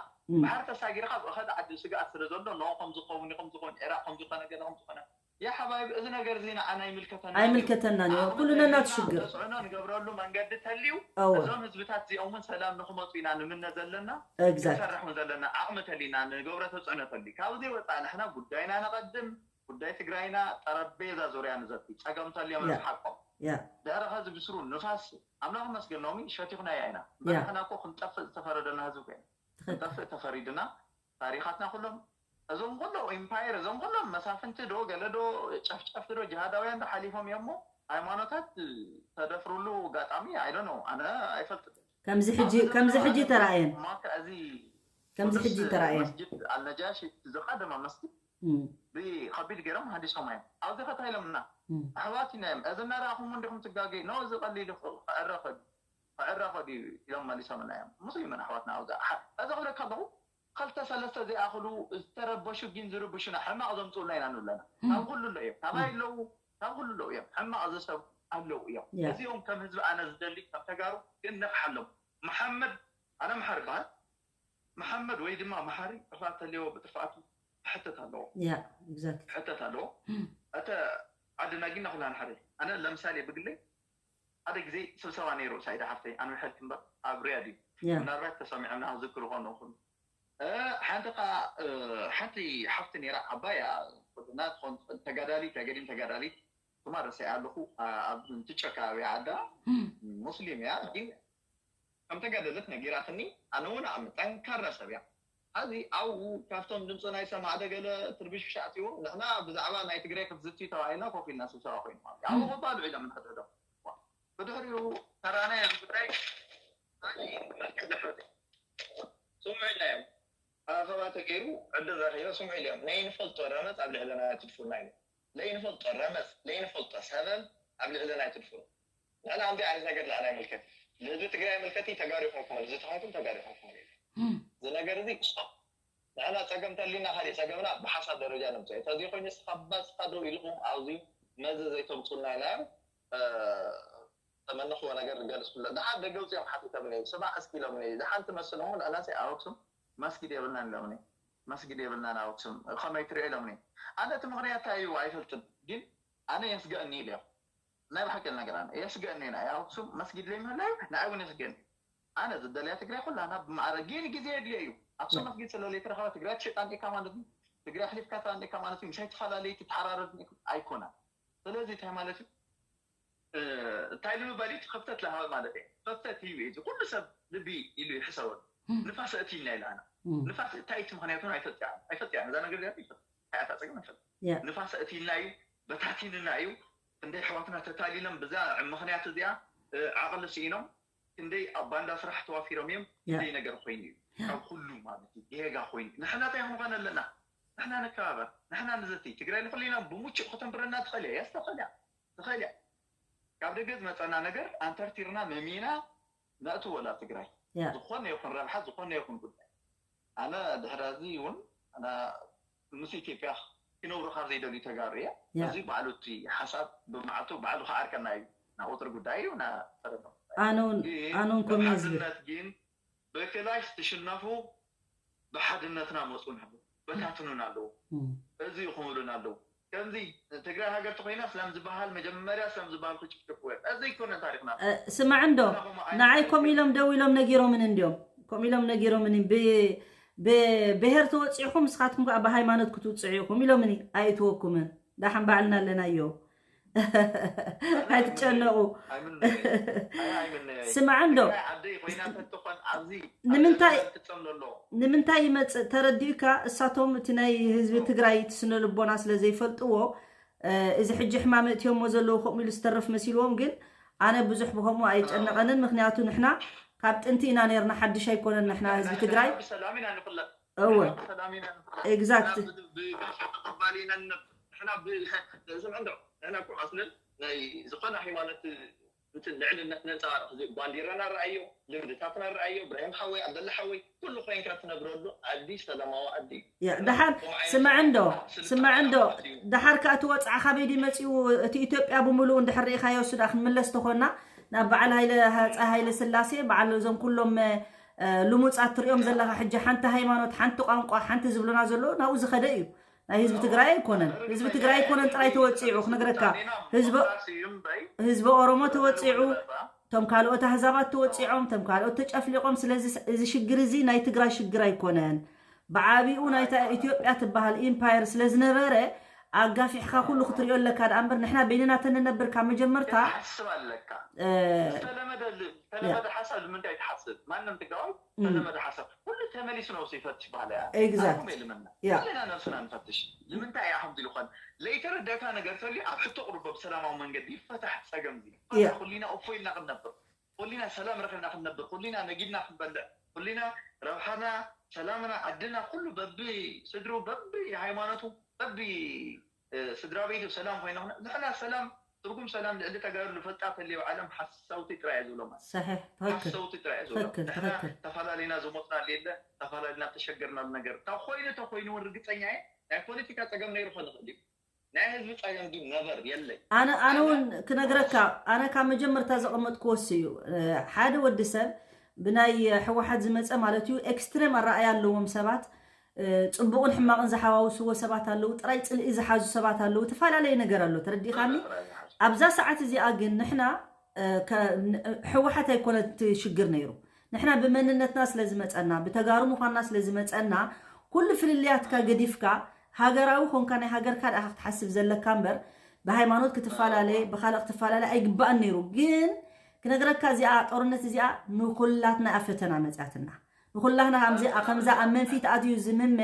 ባሕሪ ተሳጊርካ ብእኸል ዓዲ ስግኣት ስለ ዘሎ ንኦ ከም ዝኸውን ከም ዝኾን፣ ኢራቅ ከም ዝኾነ፣ ገለ ከም ዝኾነ። ያ ሓባይብ፣ እዚ ነገር እዚ ንዓና ኣይምልከተና። ኣይምልከተናን እዩ። ኩሉ ነናቱ ሽግር። ተፅዕኖ ንገብረሉ መንገዲ ተልዩ፣ እወ። እዞም ህዝብታት እዚኦም እውን ሰላም ንክመፁ ኢና ንምነ ዘለና፣ Exactly። ንሰርሕ እውን ዘለና ዓቕሚ ተሊና ንገብረ ተፅዕኖ ተልዩ። ካብዚ ወፃኢ ንሕና ጉዳይና ነቐድም፣ ጉዳይ ትግራይና ጠረጴዛ ዙርያ ንዘቲ፣ ፀገም ተልዮም ያ። ንስሓቆም። ያ። ድሕሪ ኸዚ ብስሩ ንፋስ ኣምላኽ መስገን ሎሚ ሸቲኹናያ ኢና። እምበር ንሕና እኮ ክንጠፍእ ዝተፈረደና ህዝቢ እኮ ኢና። ክንጠፍእ ተፈሪድና፣ ታሪኻትና ኩሎም እዞም ኩሎም ኢምፓየር፣ እዞም ኩሎም መሳፍንቲ ዶ ገለ ዶ ጨፍጨፍቲ ዶ ጅሃዳውያን ዶ ሓሊፎም እዮም እሞ፣ ሃይማኖታት ተደፍርሉ ኣጋጣሚ I don't know፣ ኣነ ኣይፈልጥን። ከምዚ ሕጂ ከምዚ ሕጂ ተራእየን። ማካ እዚ ከምዚ ሕጂ ተራእየን። መስጅድ ኣልነጃሺ ዝቐደመ መስጅድ እም፣ ብከቢድ ገይሮም ሃዲሶም እዮም። ኣብዚ ከታ ኢሎምና እም፣ ኣሕዋት ኢና እዮም። እዚ እናረኣኹም እንዲኹም ትጋገዩ። ኖ፣ እዚ ቀሊሉ ክዕረ ኸዱ፣ ክዕረ ኸዱ ኢሎም መሊሶምና እዮም። ሙስሊምን ኣሕዋትና ኣብዚ። ኣሓ-፣ እዚ ክብለካ ኣለኹ፣ ክልተ ሰለስተ ዘይኣኽሉ ዝተረበሹ ግን ዝርብሹና ሕማቕ ዘምፅኡልና ኢና ንብለና። እም። ካብ ኩሉ ኣሎ እዮም። ካባይ ኣለዉ፣ ካብ ኩሉ ኣለዉ እዮም። ሕማቕ ዝሰብ ኣለዉ እዮም። ያ። እዚኦም ከም ህዝቢ ኣነ ዝደሊ ከም ተጋሩ ግን ነቕሓሎም። መሓመድ፣ ኣነ መሓሪ ይበሃል። መሓመድ ወይ ድማ መሓሪ ጥፋት ተልዮ ብጥፋቱ ክሕተት ኣለዎ። ያ፣ exactly። ክሕተት ኣለዎ። እም፣ እተ ዓድና ግን ናኹላ ንሓደ። ኣነ ለምሳሌ ብግለይ ሓደ ግዜ ስብሰባ ነይሩ ሳይዳ ሓፍተይ፣ ኣነ ምሕልክ እምበር ኣብ ሪያድ እዩ። ያ። ምናልባት ተሰሚዖምና ክዝክሩ ኾኑ ኹም። እ፣ ሓንቲ ኸዓ፣ እ፣ ሓንቲ ሓፍቲ ነይራ ዓባያ፣ ቁድና ትኾን ትኽእል ተጋዳሊት፣ ኣገዲም ተጋዳሊት፣ ስማ ረሲዐ ኣለኹ። ኣ-፣ ኣብ እንትጮ ከባቢ ዓዳ፣ እም፣ ሙስሊም እያ፣ ግን ከም ተጋደለት ነጊራትኒ። ኣነ እውን ኣም-፣ ጠንካራ ሰብ እያ። ሐዚ ኣብኡ ካብቶም ድምፂ ናይ ሰማዕደ ገለ ትርብሽብሽ ኣትዩ፣ ንሕና ብዛዕባ ናይ ትግራይ ክትዝትዩ ተባሂልና ኮፍ ኢልና ስብሰባ ኮይኑ ማለት እዩ። ኣብኡ ባዶ ኢሎም ንሕድሕዶም። ብድሕሪኡ ተራናይ ኣብዚ ጉዳይ፣ ኣይ፣ መልክዕ ድሕረት እዩ። ስምዑ ኢልና እዮም። ኣኸባ ተገይሩ ዕድል ረኺበ ስምዑ ኢሎም። ነይንፈልጦ ረመፅ ኣብ ልዕለና ትድፉና ኢሉ። ለይንፈልጦ ረመፅ፣ ለይንፈልጦ ሰበብ ኣብ ልዕለና ኣይትድፍኡ። ንሕና ከምዚ ዓይነት ነገር ንዓና ይምልከት። ንህዝቢ ትግራይ ይምልከት እዩ፣ ተጋሩ ይኹንኩም፣ ንዝተኾንኩም ተጋሩ ይኹንኩም። እም፣ እዚ ነገር እዚ ስቶፕ። ንሕና ፀገም ተሊና ካሊእ ፀገምና ብሓሳብ ደረጃ ነምፅኦ። እንተዘይኮይኑ እስኻ ባስኻ ደው ኢልኩም ኣብዚ መዚ ዘይተምፁልና ኢልና እዮም፣ እ፣ ተመነኽዎ ነገር ንገልፅ ኩሎ። ደሓር ደገ ውፅኦም ሓቲቶምኒ፣ ስማዕ እስኪ ኢሎምኒ። ደሓን ትመስል እሞ ንዕናሲ ኣብ ኣክሱም መስጊድ የብልናን ኢሎምኒ። መስጊድ የብልናን ኣብ ኣክሱም። ከመይ ትሪኦ ኢሎምኒ። ኣነ እቲ ምኽንያት እንታይ እዩ ኣይፈልጥን፣ ግን ኣነ የስግአኒ ኢለ። ናይ ብሓቂ ነገር ኣነ የስግአኒ እዩ። ናይ ኣብ ኣክሱም መስጊድ ለይምህላዩ ንዓይ እውን የስግአኒ። ኣነ ዝደልያ ትግራይ ኩላና ብማዕረ ግን ግዜ የድልዮ እዩ። ኣክሱም መስጊድ ስለ ለይተረኸበ ትግራይ ትሸጣ እንዲካ ማለት እዩ። ትግራይ ኣሕሊፍካ ትሃባ እንዲካ ማለት እዩ። ምሳይ ትፈላለዩ ትተሓራረድ ኣይኮነን። ስለዚ እንታይ ማለት እዩ? እ፣ እንታይ ንምባል እዩ? ክፍተት ለሃበ ማለት እዩ። ክፍተት እዩ። እዚ ኩሉ ሰብ ልቢ ኢሉ ይሕሰበሉ። እም፣ ንፋስ ኣእትይና ኢላና። እም፣ ንፋስ እንታይ እቲ ምኽንያቱ ኣይፈልጥያን። ኣይፈልጥያን። እዛ ነገር እዚኣ ኣይፈልጥ። እንታይ እታ ፀገም ኣይፈልጥ። ያ። ንፋስ ኣእትይና እዩ፣ በታቲንና እዩ። ክንደይ ኣሕዋትና ተታሊሎም ብዛ ምኽንያት እዚኣ፣ እ፣ ዓቕሊ ስኢኖም፣ ክንደይ ኣብ ባንዳ ስራሕ ተዋፊሮም እዮም፣ ያ። ክንደይ ነገር ኮይኑ እዩ። ካብ ኩሉ ማለት እዩ፣ ጌጋ ኮይኑ። ንሕና እንታይ ክንኾን ኣለና? ንሕና ንከባበር፣ ንሕና ንዘቲ። ትግራይ ንኹሉ ኢና ብሙችእ ከተንብረና ትኽእል እያ፣ የስ ትኽእል እያ፣ ትኽእል እያ። ካብ ደገ ዝመፀና ነገር ኣንተርቲርና መሚና ነእትዎ ላ ትግራይ። ያ። ዝኾነ ይኹን ረብሓ፣ ዝኾነ ይኹን ጉዳይ። ኣነ ድሕሪ እዚ እውን፣ ኣነ ምስ ኢትዮጵያ ክነብሩ ካብ ዘይደልዩ ተጋሩ እየ። ያ። እዚ ባዕሉ እቲ ሓሳብ ብመዓልቱ ባዕሉ ክዓርከና እዩ። ናይ ቁፅሪ ጉዳይ እዩ፣ ናይ ተረፈ ጉዳይ። ኣነ እውን፣ ግን ኣነ እውን ከምኡ እየ ዝብል። ብሓድነት ግን ብክላሽ ትሽነፉ፣ ብሓድነትና መፁን ኣለዉ፣ በታትኑን ኣለዉ። እም። እዚ ይኹምሉን ኣለዉ። ከምዚ ትግራይ ሃገር ተኾይና ስለም ዝበሃል መጀመርያ ስለም ዝበሃል ክጭፍጭፍዎ እዮም። እዚ ኣይኮነን ታሪኽና። እ፣ ስማዕ እንዶ፣ ንዓይ ከምኡ ኢሎም ደው ኢሎም ነጊሮምን እንዲዮም። ከምኡ ኢሎም ነጊሮምን ብ-፣ ብ-፣ ብሄር ተወፂኹም፣ ንስኻትኩም ከዓ ብሃይማኖት ክትውፅዑ ኢኹም ኢሎምኒ። ኣይእትወኩምን። ዳሓን ባዕልና ኣለናዮ። ኣይትጨነቑ። ኣይምነየይ። ኣይ፣ ኣይምነየይ። ስማዕ እንዶ። ትግራይ ዓደይ ኮይና ተትኾን ኣብዚ ንምንታይ ኣብ ትጸም ዘሎ። ንምንታይ ይመጽእ ተረዲኡካ? እሳቶም እቲ ናይ ህዝቢ ትግራይ እቲ ስነ ልቦና ስለ ዘይፈልጥዎ፣ እ፣ እዚ ሕጂ ሕማም እትዮሞ ዘለዉ ከምኡ ኢሉ ዝተርፍ መሲልዎም፣ ግን ኣነ ብዙሕ ብከምኡ ኣይጨነቐንን። ምክንያቱ ንሕና ካብ ጥንቲ ኢና ነርና፣ ሓድሽ ኣይኮነን ንሕና ህዝቢ ትግራይ። ብሰላም ኢና ንፍለጥ። እወ። ሰላም ኢና Exact. ብጋሻ ተቐባል ኢና ንነብር ንሕና ብስምዕ እንዶ ንሕና እኮ ኣስለን ናይ ዝኾነ ሃይማኖት እንትን ልዕልነት ነንፀባርቕ እዚ ባንዲራና ረኣዮ ልምድታትና ረኣዮ ብራሂም ሓወይ ኣበላ ሓወይ ኩሉ ኮይንካ ትነብረሉ ዓዲ ሰላማዊ ዓዲ እዩ። ያ ደሓር ስማዕ እንዶ ስማዕ እንዶ ደሓር ከዓ ትወፅዓ ካበይ ድዩ መፂኡ እቲ ኢትዮጵያ ብምሉኡ እንድሕር ርኢኻዮ ሱዳ ክንምለስ ተኾና ናብ በዓል ሃይለ ሃፀ ሃይለ ስላሴ በዓል እዞም ኩሎም እ፣ ልሙፃት ትሪኦም ዘለኻ ሕጂ ሓንቲ ሃይማኖት ሓንቲ ቋንቋ ሓንቲ ዝብሉና ዘሎ ናብኡ ዝኸደ እዩ ናይ ህዝቢ ትግራይ ኣይኮነን ህዝቢ ትግራይ ኣይኮነን ጥራይ ተወፂዑ ክነግረካ ህዝቢ ህዝቢ ኦሮሞ ተወፂዑ እቶም ካልኦት ኣህዛባት ተወፂዖም እቶም ካልኦት ተጨፍሊቆም ስለዚ እዚ ሽግር እዚ ናይ ትግራይ ሽግር ኣይኮነን ብዓቢኡ ናይታ ኢትዮጵያ ትበሃል ኢምፓየር ስለዝነበረ ኣጋፊሕካ ኩሉ ክትሪኦ ኣለካ ደኣ እምበር ንሕና በይንና ተንነብር ካብ መጀመርታ ሓስብ ኣለካ እ፣ ዝተለመደ ል- ዝተለመደ ሓሳብ ንምንታይ ትሓስብ ማንም ትግራዋይ ዝተለመደ ሓሳብ ኩሉ ተመሊሱ ነብሱ ይፈትሽ ባህላ እያ Exact. ኣኩም የልመና ያ ኩልና ነብስና ንፈትሽ ንምንታይ እያ ከምዚ ዝኾን ለይተረዳእካ ነገር ተልዩ ኣብ ሕቶ ቅርቦ ብሰላማዊ መንገዲ ይፈታሕ ፀገም እዚ ያ ኩልና እፎ ኢልና ክንነብር ኩልና ሰላም ረኺብና ክንነብር ኩልና ነጊድና ክንበልዕ ኩልና ረብሓና ሰላምና ዓድና ኩሉ በቢ ስድሩ በቢ ሃይማኖቱ በቢ እ፣ ስድራ ቤቱ ሰላም ኮይና ንሕና ሰላም ትርጉም ሰላም ልዕሊ ተጋሩ ልፈልጣ ተልዮ ዓለም ሓሳውቲ ጥራይ እያ ዝብሎ ማለት صحيح ትኽክል ሓሰውቲ ጥራይ እያ ዝብሎ ትኽክል ንሕና ትኽክል ተፈላለና ዝሞትና የለ ተፈላለና ተሸገርናሉ ነገር ካብ ኮይኑ ተኮይኑ እውን ርግፀኛ እየ ናይ ፖለቲካ ፀገም ነይሩ ኾን ይኽእል እዩ ናይ ህዝቢ ፀገም ግን ነበር የለይ ኣነ ኣነ እውን ክነግረካ ኣነ ካብ መጀመርታ ዘቐመጥክዎ እሱ እዩ እ፣ ሓደ ወዲ ሰብ ብናይ ሕወሓት ዝመፀ ማለት እዩ ኤክስትሬም ኣረኣያ ኣለዎም ሰባት እ፣ ፅቡቕን ሕማቕን ዝሓዋውስዎ ሰባት ኣለዉ ጥራይ ፅልኢ ዝሓዙ ሰባት ኣለዉ ተፈላለየ ነገር ኣሎ ተረዲኻኒ ኣብዛ ሰዓት እዚኣ ግን ንሕና እ፣ ከ- ን- ሕወሓት ኣይኮነ እቲ ሽግር ነይሩ ንሕና ብመንነትና ስለ ዝመፀና ብተጋሩ ምዃንና ስለ ዝመፀና ኩሉ ፍልልያትካ ገዲፍካ ሃገራዊ ኮንካ ናይ ሃገርካ ደኣ ክትሓስብ ዘለካ እምበር ብሃይማኖት ክትፈላለ ብካልእ ክትፈላለ ኣይግባእን ነይሩ ግን ክነግረካ እዚኣ ጦርነት እዚኣ ንኩላትና እያ ፈተና መፅያትና ንኩላትና ከምዚ- ከምዛ ኣብ መንፊት ኣትዩ ዝምመ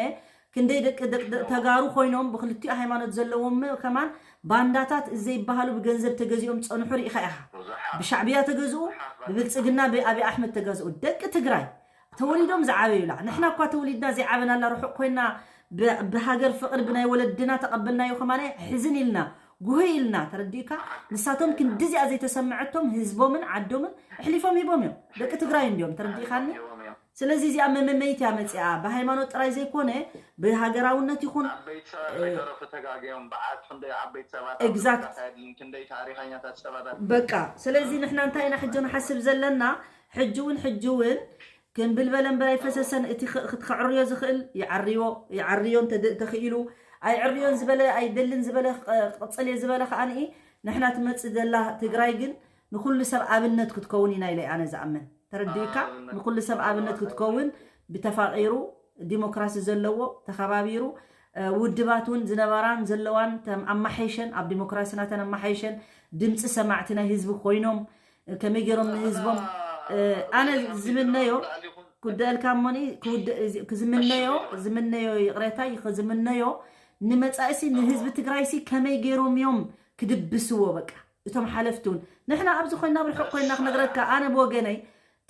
ክንደይ ደቂ ደቂ- ደቂ ተጋሩ ኮይኖም ብክልቲኡ ሃይማኖት ዘለዎም ከማን ባንዳታት ዘይበሃሉ ብገንዘብ ተገዚኦም ዝፀንሑ ርኢኻ ኢኻ ብዙሓት ብሻዕብያ ተገዝኡ ብብልፅግና ብኣብይ ኣሕመድ ተገዝኡ ደቂ ትግራይ ተወሊዶም ዝዓበዩላ ንሕና እኳ ተወሊድና ዘይዓበናላ ርሑቕ ኮይና ብ- ብሃገር ፍቕሪ ብናይ ወለድና ተቐበልናዮ ከማነ ሕዝን ኢልና ጉህይ ኢልና ተረዲእካ ንሳቶም ክንድዚኣ ዘይተሰምዐቶም ህዝቦምን ዓዶምን ኣሕሊፎም ሂቦም እዮም ደቂ ትግራይ እንዲዮም ተረዲእካኒ ስለዚ እዚኣ መመመይት እያ መፅኣ ብሃይማኖት ጥራይ ዘይኮነ ብሃገራውነት ይኹን ዓበይቲ ሰባት ከይተረፉ ተጋግዮም በዓት ክንደይ ዓበይቲ ሰባት Exact. ኣካየድን ክንደይ ታሪኸኛታት ሰባት በቃ ስለዚ ንሕና እንታይ ኢና ሕጂ ንሓስብ ዘለና ሕጂ እውን ሕጂ እውን ክንብል በለ እምበር ኣይፈሰሰን እቲ ኽ- ክት- ክዕርዮ ዝኽእል ይዓርዮ ይዓርዮ እንተ- እንተኽኢሉ ኣይዕርዮን ዝበለ ኣይደልን ዝበለ ክቐ- ክቕፅል እየ ዝበለ ከዓንኢ ንሕና ትመፅእ ዘላ ትግራይ ግን ንኩሉ ሰብ ኣብነት ክትከውን ኢና ኢለ ኣነ ዝኣምን ተረዲእካ ንኩሉ ሰብ ኣብነት ክትከውን ብተፋቒሩ ዲሞክራሲ ዘለዎ ተኸባቢሩ እ፣ ውድባት እውን ዝነበራን ዘለዋን ተም- ኣማሓይሸን ኣብ ዲሞክራሲ ናተን ኣማሓይሸን ድምፂ ሰማዕቲ ናይ ህዝቢ ኮይኖም እ፣ ከመይ ገይሮም ንህዝቦም እ፣ ኣነ ዝምነዮ ክውደአልካ እሞኒ ክውደ- እዚ- ክዝምነዮ ዝምነዮ ይቕሬታ ክዝምነዮ ንመፃእሲ ንህዝቢ ትግራይሲ ከመይ ገይሮም እዮም ክድብስዎ በቃ እቶም ሓለፍቲ እውን ንሕና ኣብዚ ኮይና ብርሑቕ ኮይና ክነግረካ ኣነ ብወገነይ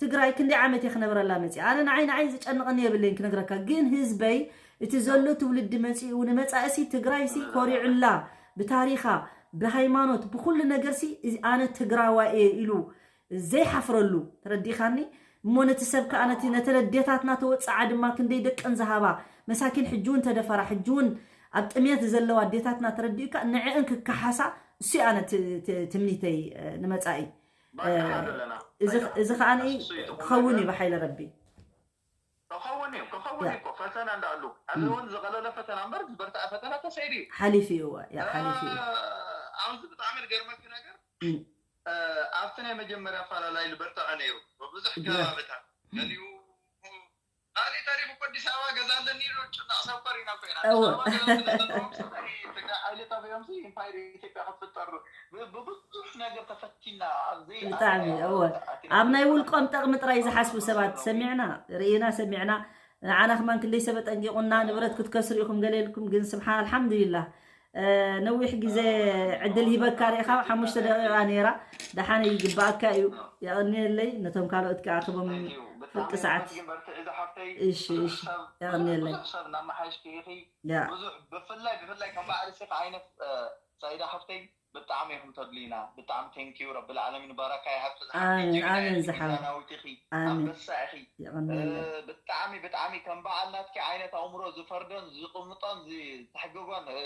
ትግራይ ክንደይ ዓመት እየ ክነብረላ መፅእ ኣነ ንዓይ ንዓይ ዝጨንቐኒ የብለይን ክነግረካ ግን ህዝበይ እቲ ዘሎ ትውልዲ መፂኡ ንመፃእሲ ትግራይሲ ኮሪዑላ ብታሪኻ ብሃይማኖት ብኩሉ ነገርሲ እዚ ኣነ ትግራዋይ እየ ኢሉ ዘይሓፍረሉ ተረዲኻኒ እሞ ነቲ ሰብ ከዓ ነቲ ነተን ኣዴታትና ተወፅዓ ድማ ክንደይ ደቀን ዝሃባ መሳኪን ሕጂ እውን ተደፈራ ሕጂ እውን ኣብ ጥሜት ዘለዋ ኣዴታትና ተረዲኡካ ንዕአን ክከሓሳ እሱ ኣነ ት- ት- ትምኒተይ እ፣ ንመፃኢ በቃ ኣለና እዚ- እዚ ከዓ ክኸውን እዩ ብሓይለ ረቢ ክኸውን እዩ ክኸውን እዩ እኮ ፈተና እንዳኣሉ ኣብዚ እውን ዝቐለለ ፈተና እምበር ዝበርትዐ ፈተና ተሰይዱ እዩ ሓሊፉ እዩ እዋ ያ ሓሊፉ እዩ ኣብዚ ብጣዕሚ ዝገርመኪ ነገር እም። ኣብቲ ናይ መጀመርያ ኣፈላላይ ዝበርትዐ ነይሩ ብብዙሕ ግራ- ከባብታት ገሊኡ ካልእ ተሪፉ እኮ ኣዲስ ኣበባ ገዛ ኣለኒ ኢሉ ጭናቕ ሰብ ኮሪና እኮ ኢና እወ። ኣዲስ ኣበባ ገዛ ስለ ዘለዎም ስለ ትግራይ ሓይሊ ጠፊኦምሲ ኢምፓየር ኢትዮጵያ ክትፍጠር ብ- ብብዙሕ ነገር ተፈቲና ኣብዚ ብጣዕሚ እወ ኣብ ናይ ውልቆም ጠቕሚ ጥራይ ዝሓስቡ ሰባት ሰሚዕና ርኢና ሰሚዕና ንዓና ክማን ክንደይ ሰብ ኣጠንቂቑና ንብረት ክትከስሩ ኢኹም ገለ ኢልኩም ግን ስብሓን ኣልሓምዱሊላህ እ፣ ነዊሕ ግዜ ዕድል ሂበካ ርኢኻ ሓሙሽተ ደቂቃ ነይራ ደሓነ ይግባኣካ እዩ የቐንየለይ ነቶም ካልኦት ከዓ ክቦም Thank you። ፍርቂ ሰዓት። ግን በርትዒ ዝሓፍተይ። እሺ፣ ብዙሕ እሺ። ሰብ፣ የቐንየለይ። ብዙሕ ሰብ እናመሓየሽኪ ኢኺ። ያ። ብዙሕ፣ ብፍላይ፣ ብፍላይ ከም በዓል እስኺ ዓይነት፣ እ፣ ሳይዳ ሓፍተይ፣ ብጣዕሚ ኢኹም ተድልዩና። ብጣዕሚ ቴንኪዩ። ረቢ ልዓለሚን ባረካ ይሃብኪ። ኣሜን፣ ኣሜን ዝሓወይ። ሚዛናዊት ኢኺ። ኣሜን። ኣንበሳ ኢኺ። የቐንየለይ። እ፣ ብጣዕሚ፣ ብጣዕሚ ከም በዓል ናትኪ ዓይነት ኣእምሮ ዝፈርዶን ዝቕምጦን ዝ-፣ ዝሕግጎን፣ እ፣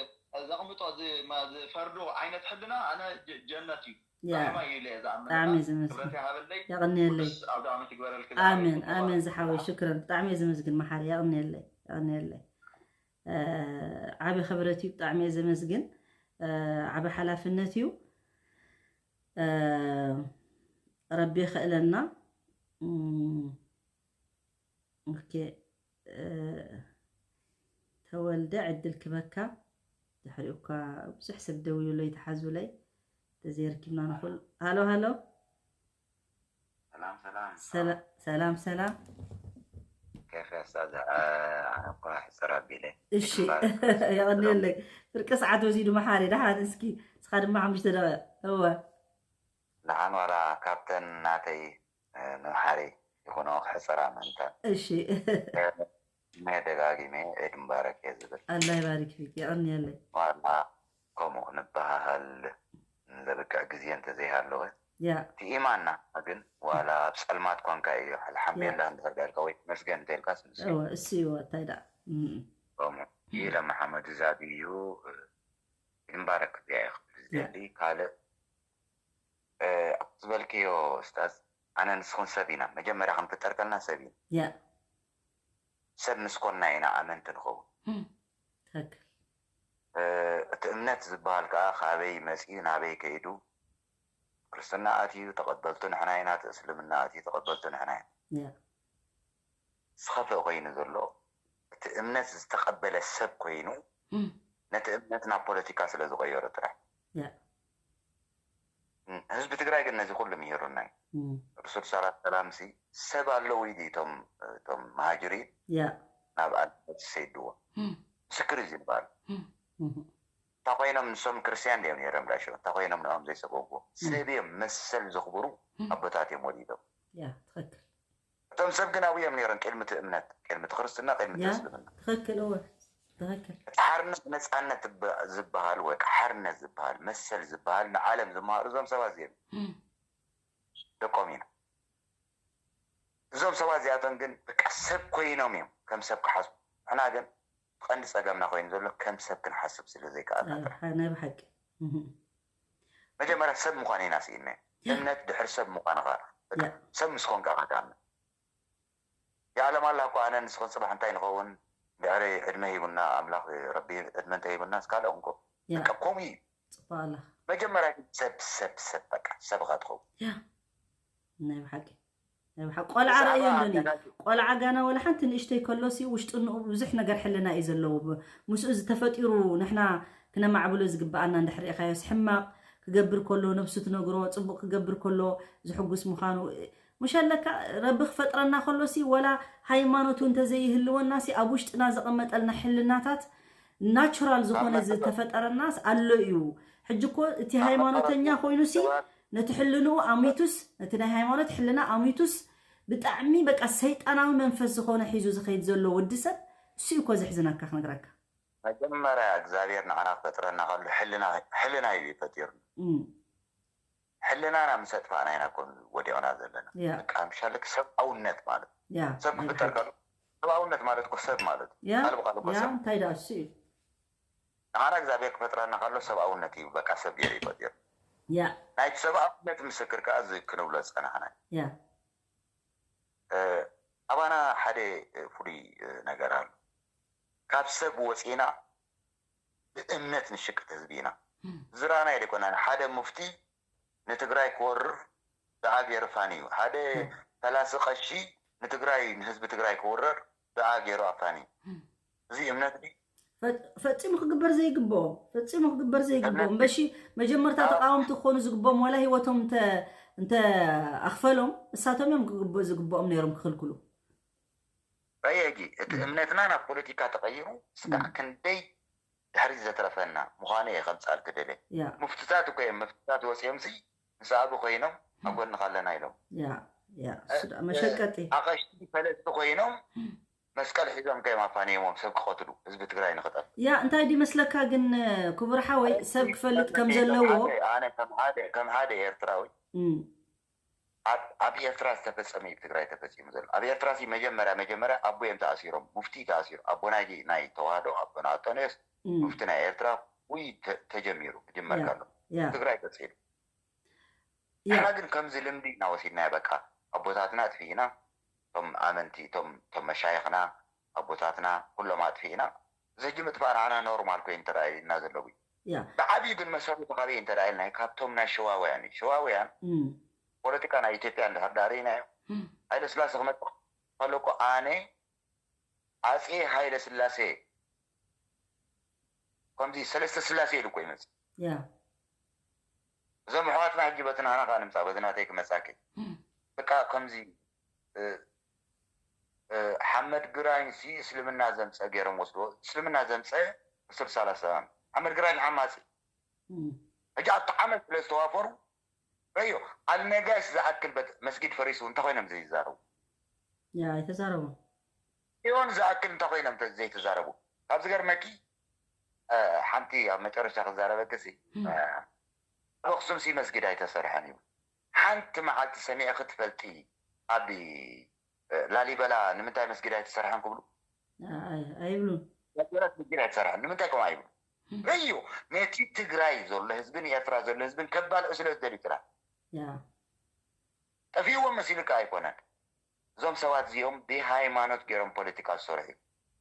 ዘቕምጦ ዝ-፣ መ-፣ ዝፈርዶ ዓይነት ሕልና ኣነ ጀ-፣ ጀነት እዩ። ያ። ራሕማ እዩ ኢለ እየ ዝኣምን። ብጣዕሚ እየ ዘመስግን። ክብረት ይሃበለይ። የቐንየለይ። ቅዱስ ኣውደ ዓመት ይግበረልኪ። ኣሜን፣ ዝሓወይ። ኣሜን ዝሓወይ፣ ሽክረን። ብጣዕሚ እየ ዘመስግን መሓሪ፣ የቐንየለይ፣ የቐንየለይ። እ፣ ዓቢ ክብረት እዩ፣ ብጣዕሚ እየ ዘመስግን። እ፣ ዓቢ ሓላፍነት እዩ። እ፣ ረቢ የኽእለና። እም፣ ኦኬ፣ እ፣ ተወልደ ዕድል ክበካ። ድሕሪኡ እኳ ብዙሕ ሰብ ደዊሉለይ፣ ተሓዙለይ። ተዘይረኪብና ንኹል። ሃሎ፣ ሃሎ። ሰላም፣ ሰላም። ሰላ-፣ ሰላም፣ ሰላም። ከይፈሳ ዝኣ-፣ ኣነ እኳ ሕጽር ኣቢለ። እሺ፣ ይግባር። የቐንየለይ። ፍርቂ ሰዓት ወሲዱ መሓሪ፣ ደሓን እስኪ፣ ንስኻ ድማ ሓሙሽተ ደቂቕ። እወ። ደሓን ዋላ ካብተን ናተይ፣ እ፣ ንመሓሪ ይኹኖ ክሕጽራ ምእንታን። እሺ። እ፣ እነ ደጋጊመ ዒድ ምባረክ እየ ዝብል። ኣላህ ይባርክ ፊክ፣ የቐንየለይ። ዋላ ከምኡ ክንበሃሃል ዘብቅዕ ግዜ እንተዘይሃለወ፣ ያ። እቲ ኢማንና ግን ዋላ ኣብ ጸልማት ኮንካ እዩ። ኣልሓምዱሊላህ ያ። እንድሕር ዳርካ ወይ ተመስገን እንተኢልካስ ንሱ እዩ። እወ፣ እሱ እዩ፣ እንታይ ደኣ። እም። ከምኡ። ኢለ መሓመድ ዛቢ እዩ፣ እ፣ ይንባረክ እዚኣ እየ ክብል ያ። ዝደሊ። ካልእ፣ እ፣ ዝበልክዮ ኡስታዝ፣ ኣነ ንስኹን ሰብ ኢና። መጀመርያ ክንፍጠር ከለና ሰብ ኢና። ያ። ሰብ ምስ ኮንና ኢና ኣመንቲ ንኸውን። እም፣ ትኽክል። እ፣ እቲ እምነት ዝበሃል ከኣ ካበይ መጺኡ፣ ናበይ ከይዱ፣ ክርስትና ኣትዩ ተቐበልቱ ንሕና ኢና፣ እቲ እስልምና ኣትዩ ተቐበልቱ ንሕና ኢና። ያ። ዝኸፍእ ኮይኑ ዘሎ፣ እቲ እምነት ዝተቐበለ ሰብ ኮይኑ፣ እም። ነቲ እምነት ናብ ፖለቲካ ስለ ዝቐየሮ ጥራሕ። ያ። እም፣ ህዝቢ ትግራይ ግን ነዚ ኩሉ ምሂሩና እዩ። እም። ርሱል ሰላት ሰላም ሲ ሰብ ኣለዉ እዩ እቶም፣ እቶም መሃጅሪን ያ። ናብ ኣልበት ዝሰይድዎ። እም። ምስክር እዩ ዝበሃል። እም። እም። እንታይ ኮይኖም ንሶም ክርስትያን ድዮም ነይሮም ዳሾ? እንታይ ኮይኖም ንኦም ዘይሰጎግዎ? እም። ሰብ እዮም መሰል ዘኽብሩ እም። ኣቦታት እዮም ወሊዶም። ያ፣ ትኽክል። እቶም ሰብ ግን ኣብኡ እዮም ነይሮም፣ ቅድሚ እቲ እምነት፣ ቅድሚ እቲ ክርስትና፣ ቅድሚ እቲ ያ፣ እስልምና። ትኽክል፣ እወ፣ ትኽክል። እቲ ሓርነት ነፃነት እብ-፣ ዝበሃል ወይ ከዓ ሓርነት ዝበሃል፣ መሰል ዝበሃል ንዓለም ዝመሃሩ እዞም ሰባት እዚኦም እዮም። እም። ደቆም ኢና። እዞም ሰባት እዚኣቶም ግን በቃ ሰብ ኮይኖም እዮም ከም ሰብ ክሓስቡ። ንሕና ግን ቀንዲ ጸገምና ኮይኑ ዘሎ ከም ሰብ ክንሓስብ ስለ ዘይከኣልና እ፣ ጥራሕ። ሓ-፣ ናይ ብሓቂ። እህ። መጀመርያ ሰብ ምዃን ኢና ስኢንና። ያ። እምነት ድሕሪ ሰብ ምዃንኻ። በቃ ያ። ሰብ ምስ ኮንካ ኢኻ ትኣምን። የዓለም ኣላህ እኮ ኣነ ንስኽን ጽባሕ እንታይ ንኸውን? ድሕሪ ዕድመ ሂቡና ኣምላኽ ረቢ ዕድመ እንተሂቡናስ ካልእ ክንኮ-፣ ያ። በቃ ከምኡ እዩ። ጽቡቕ ኣላህ። መጀመርያ ግን ሰብ፣ ሰብ፣ ሰብ፣ በቃ ሰብ ኢኻ ትኸውን። ያ። ናይ ብሓቂ። ናይ ብሓቂ። ቆልዓ እዛ ረኣዮ ኣባ እንደኒ። ኣዳራሽ ቆልዓ ጋና ወላ ሓንቲ ንእሽተይ ከሎሲ ውሽጡ ንኡ ብዙሕ ነገር ሕልና እዩ ዘለዎ። ብ-፣ ምስኡ ዝተፈጢሩ ንሕና ክነማዕብሎ ዝግብኣና እንድሕር ርኢኻዮስ ሕማቕ ክገብር ከሎ ነብሱ ትነግሮ፣ ጽቡቕ ክገብር ከሎ ዝሕጉስ ምዃኑ። ምሽ ኣለካ ረቢ ክፈጥረና ከሎሲ ወላ ሃይማኖቱ እንተዘይህልወናሲ ኣብ ውሽጥና ዘቐመጠልና ሕልናታት ናቹራል ዝኾነ ኣብ መሰረት ዝተፈጠረናስ ኣሎ እዩ። ሕጂ እኮ እቲ ኣብ ሃይማኖተኛ መሰረት ኮይኑሲ ሰባት ነቲ ሕልንኡ ኣሚቱስ፣ ነቲ ናይ ሃይማኖት ሕልና ኣሚቱስ ብጣዕሚ በቃ ሰይጣናዊ መንፈስ ዝኾነ ሒዙ ዝኸይድ ዘሎ ወዲ ሰብ እሱ እዩ እኮ ዘሕዝነካ ክነግረካ። መጀመርያ እግዚኣብሔር ንዓና ክፈጥረና ከሎ ሕልና፣ ሕልና እዩ ፈጢሩና። እም። ሕልናና ምስ ኣጥፋእና ኢና እኮ ወዲቕና ዘለና። ያ። በቃ ምሻለክ ሰብኣውነት ማለት። ያ፣ ሰብ ናይ ክፍጠር ብሓቂ። ከሎ ሰብኣውነት ማለት እኮ ሰብ ማለት እዩ። ያ፣ ቃል ብቃል እኮ ያ፣ ሰብ። እንታይ ደኣ እሱ እዩ? ንዓና እግዚኣብሔር ክፈጥረና ከሎ ሰብኣውነት እዩ። በቃ ሰብ ገይሩ እዩ ፈጢሩ። ያ። ናይቲ ሰብኣውነት ምስክር ከኣ እዚ ክንብሎ ዝጸናሕና እዩ። ያ። እ፣ ኣባና ሓደ፣ እ፣ ፍሉይ፣ እ፣ ነገር ኣሎ። ካብ ሰብ ወጺና ብእምነት ንሽቅጥ ህዝቢ ኢና። እም። ዝረኣናዮ ደይኮናን ሓደ ሙፍቲ ንትግራይ ክወርር ደኣ ገይሩ ፋን እዩ። ሓደ እም። ፈላሲ ቀሺ ንትግራይ፣ ንህዝቢ ትግራይ ክውረር ደኣ ገይሩ ኣፋኒ። እም። እዚ እምነት ድዩ? ፈ-፣ ፈጺሙ ክግበር ዘይግብኦ፣ ፈጺሙ ክግበር ዘይግብኦ። እምነት እምበሺ መጀመርታ ኣዎ። ተቃወምቲ ክኾኑ ዝግብኦም ዋላ ህይወቶም እንተ፣ እንተ ኣኽፈሎም እሳቶም እዮም ክግብኦ ዝግብኦም ነይሮም ክኽልክሉ። ረየጊ፣ እቲ እም። እምነትና ናብ ፖለቲካ ተቐይሩ ስጋዕ እም። ክንደይ ድሕሪት ዘትረፈና ምዃኑ እየ ከምጻልኪ ደልየ። ያ። ሙፍትታት እኮ እዮም፣ መፍትታት ወጺኦምሲ ምስ ኣቢ ኮይኖም ኣብ እም። ጎንኻ ኣለና ኢሎም። ያ። ያ እሱ ደኣ መሸቀጢ። ኣቐሽቲ ፈለጥቲ ኮይኖም መስቀል ሒዞም ከይም ኣፋንዮሞም ሰብ ክቐትሉ ህዝቢ ትግራይ ንኽጠፍ ያ እንታይ ድዩ መስለካ ግን ክቡር ሓወይ ሰብ ክፈልጥ ከም ዘለዎ ኣነ ከም ሓደ ከም ሓደ ኤርትራዊ እም፣ ኣብ ኣብ ኤርትራ ዝተፈጸመ እዩ ትግራይ ተፈጺሙ ዘሎ። ኣብ ኤርትራ ሲ መጀመርያ መጀመርያ ኣቦ እዮም ተኣሲሮም፣ ሙፍቲ ተኣሲሩ፣ ኣቦ ናይ ናይ ተዋህዶ ኣቦና ኣንጦንዮስ እም፣ ሙፍቲ ናይ ኤርትራ ውይ ተ- ተጀሚሩ ክጅመር ያ፣ ከሎ ያ፣ ትግራይ ቀጺሉ። ያ፣ ንሕና ግን ከምዚ ልምዲ ኢና ወሲድናዮ። በቃ ኣቦታትና ኣጥፊእና፣ እቶም ኣመንቲ እቶም እቶም መሻይኽና ኣቦታትና ኩሎም ኣጥፊእና። ዘጂ ምጥፋእ ንዓና ኖርማል ኮይኑ ተረኣዩና ዘለዉ እዩ። ያ፣ ብዓብዩ ግን መሰረቱ ካበይ እንተደኣ ኢልና ካብቶም ናይ ሸዋውያን እዩ። ሸዋውያን እም፣ ፖለቲካ ናይ ኢትዮጵያ እንድሕር ዳርኢናዮ እም፣ ሃይለ ስላሴ ክመጽእ ከሎ እኮ ኣነ ኣጼ ሃይለ ስላሴ ከምዚ ሰለስተ ስላሴ ኢሉ እኮ ይመጽእ። ያ፣ እዞም ኣሕዋትና ሕጂ በቲ ናህና ከዓ ንምፃእ በቲ ናተይ ክመፃኪ እም፣ በቃ ከምዚ እ፣ እ፣ ሓመድ ግራኝ ሲ እስልምና ዘምፀ ገይሮም ወስድዎ። እስልምና ዘምፀ ብስር ሰላሳ ሓመድ ግራኝ ዓማፂ እም፣ ሕጂ ኣብቲ ዓመት ስለ ዝተዋፈሩ ረዮ ኣልነጋሽ ዝኣክል በት መስጊድ ፈሪሱ እንታይ ኮይኖም ዘይዛረቡ ያ ኣይተዛረቡን። ጽዮን ዝኣክል እንታይ ኮይኖም ተ- ዘይተዛረቡ ካብ ዝገርመኪ እ፣ ሓንቲ ኣብ መጨረሻ ክዛረበኪ ሲ እም፣ እ፣ ኣብ ኣክሱም ሲ መስጊድ ኣይተሰርሐን እዩ ሓንቲ መዓልቲ ሰሚዐ ክትፈልጢ ኣብ እ፣ ላሊበላ ንምንታይ መስጊድ ኣይተሰርሐን ክብሉ ኣይ- ኣይብሉን። ላሊበላ መስጊድ ኣይተሰርሐን ንምንታይ ከምኡ ኣይብሉ እዩ ነቲ ትግራይ ዘሎ ህዝብን ኤርትራ ዘሎ ህዝብን ከባልዑ ስለ ዝደልዩ ጥራሕ ያ፣ ጠፊእዎም መሲሉካ ኣይኮነን እዞም ሰባት እዚኦም ብሃይማኖት ገይሮም ፖለቲካ ዝሰርሑ እዩ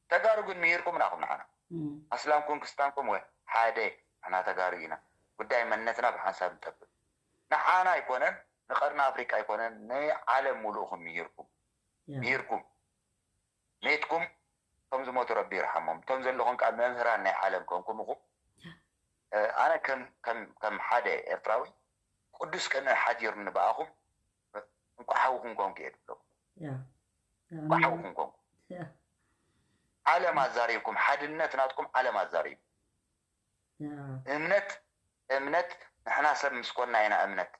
ተጋሩ ግን ምሂርኩም ናኹም ንዓና እም፣ ኣስላምኩም ክስታንኩም ወ ሓደ ንሕና ተጋሩ ኢና ጉዳይ መንነትና ብሓንሳብ ንጠብቅ ንዓና ኣይኮነን ንቀርኒ ኣፍሪቃ ኣይኮነን ንዓለም ሙሉእኹም ምሂርኩም ያ፣ ምሂርኩም ሜትኩም ከም ዝሞቱ ረቢ ይርሓሞም እቶም ዘለኹም ከዓ መምህራን ናይ ዓለም ኮንኩም ኢኹም እ፣ ኣነ ከም ከም ከም ሓደ ኤርትራዊ ቅዱስ ቅንኢ ሓዲሩኒ ብኣኹም እንኳ ሓውኹም ኮንኩ እየ ዝብለኩም ያ፣ ያ፣ እንኳ ሓውኹም ኮንኩ ያ፣ ዓለም ኣዛሪብኩም ሓድነት ናትኩም ዓለም ኣዛሪቡ ያ፣ እምነት እምነት ንሕና ሰብ ምስ ኮና ኢና እምነት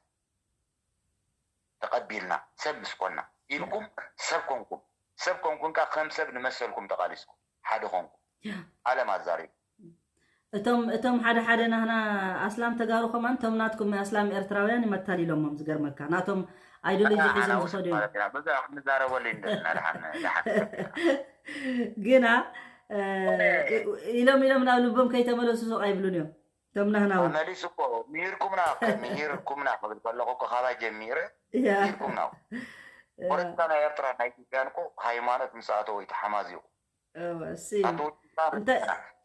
ተቐቢልና ሰብ ምስ ኮና ኢልኩም ሰብ ኮንኩም ሰብ ኮንኩም ከዓ ከም ሰብ ንመሰልኩም ተቓሊስኩም ሓደ ኮንኩም ያ። ዓለም ኣዛሪቡ እቶም እቶም ሓደ ሓደ ናህና ኣስላም ተጋሩ ከማን እቶም ናትኩም ኣስላም ኤርትራውያን ይመታሊሎሞም ዝገርመካ ናቶም ኣይዲዮሎጂ ሒዞም ዝኸዱ እዮም ብዙሕ ክንዛረበሉ ኢና ደሓን ደሓን ግና ኢሎም ኢሎም ናብ ልቦም ከይተመለሱ ሱቕ ኣይብሉን እዮም እቶም ናህና እውን መሊሱ እኮ ምሂርኩምና ምሂርኩምና ክብል ከለኹ እኮ ካባይ ጀሚረ ያ ምሂርኩምና ፖለቲካ ናይ ኤርትራ ናይ ኢትዮጵያን እኮ ሃይማኖት ምስ ኣተወ እዩ ተሓማዚቑ እወ፣ እሲ ኣቶ እንተ-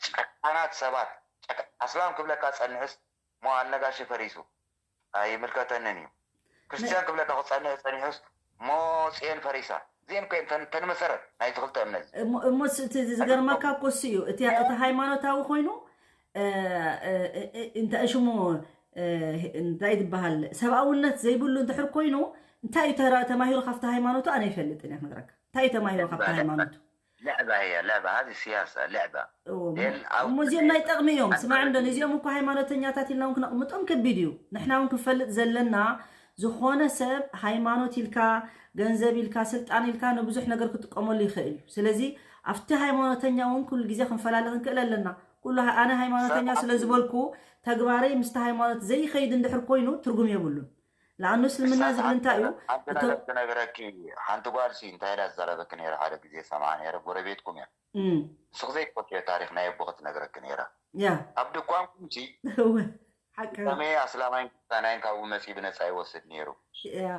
ጨካናት ሰባት ጨካ- ኣስላም ክብለካ ፀንሕስ ሞ ኣልነጋሽ ፈሪሱ ኣይምልከተንን እዩ ክርስትያን ክብለካ ክፀንሕ ፀኒሑስ ሞ ፅየን ፈሪሳ እዚአን እኮ እየን ተን- ተን መሰረት ናይ ዝክልተ እምነት እሞ- እሞ ስ- እቲ ዝገርመካ እኮ እሱ እዩ እቲ እቲ ሃይማኖታዊ ኮይኑ እ፣ እ፣ እ፣ እንታይ ሽሙ እ፣ እንታይ ዝበሃል ሰብኣውነት ዘይብሉ እንድሕር ኮይኑ እንታይ እዩ ተራ- ተማሂሩ ካብቲ ሃይማኖቱ ኣነ ይፈልጥን እየ ክነግረካ እንታይ እዩ ተማሂሩ ካብቲ ሃይማኖቱ ልዕባ እያ ልዕባ ሀዚ ስያሳ ልዕባ እዎ፣ ሌል ኣው- እሞ እዚኦም ናይ ጥቕሚ እዮም ኣንተ ስማዕ እንዶ ነዚ- ነዚኦም እኮ ሃይማኖተኛታት ኢልና እውን ክነቕምጦም ከቢድ እዩ ንሕና እውን ክንፈልጥ ዘለና ዝኾነ ሰብ ሃይማኖት ኢልካ ገንዘብ ኢልካ ስልጣን ኢልካ ንብዙሕ ነገር ክጥቀመሉ ይኽእል እዩ ስለዚ ኣብቲ ሃይማኖተኛ እውን ኩሉ ግዜ ክንፈላለ ክንክእል ኣለና ኩሉ ሃ- ኣነ ሃይማኖተኛ ስለ ዝበልኩ ተግባረይ ምስቲ ሃይማኖት ዘይኸይድ እንድሕር ኮይኑ ትርጉም የብሉን ለኣኑ እስልምና ዝብል እንታይ እዩ ሓንቲ ነገር ክነግረኪ ሓንቲ ጓል ሲ እንታይ ኢላ ዝዛረበኪ ነይረ ሓደ ግዜ ሰምዓ ነይረ ጎረቤትኩም እያ እም፣ ንስኽ ዘይትፈልጥዮ ታሪኽ ናይ ኣቦኺ ትነግረኪ ነይራ ያ ኣብ ድኳንኩም ሲ እወ፣ ሓቂ እዩ። ጠመየ ኣስላማይን ክርስትያናይን ካብኡ መፂኡ ብነፃ ይወስድ ነይሩ ያ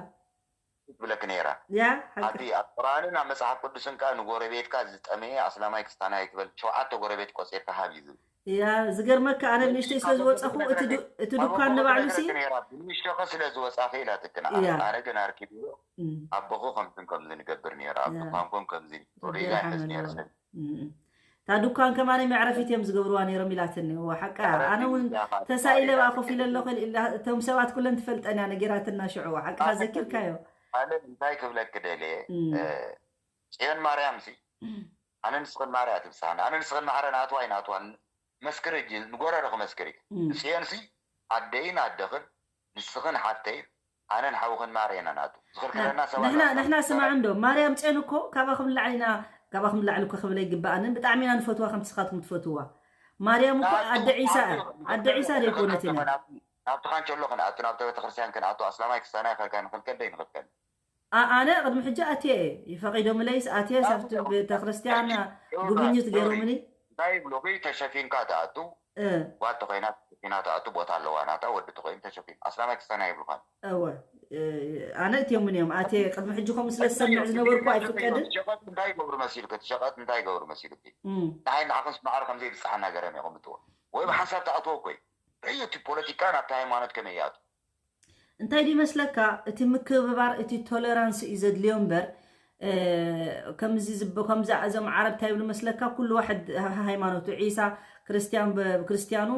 ትብለኪ ነይራ ያ ሓቂ ኣቲ ኣብ ቁርኣንን ኣብ መፅሓፍ ቅዱስን ከዓ ንጎረቤትካ ዝጠመየ ኣስላማይ ክስታናይ ትበል ሸውዓተ ጎረቤት ቆፂርካ ሃብ እዩ ዝብል ያ ዝገርመካ ኣነ ንእሽተይ ስለ ዝወፀኹ እቲ ዱ- እቲ ዱኳን ንባዕሉ ሲ ነይራ ብንሽቶኸ ስለ ዝወፃኺ ኢላትክን ያ። ኣነ ግን ኣርኪብዮ እም፣ ኣቦኹ ከምዝን ከምዚ ንገብር ነይራ ኣብ ያ። ድኳንኩም ከምዚ ረቢ ሪላ ይርሓመሉ። ሕዝ ነይረ ሰብ እም፣ እም። እታ ዱኳን ከማነይ መዕረፊት እዮም ዝገብርዋ ነይሮም ኢላትኒ እዎ ሓቃ ኣነ እውን ተሳኢለ ብኣ ኮፍ ኢለ ኣለኹ ኢላ- እቶም ሰባት ኩለን ትፈልጠን እያ ነጊራትና ሽዑ ሓቃ ዘኪርካዮ ኣነ እንታይ ክብለኪ ደልየ እም፣ እ፣ ፅዮን ማርያም ሲ እም፣ ኣነ ንስኽን ማርያ ትብስሓና ኣነ ንስኽን ማዕረ ንኣትዋ ኣይንኣትዋን መስክሪ እጂ ንጎረርኺ መስክሪ እም፣ ንፅዮን ሲ ኣደይን ኣደኽን ንስኽን ሓፍተይን ኣነን ሓውኽን ማርያና ናቱ ዝኽልክለና ሰባት ንሕና ኣስላም ንሕና ክርስትያናት ስማዕ እንዶ ማርያም ጨን እኮ ካባኹም ንላዕሊ ኢና፣ ካባኹም ንላዕሊ እኮ ክብለ ይግባኣንን ብጣዕሚ ኢና ንፈትዋ ከምቲ ስኻትኩም ትፈትዋ። ማርያም እኮ ኣደ ዒሳ እያ። ኣደ ዒሳ ዘይኮነት ኢና። ናብቲ ካንቸሎ ክንኣቱ ናብቲ ቤተክርስትያን ክንኣቱ ኣስላማይ ክስታናይ ከልካ ንኽልከል ደይ ንኽልከል ኣ- ኣነ ቅድሚ ሕጂ ኣትየ እየ ፈቂዶምለይስ ኣትየ ሳብቲ ቤተክርስትያን ጉብኝት ገይሮምኒ። እንታይ ይብሉኺ ተሸፊንካ ትኣቱ እ፣ ጓል ተኮይና ተሸፊና ትኣቱ ቦታ ኣለዋ ናታ ወዲ ተኮይኑ ተሸፊኑ ኣስላማይ ክስታናይ ይብሉኻን እወ እ፣ ኣነ እትዮምን እዮም ኣትየ ቅድሚ ሕጂ ከምኡ ስለ ዝሰምዕ ዝነበርኩ ኣይፍቀድን። ሸቀጥ እንታይ ይገብሩ መሲሉኪ እቲ ሸቀጥ እንታይ ይገብሩ መሲሉኪ እም፣ ንዓይ ንዓኽን ስማዕር ከምዘይ ብፅሓና ገረም የቐምጥዎ ወይ ብሓንሳብ ትኣትዎ ኮይ ርእዩ እቲ ፖለቲካ ናብቲ ሃይማኖት ከመይ ይኣቱ እንታይ ድዩ መስለካ እቲ ምክብባር እቲ ቶለራንስ እዩ ዘድልዮ እምበር እ፣ ከምዚ ዝብ- ከምዚ እዞም ዓረብ እንታይ ይብሉ መስለካ ኩሉ ዋሕድ ሃ- ሃይማኖቱ ዒሳ ክርስቲያን ብ- ብክርስቲያኑ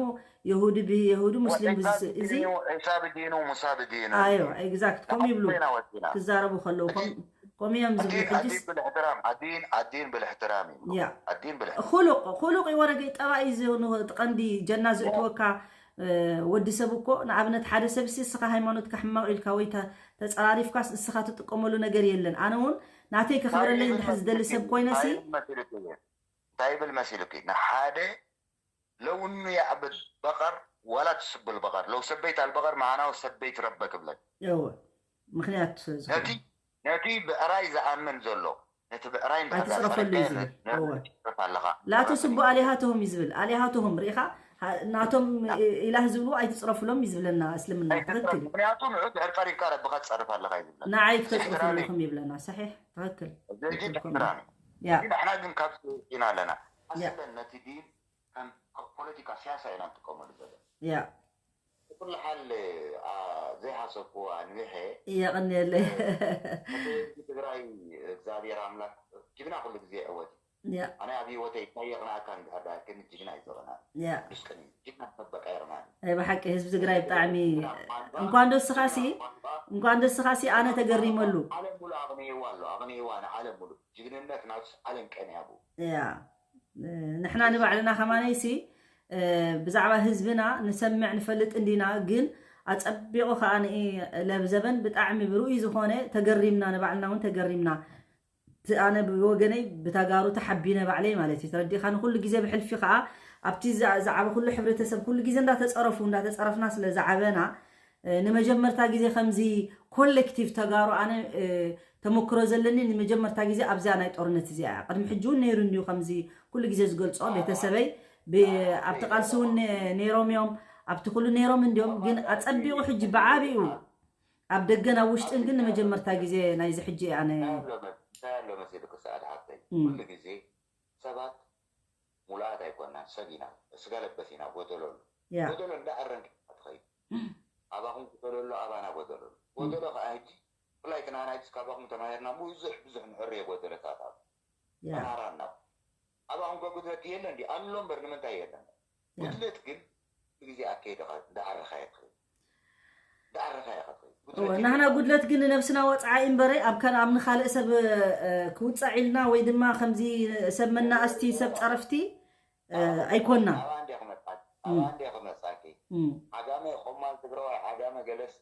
የሁዲ ብየሁዲ ሙስሊም ብዝ- እዚ ዒሳ ብዲኑ ሙሳ ብዲኑ ኣዮ ኤግዛክት ከምኡ ይብሉ ኢና ወዲና ክዛረቡ ከለዉ ከም- ከምኡ እዮም ዝብሉ ኣዲን ሕጅስ ኣዲን ብልሕትራም ኣዲን ኣዲን ብልሕትራም ይብሉ ያ ኣዲን ብልሕትራም ኹሉቅ ኹሉቅ ይወረገ ጠባይ እዚ ኑ- እቲ ቀንዲ ጀና ዝእትወካ እ፣ ወዲ ሰብ እኮ ንኣብነት ሓደ ሰብ ሲ እስኻ ሃይማኖትካ ሕማቕ ኢልካ ወይ ተ- ተጸራሪፍካስ እስኻ ትጥቀመሉ ነገር የለን ኣነ እውን ናተይ ከኽብረለይ እንድሕር ዝደሊ ሰብ ኮይነ ሲ እንታይ ይብል መሲሉኪ ንሓደ ለው እኑ ያዕብድ በቀር ወላ ትስብል በቀር ለው ሰበይት አልበቀር ማዕናው ሰበይት ረበክ ብለክ እወ ምክንያት ዝኾነ ነቲ ነቲ ብዕራይ ዝኣምን ዘሎ ነቲ ብዕራይ እንድሕር ኣይትፅረፈሉ እዩ ዝብል እወ ትፅረፍ ኣለኻ لا تسبوا آلهتهم እዩ ዝብል آلهتهم ርኢኻ ها- ናቶም ኢላህ ዝብሉ ኣይትፅረፍሎም እዩ ዝብለና እስልምና ትክክል እዩ ምክንያቱ ንዑ ድሕር ቀሪብካ ረብኻ ትፀርፍ ኣለኻ እዩ ዝብለና ንዓይ ክተፅርፉ ኣለኹም ይብለና ሰሒሕ ትክክል እዚ ሕጂ ትሕትራም እዩ ያ ግን ንሕና ግን ካብ ኢና ኣለና ኣስለን ነቲ ዲን ከም ፖለቲካ ሲያሳ ኢና ንጥቀመሉ ዘለና ያ ኩሉ ሓል ኣ፣ ዘይሓሰብኩ ኣንዊሐ የቐንየለይ እቲ ህዝቢ ትግራይ እግዚኣብሔር ኣምላክ ጅግና ኩሉ ግዜ ይዕወት እዩ። ያ ኣነ ኣብ ህይወተይ ከየቕናእካ እንድሕር ዳኣክን ጅግና ይዘበና ያ ምስቅን እዩ ጅግና መበቃ ይርና ናይ ብሓቂ ህዝቢ ትግራይ ብጣዕሚ እንኳን ደስኻሲ እንኳን ደስኻሲ ኣነ ተገሪመሉ ዓለም ሙሉ ኣቕንይዋ ኣሎ ኣቕንይዋ ንዓለም ሙሉ ጅግንነት ናብስ ዓለም ቀንያ ብኡ ያ ንሕና ንባዕልና ከማነይሲ ብዛዕባ ህዝብና ንሰምዕ ንፈልጥ እንዲና ግን ኣፀቢቑ ከዓ ንኢ ለብዘበን ብጣዕሚ ብርኡይ ዝኾነ ተገሪምና ንባዕልና እውን ተገሪምና እቲ ኣነ ብወገነይ ብተጋሩ ተሓቢነ ባዕለይ ማለት እዩ ተረዲእካ ንኩሉ ግዜ ብሕልፊ ከዓ ኣብቲ ዝዓበ ኩሉ ሕብረተሰብ ኩሉ ግዜ እንዳተፀረፉ እንዳተፀረፍና ስለ ዝዓበና ንመጀመርታ ግዜ ከምዚ ኮሌክቲቭ ተጋሩ ኣነ ተመክሮ ዘለኒ ንመጀመርታ ግዜ ኣብዚኣ ናይ ጦርነት እዚኣ እያ ቅድሚ ሕጂ እውን ነይሩ እንድዩ ከምዚ ኩሉ ግዜ ዝገልፆ ቤተሰበይ ኣብቲ ቃልሲ እውን ነይሮም እዮም ኣብቲ ኩሉ ነይሮም እንድዮም ግን ኣፀቢቑ ሕጂ ብዓብኡ ኣብ ደገን ኣብ ውሽጥን ግን ንመጀመርታ ግዜ ናይዚ ሕጂ ኣነ እንታይ ኣሎ መሲልኩ ሰዓት ሓፍተይ ኩሉ ግዜ ሰባት ሙሉኣት ኣይኮናን ሰብ ኢና ስጋ ለበስ ኢና ጎደሎ ኣሎ ያ ጎደሎ እንዳኣረምካ ትኸይድ ኣባኹም ጎደሎ ኣሎ ኣባና ጎደሎ ኣሎ ጎደሎ ከዓ ሕጂ ብፍላይ እቲ ንዓና ሕጂ ካባኹም ተማሂርና ብዙሕ ብዙሕ ንዕርዮ ጎደሎታት ኣሎ ያ ተማራና ኣባኹም ከጉድለት የለን ድዩ ኣሎ እምበር ንምንታይ የለን ያ ጉድለት ግን ኩሉ ግዜ ኣካይድኻ እንዳዓረኻ እየ ትኸይድ እንዳዓረኻ ኢኻ ትኸይድ እወ፣ ናህና ጉድለት ግን ንነብስና ወፅዓ እዩ እምበረ ኣብ ከ- ኣብ ንኻልእ ሰብ እ፣ ክውፃዕ ኢልና ወይ ድማ ከምዚ ሰብ መናእስቲ ሰብ ፀረፍቲ እ፣ ኣይኮና ኣባ እንደ ክመፃኪ ኣባ እንደ ክመፃኪ እም፣ ዓጋመ ቆማል ትግራዋይ ዓጋመ ገለስ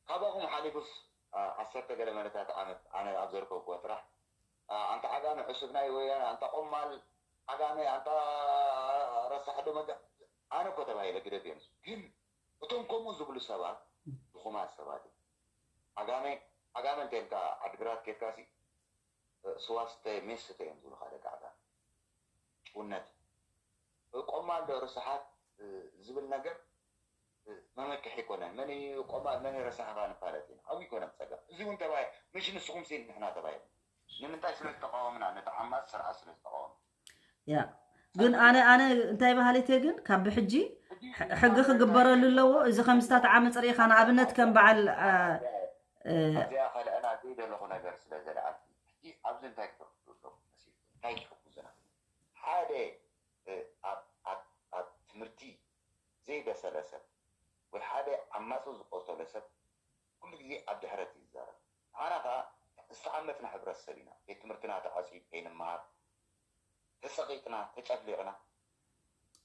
ካባኹም ሓሊፉስ ዓ- ዓሰርተ ገለ መለታት ዓመት ኣነ ኣብ ዘርከብኩዎ ጥራሕ ዓ- ኣንታ ዓጋመ ዕሱብ ናይ ወያነ ኣንታ ቆማል ዓጋመ ኣንታ ረሳሕ ዶ መጋ ኣነ እኮ ተባሂለ ግደፍ እዮም ግን እቶም ከምኡ ዝብሉ ሰባት ድኹማት ሰባት እዮም ዓጋመ ዓጋመ እንተልካ ዓድግራት ኬድካሲ ስዋስተ ሜስተ እዮም ዝብሉካ ደቂ ዓጋመ ጭውነት ቆማል ዶ ርስሓት ዝብል ነገር መመክሒ ኣይኮነን መን እዩ ቆማል መን እዩ ረሳሕኻ ንፋለጥ ኢና ኣብኡ ኣይኮነን ፀገም እዚ እውን ተባሂ ምሽ ንስኹም ሲ ንሕና ተባሂ ንምንታይ ስለ ዝተቃወምና ነቲ ዓማፅ ስርዓት ስለ ዝተቃወምና ያ ግን ኣነ ኣነ እንታይ ባህሊት እየ ግን ካብ ብሕጂ ሕ- ሕጊ ክግበረሉ ኣለዎ እዚ ከምዝታት ዓመፅ ርኢኻ ንኣብነት ከም በዓል ኣ፣ እ፣ ኣብዚኣ ከልአና ዘይደለኹ ነገር ስለ ዘለዓልኩ ሕጂ ኣብዚ እንታይ ክትረክቡ ኣለኹ መሲልኩም እንታይ ትሕግዙና ሓደ እ፣ ኣብ ኣብ ኣብ ትምህርቲ ዘይበሰለ ሰብ ወይ ሓደ ዓማፂ ዝቆሰለ ሰብ ኩሉ ግዜ ኣብ ድሕረት እዩ ዝዛረብ ንዓና ከዓ ዝተዓመፅና ሕብረተሰብ ኢና ቤት ትምህርትና ተዓፅዩ ከይንመሃር ተፀቂጥና ተጨፍሊቕና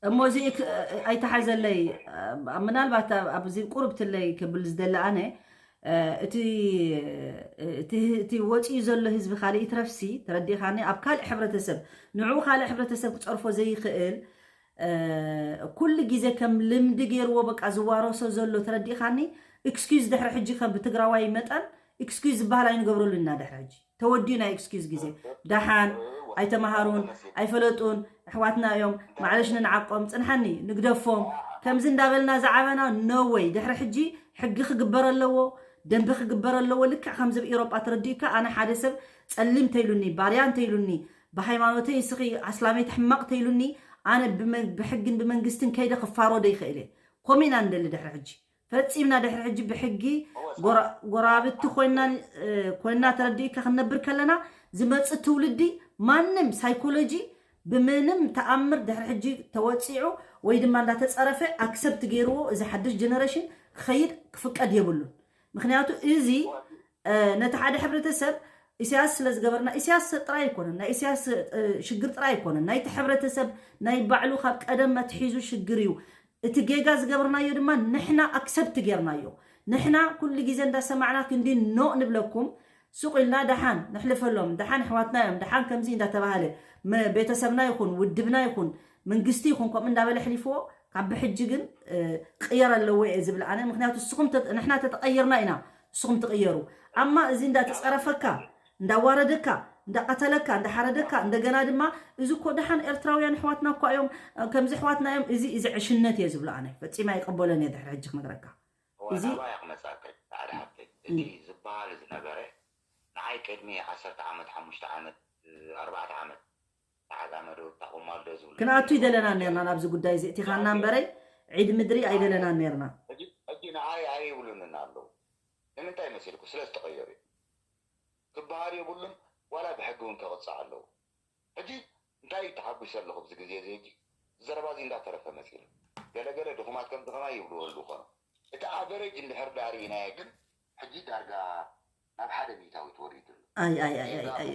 እሞ እዚ ክ- ኣይተሓዘለይ እ፣ ምናልባት ኣብ- ኣብዚ ቁርብትለይ ክብል ዝደሊ ኣነ እቲ እቲ ወፂኡ ዘሎ ህዝቢ ካልእ ይትረፍሲ፣ ተረዲእኻኒ፣ ኣብ ካልእ ሕብረተሰብ፣ ንዕኡ ካልእ ሕብረተሰብ ክፀርፎ ዘይኽእል፣ ኩሉ ግዜ ከም ልምዲ ገይርዎ በቃ ዝዋረሶ ዘሎ፣ ተረዲእኻኒ። ኤክስኪዩዝ ድሕሪ ሕጂ ከም ብትግራዋይ መጠን ኤክስኪዩዝ ዝበሃል ኣይንገብረሉ ኢና። ድሕሪ ሕጂ ተወዲኡ ናይ ኤክስኪዩዝ ግዜ። ደሓን ኣይተምሃሩን ኣይፈለጡን፣ ኣሕዋትና እዮም፣ ማዕለሽ ንንዓቆም፣ ፅንሓኒ፣ ንግደፎም፣ ከምዚ እንዳበልና ዝዓበና፣ no way። ድሕሪ ሕጂ ሕጊ ክግበር ኣለዎ፣ ደንቢ ክግበር ኣለዎ። ልክዕ ከምዚ ኣብ ኤውሮጳ፣ ተረዲኡካ፣ ኣነ ሓደ ሰብ ፀሊም ተይሉኒ፣ ባርያ እንተይሉኒ፣ ብሃይማኖተይ እስኺ ኣስላመይቲ ሕማቕ ተይሉኒ፣ ኣነ ብመ- ብሕግን ብመንግስትን ከይደ ክፋረዶ ይኽእል እየ። ከምኡ ኢና ንደሊ ድሕሪ ሕጂ። ፈፂምና ድሕሪ ሕጂ ብሕጊ ጎራ- ጎራብቲ ኮይና፣ እ፣ ኮይና፣ ተረዲእካ፣ ክንነብር ከለና፣ ዝመፅእ ትውልዲ ማንም ሳይኮሎጂ ብምንም ተኣምር ድሕሪ ሕጂ ተወፂዑ ወይ ድማ እንዳተፀረፈ ኣክሰፕት ገይርዎ እዚ ሓድሽ ጀነሬሽን ክኸይድ ክፍቀድ የብሉን። ምክንያቱ እዚ፣ እ፣ ነቲ ሓደ ሕብረተሰብ ኢሳያስ ስለ ዝገበርና፣ ኢሳያስ ጥራይ ኣይኮነን፣ ናይ ኢሳያስ፣ እ፣ ሽግር ጥራይ ኣይኮነን፣ ናይቲ ሕብረተሰብ ናይ ባዕሉ ካብ ቀደም ኣትሒዙ ሽግር እዩ። እቲ ጌጋ ዝገበርናዮ ድማ ንሕና ኣክሰፕት ጌርናዮ። ንሕና ኩሉ ግዜ እንዳሰማዕና ክንዲ ኖ ንብለኩም፣ ሱቕ ኢልና ደሓን ንሕልፈሎም፣ ደሓን ኣሕዋትና እዮም፣ ደሓን ከምዚ እንዳተባሃለ፣ መ- ቤተሰብና ይኹን ውድብና ይኹን መንግስቲ ይኹን ከምኡ እንዳበለ ኣሕሊፍዎ። ካብ ብሕጂ ግን፣ እ፣ ክቕየር ኣለዎ እየ ዝብል ኣነ። ምክንያቱ ንስኹም ተ- ንሕና ተተቐይርና ኢና ንስኹም ትቕየሩ። ኣማ እዚ እንዳተፀረፈካ፣ እንዳዋረደካ፣ እንዳቐተለካ፣ እንዳሓረደካ፣ እንደገና ድማ እዚ እኮ ደሓን ኤርትራውያን ኣሕዋትና እኳ እዮም፣ ከምዚ ኣሕዋትና እዮም፣ እዚ እዚ ዕሽነት እየ ዝብሎ ኣነ። ፈጺመ ኣይቅበሎን እየ ድሕሪ ሕጂ ክነግረካ። እዚ ዋላ ባያ ክመጻከ ጻዕዳ ሓፍተይ፣ እቲ ዝበሃል ዝነበረ ንዓይ ቅድሚ ዓሰርተ ዓመት፣ ሓሙሽተ ዓመት፣ ኣርባዕተ ዓመት፣ ተዓጋመዶ፣ ታቑማልዶ ዝብሉ ክንኣቱ ይደለና ነርና ናብዚ ጉዳይ እዚ። እቲኻና እምበረይ ዒድ ምድሪ ኣይደለናን ነርና። ሕጂ፣ ሕጂ ንዓይ ኣይብሉንን ኣለዉ። ንምንታይ መሲልኩ? ስለ ዝተቐየሩ እዮም። ክበሃል የብሉን፣ ዋላ ብሕጊ እውን ከቕጻዕ ኣለዎ። ሕጂ እንታይ ተሓጒሰ ኣለኹ ኣብዚ ግዜ እዚ? ሕጂ ዘረባ እዚ እንዳተረፈ መጺኡ። ገለ ገለ ድኹማት ከምዚ ከማይ ይብልዎ ኣለዉ ኾኖ። እቲ ኣቨሬጅ እንድሕር ደኣ ርኢናዮ ግን፣ ሕጂ ዳርጋ ናብ ሓደ ሚእታዊት ወሪዱ ኣሎ። ኣይ፣ ኣይ፣ ኣይ፣ ኣይ፣ ኣይ።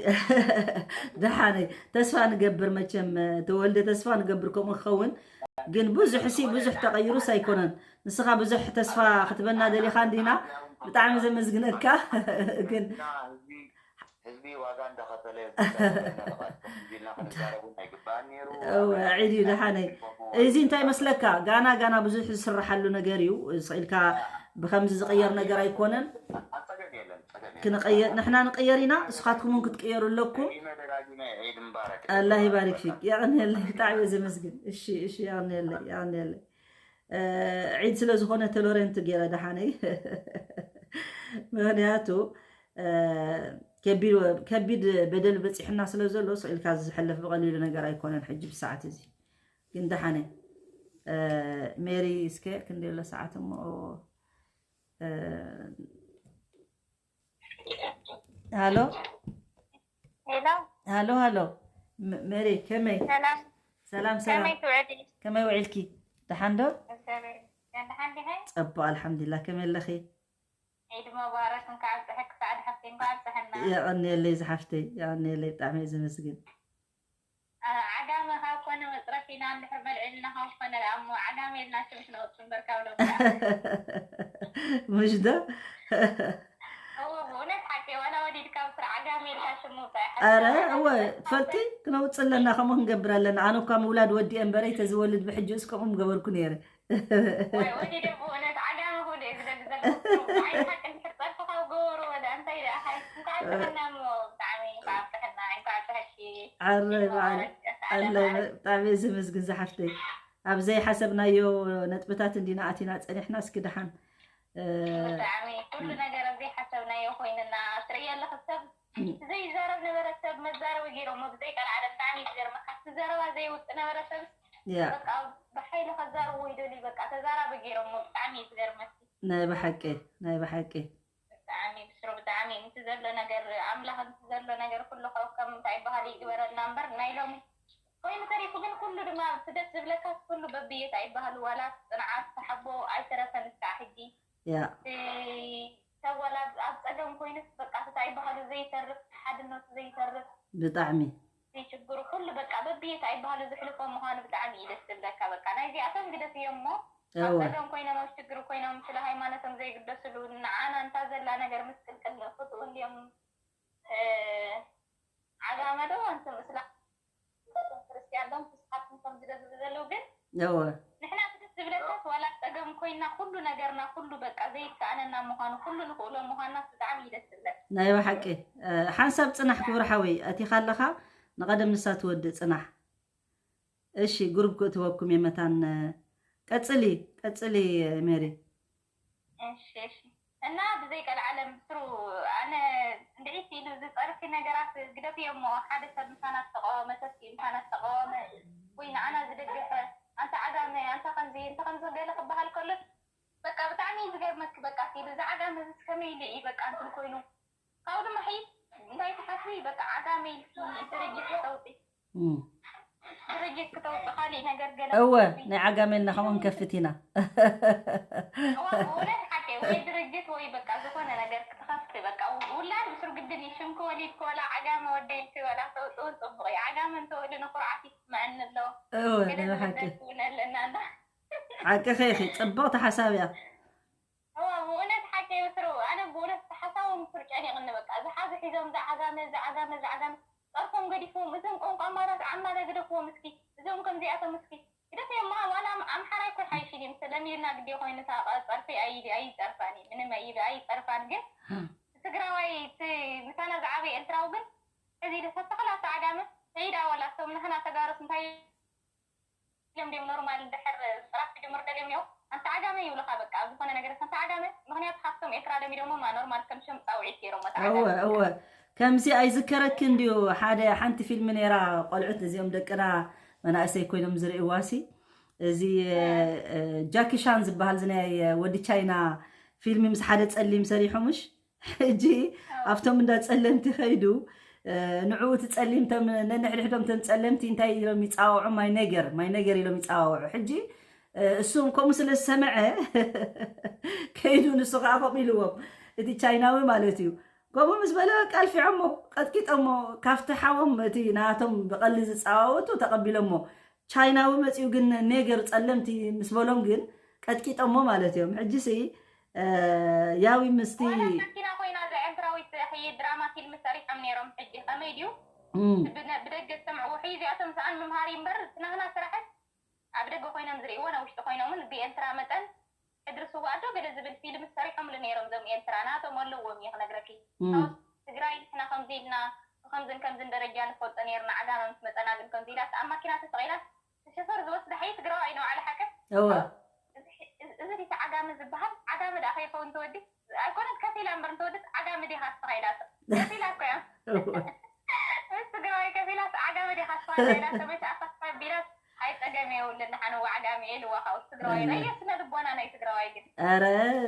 ደሓነይ፣ ተስፋ ንገብር መቸም፣ ተወልደ፣ ተስፋ ንገብር ከምኡ ክኸውን። ግን ብዙሕ ሲ፣ ብዙሕ ተቐይሩስ ኣይኮነን። ንስኻ ብዙሕ ተስፋ ክትበና ደሊኻ እንዲና፣ ብጣዕሚ ዘመስግነካ። ግን ህዝቢ፣ ህዝቢ ዋጋ እንዳኸፈለ፣ ህዝቢ እንዳኸፈለ፣ ህዝቢ ኢልና ክንዛረብ እውን ኣይግባእን ነይሩ። እወ፣ ዒድ እዩ ደሓነይ። እዚ እንታይ መስለካ? ጋና፣ ጋና ብዙሕ ዝስርሓሉ ነገር እዩ። ስቕ ኢልካ ብኸምዚ ዝቕየር ነገር ኣይኮነን። ጸገም የለን፣ ጸገም የለን። ክንቐየር፣ ንሕና ንቐየር ኢና፣ ንስኻትኩም እውን ክትቀየሩ ኣለኩም። ደጊመ ደጋጊመ ዒድ ምባረክ። ኣላህ ይባርክ ፊክ። የቐንየለይ፣ ብጣዕሚ እየ ዘመስግን። እሺ፣ እሺ፣ የቐንየለይ፣ የቐንየለይ። እ፣ ዒድ ስለ ዝኾነ ቶሎረንት ገይረ ደሓነይ። ምኽንያቱ፣ እ፣ ከቢድ፣ ከቢድ በደል በፂሑና ስለ ዘሎ፣ ስቕ ኢልካ ዝሕለፍ ብቐሊሉ ነገር ኣይኮነን ሕጂ ብሰዓት እዚ። ግን ደሓነ፣ እ፣ ሜሪ፣ እስከ ክንደይ ኣሎ ሰዓት እሞ? እ፣ ሃሎ፣ ሄሎ፣ ሃሎ፣ ሃሎ። ም-፣ ሜሪ፣ ከመይ? ሰላም። ሰላም፣ ሰላም። ከመይ ትውዕሊ? ከመይ ውዒልኪ? ደሓን ዶ? እግዚኣብሔር ይመስገን። ደሓን ዲኺ? ጸቡቕ፣ ኣልሓምዱሊላህ። ከመይ ኣለኺ? ዒድ መባረክ፣ እንኳዕ ኣብፀሐኪ ሰዓድ ሓፍተይ፣ እንኳዕ ኣብፀሐና። የቐንየለይ ዝሓፍተይ፣ የቐንየለይ፣ ብጣዕሚ እየ ዘመስግን። አ-፣ ዓጋመ ካብ ኮነ መፅረፊና እንድሕር በልዒልና ካብ ኮነ ደኣ እሞ ዓጋመ ኢልና ሽም ክነውፅእ እምበር ካብ ሎሚ ደኣ። ምሽ ዶ? እወ፣ ብእውነት ሓቂ፣ ዋላ ወሊድካ ብስራ ዓጋመ ኢልካ ሽም ምውፃእ ኣረ፣ ይሓስብ። እወ፣ ትፈልጢ፣ ክነውፅእ ኣለና፣ ከምኡ ክንገብር ኣለና። ኣነ እኳ ምውላድ ወዲኤ እምበረይ፣ ተዝወልድ ብሕጂ እስ ከምኡ ምገበርኩ ነይረ። ወይ ወሊደ ብእውነት ዓጋመ ክብሎ እየ ዝደሊ ዘለኹ። ብዓይኒ ሓቂ እንድሕር ፀርፊ ካብ ገበሩ ወላ እንታይ ደኣ ሓይ-፣ እንኳዕ ኣብፀሐና እሞ ብጣዕሚ እንኳዕ ኣብፀሐና፣ እንኳዕ ኣብፀሐኪ። ዓረይ በዓል፣ መባረክ፣ ሰዓዳ ዓረይ በዓል። ብጣዕሚ እየ ዘመስግን ዝሓፍተይ። ኣብ ዘይሓሰብናዮ ነጥብታት እንዲና ኣቲና ፀኒሕና። እስኪ ደሓን፣ እ፣ ብጣዕሚ ኩሉ ነገር ኣብ ዘይሓሰብናዮ ኮይንና ትርእዮ ኣለኺ። ሰብ ም። ዘይዛረብ ነበረ ሰብ መዛረቢ ገይሮሞ ብዘይቀልዓለ ብጣዕሚ እዩ ዝገርመካ። እቲ ዘረባ ዘይውፅእ ነበረ ሰብ ያ። በቃ ብሓይሊ ከዛርብዎ ይደልዩ። በቃ ተዛራቢ ገይሮሞ ብጣዕሚ እዩ ዝገርመኪ። ናይ ብሓቂ፣ ናይ ብሓቂ። ብጣዕሚ ብስሩ ብጣዕሚ። እቲ ዘሎ ነገር ኣምላኽ፣ እቲ ዘሎ ነገር ኩሉ ካብ ከም እንታይ ይበሃል ይግበረልና እምበር ናይ ሎሚ ኮይኑ ተሪፉ ግን ኩሉ ድማ እቲ ደስ ዝብለካ ኩሉ በብየት ኣይበሃሉ ዋላ ጽንዓት ተሓቦ ኣይተረፈን እስካዕ ሕጂ። ያ። እቲ ሰብ ዋላ ኣብ ጸገም ኮይኑስ በቃ እንታይ ይበሃሉ ዘይተርፍ፣ ሓድነቱ ዘይተርፍ። ብጣዕሚ። እቲ ችግሩ ኩሉ በቃ በብየት ኣይበሃሉ ዝሕልፎ ምዃኑ ብጣዕሚ እዩ ደስ ዝብለካ። በቃ ናይዚኣቶም ግደፍዮ እሞ ኣብ ጸገም ኮይኖም ኣብ ሽግር ኮይኖም ስለ ሃይማኖቶም ዘይግደስሉ ንዓና እንታ ዘላ ነገር ምስቅልቅል ክእትዉ እንድዮም። ዓጋመ ዶ ኣንቱም እስላም ክርስትያን ዶ ንስኻትኩም ከም ዝደግፉ ዘለዉ ግን እወ ንሕና ክደስ ዝብለካስ ዋላ ጸገም ኮይና ኩሉ ነገርና ኩሉ በቃ ዘይከኣነና ምዃኑ ኩሉ ንኽእሎ ምዃናስ ብጣዕሚ እዩ ደስ ዝብለካ። ናይ ብሓቂ ሓንሳብ ጽናሕ ክቡር ሓወይ ኣቲኻ ኣለኻ ንቐደም ንሳ ትወድእ ጽናሕ። እሺ ግሩብ ክእትወኩም እየ መታን ቀጽሊ ቀጽሊ ሜሪ። እሺ እሺ እና ብዘይ ቀልዓለም ስሩ ኣነ እንድዒት ኢሉ ዝጸርፊ ነገራት ግደፍዮ እሞ ሓደ ሰብ ምሳና ዝተቃወመ ተስኪ ምሳና ዝተቃወመ ወይ ንዓና ዝደገፈ ኣንተ ዓጋመ ኣንተ ከምዚ እንተ ከምዚ ገለ ክበሃል ከሎ በቃ ብጣዕሚ እዩ ዝገርመኪ በቃ ሲሉ እዚ ዓጋመ እዚ ከመይ ኢሉ እዩ በቃ እንትን ኮይኑ ካብኡ ድማ ሕይ እንታይ ትሓስቢ በቃ ዓጋመ ኢልኪ ድርጅት ክተውፂ ድርጅት ክተውፂ ካሊእ ነገር ገለ እወ ናይ ዓጋመ ኢልና ከምኡ ንከፍት ኢና እዋ ብእውነት ሓቂ ወይ ድርጅት ወይ በቃ ዝኾነ ነገር ክትኸፍቲ በቃ ውላድ ብስሩ ግድን እዩ ሽምኪ ወሊድኪ ወላ ዓጋመ ወደይልኪ ወላ ተውፅውን ፅቡቅ እዩ ዓጋመ እንተወሉ ንኩርዓት ይስምዐኒ ኣሎ እወ ገለ ናይ ሓቂ ዝብለኪ እውን ኣለና እንዳ ሓቂ ኸይኺ ፅብቕቲ ሓሳብ እያ እዋ ብእውነት ሓቂ እዩ ስሩ ኣነ ብእውነት ሓሳቦም ስር ጨኒቕኒ በቃ ዝሓዙ ሒዞም ዝዓጋመ ዝዓጋመ ዝዓጋመ ጸርፎም ገዲፍዎም እዞም ቋንቋ ኣማራት ዓማረ ግደፍዎም እስኪ እዞም ከምዚኣቶም እስኪ ግደፍዮም ማ ዋላ ኣምሓራይ እኮ ይሓይሽ ኢሉ ምስ ለሚድና ግዴ ኮይኑ እታ ጸርፊ ኣይጸርፋን እዩ ምንም ኣይጸርፋን ግን ትግራዋይ እቲ ምሳና ዝዓበየ ኤርትራዊ ግን እዚ ኢሉ ሰተኽላተ ዓጋመ ሰይዳ ወላ እቶም ንሕና ተጋሩስ እንታይ ኢሎም ድዮም ኖርማል እንድሕር ስራሕ ክጅምሩ ደልዮም እዮም ኣንተ ዓጋመ ይብሉኻ በቃ ኣብ ዝኾነ ነገር ኣንተ ዓጋመ ምኽንያቱ ካብቶም ኤርትራ ለሚዶሞ ማ ኖርማል ከም ሸም ጻውዒት ገይሮሞ እወ እወ ከምዚ ኣይዝከረክን ድዩ ሓደ ሓንቲ ፊልም ነይራ ቆልዑት እዚኦም ደቅና መናእሰይ ኮይኖም ዝርእዋሲ እዚ ጃኪሻን ዝበሃል ዝናይ ወዲ ቻይና ፊልም ምስ ሓደ ጸሊም ሰሪሖምሽ ሕጂ ኣብቶም እንዳ ጸለምቲ ከይዱ ንዕኡ እቲ ጸሊም ቶም ነንሕድሕዶም ቶም ጸለምቲ እንታይ ኢሎም ይጻዋውዑ ማይ ነገር ማይ ነገር ኢሎም ይጻዋውዑ ሕጂ እሱም ከምኡ ስለ ዝሰምዐ ከይዱ ንሱ ከዓ ከምኡ ኢልዎም እቲ ቻይናዊ ማለት እዩ ከምኡ ምስ በለ ቃልፊዖሞ ቀጥቂጦሞ ካብቲ ሓዎም እቲ ናቶም ብቐሊ ዝጻዋወቱ ተቐቢሎሞ ቻይናዊ መጺኡ ግን ኔገር ጸለምቲ ምስ በሎም ግን ቀጥቂጦሞ ማለት እዮም። ሕጂ ሲ ያዊ ምስቲ ዋላ መኪና ኮይና እዛ ኤርትራዊት ሕይ ድራማ ፊልም ሰሪሖም ነይሮም። ሕጂ ከመይ ድዩ? እም። ብነ- ብደገ ዝሰምዕዎ ሕይ እዚኣቶም ሰኣን ምምሃር እዩ እምበር እቲ ናህና ስራሕስ ኣብ ደገ ኮይኖም ዝርእይዎ ናብ ውሽጢ ኮይኖምን ብኤርትራ መጠን ሕድሪ ስዋእ ዶ ገለ ዝብል ፊልም ሰሪሖምሉ ነይሮም ዞም ኤርትራ ናቶም ኣለዎም እየ ክነግረኪ እም። ትግራይ ንሕና ከምዚ ኢልና ብከምዝን ከምዝን ደረጃ ንፈልጦ ነይርና ዓጋመ ምስ መፀና ግን ከምዚ ኢላስ ኣብ ማኪና ተሰቂላስ ተሸፈር ዝወስዳ ሓይ ትግራዋይ ነው ዓለ ሓቀ እወ እዚ ዲቲ ዓጋመ ዝበሃል ዓጋመ ደኣ ከይኸውን ተወዲ ኣይኮነት ከፊላ እምበር እንተወድት ዓጋመ ዲኻ ኣስተኻኢላቶ ከፊላ እኮ እያ እወ ምስ ትግራዋይ ከፊላስ ዓጋመ ዲኻ ኣስተኻኢላቶ መሻ ኣፋ ተቢላስ ኣይፀገም የብሉን ንሓንዋ ዓጋመ ኢልዋ ካብኡ ትግራዋይ ናይ ስነ ልቦና ናይ ትግራዋይ ግን ኧረ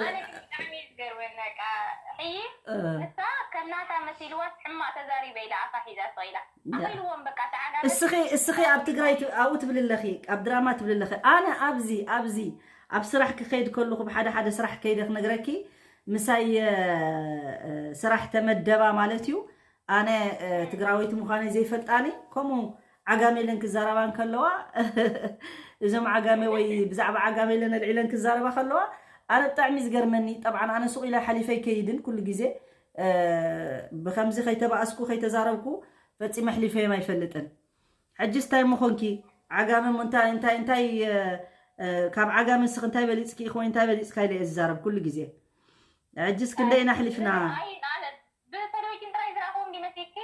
ኣነ ግን ብጣዕሚ እዩ ዝገርመኒ በቃ ሕይ እ። ንሳ ከም ናታ መሲልዋስ ሕማቅ ተዛሪበ ኢላ ኣፋ ሒዛ ስቕ ኢላ ኣኺልዎም በቃ ተዓጋመ እስኺ እስኺ ኣብ ትግራይ ት- ኣብኡ ትብሊ ኣለኺ ኣብ ድራማ ትብሊ ኣለኺ ኣነ ኣብዚ ኣብዚ ኣብ ስራሕ ክኸይድ ከለኹ ብሓደ ሓደ ስራሕ ከይደ ክነግረኪ ምሳይ እ፣ ስራሕ ተመደባ ማለት እዩ ኣነ ትግራወይቲ ምዃነይ ዘይፈልጣኒ ከምኡ ዓጋመ ኢለን ክዛረባ እንከለዋ እዞም ዓጋመ ወይ ብዛዕባ ዓጋመ ኢለን ኣልዒለን ክዛረባ ከለዋ ኣነ ብጣዕሚ ዝገርመኒ ጠብዓን ኣነ ሱቕ ኢለ ሓሊፈ ኣይከይድን ኩሉ ግዜ ብከምዚ ከይተባእስኩ ከይተዛረብኩ ፈፂመ ኣሕሊፈዮም ኣይፈልጥን ሕጂስ እንታይ ምኾንኪ ዓጋመ እንታይ እንታይ እንታይ ካብ ዓጋመ ንስኺ እንታይ በሊፅኪ ኢኹ ወይ እንታይ በሊፅካ ኢለ እየ ዝዛረብ ኩሉ ግዜ ሕጂስ ክንደይ ኢና ኣሕሊፍና ብቴሌቪዥን ጥራይ ዝረኣኹዎም ዲመሲልኪ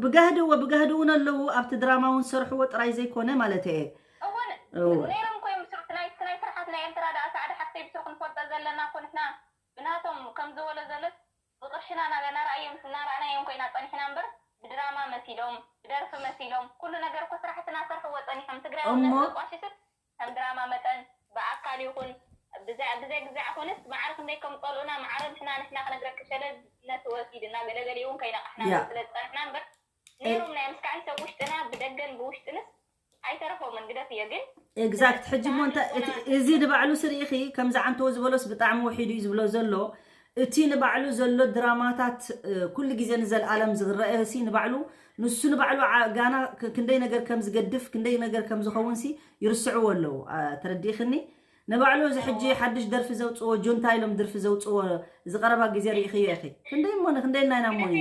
ብጋህዲ እወ ብጋህዲ እውን ኣለዉ ኣብቲ ድራማ እውን ዝሰርሕዎ ጥራይ ዘይኮነ ማለት እየ እውን እወ ነይሮም እኮ እዮም ብስሩ ናይ ናይ ስርሓት ናይ ኤርትራ ደኣ ሳዕዲ ሓፍተይ ብስሩ ክንፈልጦ ዘለና እኮ ንሕና ብናቶም ከም ዝበሎ ዘሎስ ብቅርሽና ናበና ራእዮም እናረኣናዮም ኮይና ጸኒሕና እምበር ብድራማ መሲሎም ብደርፊ መሲሎም ኩሉ ነገር እኮ ስራሕቲ እናሰርሕዎ ጸኒሖም ትግራይ እሞ ቋሽስት ከም ድራማ መጠን ብኣካል ይኹን ብዘግዛዕ ኮነስ ማዕረ ክንደይ ከም ጸልኡና ማዕረ ንሕና ንሕና ክነግረኪ ሸለልነት ወሲድና ገለገሊኡ እውን ከይነቃሕና ያ። ስለ ዝጸንሕና እምበር ነይሮም ናይ ምስካዕን ሰብ ውሽጥና ብደገን ብውሽጥንስ ኣይተረፎምን ግደፍዮ ግን exact ሕጂ እሞ እንታይ እቲ እዚ ንባዕሉ ስርኢኺ ከምዚ ዓንተዎ ዝበሎስ ብጣዕሚ ውሒዱ እዩ ዝብሎ ዘሎ እቲ ንባዕሉ ዘሎ ድራማታት ኩሉ ግዜ ንዘለኣለም ዝረአ ሲ ንባዕሉ ንሱ ንባዕሉ ዓ- ጋና ክ- ክንደይ ነገር ከም ዝገድፍ ክንደይ ነገር ከም ዝኸውን ሲ ይርስዕዎ ኣለዉ ኣ- ተረዲእኽኒ ንባዕሉ እዚ ሕጂ ሓድሽ ደርፊ ዘውፅዎ፣ ጁንታ ኢሎም ደርፊ ዘውፅዎ፣ እዚ ቀረባ ግዜ ርኢኽዮ ኢኺ። ክንደይ እሞ ንክንደይ ናይና እሞ እዩ።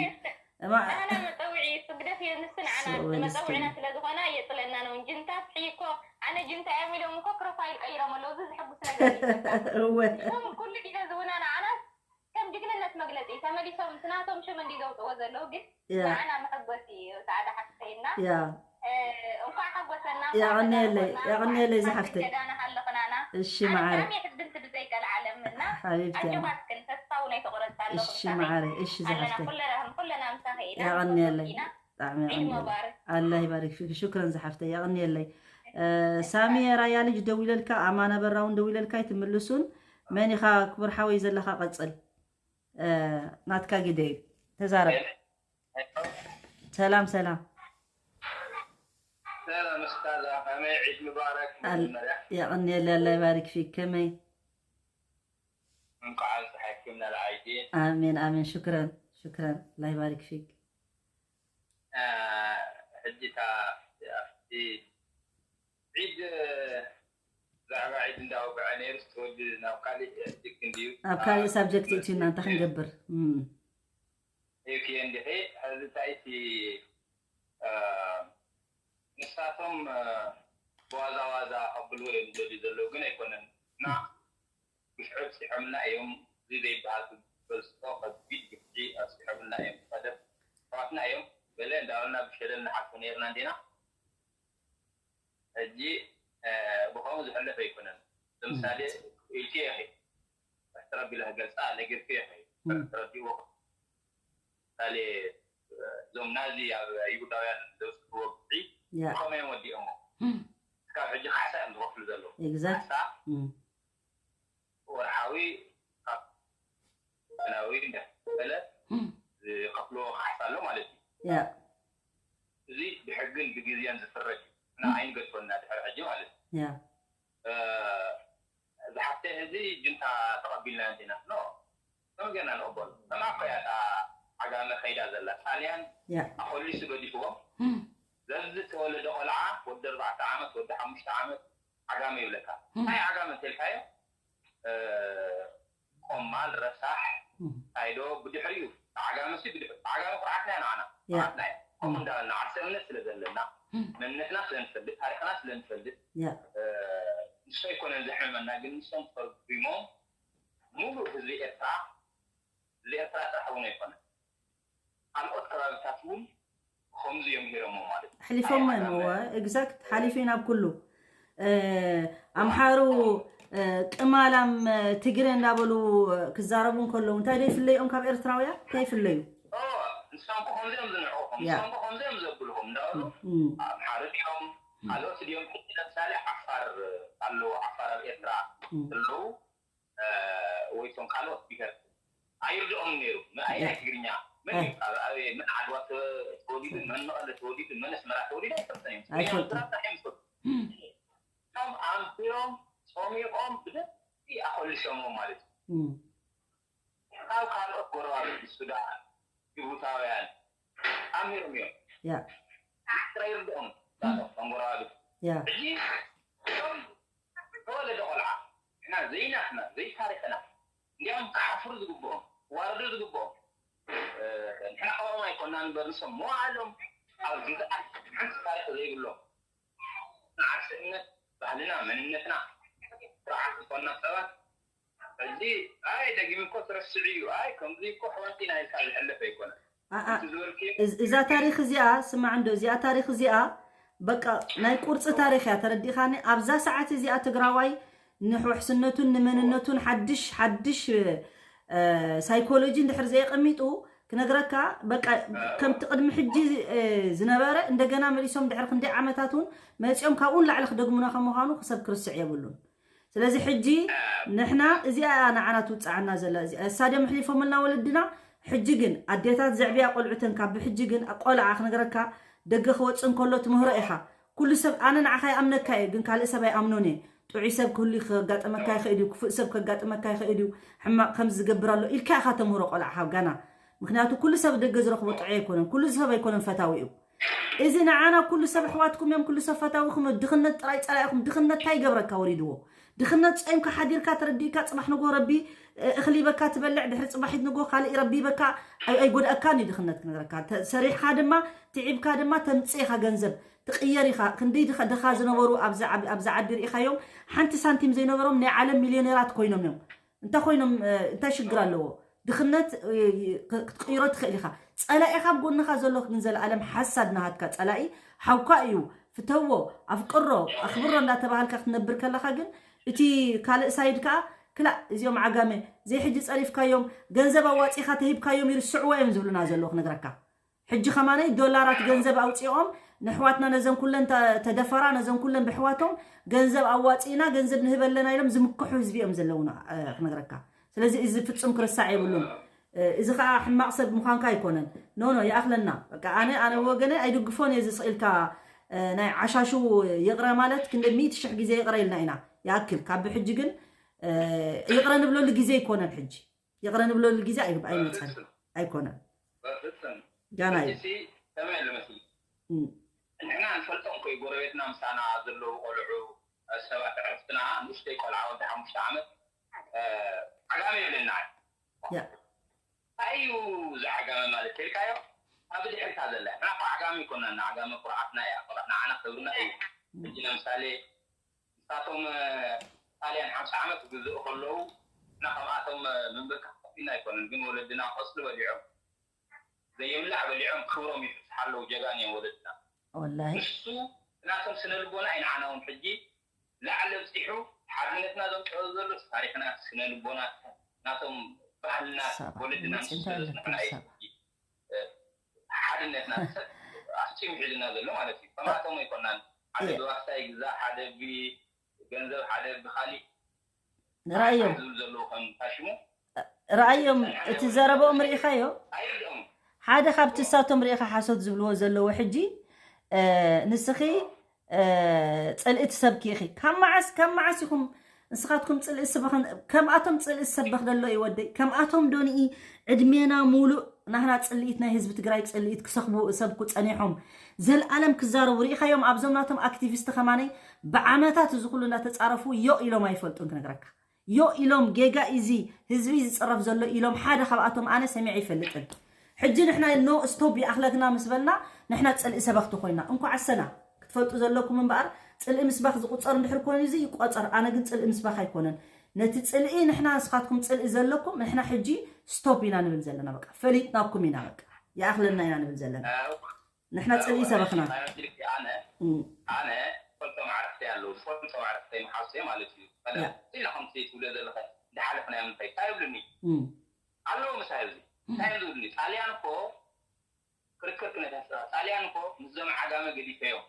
እማ- ንዓና መፀውዒ እሱ ግደፍ እዩ። ንሱ ንዓና መፀውዒና ስለ ዝኾነ የፅለና ነው እንጂ። እንታ ስሒ እኮ ኣነ ጅንታ እዮም ኢሎም እኮ ፕሮፋይል ቀይሮም ኣለዉ። እዚ ዝሕጉስ ነገር እዩ። እወ እቶም ኩሉ ግዜ ዝውና ንዓና ከም ጅግንነት መግለፂ ተመሊሶም ስናቶም ሽም እንዲ ዘውፅዎ ዘለዉ ግን ያ ንዓና መሐጎሲ እዩ። ፃዕዳ ሓፍተይና ያ እ፣ እንኳዕ ሓጎሰና። ያቕንየለይ፣ ያቕንየለይ ዝሓፍተይ። ገዳና ሃለኽናና። እሺ መዓረ ኣዳሚ ሕድንቲ ብዘይቀልዓለም እና ሓቢብቲ እያ። ኣጆኻትክን ተስፋ እውን ኣይተቆረፃ ኣለኹም። እሺ መዓረ፣ እሺ ኣለና ዝሓፍተይ። ኩለና ኩለና ምሳኺ ኢና። ያቕንየለይ። ኢና። ብጣዕሚ ዒድ ያቕንየለይ። ሙባረክ። ኣላህ ይባርክ ፊክ። ሽክረን ዝሓፍተይ፣ ያቕንየለይ። እ፣ ሳሚ የራያ ልጅ ደዊለልካ፣ ኣማና በራውን ደዊለልካ ኣይትምልሱን። መን ኢኻ ክቡር ሓወይ ዘለኻ ቀጽል። እ፣ ናትካ ግደ እዩ። ተዛረብ። ሰላም ሰላም። ሰላም እስታዛ፣ ከመይ ዒድ ሙባረክ ኣል- መጀመርያ። ያቕንየለይ፣ ኣላህ ይባርክ ፊክ። ከመይ? እንኳዕ ኣብፀሐኩም ናብ ዓይዲ። ኣሜን ኣሜን። ሽክረን ሽክረን። ኣላህ ይባርክ ፊክ። አ፣ ሕጂ እታ ኣብቲ ዒድ፣ ብዛዕባ ዒድ እንዳወግዐ ነይሩ፣ ተወዲ ናብ ካሊእ ሕጂ ክንድዩ። ኣብ ካሊእ ሳብጀክት እትዩና እንታይ ክንገብር? እም። ዩኪ እንዲኺ፣ ሕዚ እንታይ እቲ፣ አ፣ ንሳቶም፣ አ፣ ብዋዛ ዋዛ ከብልዎ እዮም ዝደልዩ ዘለዉ፣ ግን ኣይኮነን። እና ግፍዒ ኣብፂሖምና እዮም፣ እዚ ዘይበሃል በዝቶ ከቢድ ግፍዒ ኣብፂሖምና እዮም። ቀደም ኣሕዋትና እዮም፣ ገለ እንዳበልና ብሸለል ንሓልፎ ነይርና እንዲና። ሕጂ፣ አ፣ ብኸምኡ ዝሕለፍ ኣይኮነን። ለምሳሌ ኢልኪ ኢኺ፣ ትሕቲ ረቢ ኢለ ክገልፃ ነጊርኪ ኢኺ፣ እም። ተረዲእዎ። ምሳሌ፣ አ፣ እዞም ናዚ ኣብ ይሁዳውያን ዘውፅእዎ ግፍዒ ያ ብኸመይ እዮም ወዲኦሞ? እም። እስካብ ሕጂ ካሕሳ እዮም ዝኸፍሉ ዘለዉ። ኤግዛክት ካሕሳ እም። ወርሓዊ ካብ ናዊ እንዳበለ ዝኸፍልዎ ካሕሳ ኣሎ ማለት እዩ። ያ እዚ ብሕግን ብግዜን ዝፍረድ እዩ። እና ኣይንገድፈና ድሕሪ ሕጂ ማለት እዩ። ያ እ፣ ዝሓፍተ እዚ ጅንታ ተቐቢልና እንዲና። ኖ፣ ከም ጌርና ንቕበሉ። ከም ኣኮያ እታ ዓጋመ ከይዳ ዘላ ጣልያን ያ ኣኾሊሱ ገዲፍዎም። እም። ዘዚ ተወለደ ቆልዓ ወዲ ኣርባዕተ ዓመት፣ ወዲ ሓሙሽተ ዓመት ዓጋመ ይብለካ። እም። ናይ ዓጋመ እንተልካዮ፣ እ፣ ቆማል፣ ረሳሕ፣ እም። ታይዶ ብድሕሪኡ። ዓጋመ ሲ ብድሕሪ፣ ዓጋመ ኩርዓትና እያ ንዓና። ያ። ኩርዓትና እያ። ከምኡ እንዳበልና ዓርሰ እምነት ስለ ዘለና፣ እም። መንነትና ስለ ንፈልጥ፣ ታሪኽና ስለ ንፈልጥ፣ ያ እ፣ ንሱ ኣይኮነን ዘሕምመና፣ ግን ንሶም ተርጉሞም ሙሉእ ህዝቢ ኤርትራ፣ ህዝቢ ኤርትራ ጥራሕ እውን ኣይኮነን። ካልኦት ከባቢታት እውን ከምዚ እዮም ሂሮሞ ማለት እዩ። ኣሕሊፎሞ እዮም። እወ ኤግዛክት ሓሊፉ ናብ ኩሉ እ፣ ኣምሓሩ እ፣ ቅማላም እ፣ ትግረ እንዳበሉ እ፣ ክዛረቡ እንከለዉ እንታይ ዶ ይፍለዩኦም ካብ ኤርትራውያን? እንታይ ይፍለዩ? ኦ፣ ንሶም እኮ ከምዚ እዮም ዝንዕቑኹም፣ ያ። ንሶም እኮ ከምዚ እዮም ዘብልኹም እንዳበሉ እም፣ ኣምሓሩ ድዮም ካልኦት ድዮም? ሕጂ ለምሳሌ ዓፋር ኣለዉ፣ ዓፋር ኣብ ኤርትራ እም፣ ኣለዉ፣ እ፣ ወይ እቶም ካልኦት ብሄር ኣይርድኦም ነይሩ። ኣየናይ ትግርኛ? መን እዩ? ኣብ ኣበይ? መን ዓድዋ ተ-፣ ተወሊዱ? መን መቐለ ተወሊዱ? መን ኣስመራ ተወሊዱ? ኣይፈልጥን እዮም። ትግርኛ ኣይፈልጥን። ጥራሕ እዮም ዝፈልጡ። እም፣ እቶም ኣንቢሮም ጾሚቖም ብደንቢ ኣኾሊሶምዎም ማለት እዩ። እም፣ ካብ ካልኦት ጎረባብቲ ሱዳን፣ ጅቡታውያን ኣንቢሮም እዮም። ያ ጥራይ ይርድኦም ናቶም ጎረባብቲ። ያ ሕጂ እቶም ተወለደ ቆልዓ ንሕና ዘይናትና ዘይታሪኽና እንዲያውም ክሓፍሩ ዝግብኦም ክዋረዱ ዝግብኦም እ፣ ንሕና ከምኦም ኣይኮናን እምበር ንሶም መዋእሎም ኣብ ግዝኣት ሓንቲ ታሪኽ ዘይብሎም ንዓርሰ እምነት ባህልና መንነትና ስርዓት ዝኾንና ሰባት ሕጂ ኣይ ደጊም እኮ ትረስዑ እዩ ኣይ ከምዚ እኮ ኣሕዋት ኢና ኢልካ ዝሕለፍ ኣይኮነን። ኣ- ኣ- እቲ ዝበልክዮ እዝ- እዛ ታሪኽ እዚኣ ስማዕ እንዶ እዚኣ ታሪኽ እዚኣ በቃ ናይ ቁርፂ ታሪኽ እያ ተረዲኻኒ። ኣብዛ ሰዓት እዚኣ ትግራዋይ ንውሕስነቱን ንመንነቱን ሓድሽ ሓድሽ እ፣ ሳይኮሎጂ እንድሕር ዘየቐሚጡ ክነግረካ በቃ ከምቲ ቅድሚ ሕጂ እ፣ ዝነበረ እንደገና መሊሶም ድሕሪ ክንደይ ዓመታት እውን መፂኦም ካብኡ ንላዕሊ ክደግሙና ከም ምዃኑ ክሰብ ክርስዕ የብሉን። ስለዚ ሕጂ ንሕና እዚኣ እያ ንዓና ትውፅዓና ዘላ እዚኣ እሳ ድዮም ኣሕሊፎምልና ወለድና። ሕጂ ግን ኣዴታት ዘዕብያ ቆልዑተን ካብ ብሕጂ ግን ቆልዓ ክነግረካ ደገ ክወፅእ እንከሎ ትምህሮ ኢኻ። ኩሉ ሰብ ኣነ ንዓኻ ይኣምነካ እየ ግን ካልእ ሰብ ኣይኣምኖን እየ። ጥዑይ ሰብ ክህሉ ከጋጥመካ ይኽእል እዩ፣ ክፉእ ሰብ ከጋጥመካ ይኽእል እዩ። ሕማቕ ከምዚ ዝገብር ኣሎ ኢልካ ኢኻ ተምህሮ ቆልዓ ካብ ጋና። ምክንያቱ ኩሉ ሰብ ደገ ዝረኽቦ ጥዑይ ኣይኮነን፣ ኩሉ ሰብ ኣይኮነን ፈታዊ እዩ። እዚ ንዓና ኩሉ ሰብ ኣሕዋትኩም እዮም፣ ኩሉ ሰብ ፈታዊኹም እዩ። ድኽነት ጥራይ ጸላኢኹም። ድኽነት እንታይ ይገብረካ ወሪድዎ? ድኽነት ጾምካ ሓዲርካ ተረዲእካ፣ ጽባሕ ንጎ ረቢ፣ እ፣ እኽሊ ይበካ ትበልዕ፣ ድሕሪ ጽባሒት ንጎ ካልእ ረቢ ይበካ፣ ኣይ-፣ ኣይጎድኣካን እዩ ድኽነት ክነግረካ። ተ-፣ ሰሪሕካ ድማ፣ ትዒብካ ድማ ተምጽእ ኢኻ ገንዘብ፣ ትቕየር ኢኻ። ክንደይ ድኻ-፣ ድኻ ዝነበሩ ኣብዚ ዓብ-፣ ኣብዚ ዓዲ ርኢኻዮም፣ ሓንቲ ሳንቲም ዘይነበሮም ናይ ዓለም ሚልዮኔራት ኮይኖም እዮም። እንታይ ኮይኖም፣ እ፣ እንታይ ሽግር ኣለዎ? ድኽነት፣ እ፣ ክ-፣ ክትቅይሮ ትኽእል ኢኻ። ጸላኢኻ ኣብ ጎንኻ ዘሎ ግን ዘለኣለም ሓሳድ ናሃትካ ጸላኢ ሓውካ እዩ። ፍተዎ፣ ኣፍቅሮ፣ ኣኽብሮ እንዳተባሃልካ ክትነብር ከለኻ ግን እቲ ካልእ ሳይድ ከኣ ክላእ እዚኦም ዓጋመ ዘይሕጂ ጸሪፍካዮም፣ ገንዘብ ኣዋጺኻ ተሂብካዮም ይርስዕዎ እዮም ዝብሉና ዘለዉ ክነግረካ። ሕጂ ከማነይ ዶላራት ገንዘብ ኣውጺኦም ንሕዋትና ነዘን ኩለን ተ-፣ ተደፈራ ነዘን ኩለን ብሕዋቶም ገንዘብ ኣዋጺእና ገንዘብ ንህበለና ኢሎም ዝምክሑ ህዝቢ እዮም ዘለዉና፣ እ፣ ክነግረካ። ስለዚ እዚ ፍጹም ክርሳዕ የብሉን። እ፣ እዚ ኸኣ ሕማቕ ሰብ ምዃንካ ኣይኮነን። ኖ፣ ኖ፣ ይኣኽለና። በቃ ኣነ፣ ኣነ ብወገነ ኣይድግፎን እየ እዚ ስቕ ኢልካ፣ እ፣ ናይ ዓሻሹ ይቕረ ማለት ክንደ ሚእቲ ሽሕ ግዜ ይቕረ ኢልና ኢና። ይኣክል። ካብ ብሕጂ ግን፣ እ፣ ይቕረ ንብለሉ ግዜ ኣይኮነን ሕጂ። ይቕረ ንብለሉ ግዜ ኣይ-፣ ኣይመጸን። ኣይኮነን። በፍጹም። ጋና እዩ። ሕጂሲ ከመይ ኣሎ መሲሉ? እም። ንሕና ንፈልጦም እኮ እዩ፣ ጎረቤትና ምሳና ዘለዉ ቆልዑ፣ ሰባት ዕርፍትና፣ ንእሽተይ ቆልዓ ወዲ ሓሙሽተ ዓመት፣ እ፣ ዓጋመ ይብለና። ያ። እንታይ እዩ እዚ ዓጋመ ማለት ተልካዮ? ኣብ ድሕሪታ ዘላ። ንሕና እኮ ዓጋመ ኣይኮናን፣ ዓጋመ ኩርዓትና እያ፣ ኩርዓት ንዓና ክብርና እዩ። እም። ሕጂ ለምሳሌ ንሳቶም፣ እ፣ ጣልያን ሓምሳ ዓመት ክግዝኡ ከለዉ፣ ንሕና ከምኣቶም፣ እ፣ ምንብርካኽ ከፊልና ኣይኮነን፣ ግን ወለድና ቆጽሊ በሊዖም፣ ዘይብላዕ በሊዖም ክብሮም ይፍስሓ ኣለዉ፣ ጀጋኑ እዮም ወለድና። ወላሂ። ንሱ ናቶም ስነ ልቦና እዩ ንዓና እውን ሕጂ ላዕሊ ኣብጺሑ ሓድነትና ዘምጽኦ ዘሎ ታሪኽና፣ ስነ ልቦና፣ ናቶም ባህልና፣ ክሳብ ወለድና መጺንታ ንሱ ኣለብን ንሕና እዩ ክሳብ። ሕጂ፣ እ፣ ሓድነትና ሰብ ኣስጢሙ ሒዙና ዘሎ ማለት እዩ። ከማቶም ኣይኮናን። ሓደ እየ። ብዋስታ ይግዛእ፣ ሓደ ብገንዘብ፣ ሓደ ብኻሊእ ንራእዮም። ዝብል ዘለዉ ከም ታሽሙ ረኣዮም፣ እቲ ዘረበኦም ርኢኻዮ? ኣይርድኦም። ሓደ ካብቲ እሳቶም ርኢኻ ሓሶት ዝብልዎ ዘለዉ ሕጂ፣ እ፣ ንስኺ፣ እ፣ ጽልኢ ትሰብኪ ኢኺ። ካብ መዓስ፣ ካብ መዓስ ኢኹም ንስኻትኩም ጽልኢ ስበኽን-፣ ከምኣቶም ጽልኢ ዝሰበኽ ዘሎ እዩ ወደይ? ከምኣቶም ዶ ንኢ ዕድሜና ሙሉእ ናህና ጽልኢት፣ ናይ ህዝቢ ትግራይ ጽልኢት ክሰኽቡ፣ ሰብኩ ጸኒሖም ዘልኣለም ክዛረቡ ርኢኻዮም? ኣብዞም ናቶም ኣክቲቪስት ከማነይ ብዓመታት እዚ ኩሉ እናተጻረፉ ዮ ኢሎም ኣይፈልጡን ክነግረካ። ዮ ኢሎም ጌጋ እዚ ህዝቢ ዝጽረፍ ዘሎ ኢሎም ሓደ ካብኣቶም ኣነ ሰሚዐ ይፈልጥን። ሕጂ ንሕና ኖ ስቶፕ ይኣኽለክና ምስ በልና ንሕና ጽልኢ ሰበኽቲ ኮይና። እንኳዕ ኣሰና ክትፈልጡ ዘለኩም እምበኣር ጽልኢ ምስባኽ ዝቁጸር እንድሕር ኮይኑ እዚ ይቆጸር። ኣነ ግን ጽልኢ ምስባኽ ኣይኮነን። ነቲ ጽልኢ ንሕና ንስኻትኩም ጽልኢ ዘለኩም ንሕና ሕጂ ስቶፕ ኢና ንብል ዘለና። በቃ ፈሊጥናኩም ኢና። በቃ ይኣኽለና ኢና ንብል ዘለና። ንሕና ጽልኢ ሰበኽና። ኣነ፣ እም። ኣነ ፈልጦም ዓረፍተይ ኣለዉ። ፈልጦም ዓረፍተይ መሓዙተይ ማለት እዩ። ቀደም ያ። ኢላ ከምቲ ትብሎ ዘለኸ፣ ዝሓለፍናዮ ምንታይ? እንታይ ይብሉኒ? እም። ኣለዉ ምሳይ ኣብዚ። እንታይ እዮም ዝብሉኒ? ጣልያን እኮ ክርክር ክነተስራ። ጣልያን እኮ ምስዞም ዓጋመ ገዲፈዮም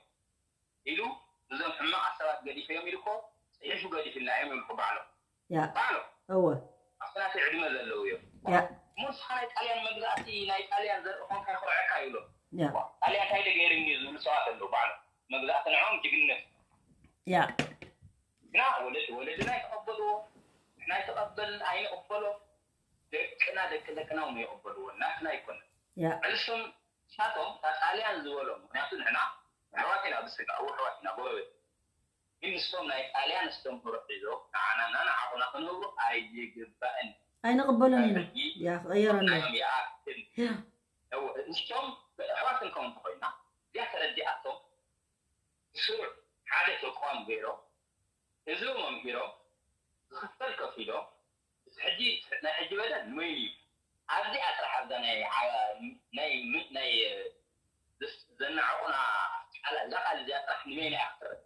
ኢሉ፣ ምስዞም ሕማቓት ሰባት ገዲፈዮም ኢሉ እኮ፣ ጽሒፉ ገዲፍልና እዮም ኢሉ እኮ ባዕሎም። ያ። ባዕሎም። እወ። ኣብቲ ናተይ ዕድመ ዘለዉ እዮም። ያ። እሞ ንስኻ ናይ ጣልያን መግዛእቲ፣ ናይ ጣልያን ዘርኢ ኾንካ ይኹርዐካ ይብሎም። ያ። ጣልያን እንታይ ዶ ገይሩኒ ዝብሉ ሰባት ኣለዉ ባዕሎም። መግዛእቲ ንዕኦም ጅግንነት። ያ። ግና ወለድ-፣ ወለድና ይተቐበልዎ፣ ንሕና ይተቐበል-፣ ኣይንቕበሎ። ደቅና፣ ደቂ ደቅና እውን ይቕበልዎ። ናትና ኣይኮነን። ያ። ዕልሱም ንሳቶም እታ ጣልያን ዝበሎም፣ ምኽንያቱ ንሕና ኣሕዋት ኢና፣ ብስጋ እው ኣሕዋት ኢና፣ ጎረቤት። ግን ንሶም ናይ ጣልያን ኣስተምህሮ ሒዞም ንዓናና ንዓኹና ክነብሩ ኣይግባእን። ኣይንቕበሎን ኢና። ሕጂ ያ፣ ክቕየር ኣለዎ። ናዮም ይኣክል። ያ። እው፣ ንሶም ኣሕዋት እንከውን እንተኾይና፣ እዚኣ ተረዲኣቶም፣ ስሩዕ ሓደ ተቋም ገይሮም፣ ህዝቢ መምሂሮም፣ ዝኽፈል ከፊሎም፣ እዚ ሕጂ፣ ናይ ሕጂ በደል ንበይኑ እዩ። ኣብዚኣ ጥራሕ ኣብዛ ናይ ዓ-፣ ናይ ም-፣ ናይ፣ እ፣ ዘስ-፣ ዘናዕቑና ቃላት፣ እዛ ቃል እዚኣ ጥራሕ ንበይና እያ ክትረአ።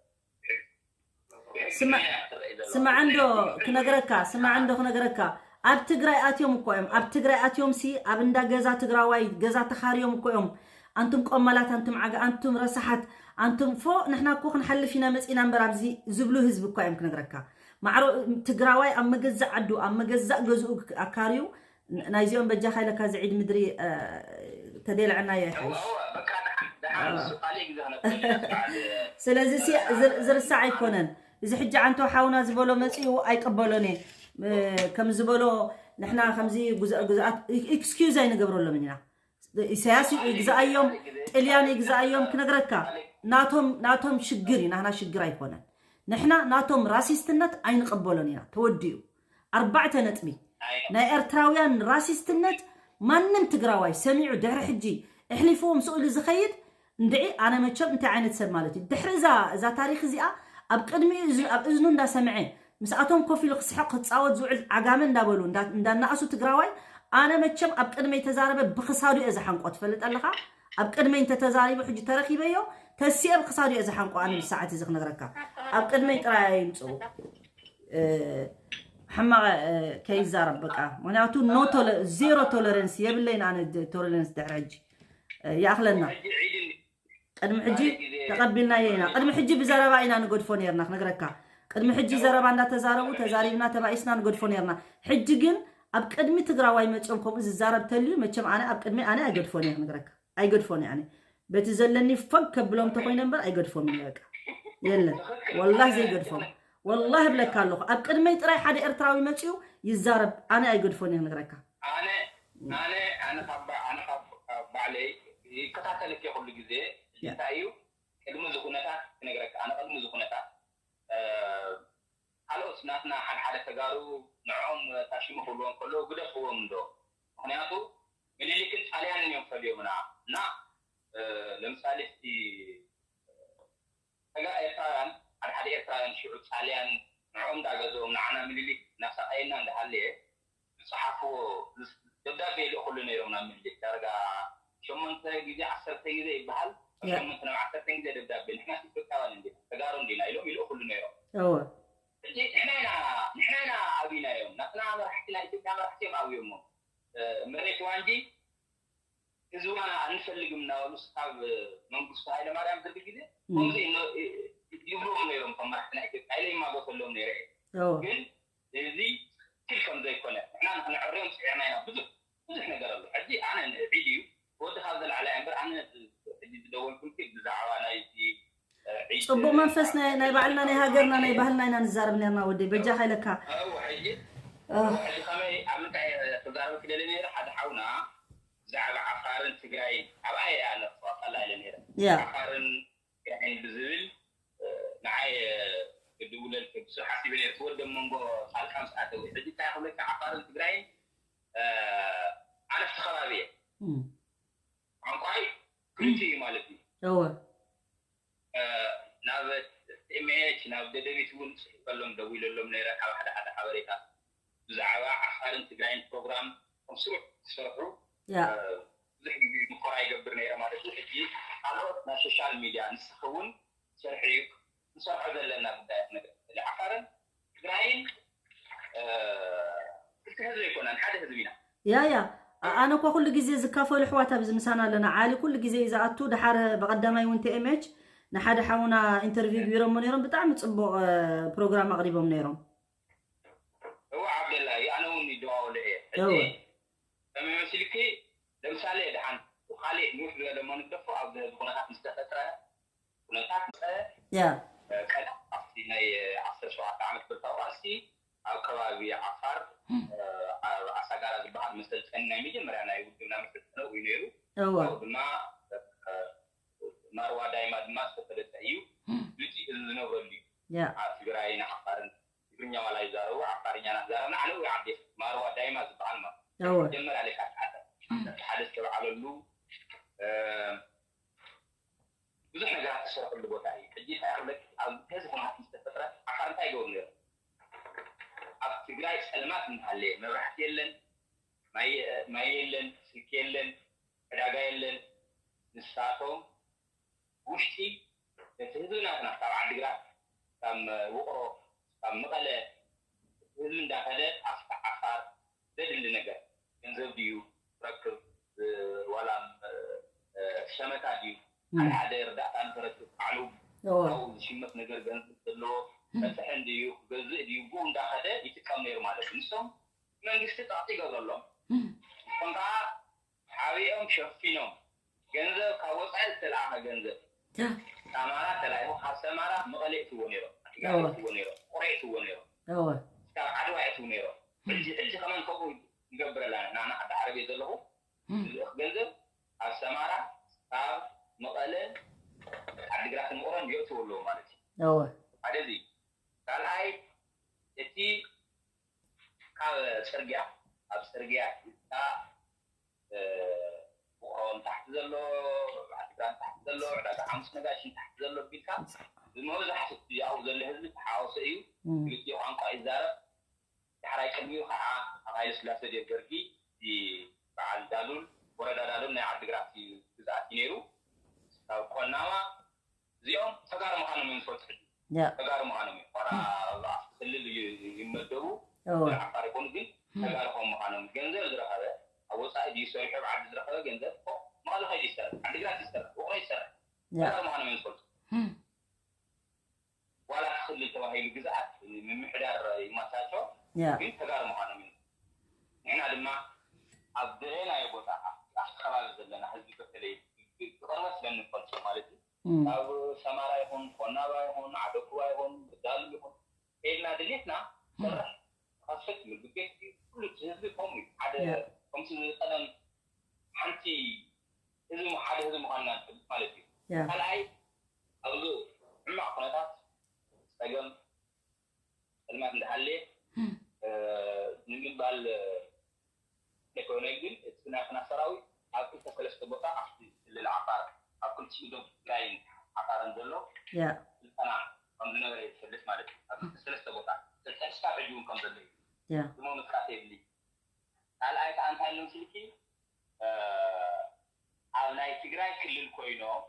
ስማ-፣ ንበይና እያ ክትረአ ዘላ። ስማዕ እንዶ ክነግረካ፣ ስማዕ እንዶ ክነግረካ። ኣብ ትግራይ ኣትዮም እኮ እዮም። ኣብ ትግራይ ኣትዮም ሲ፣ ኣብ እንዳ ገዛ ትግራዋይ፣ ገዛ ተኻርዮም እኮ እዮም። ኣንቱም ቆማላት፣ ኣንቱም ዓጋ፣ ኣንቱም ረሳሓት፣ ኣንቱም ፎ፣ ንሕና እኮ ክንሓልፍ ኢና መጺና እምበር ኣብዚ ዝብሉ ህዝቢ እኮ እዮም ክነግረካ። ማዕሮ ትግራዋይ ኣብ መገዛእ ዓዱ፣ ኣብ መገዛእ ገዝኡ ኣካርዩ፣ ን-፣ ናይዚኦም በጃኻ ኢለካ እዚ ዒድ ምድሪ፣ እ፣ ተደልዐናዮ እወ፣ ይሓይሽ። እወ፣ በቃ ደሓን፣ ደሓን፣ እ። ንሱ ካልእ ግዜ ክነብር ኢና፣ በዓል፣ ስለዚ ሲ፣ እ፣ ዝር-፣ ዝርሳዕ ኣይኮነን። እዚ ሕጂ ዓንቶ ሓውና ዝበሎ መጺኡ ኣይቅበሎን እየ። እ፣ ከም ዝበሎ ንሕና ከምዚ ጉዝ-፣ ግዝኣት፣ ኢ-፣ ኤክስኪዩዝ ኣይንገብረሎምን ኢና። ኢሳያስ ይግዝኣዮም፣ ጥልያን ይግዝኣዮም፣ ክነግረካ፣ ናቶም፣ ናቶም ሽግር እዩ፣ ናህና ሽግር ኣይኮነን። ንሕና ናቶም ራሲስትነት ኣይንቕበሎን ኢና። ተወዲኡ። ኣርባዕተ ነጥቢ። ናይ ኤርትራውያን ራሲስትነት ማንም ትግራዋይ ሰሚዑ ድሕሪ ሕጂ እሕሊፍዎም ስእሉ ዝኸይድ እንድዒ፣ ኣነ መቸም እንታይ ዓይነት ሰብ ማለት እዩ? ድሕሪ እዛ፣ እዛ ታሪኽ እዚኣ ኣብ ቅድሚኡ፣ ኣብ እዝኑ እንዳሰምዐ፣ ምስኣቶም ኮፍ ኢሉ ክስሕቕ ክጻወት ዝውዕል ዓጋመ እንዳበሉ እንዳ-፣ እንዳናእሱ ትግራዋይ፣ ኣነ መቸም ኣብ ቅድመይ ተዛረበ ብክሳዱ እየ ዝሓንቆ። ትፈልጥ ኣለኻ? ኣብ ቅድመይ እንተተዛሪቡ ሕጂ ተረኪበዮ፣ ተሲኤ ብክሳዱ እየ ዝሓንቆ። ኣነ ብሰዓት እዚ ክነግረካ። ኣብ ቅድመይ ጥራይ ኣይምጽኡ። እ፣ ሕማቕ፣ እ፣ ከይዛረብ በቃ። ምኽንያቱ ኖ ቶለ-፣ ዜሮ ቶለረንስ የብለይን ኣነ፣ ደ-፣ ቶለረንስ ድሕሪ ሕጂ። እ፣ ይኣኽለና። ሕጂ ዒድ እንዲ-፣ ቅድሚ ሕጂ ማለት ግዜ ተቐቢልናዮ ኢና። ቅድሚ ሕጂ ብዘረባ ኢና ንገድፎ ነይርና፣ ክነግረካ። ቅድሚ ሕጂ ዘረባ እንዳተዛረቡ፣ ተዛሪብና፣ ተባኢስና ንገድፎ ነይርና። ሕጂ ግን ኣብ ቅድሚ ትግራዋይ መፅኦም ከምኡ ዝዛረብ ተልዩ፣ መቸም ኣነ ኣብ ቅድሚ ኣነ ኣይገድፎን እየ፣ ክነግረካ። ኣይገድፎን እየ ኣነ። በቲ ዘለኒ ፈግ ከብሎም እንተኾይነ እምበር ኣይገድፎም እየ፣ በቃ። የለን። ወላሂ ዘይገድፎም። ወላሂ እብለካ ኣለኹ። ኣብ ቅድመይ ጥራይ ሓደ ኤርትራዊ መፅዩ ይዛረብ፣ ኣነ ኣይገድፎን እየ፣ ክነግረካ። ኣነ፣ ኣነ፣ ኣነ ካብ ባ-፣ ኣነ ካብ፣ ካብ ባዕለይ ይከታተለኪ ኩሉ ግዜ። ያ። እንታይ እዩ? ቅድሚ እዚ ኩነታት ክነግረካ፣ ኣነ ቅድሚ እዚ ኩነታት፣ እ፣ ካልኦት ናትና ሓደ ሓደ ተጋሩ ንዕኦም ታሽሙ ክብልዎም ከለዉ ግደፍዎም እንዶ። ምኽንያቱ ምኒልክን ጣልያንን እዮም ፈልዮምና። እና፣ እ፣ ለምሳሌ እስቲ ተጋ-፣ ኤርትራውያን፣ ሓደ ሓደ ኤርትራውያን ሽዑ ጣልያን ንዕኦም እንዳገዝኦም ንዓና ምኒልክ እናሳቐየና እንዳሃለየ ዝጸሓፍዎ፣ ደብዳቤ ይልእኹሉ ነይሮም ናብ ምኒልክ። ዳርጋ ሸሞንተ ግዜ፣ ዓሰርተ ግዜ ይበሃል። ካብ ያ። ሸሞንተ ናብ ዓሰርተ ግዜ ደብዳቤ፣ "ንሕና ኢትዮጵያውያን እንዲና፣ ተጋሩ እንዲና" ኢሎም ይልእኹሉ ነይሮም። እወ። ሕጂ ንሕና ኢና፣ ንሕና ኢና ኣብይናዮም። ናትና መራሕቲ፣ ናይ ኢትዮጵያ መራሕቲ እዮም ኣብዮሞም። እ፣ መሬት ዋንጂ ህዝባና አንፈልግም እናበሉ፣ እስካብ መንግስቱ ኃይለማርያም ደርግ ጊዜ እም። ከምዚ ይነ-፣ ይብልዎም ነይሮም፣ ከም መራሕቲ ናይ ኢትዮጵያ። ኢለ ይማጎተሎም ነይረ እየ። እወ። ግን እዚ ትክክል ከም ዘይኮነ፣ ንሕና ንክንዕርዮም ጽዒርና ኢና። ብዙሕ፣ ብዙሕ ነገር ኣሎ። ሕጂ ኣነ ንዒድ እዩ፣ ወዲ ካብ ዘለዓለ እምበር፣ ኣነ ሕጂ ዝደወልኩልኪ ብዛዕባ ናይዚ፣ እ፣ ዒድ፣ ጽቡቕ መንፈስ ናይ፣ ናይ ባዕልና፣ ናይ ሃገርና፣ ናይ ባህልና ኢና ንዛረብ ነርና፣ ወደይ። በጃኻ ኢለካ። እወ፣ ሕጂ፣ እ። እወ፣ ሕጂ ከመይ ኣብ ምንታይ ክዛረበኪ ደልየ ነይረ፣ ሓደ ሓውና ብዛዕባ ዓፋርን ትግራይን፣ ኣብኣ እየ ኣነ ክቐጸላ ኢለ ነይረ። ያ። ዓፋርን ትግራይን ብዝብል፣ እ፣ ንዓይ፣ እ፣ ክድውለልኪ ብስሩ ሓሲበ ነይረ። እቲ ወዲ ኣብ መንጎ ጣልቃ ምስ ኣተወ። ሕጂ እንታይ ክብለኪ፣ ዓፋርን ትግራይን፣ እ፣ ዓለፍቲ ከባቢ እየ። እም። ቋንቋይ ክልቲኡ እዩ ማለት እዩ። እወ። እ፣ ናብ ቲ ኤም ኤች፣ ናብ ደደቢት እውን ጽሒፈሎም፣ ደዊለሎም ነይረ። ካብ ሓደ ሓደ ሓበሬታ ብዛዕባ ዓፋርን ትግራይን ፕሮግራም ከም ስሩዕ ክሰርሑ፣ ያ። እ፣ ብዙሕ ግዜ ሙከራ ይገብር ነይረ ማለት እዩ። ሕጂ ካልኦት ናይ ሶሻል ሚድያ፣ ንስኺ እውን ስርሒ እዩ፣ ክንሰርሖ ዘለና ጉዳያት ነገር። ስለዚ ዓፋርን ትግራይን፣ እ፣ ክልተ ህዝቢ ኣይኮናን፣ ሓደ ህዝቢ ኢና። ያ፣ ያ። ኣ-፣ ኣነ እኮ ኩሉ ግዜ ዝካፈሉ ኣሕዋት ኣብዚ ምሳና ኣለና። ዓሊ ኩሉ ግዜ እዩ ዝኣቱ። ድሓር ብቐዳማይ እውን ቲ ኤም ኤች ንሓደ ሓውና ኢንተርቪው ገይሮሞ ነይሮም። ብጣዕሚ ጽቡቕ፣ እ፣ ፕሮግራም ኣቕሪቦም ነይሮም። እወ፣ ዓብደላ እዩ። ኣነ እውን ይደዋወሎ እየ። ሕጂ እወ። ከመይ መሲልኪ፣ ለምሳሌ፣ ደሓን ብኻሊእ ንውሕ ዝበለ እሞ ንግደፎ፣ ኣብዚ ሕዚ ኩነታት ምስ ተፈጥረ፣ ኩነታት ምስ፣ ያ። እ፣ ቀደም ኣብቲ ናይ ዓሰርተ ሸውዓተ ዓመት ብረታዊ ቃልሲ ኣብ ከባቢ ዓፋር፣ እ፣ ኣብ ኣሳጋራ ዝበሃል መሰልጠኒ፣ ናይ መጀመርያ ናይ ውድብና መሰልጠኒ እዩ ነይሩ። እወ። ካብኡ ድማ፣ እ፣ ማርዋ ዳይማ ድማ ዝተፈለጠ እዩ። ፍሉጥ ህዝቢ ዝነብረሉ እዩ። ያ። ኣብ ትግራይን ዓፋርን ትግርኛ ዋላ ይዛረቡ፣ ዓፋርኛ እናተዛረብና፣ ኣነ እውን ዓዲ ማርዋ ዳይማ ዝበሃል ማለት እዩ። እወ። መጀመርያ ለካቲት ዓሰርተ ሓደ ዝተበዓለሉ፣ እ፣ ብዙሕ ነገራት ዝሰርሕሉ ቦታ እዩ። ሕጂ እንታይ ክብለኪ፣ ኣብ ገዛ ኩነታት ምስ ተፈጥረ፣ ዓፋር እንታይ ይገብሩ ነይሮም? ኣብ ትግራይ ጸልማት እናሃለየ፣ መብራህቲ የለን፣ ማይ፣ ማይ የለን፣ ስልኪ የለን፣ ዕዳጋ የለን። ንሳቶም ውሽጢ እቲ ህዝቢ ናትና ካብ ዓዲግራት፣ ካብ ውቕሮ፣ ካብ መቐለ ህዝቢ እንዳኸደ ኣብቲ ዓፋር ዘድሊ ነገር ገንዘብ ድዩ ክረክብ፣ እ፣ ዋላ፣ እ፣ እ፣ ሸመታ ድዩ፣ እም። ሓደ ሓደ ርዳእታ ንክረክብ ባዕሉ እዎ። ካብኡ ዝሽመት ነገር ገንዘብ ዘለዎ እም። በፅሐ እንድዩ ክገዝእ ድዩ ብኡ እንዳኸደ ይጥቀም ነይሩ ማለት እዩ። ንሶም መንግስቲ ፀቕጢ ይገብረሎም። እም። ንሶም ከዓ ሓቢኦም ሸፊኖም ገንዘብ ካብ ወፃኢ ዝተለኣኸ ገንዘብ ያ። ሰማራ ተላኢኹ ካብ ሰማራ መቐለ የእትዎ ነይሮም። ዓዲግራት እዎ። የእትዎ ነይሮም። ውቕሮ የእትዎ ነይሮም። እዎ። እስካብ ዓድዋ የእትዉ ነይሮም። ሕጂ፣ ሕጂ ከማን ከምኡ ይገብር ኣለና። ንሕና ዓዲ ዓረብ እየ ዘለኹ። እም። ዝልእኽ ገንዘብ ኣብ ሰማራ፣ ካብ መቐለ፣ ዓዲግራትን ውቕሮን የእትዎ ኣለዎ ማለት እዩ። እዎ። ሓደ እዚ። ኣብ ጽርግያ ኣብ ጽርግያ ሒዝካ ውቕሮን ታሕቲ ዘሎ፣ ዓዲግራት ታሕቲ ዘሎ፣ ዕዳጋ ሓሙስ ነጋሽን ታሕቲ ዘሎ ቢልካ ብመብዛሕትኡ ኣብኡ ዘሎ ህዝቢ ተሓዋወሰ እዩ። ክልቲኡ ቋንቋ ይዛረብ። ዳሕራይ ቅድሚኡ ከዓ ኣብ ሃይለ ስላሴ ደርጊ በዓል ዳሉል፣ ወረዳ ዳሉል ናይ ዓዲግራት ግዝኣት እዩ ነይሩ። ካብ ቆናማ እዚኦም ተጋሩ ምዃኖም እዮም ዝፈልጡ። ሕጂ ተጋሩ ምዃኖም እዮም። ዋላ ኣብቲ ክልል ይመደቡ ብዓፋር ይኮኑ፣ ግን ተጋሩ ከም ምዃኖም ገንዘብ ዝረኸበ ኣብ ወፃኢ ድዩ ሰሪሑ ኣብ ዓዲ ዝረኸበ ገንዘብ መቐለ ከይዱ ይሰርሕ፣ ዓዲግራት ይሰርሕ፣ ውቕሮ ይሰርሕ፣ ተጋሩ ምዃኖም እዮም ዝፈልጡ። ዋላ እቲ ክልል ተባሂሉ ግዝኣት ምምሕዳር ይማሳቸው ግን ተጋሩ ምዃኖም እዩ። ንሕና ድማ ኣብ ደየናዮ ቦታ ኣብቲ ከባቢ ዘለና ህዝቢ በተለይ ብቅርበት ስለንፈልጦ ማለት እዩ። ኣብ ሰማራ ይኹን ኮናባ ይኹን ዓደኩባ ይኹን ዳሉ ይኹን ከይድና ድሌትና ሰርሕ ንኸፍት ምግብ ቤት ኩሉ ህዝቢ ከምኡ እዩ። ሓደ ከምቲ ዝቀደም ሓንቲ ህዝቢ ሓደ ህዝቢ ምዃንና ንፈልጥ ማለት እዩ። ካልኣይ ኣብዚ ሕማቕ ኩነታት ጸገም ጸልማት እንዳሃለየ ንምባል ዘይኮነ ግን እቲ ናትና ሰራዊት ኣብ ክልተ ሰለስተ ቦታ ኣብቲ ክልል ዓፋር ኣብ ክልቲኡ ዶብ ትግራይን ዓፋርን ዘሎ ስልጠና ከም ዝነበረ ይፈልጥ ማለት እዩ። ኣብ ክልተ ሰለስተ ቦታ ስልጠና ክሳብ ሕጂ እውን ከም ዘሎ እዩ። ስሙ ምጥቃስ የድሊ። ካልኣይ ከዓ እንታይ ኣሎ ምስልኪ ኣብ ናይ ትግራይ ክልል ኮይኖም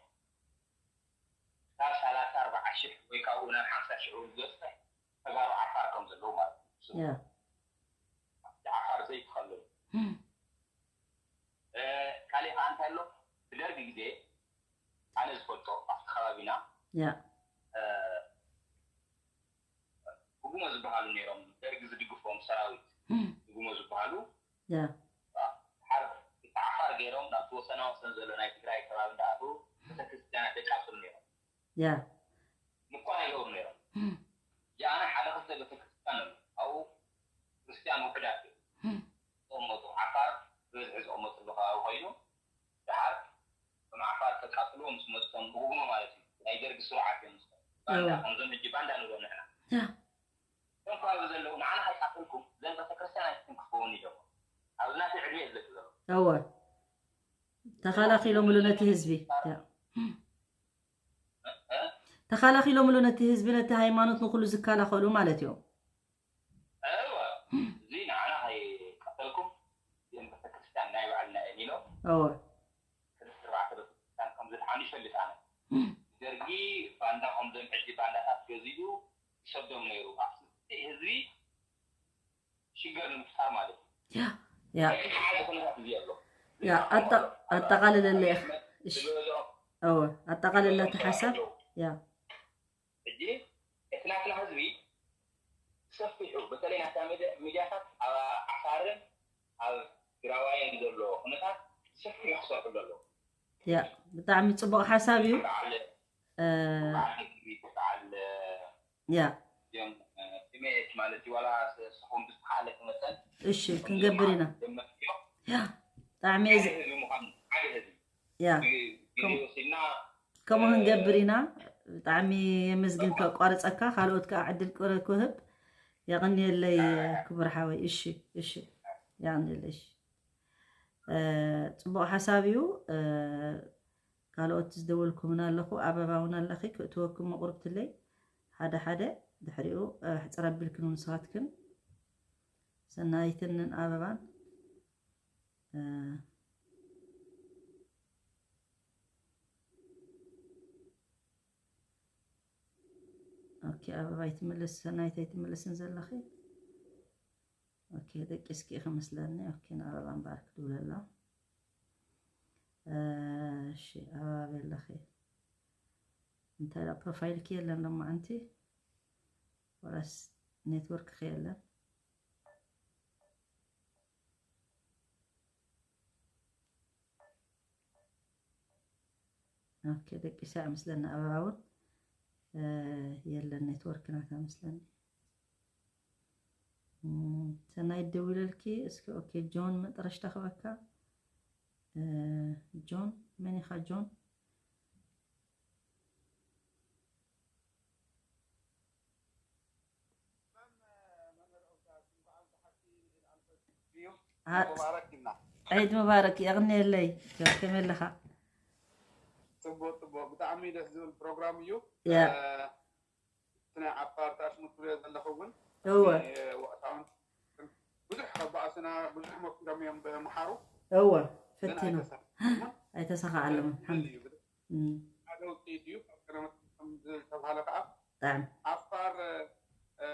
ካብ ሰላሳ ኣርባዓ ሽሕ ወይ ካብኡ ናብ ሓምሳ ሽሕ እውን ዝበፅሕ ተጋሩ ዓፋር ከም ዘለዉ ማለት እዩ። ዓፋር ዘይተኸለሉ ካሊእ ከዓ እንታይ ኣሎ ብደርጊ ግዜ ኣነ ዝፈልጦ ኣብቲ ከባቢና ጉጉሞ ዝበሃሉ ነይሮም ደርጊ ዝድግፎም ሰራዊት ጉጉሞ ዝበሃሉ ሓር ዓፋር ገይሮም ናብቲ ወሰና ወሰን ዘሎ ናይ ትግራይ ከባቢ እንዳኣተዉ ቤተክርስትያናት የቃፅሉ ነይሮም። ምኳን ኣይገብሩ ነይሮም። ጃኣና ሓደ ክልተ ቤተክርስትያን ኣሎ ኣብኡ ክርስትያን ውሕዳት እዮም ዝቕመጡ። ዓፋር ብበዝሒ ዝቕመጥሉ ከባቢ ኮይኑ ድሓር እቶም ዓፋር ከቃጥልዎ ምስ መፅቶም ብጉግሞ ማለት እዩ ናይ ደርጊ ስሩዓት እዮም ዝኮኑ ባንዳ ከምዞም ሕጂ ባንዳ ንብሎም ንሕና እቶም ከባቢ ዘለዉ ንዓና ከይቃተልኩም ዘን ቤተክርስትያን ኣይትትንክፍውን ኢሎም ኣብዚ ናተይ ዕድመ እየ ዝለኪ ዘሎ እወ ተኸላኺሎምሉ ነቲ ህዝቢ ተኸላኺሎምሉ ነቲ ህዝቢ ነቲ ሃይማኖት ንኩሉ ዝከላኸሉ ማለት እዮም እወ እዚ ንዓና ከይቀተልኩም እዚኦም ቤተክርስትያን ናይ ባዕልና እየን ኢሎም እወ ክልተ ኣርባዕተ ቤተክርስትያን ከም ዝድሓኑ ይፈልጥ ኣነ ደርጊ ባንዳ ከምዞም ሕጂ ባንዳታት ገዚኡ ይሰዶም ነይሩ ኣብቲ ህዝቢ ሽግር ንምፍጣር ማለት እዩ። ያ ያ ያ ኣጠቃልለለ ኢኻ። እሺ እወ ኣጠቃልላ እቲ ሓሳብ ያ ሕጂ እቲ ናትና ህዝቢ ሰፊሑ በተለይ ናታ ሚድያታት ኣብ ዓፋርን ኣብ ትግራዋይን ዘሎ ኩነታት ሰፊሑ ክሰርሑ ዘለዎ ያ ብጣዕሚ ፅቡቅ ሓሳብ እዩ። ያ እሺ ክንገብር ኢና። ያ ብጣዕሚ እየ ዝ- ያ ከምኡ ክንገብር ኢና። ብጣዕሚ የመስግን ከቋርፀካ ካልኦት ከዓ ዕድል ቅረ ክህብ የቐንየለይ ክቡር ሓወይ። እሺ እሺ የቐንየለይ። እሺ ፅቡቕ ሓሳብ እዩ። ካልኦት ዝደወልኩምን ኣለኹ ኣበባ እውን ኣለኺ ክእትወኩም መቑርብትለይ ሓደ ሓደ ድሕሪኡ ሕፅር ኣቢልክን ንስኻትክን ሰናይትንን ኣበባን ኦኬ ኣበባ ኣይትመለስ ሰናይት ኣይትመለስን ዘለኺ ኦኬ ደቂስኪ ኢኺ መስለኒ ኦኬ ንኣበባ እምበኣር ክድውለላ እሺ ኣበባ ኣለኺ እንታይ ዳ ፕሮፋይልኪ የለን ሎማዓንቲ ወላስ ኔትወርክኺ የለን ኦኬ ደቂሳ ይመስለኒ ኣበባ እውን የለን ኔትወርክ ናታ መስለኒ ሰናይ ደዊለልኪ እስኪ ኦኬ ጆን መጠረሽታ ክበካ ጆን መን ኢኻ ጆን ዓ- ሙባረክ ይብና። ዒድ ሙባረክ፣ የቕንየለይ። ከመይ ኣለኻ? ጽቡቕ፣ ጽቡቕ። ብጣዕሚ ደስ ዝብል ፕሮግራም እዩ። ያ። እ፣ እቲ ናይ ዓፋር ታሽሙ ትብልዮ ዘለኹ እውን እወ። ብጣዕሚ ወቕታውን ብዙሕ ካብ ባእስና ብዙሕ መኪሮም እዮም ብመሓሩ። እወ፣ ግን ፈቲኖም። ኣይተሳኽዑን። ኣይተሳኽዓሎምን፣ ሓምድ። እዩ። እም። ሓደ ውፅኢት እዩ። ካብ ቀደም ከም ዝተብሃለ ከዓ ብጣዕሚ። ዓፋር፣ እ፣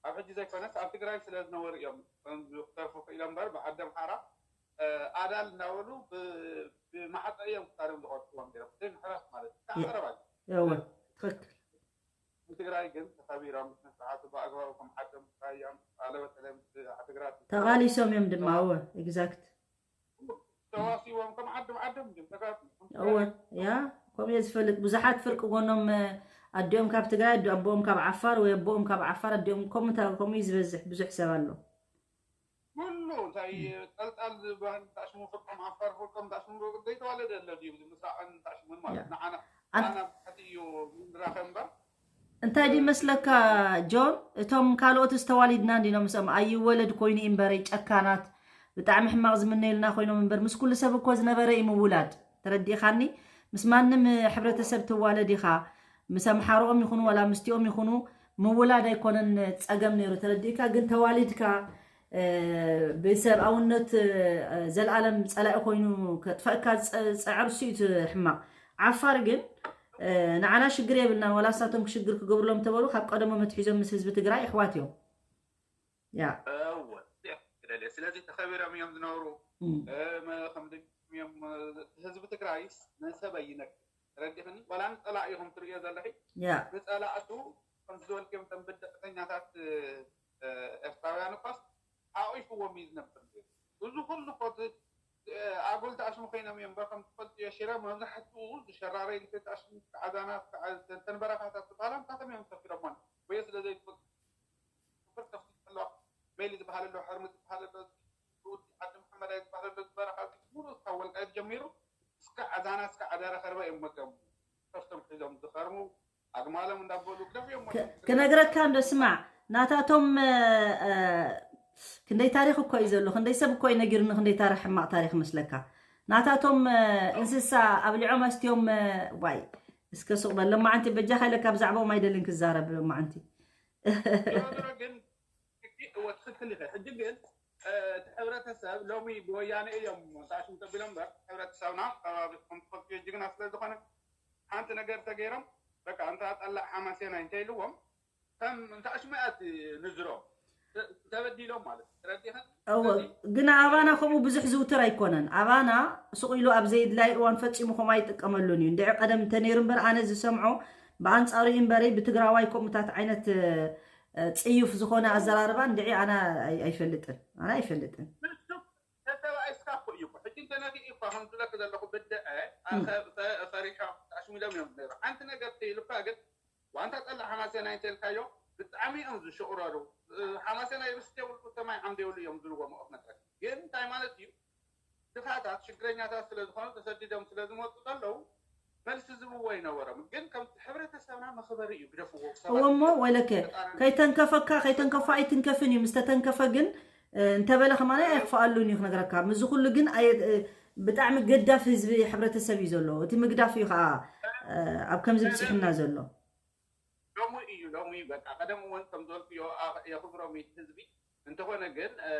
ኣብ ሕጂ ዘይኮነስ ኣብ ትግራይ ስለ ዝነበሩ እዮም ከምዚ ክተርፉ ክኢሎም እምበር፣ ብዓዲ ኣምሓራ፣ እ፣ ኣዳል እናበሉ ብ-፣ ብማዕፀ እዮም ክሳዶም ዝቆርፅዎም ነይሮም። ብዘይ ምሕረት ማለት እዩ። ከዓ የ-፣ ቀረባ እዩ። እወ፣ ትኽክል። ንትግራይ ግን ተኸቢሮም፣ ስነ ስርዓቱ ብኣግባቡ ከም ዓዶም፣ ራያን፣ ኣለበተለ ምስ ዓድግራት ተቓሊሶም እዮም ድማ፣ እወ፣ ኤግዛክት። ተዋሲቦም ከም ዓዶም፣ ዓዶም እዮም ተጋሩ። እወ፣ ያ፣ ከምኡ እየ ዝፈልጥ። ብዙሓት ፍርቂ ጎኖም፣ እ፣ ኣዲኦም ካብ ትግራይ፣ ኣዲ-፣ ኣቦኦም ካብ ዓፋር፣ ወይ ኣቦኦም ካብ ዓፋር፣ ኣዲኦም ከምኡ እንተ-፣ ከምኡ እዩ ዝበዝሕ፣ ብዙሕ ሰብ ኣሎ። ኩሉ እንታይ ጠልጣል ዝበሃል ታሽሙ ፍርቆም ዓፋር ፍርቆም ታሽሙ ዘይተዋለደ ኣሎ ድዩ? ምስራቕን ታሽሙን ማለት ያ። ንዓና ኣን- ንዓና ብሕቲ እዩ ንራኸ እምበር። እንታይ ድዩ መስለካ ጆን፣ እቶም ካልኦት ዝተዋሊድና እንዲኖም ምስኦም ኣይወለድ ኮይኑ እዩ እምበረይ ጨካናት ብጣዕሚ ሕማቕ ዝምነየልና ኮይኖም እምበር ምስ ኩሉ ሰብ እኮ ዝነበረ እዩ ምውላድ። ተረዲእኻኒ? ምስ ማንም ሕብረተሰብ ትዋለድ ኢኻ። ምስ ኣምሓሮኦም ይኹኑ ዋላ ምስቲኦም ይኹኑ ምውላድ ኣይኮነን ጸገም ነይሩ። ተረዲእካ ግን ተዋሊድካ እ፣ ብሰብኣውነት፣ እ፣ ዘልኣለም ጸላኢ ኮይኑ ከጥፈእካ ዝጸ-፣ ዝጸዕር እሱ እዩ እቲ ሕማቕ። ዓፋር ግን፣ እ፣ ንዓና ሽግር የብልናን፣ ዋላ ንሳቶም ሽግር ክገብርሎም እንተበሉ ካብ ቀደሞም ኣትሒዞም ምስ ህዝቢ ትግራይ ኣሕዋት እዮም። ያ። እወ፣ እዚኣ ትደልየ። ስለዚ ተኸቢሮም እዮም ዝነብሩ። እም። እ፣ መ-፣ ከም ደቂ እዮም፣ እ፣ ህዝቢ ትግራይስ ንሰብ ኣይነክር። ተረዲኽኒ? ዋላ ንጸላእ ኢኹም ትርእዮ ዘለኺ። ያ። ንጸላእቱ ከምዚ ዝበልክዮም እቶም ብድዕተኛታት፣ እ፣ እ፣ ኤርትራውያን እኳስ ሓቒፍዎም እዩ ዝነብር ነይሩ። እዚ ኩሉ እኮ እቲ፣ እ፣ ኣጉል ተኣሽሙ ኮይኖም እዮም እምበር ከም ትፈልጥዮ ሽረ መብዛሕትኡ ዝሸራረይ ልክዕ ተኣሽሙ ከዓ ዛና ከዓ ተን በረኻታት ዝበሃላ ንሳቶም እዮም ሰፊሮሞን ወዮ ስለ ዘይትፈልጡ ክብር ከፍቲ ኣለዋ። ሜሊ ዝበሃል ኣሎ፣ ሕርሚ ዝበሃል ኣሎ፣ ሩቲ ዓዲ መሓመዳይ ዝበሃል ኣሎ፣ ዝበረኻ እዚ ሙሉ ካብ ወልቃይት ጀሚሩ እስከ ዓዛና እስከ ዓዳረ ከርበ እዮም መገሙ። ከፍቶም ሒዞም ዝኸርሙ ኣግማሎም እንዳበሉ ግደፍ እዮም ክ-፣ መገሙ። ክነግረካ እንዶ ስማዕ፣ ናታቶም፣ እ፣ እ፣ ክንደይ ታሪኽ እኮ እዩ ዘሎ፣ ክንደይ ሰብ እኮ እዩ ነጊሩኒ፣ ክንደይ ታሪኽ፣ ሕማቕ ታሪኽ መስለካ። ናታቶም፣ እ፣ እንስሳ ኣብሊዖም ኣስትዮም፣ እ፣ ዋይ፣ እስከ ሱቕ በል። ሎማዓንቲ በጃኻ ኢለካ ብዛዕባኦም ኣይደልን ክዛረብ ሎማዓንቲ። ዞሮ ዞሮ ግን ሕጂ እወ ትኽክል ኢኸ። ሕጂ ግን፣ እ፣ እቲ ሕብረተሰብ ሎሚ ብወያነ እዮም ተኣሽሙ ተቢሎም እምበር፣ ሕብረተሰብና ከባቢ ከም ትፈልጥዮ ጅግና ስለ ዝኾነ፣ ሓንቲ ነገር ተገይሮም፣ በቃ፣ እንተ ጠላዕ ሓማሴናይ እንተ ኢልዎም፣ ከም እንተ ኣሽሙ እያ እቲ ንዝሮ። ተ-፣ ተበዲሎም ማለት እዩ። ተረዲእኸ? እወ፣ ስለዚ ግን ኣባና ከምኡ ብዙሕ ዝውትር ኣይኮነን። ኣባና ስቕ ኢሉ ኣብ ዘየድላይ እዋን ፈጺሙ ከምኡ ኣይጥቀመሉን እዩ። እንድዒ ቀደም እንተነይሩ እምበር፣ ኣነ ዝሰምዖ ብኣንጻሩ እዩ እምበረይ፣ ብትግራዋይ ከምኡታት ዓይነት፣ እ፣ ጽዩፍ ዝኾነ ኣዘራርባ እንድዒ ኣነ ኣይ-፣ ኣይፈልጥን። ኣነ ኣይፈልጥን። ንሱ ተተባኢስካ እኮ እዩ እኮ። ሕጂ እንተ ነጊ እኳ ከም ዝብለኪ ዘለኹ ብድዐ፣ እ፣ እም። ፈ-፣ ፈ-፣ ፈሪሖም ተኣሽሚሎም እዮም ነይሩ። ሓንቲ ነገር ተይልካ ግን ዋንታ ጠላ ሓማሴናይ እንተልካዮ ብጣዕሚ እዮም ዝሽቕረሩ። እ፣ ሓማሴናይ ርስቲ የብሉ፣ ሰማይ ዓምዲ የብሉ እዮም ዝብልዎ መኦት መድረክ። ግን እንታይ ማለት እዩ? ድኻታት፣ ሽግረኛታት ስለ ዝኾኑ ተሰዲዶም ስለ ዝመፁ ዘለዉ መልሲ ዝብዎ ኣይነበሮም። ግን ከምቲ ሕብረተሰብና መኽበሪ እዩ፣ ግደፍዎ። ሰባት እዎ እሞ እዮም ወይለከ፣ ፈጣሪ ከይተንከፈካ፣ ከይተንከፎ ኣይትንከፍን እዩ። ምስ ተተንከፈ ግን፣ እ፣ እንተበለ ከማን ኣይኽፍኣሉን እዩ ክነግረካ። ምስዚ ኩሉ ግን ኣየ-፣ እ፣ ብጣዕሚ ገዳፍ ህዝቢ ሕብረተሰብ እዩ ዘሎ። እቲ ምግዳፍ እዩ ከዓ፣ እ፣ ኣብ ከምዚ ብፅሑና ዘሎ። ሎሚ እዩ፣ ሎሚ በቃ፣ ቀደም እውን ከም ዝበልኩዮ፣ ኣ-፣ የኽብሮም እዩ ህዝቢ። እንተኾነ ግን፣ እ፣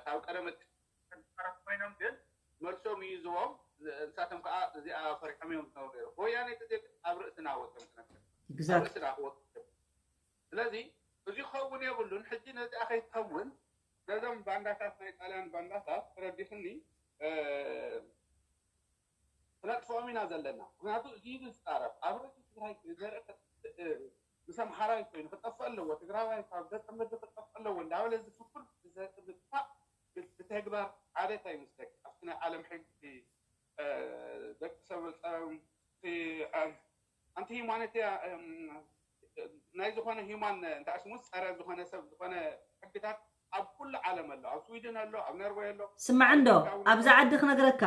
ካብ ቀደም እት-፣ ኮይኖም ግን መልሶም እዩ ዝቦም። ንሳቶም ከዓ እዚኣ ፈሪሖም እዮም ዝነብሩ ነይሮም። ወያኔ ግዜ ግን ኣብ ርእስና ወፅኦም ትነብር። ኣብ ኤግዛክት። ርእስና ክወፅኦም። ስለዚ እዚ ክኸውን የብሉን። ሕጂ ነዚኣ ከይትኸውን ነዞም ባንዳታት፣ ናይ ጣልያን ባንዳታት ተረዲኽኒ፣ እ፣ ክነጥፍኦም ኢና ዘለና። ምክንያቱ እዚ እዩ ዝፃረፍ። ኣብ ርእሲ ትግራይ ዘርኢ ክ-፣ እ፣ ምስ ኣምሓራይ ኮይኑ ክጠፍእ ኣለዎ፣ ትግራዋይ ካብ ገፀ ምድሪ ክጠፍእ ኣለዎ እንዳበለ ዝፍኩር ዘርኢ ምጥፋእ ብ-፣ ብተግባር ሓደ እንታይ ይመስለካ? ኣብቲ ናይ ዓለም ሕጊ፣ እ፣ ደቂ ሰብ ጸ-፣ እቲ፣ እ፣ ኣንቲ ሂማኒቲ፣ እ፣ ናይ ዝኾነ ሂማን፣ እንታይ ሽሙ፣ ጸረ ዝኾነ ሰብ ዝኾነ ሕግታት ኣብ ኩሉ ዓለም ኣሎ። ኣብ ስዊድን ኣሎ፣ ኣብ ኖርወይ ኣሎ። ስማዕ እንዶ፣ ኣብዚ ዓዲ ክነግረካ፣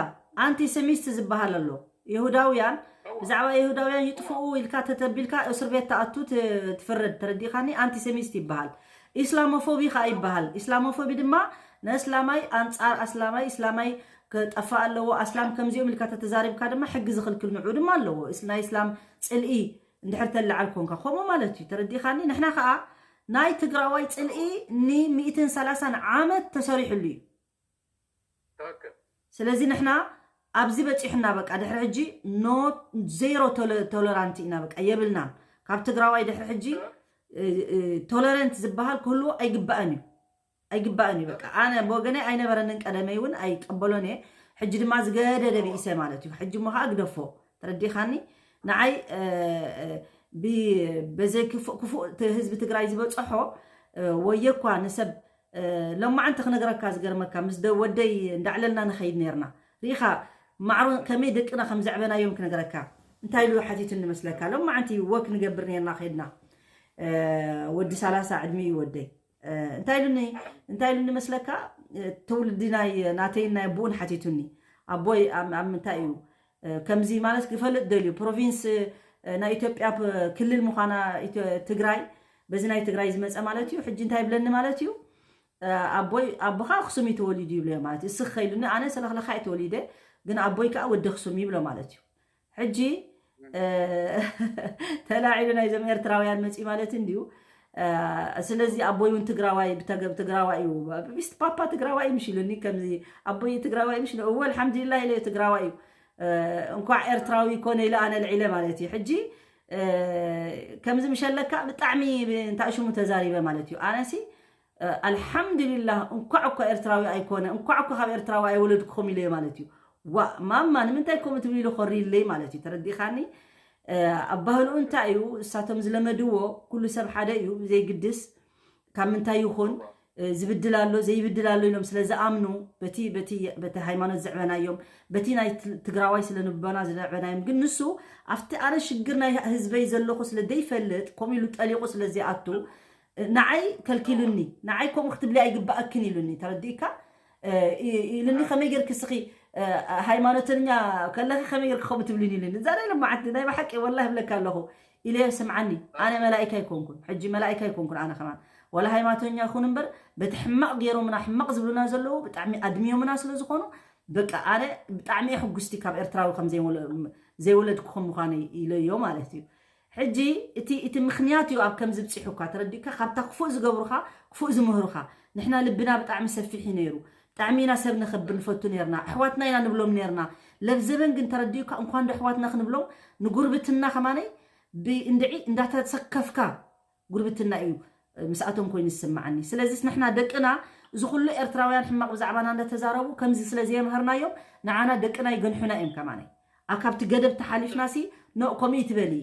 ኣንቲሰሚስት ዝበሃል ኣሎ። ይሁዳውያን፣ እዋ። ብዛዕባ ይሁዳውያን ይጥፍኡ ኢልካ ተተቢልካ እስር ቤት ትኣቱ ት-፣ ትፍረድ፣ ተረዲእካኒ? ኣንቲሰሚስት ይበሃል። ኢስላሞፎቢ ኸኣ ይበሃል። ኢስላሞፎቢ ድማ ንእስላማይ ኣንጻር ኣስላማይ፣ እስላማይ ክጠፋእ ኣለዎ፣ ኣስላም ከምዚኦም ኢልካ ተተዛሪብካ ድማ ሕጊ ዝኽልክል ንዑ ድማ ኣለዎ። እስ-፣ ናይ እስላም ጽልኢ እንድሕር ተለዓል ኮንካ ከምኡ ማለት እዩ። ተረዲኻኒ? ንሕና ከዓ ናይ ትግራዋይ ጽልኢ ንሚእትን ሰላሳን ዓመት ተሰሪሕሉ እዩ። ስለዚ ንሕና ኣብዚ በፂሑና በቃ ድሕሪ ሕጂ ኖ ዜሮ ቶለራንቲ ኢና በቃ የብልናን። ካብ ትግራዋይ ድሕሪ ሕጂ ቶለረንት ዝበሃል ክህልዎ ኣይግባእን እዩ። ኣይግባእን እዩ። በቃ ኣነ ብወገነይ ኣይነበረንን፣ ቀደመይ እውን ኣይቀበሎን እየ። ሕጂ ድማ ዝገደደ ብኢሰ ማለት እዩ። ሕጂ እሞ ከዓ ግደፎ። ተረዲኻኒ? ንዓይ በዘይ ክፉእ ክፉእ ህዝቢ ትግራይ ዝበፀሖ ወየ እኳ ንሰብ ሎማዓንቲ ክነግረካ ዝገርመካ ምስ ወደይ እንዳዕለልና ንኸይድ ነርና። ርኢኻ ማዕሮ ከመይ ደቅና ከም ዘዕበናዮም ክነግረካ። እንታይ ኢሉ ሓቲቱኒ መስለካ? ሎማዓንቲ ወክ ንገብር ነርና ከይድና፣ ወዲ ሰላሳ ዕድመ እዩ ወደይ። እንታይ ኢሉኒ እንታይ ኢሉኒ መስለካ? ትውልዲ ናይ ናተይን ናይ ኣቦኡን ሓቲቱኒ። ኣቦይ ኣብ ምንታይ እዩ ከምዚ ማለት ክፈልጥ ደልዩ ፕሮቪንስ ናይ ኢትዮጵያ ክልል ምዃና ትግራይ በዚ ናይ ትግራይ ዝመፀ ማለት እዩ። ሕጂ እንታይ ይብለኒ ማለት እዩ? ኣቦይ ኣቦኻ ኣክሱም እዩ ተወሊዱ ይብለዮ ማለት እዩ። እስኽ ከይሉኒ ኣነ ሰለኽለኻ እዩ ተወሊደ፣ ግን ኣቦይ ከዓ ወዲ ኣክሱም ይብሎ ማለት እዩ። ሕጂ ተላዒሉ ናይዞም ኤርትራውያን መፂ ማለት እንድዩ። ስለዚ ኣቦይ እውን ትግራዋይ ብተገብ ትግራዋይ እዩ። ቢስት ፓፓ ትግራዋይ ምሽ ኢሉኒ ከምዚ ኣቦይ ትግራዋይ ምሽ እወ ኣልሓምዱሊላህ ኢለ ትግራዋይ እዩ። እንኳዕ ኤርትራዊ ኮነ ኢለ ኣነ ልዒለ ማለት እዩ። ሕጂ ከምዚ ምሸለካ ብጣዕሚ እንታይ ሽሙ ተዛሪበ ማለት እዩ። ኣነሲ ኣልሓምዱሊላህ እንኳዕ እኮ ኤርትራዊ ኣይኮነ፣ እንኳዕ እኮ ካብ ኤርትራዊ ኣይወለድኩም ኢለ ማለት እዩ። ዋ ማማ ንምንታይ ከምኡ ትብሊ ኢሉ ኮሪለይ ማለት እዩ። ተረዲኻኒ? ኣባህልኡ እንታይ እዩ እሳቶም ዝለመድዎ ኩሉ ሰብ ሓደ እዩ ዘይግድስ ካብ ምንታይ ይኹን ዝብድል ኣሎ ዘይብድል ኣሎ ኢሎም ስለ ዝኣምኑ በቲ በቲ በቲ ሃይማኖት ዘዕበናዮም በቲ ናይ ትግራዋይ ስለ ንቦና ዘዕበናዮም ግን ንሱ ኣብቲ ኣነ ሽግር ናይ ህዝበይ ዘለኹ ስለ ዘይፈልጥ ከምኡ ኢሉ ጠሊቑ ስለ ዘይኣቱ ንዓይ ከልኪሉኒ። ንዓይ ከምኡ ክትብሊ ኣይግባኣክን ኢሉኒ። ተረዲእካ? ኢሉኒ ከመይ ጌርክ እስኺ ሃይማኖተኛ ከለኺ ከመይ ጌርክ ከምኡ ትብልኒ ኢሉኒ። እዛ ናይ ሎማዓንቲ ናይ ብሓቂ ወላሂ እብለካ ኣለኹ ኢለዮ ስምዓኒ። ኣነ መላኢካ ኣይኮንኩን። ሕጂ መላኢካ ኣይኮንኩን ኣነ ከማን። ወላ ሃይማኖተኛ ይኹን እምበር በቲ ሕማቕ ገይሮምና ሕማቕ ዝብሉና ዘለዉ ብጣዕሚ ኣድሚዮምና ስለ ዝኾኑ በቃ ኣነ ብጣዕሚ እየ ሕጉስቲ ካብ ኤርትራዊ ከም ዘይወለድኩ ከም ምዃነይ ኢለዮ ማለት እዩ። ሕጂ እቲ እቲ ምኽንያት እዩ ኣብ ከም ዝብፅሑ እኳ ተረዲእካ ካብታ ክፉእ ዝገብሩኻ ክፉእ ዝምህሩኻ። ንሕና ልብና ብጣዕሚ ሰፊሕ እዩ ነይሩ። ብጣዕሚ ኢና ሰብ ነኸብር ንፈቱ ነርና ኣሕዋትና ኢና ንብሎም ነርና። ለብዘበን ግን ተረዲኡካ እንኳን ዶ ኣሕዋትና ክንብሎም ንጉርብትና ከማነይ ብእንድዒ እንዳተሰከፍካ ጉርብትና እዩ ምስኣቶም ኮይኑ ዝስምዓኒ። ስለዚስ ንሕና ደቅና እዚ ኩሉ ኤርትራውያን ሕማቕ ብዛዕባና እንዳተዛረቡ ከምዚ ስለ ዘየምሃርናዮም ንዓና ደቅና ይገንሑና እዮም ከማነይ። ኣካብቲ ገደብ ተሓሊፍናሲ ኖእ ከምኡ ይትበሊ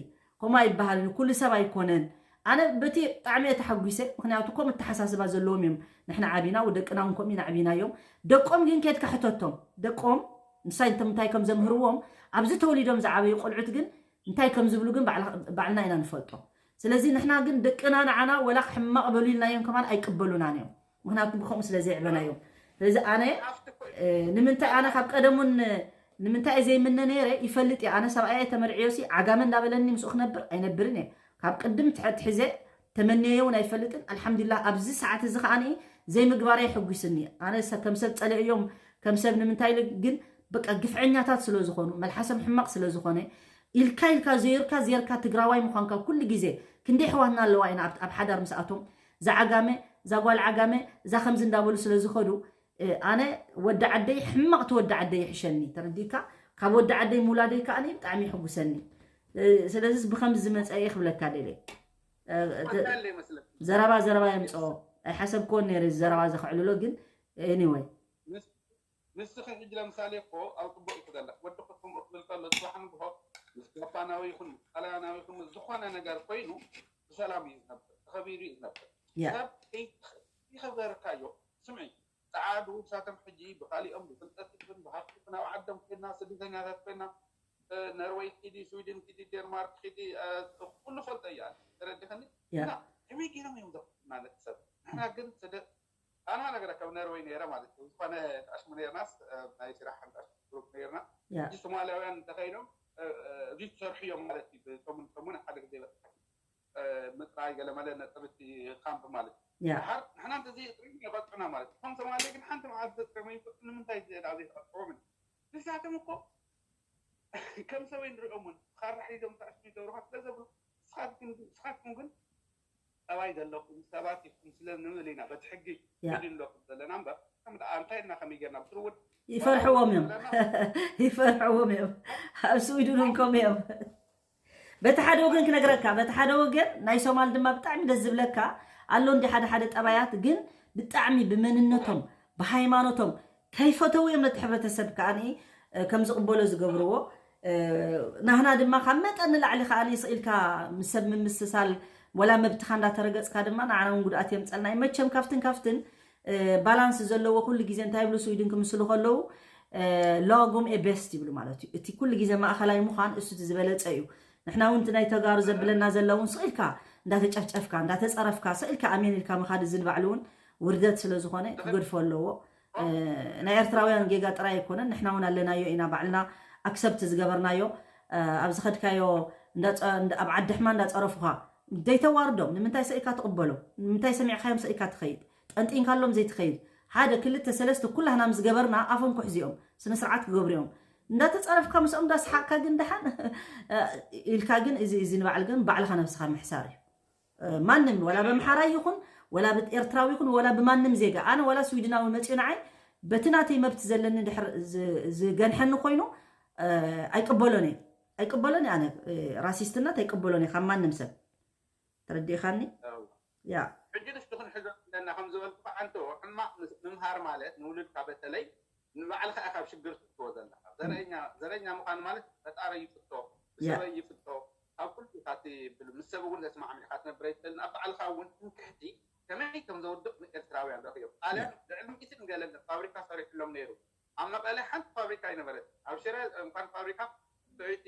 ከምኡ ኣይበሃልን ኩሉ ሰብ ኣይኮነን። ኣነ በቲ ብጣዕሚ እየ ተሓጒሰ ምክንያቱ ከምኡ ኣተሓሳስባ ዘለዎም እዮም። ንሕና ዓቢና ወደቅና እውን ከምኡ ኢና ዓቢናዮም። ደቆም ግን ከድካ ሕተቶም ደቆም ንሳይ እንቶም እንታይ ከም ዘምህርዎም ኣብዚ ተወሊዶም ዝዓበዩ ቆልዑት ግን እንታይ ከም ዝብሉ ግን ባዕልና ኢና ንፈልጦ። ስለዚ ንሕና ግን ደቅና ንዓና ወላ ሕማቕ በሉ ኢልናዮም ከማን ኣይቅበሉናን እዮም። ምክንያቱ ብከምኡ ስለ ዘይዕበናዮም። ስለዚ ኣነ ንምንታይ ኣነ ካብ ቀደሙን ንምንታይ ዘይምነ ነይረ ይፈልጥ እየ። ኣነ ሰብኣየ ተመርዕዮሲ ዓጋመ እንዳበለኒ ምስኡ ክነብር ኣይነብርን እየ። ካብ ቅድም ትሕት ሒዘ ተመንየዮ እውን ኣይፈልጥን። ኣልሓምዱሊላህ ኣብዚ ሰዓት እዚ ከዓኒ ዘይምግባረይ ሕጒስኒ። ኣነ ሰብ ከም ሰብ ጸለእዮም ከም ሰብ ንምንታይ ኢለ ግን በቃ ግፍዐኛታት ስለ ዝኾኑ መልሓሶም ሕማቕ ስለ ዝኾነ ኢልካ ኢልካ ዘየርካ ዘየርካ ትግራዋይ ምዃንካ ኩሉ ግዜ ክንደይ ኣሕዋትና ኣለዋ ኢና ኣብ ኣብ ሓዳር ምስኣቶም እዛ ዓጋመ እዛ ጓል ዓጋመ እዛ ከምዚ እንዳበሉ ስለ ዝኸዱ ኣነ ወዲ ዓደይ ሕማቕ ተወዲ ዓደይ ይሕሸኒ ተረዲእካ ካብ ወዲ ዓደይ ምውላደይ ከዓኒ ብጣዕሚ ይሕጉሰኒ። ስለዚስ ብከምዚ ዝመፀ እየ ክብለካ ደልየ። ዘረባ ዘረባ የምፅኦ ኣይሓሰብክዎን ነይረ እዚ ዘረባ ዘክዕልሎ ግን anyway ንስኺ ሕጂ ለምሳሌ እኮ ኣብ ፅቡቅ ኢኹ ዘለኽ ወዲ ክትኩም ክብል ከሎ ፅባሕ ንግሆ ምስ ጃፓናዊ ይኹን ምስ ጣልያናዊ ይኹን ምስ ዝኾነ ነገር ኮይኑ ብሰላም እዩ ዝነብር ተኸቢሩ እዩ ዝነብር ሰብ ይኸበርካዮ ስምዒ ፀዓዱ ንሳቶም ሕጂ ብካሊኦም ብፍልጠት ይኹን ብሃብቲ ይኹን ኣብ ዓዶም ኮይና ስደተኛታት ኮይና ነርወይ ኪዲ ስዊድን ኪዲ ዴንማርክ ኪዲ ኩሉ ፈልጦ እያ ተረዲኸኒ እና ከመይ ገይሮም እዮም ዘፍትና ነቲ ሰብ ንሕና ግን ስደ ኣና ነገረ ከም ነርወይ ነይረ ማለት እዩ ዝኾነ ኣሽሙ ነርናስ ናይ ስራሕ ሓንጣሽ ግሩፕ ነርና ሕጂ ሶማልያውያን እንተኸይኖም እዚ ትሰርሑ እዮም ማለት እዩ ብሰሙን ሰሙን ሓደ ግዜ በፅሐ ምጥራይ ገለመለ ነጥብ እቲ ካምፕ ማለት እዩ። ያ ድሓር ንሕና እንተዘየጥርዮም ይቐጥዑና ማለት እዩ። እቶም ሶማሌ ግን ሓንቲ መዓልቲ ተጥርዮም ኣይፈልጡን። ንምንታይ እዚ ዳ ዘይተቐጥዕዎም? ንሳቶም እኮ ከም ሰበይ ንሪኦም እውን ካራ ሒዞም ተኣሽሙ ይገብሩኻ ስለ ዘብሉ ንስኻትኩም ንስኻትኩም ግን ጠባይ ዘለኩም ሰባት ኢኹም ስለ ንብል ኢና በቲ ሕጊ ያ ንለኩም ዘለና እምበር ከም ደኣ እንታይ ኢልና ከመይ ጌርና ብስሩ እውን ይፈርሕዎም እዮም ይፈርሕዎም እዮም ኣብ ስዊድን እውን ከምኡ እዮም በቲ ሓደ ወገን ክነግረካ በቲ ሓደ ወገን ናይ ሶማል ድማ ብጣዕሚ ደስ ዝብለካ ኣሎ እንዲ ሓደ ሓደ ጠባያት ግን ብጣዕሚ ብመንነቶም ብሃይማኖቶም ከይፈተው እዮም ነቲ ሕብረተሰብ ከዓኒ ከም ዝቕበሎ ዝገብርዎ ናህና ድማ ካብ መጠን ንላዕሊ ከዓኒ ስቕ ኢልካ ምስ ሰብ ምምስሳል ወላ መብትኻ እንዳተረገፅካ ድማ ንዓና እውን ጉድኣት የምፀልና እዩ መቸም ካብትን ካብትን ባላንስ ዘለዎ ኩሉ ግዜ እንታይ ይብሉ ስዊድን ክምስሉ ከለዉ ላጉም ኤ ቤስት ይብሉ ማለት እዩ እቲ ኩሉ ግዜ ማእኸላይ ምዃን እሱ እቲ ዝበለፀ እዩ ንሕና እውን እቲ ናይ ተጋሩ ዘብለና ዘላ እውን ስቕ ኢልካ እንዳተጨፍጨፍካ እንዳተፀረፍካ ስቕ ኢልካ ኣሜን ኢልካ ምኻድ እዚ ንባዕሉ እውን ውርደት ስለ ዝኾነ ክገድፎ ኣለዎ ናይ ኤርትራውያን ጌጋ ጥራይ ኣይኮነን ንሕና እውን ኣለናዮ ኢና ባዕልና ኣክሰብት ዝገበርናዮ ኣብ ዝኸድካዮ ኣብ ዓዲ ሕማ እንዳፀረፉኻ ዘይተዋርዶም ንምንታይ ሰኢካ ትቕበሎ ንምንታይ ሰሚዕካዮም ሰኢካ ትኸይድ ጠንጢንካሎም ዘይትኸይድ ሓደ ክልተ ሰለስተ ኩላህና ምስ ገበርና ኣፎም ክሕዚኦም ስነ ስርዓት ክገብርዮም እንዳተፀረፍካ ምስኦም እንዳስሓቅካ ግን ደሓን ኢልካ ግን እዚ እዚ ንባዕል ግን ባዕልካ ነብስካ ምሕሳር እዩ ማንም ወላ በምሓራይ ይኹን ወላ ብኤርትራዊ ይኹን ወላ ብማንም ዜጋ ኣነ ወላ ስዊድናዊ መፅኡ ንዓይ በቲ ናተይ መብት ዘለኒ ድሕር ዝገንሐኒ ኮይኑ ኣይቅበሎን እየ ኣይቅበሎን እየ ኣነ ራሲስትነት ኣይቅበሎን እየ ካብ ማንም ሰብ ተረዲእካኒ ያ ሕጂ ንሱ ክንሕዞ ዘለና ከም ዝበልኩ ኣንተ ሕማቕ ምምሃር ማለት ንውሉድካ በተለይ ንባዕልካ ኢካ ኣብ ሽግር ትእትዎ ዘለካ ዘረኛ ዘረኛ ምኳን ማለት ፈጣሪ ይፍቶ ብሰበይ ይፍቶ ኣብ ኩሉ ኢካ ትብል ምስ ሰብ እውን ተስማዕሚዕካ ትነብር ኣይትክእልን ኣብ ባዕልካ እውን ትምክሕቲ ከመይ ከም ዘውድቕ ንኤርትራውያን ረኽዮም ጣልያን ልዕሊ ሚእትን ገለን ፋብሪካ ሰሪሕሎም ነይሩ ኣብ መቐለ ሓንቲ ፋብሪካ ኣይነበረት ኣብ ሽረ እንኳን ፋብሪካ ሰበይቲ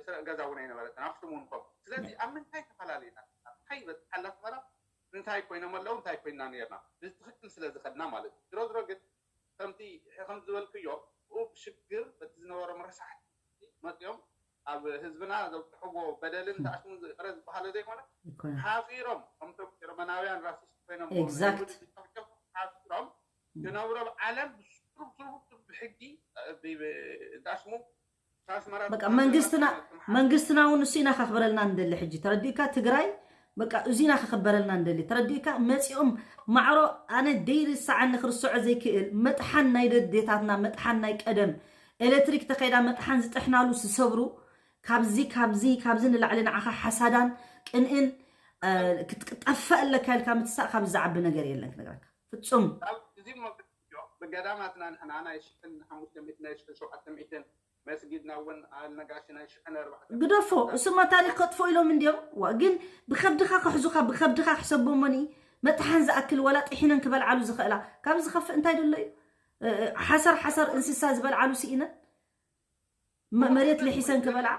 ስረቅ ገዛ እውን ኣይነበረትን ኣክሱም እውን ከምኡ ስለዚ ኣብ ምንታይ ተፈላለዩና እንታይ ይበፅሓላ ኣስመራ እንታይ ኮይኖም ኣለዉ እንታይ ኮይንና ነርና ብትክክል ስለ ዝኸድና ማለት እዩ ዝሮ ዝሮ ግን ከምቲ ከም ዝበልክዮ ብኡ ብሽግር በቲ ዝነበሮም ረሳሕቲ መፅኦም ኣብ ህዝብና ዘብፅሕዎ በደልን ተኣሽሙን ዝእረ ዝበሃለ ዘይኮነ ሓፊሮም ከምቶም ጀርመናውያን ራሲስት ኮይኖም ዝጨፍጨፉ ሓፊሮም ክነብሮም ዓለም ብስሩብ ስሩብ ብሕጊ ተኣሽሙ በቃ መንግስትና መንግስትና እውን እሱ ኢና ከክብረልና እንደሊ ሕጂ ተረዲእካ ትግራይ በቃ እዚ ኢና ከክበረልና እንደሊ ተረዲእካ መፂኦም ማዕሮ ኣነ ደይርሰዓኒ ክርስዖ ዘይክእል መጥሓን ናይ ደዴታትና መጥሓን ናይ ቀደም ኤሌክትሪክ ተኸይዳ መጥሓን ዝጥሕናሉ ዝሰብሩ ካብዚ ካብዚ ካብዚ ንላዕሊ ንዓኻ ሓሳዳን ቅንእን ክትጠፈእ ኣለካ ኢልካ ምትሳእ ካብ ዝዓቢ ነገር የለን ክነግረካ ፍፁም ብገዳማትና ንሕና ናይ ሽሕን ሓሙሽተ ሚእትን ናይ ሽሕን ሸውዓተ ሚእትን መስጊድና እውን ኣልነጋሽ ናይ ሽሕን ኣርባዕተ ግደፎ እሱማ ታሪክ ከጥፎ ኢሎም እንዲዮም ዋ ግን ብከብድካ ክሕዙካ ብከብድካ ክሰቦሞኒ መጥሓን ዝኣክል ወላ ጥሒነን ክበልዓሉ ዝኽእላ ካብ ዝኸፍእ እንታይ ደሎ እዩ ሓሰር ሓሰር እንስሳ ዝበልዓሉ ስኢነን መሬት ልሒሰን ክበልዓ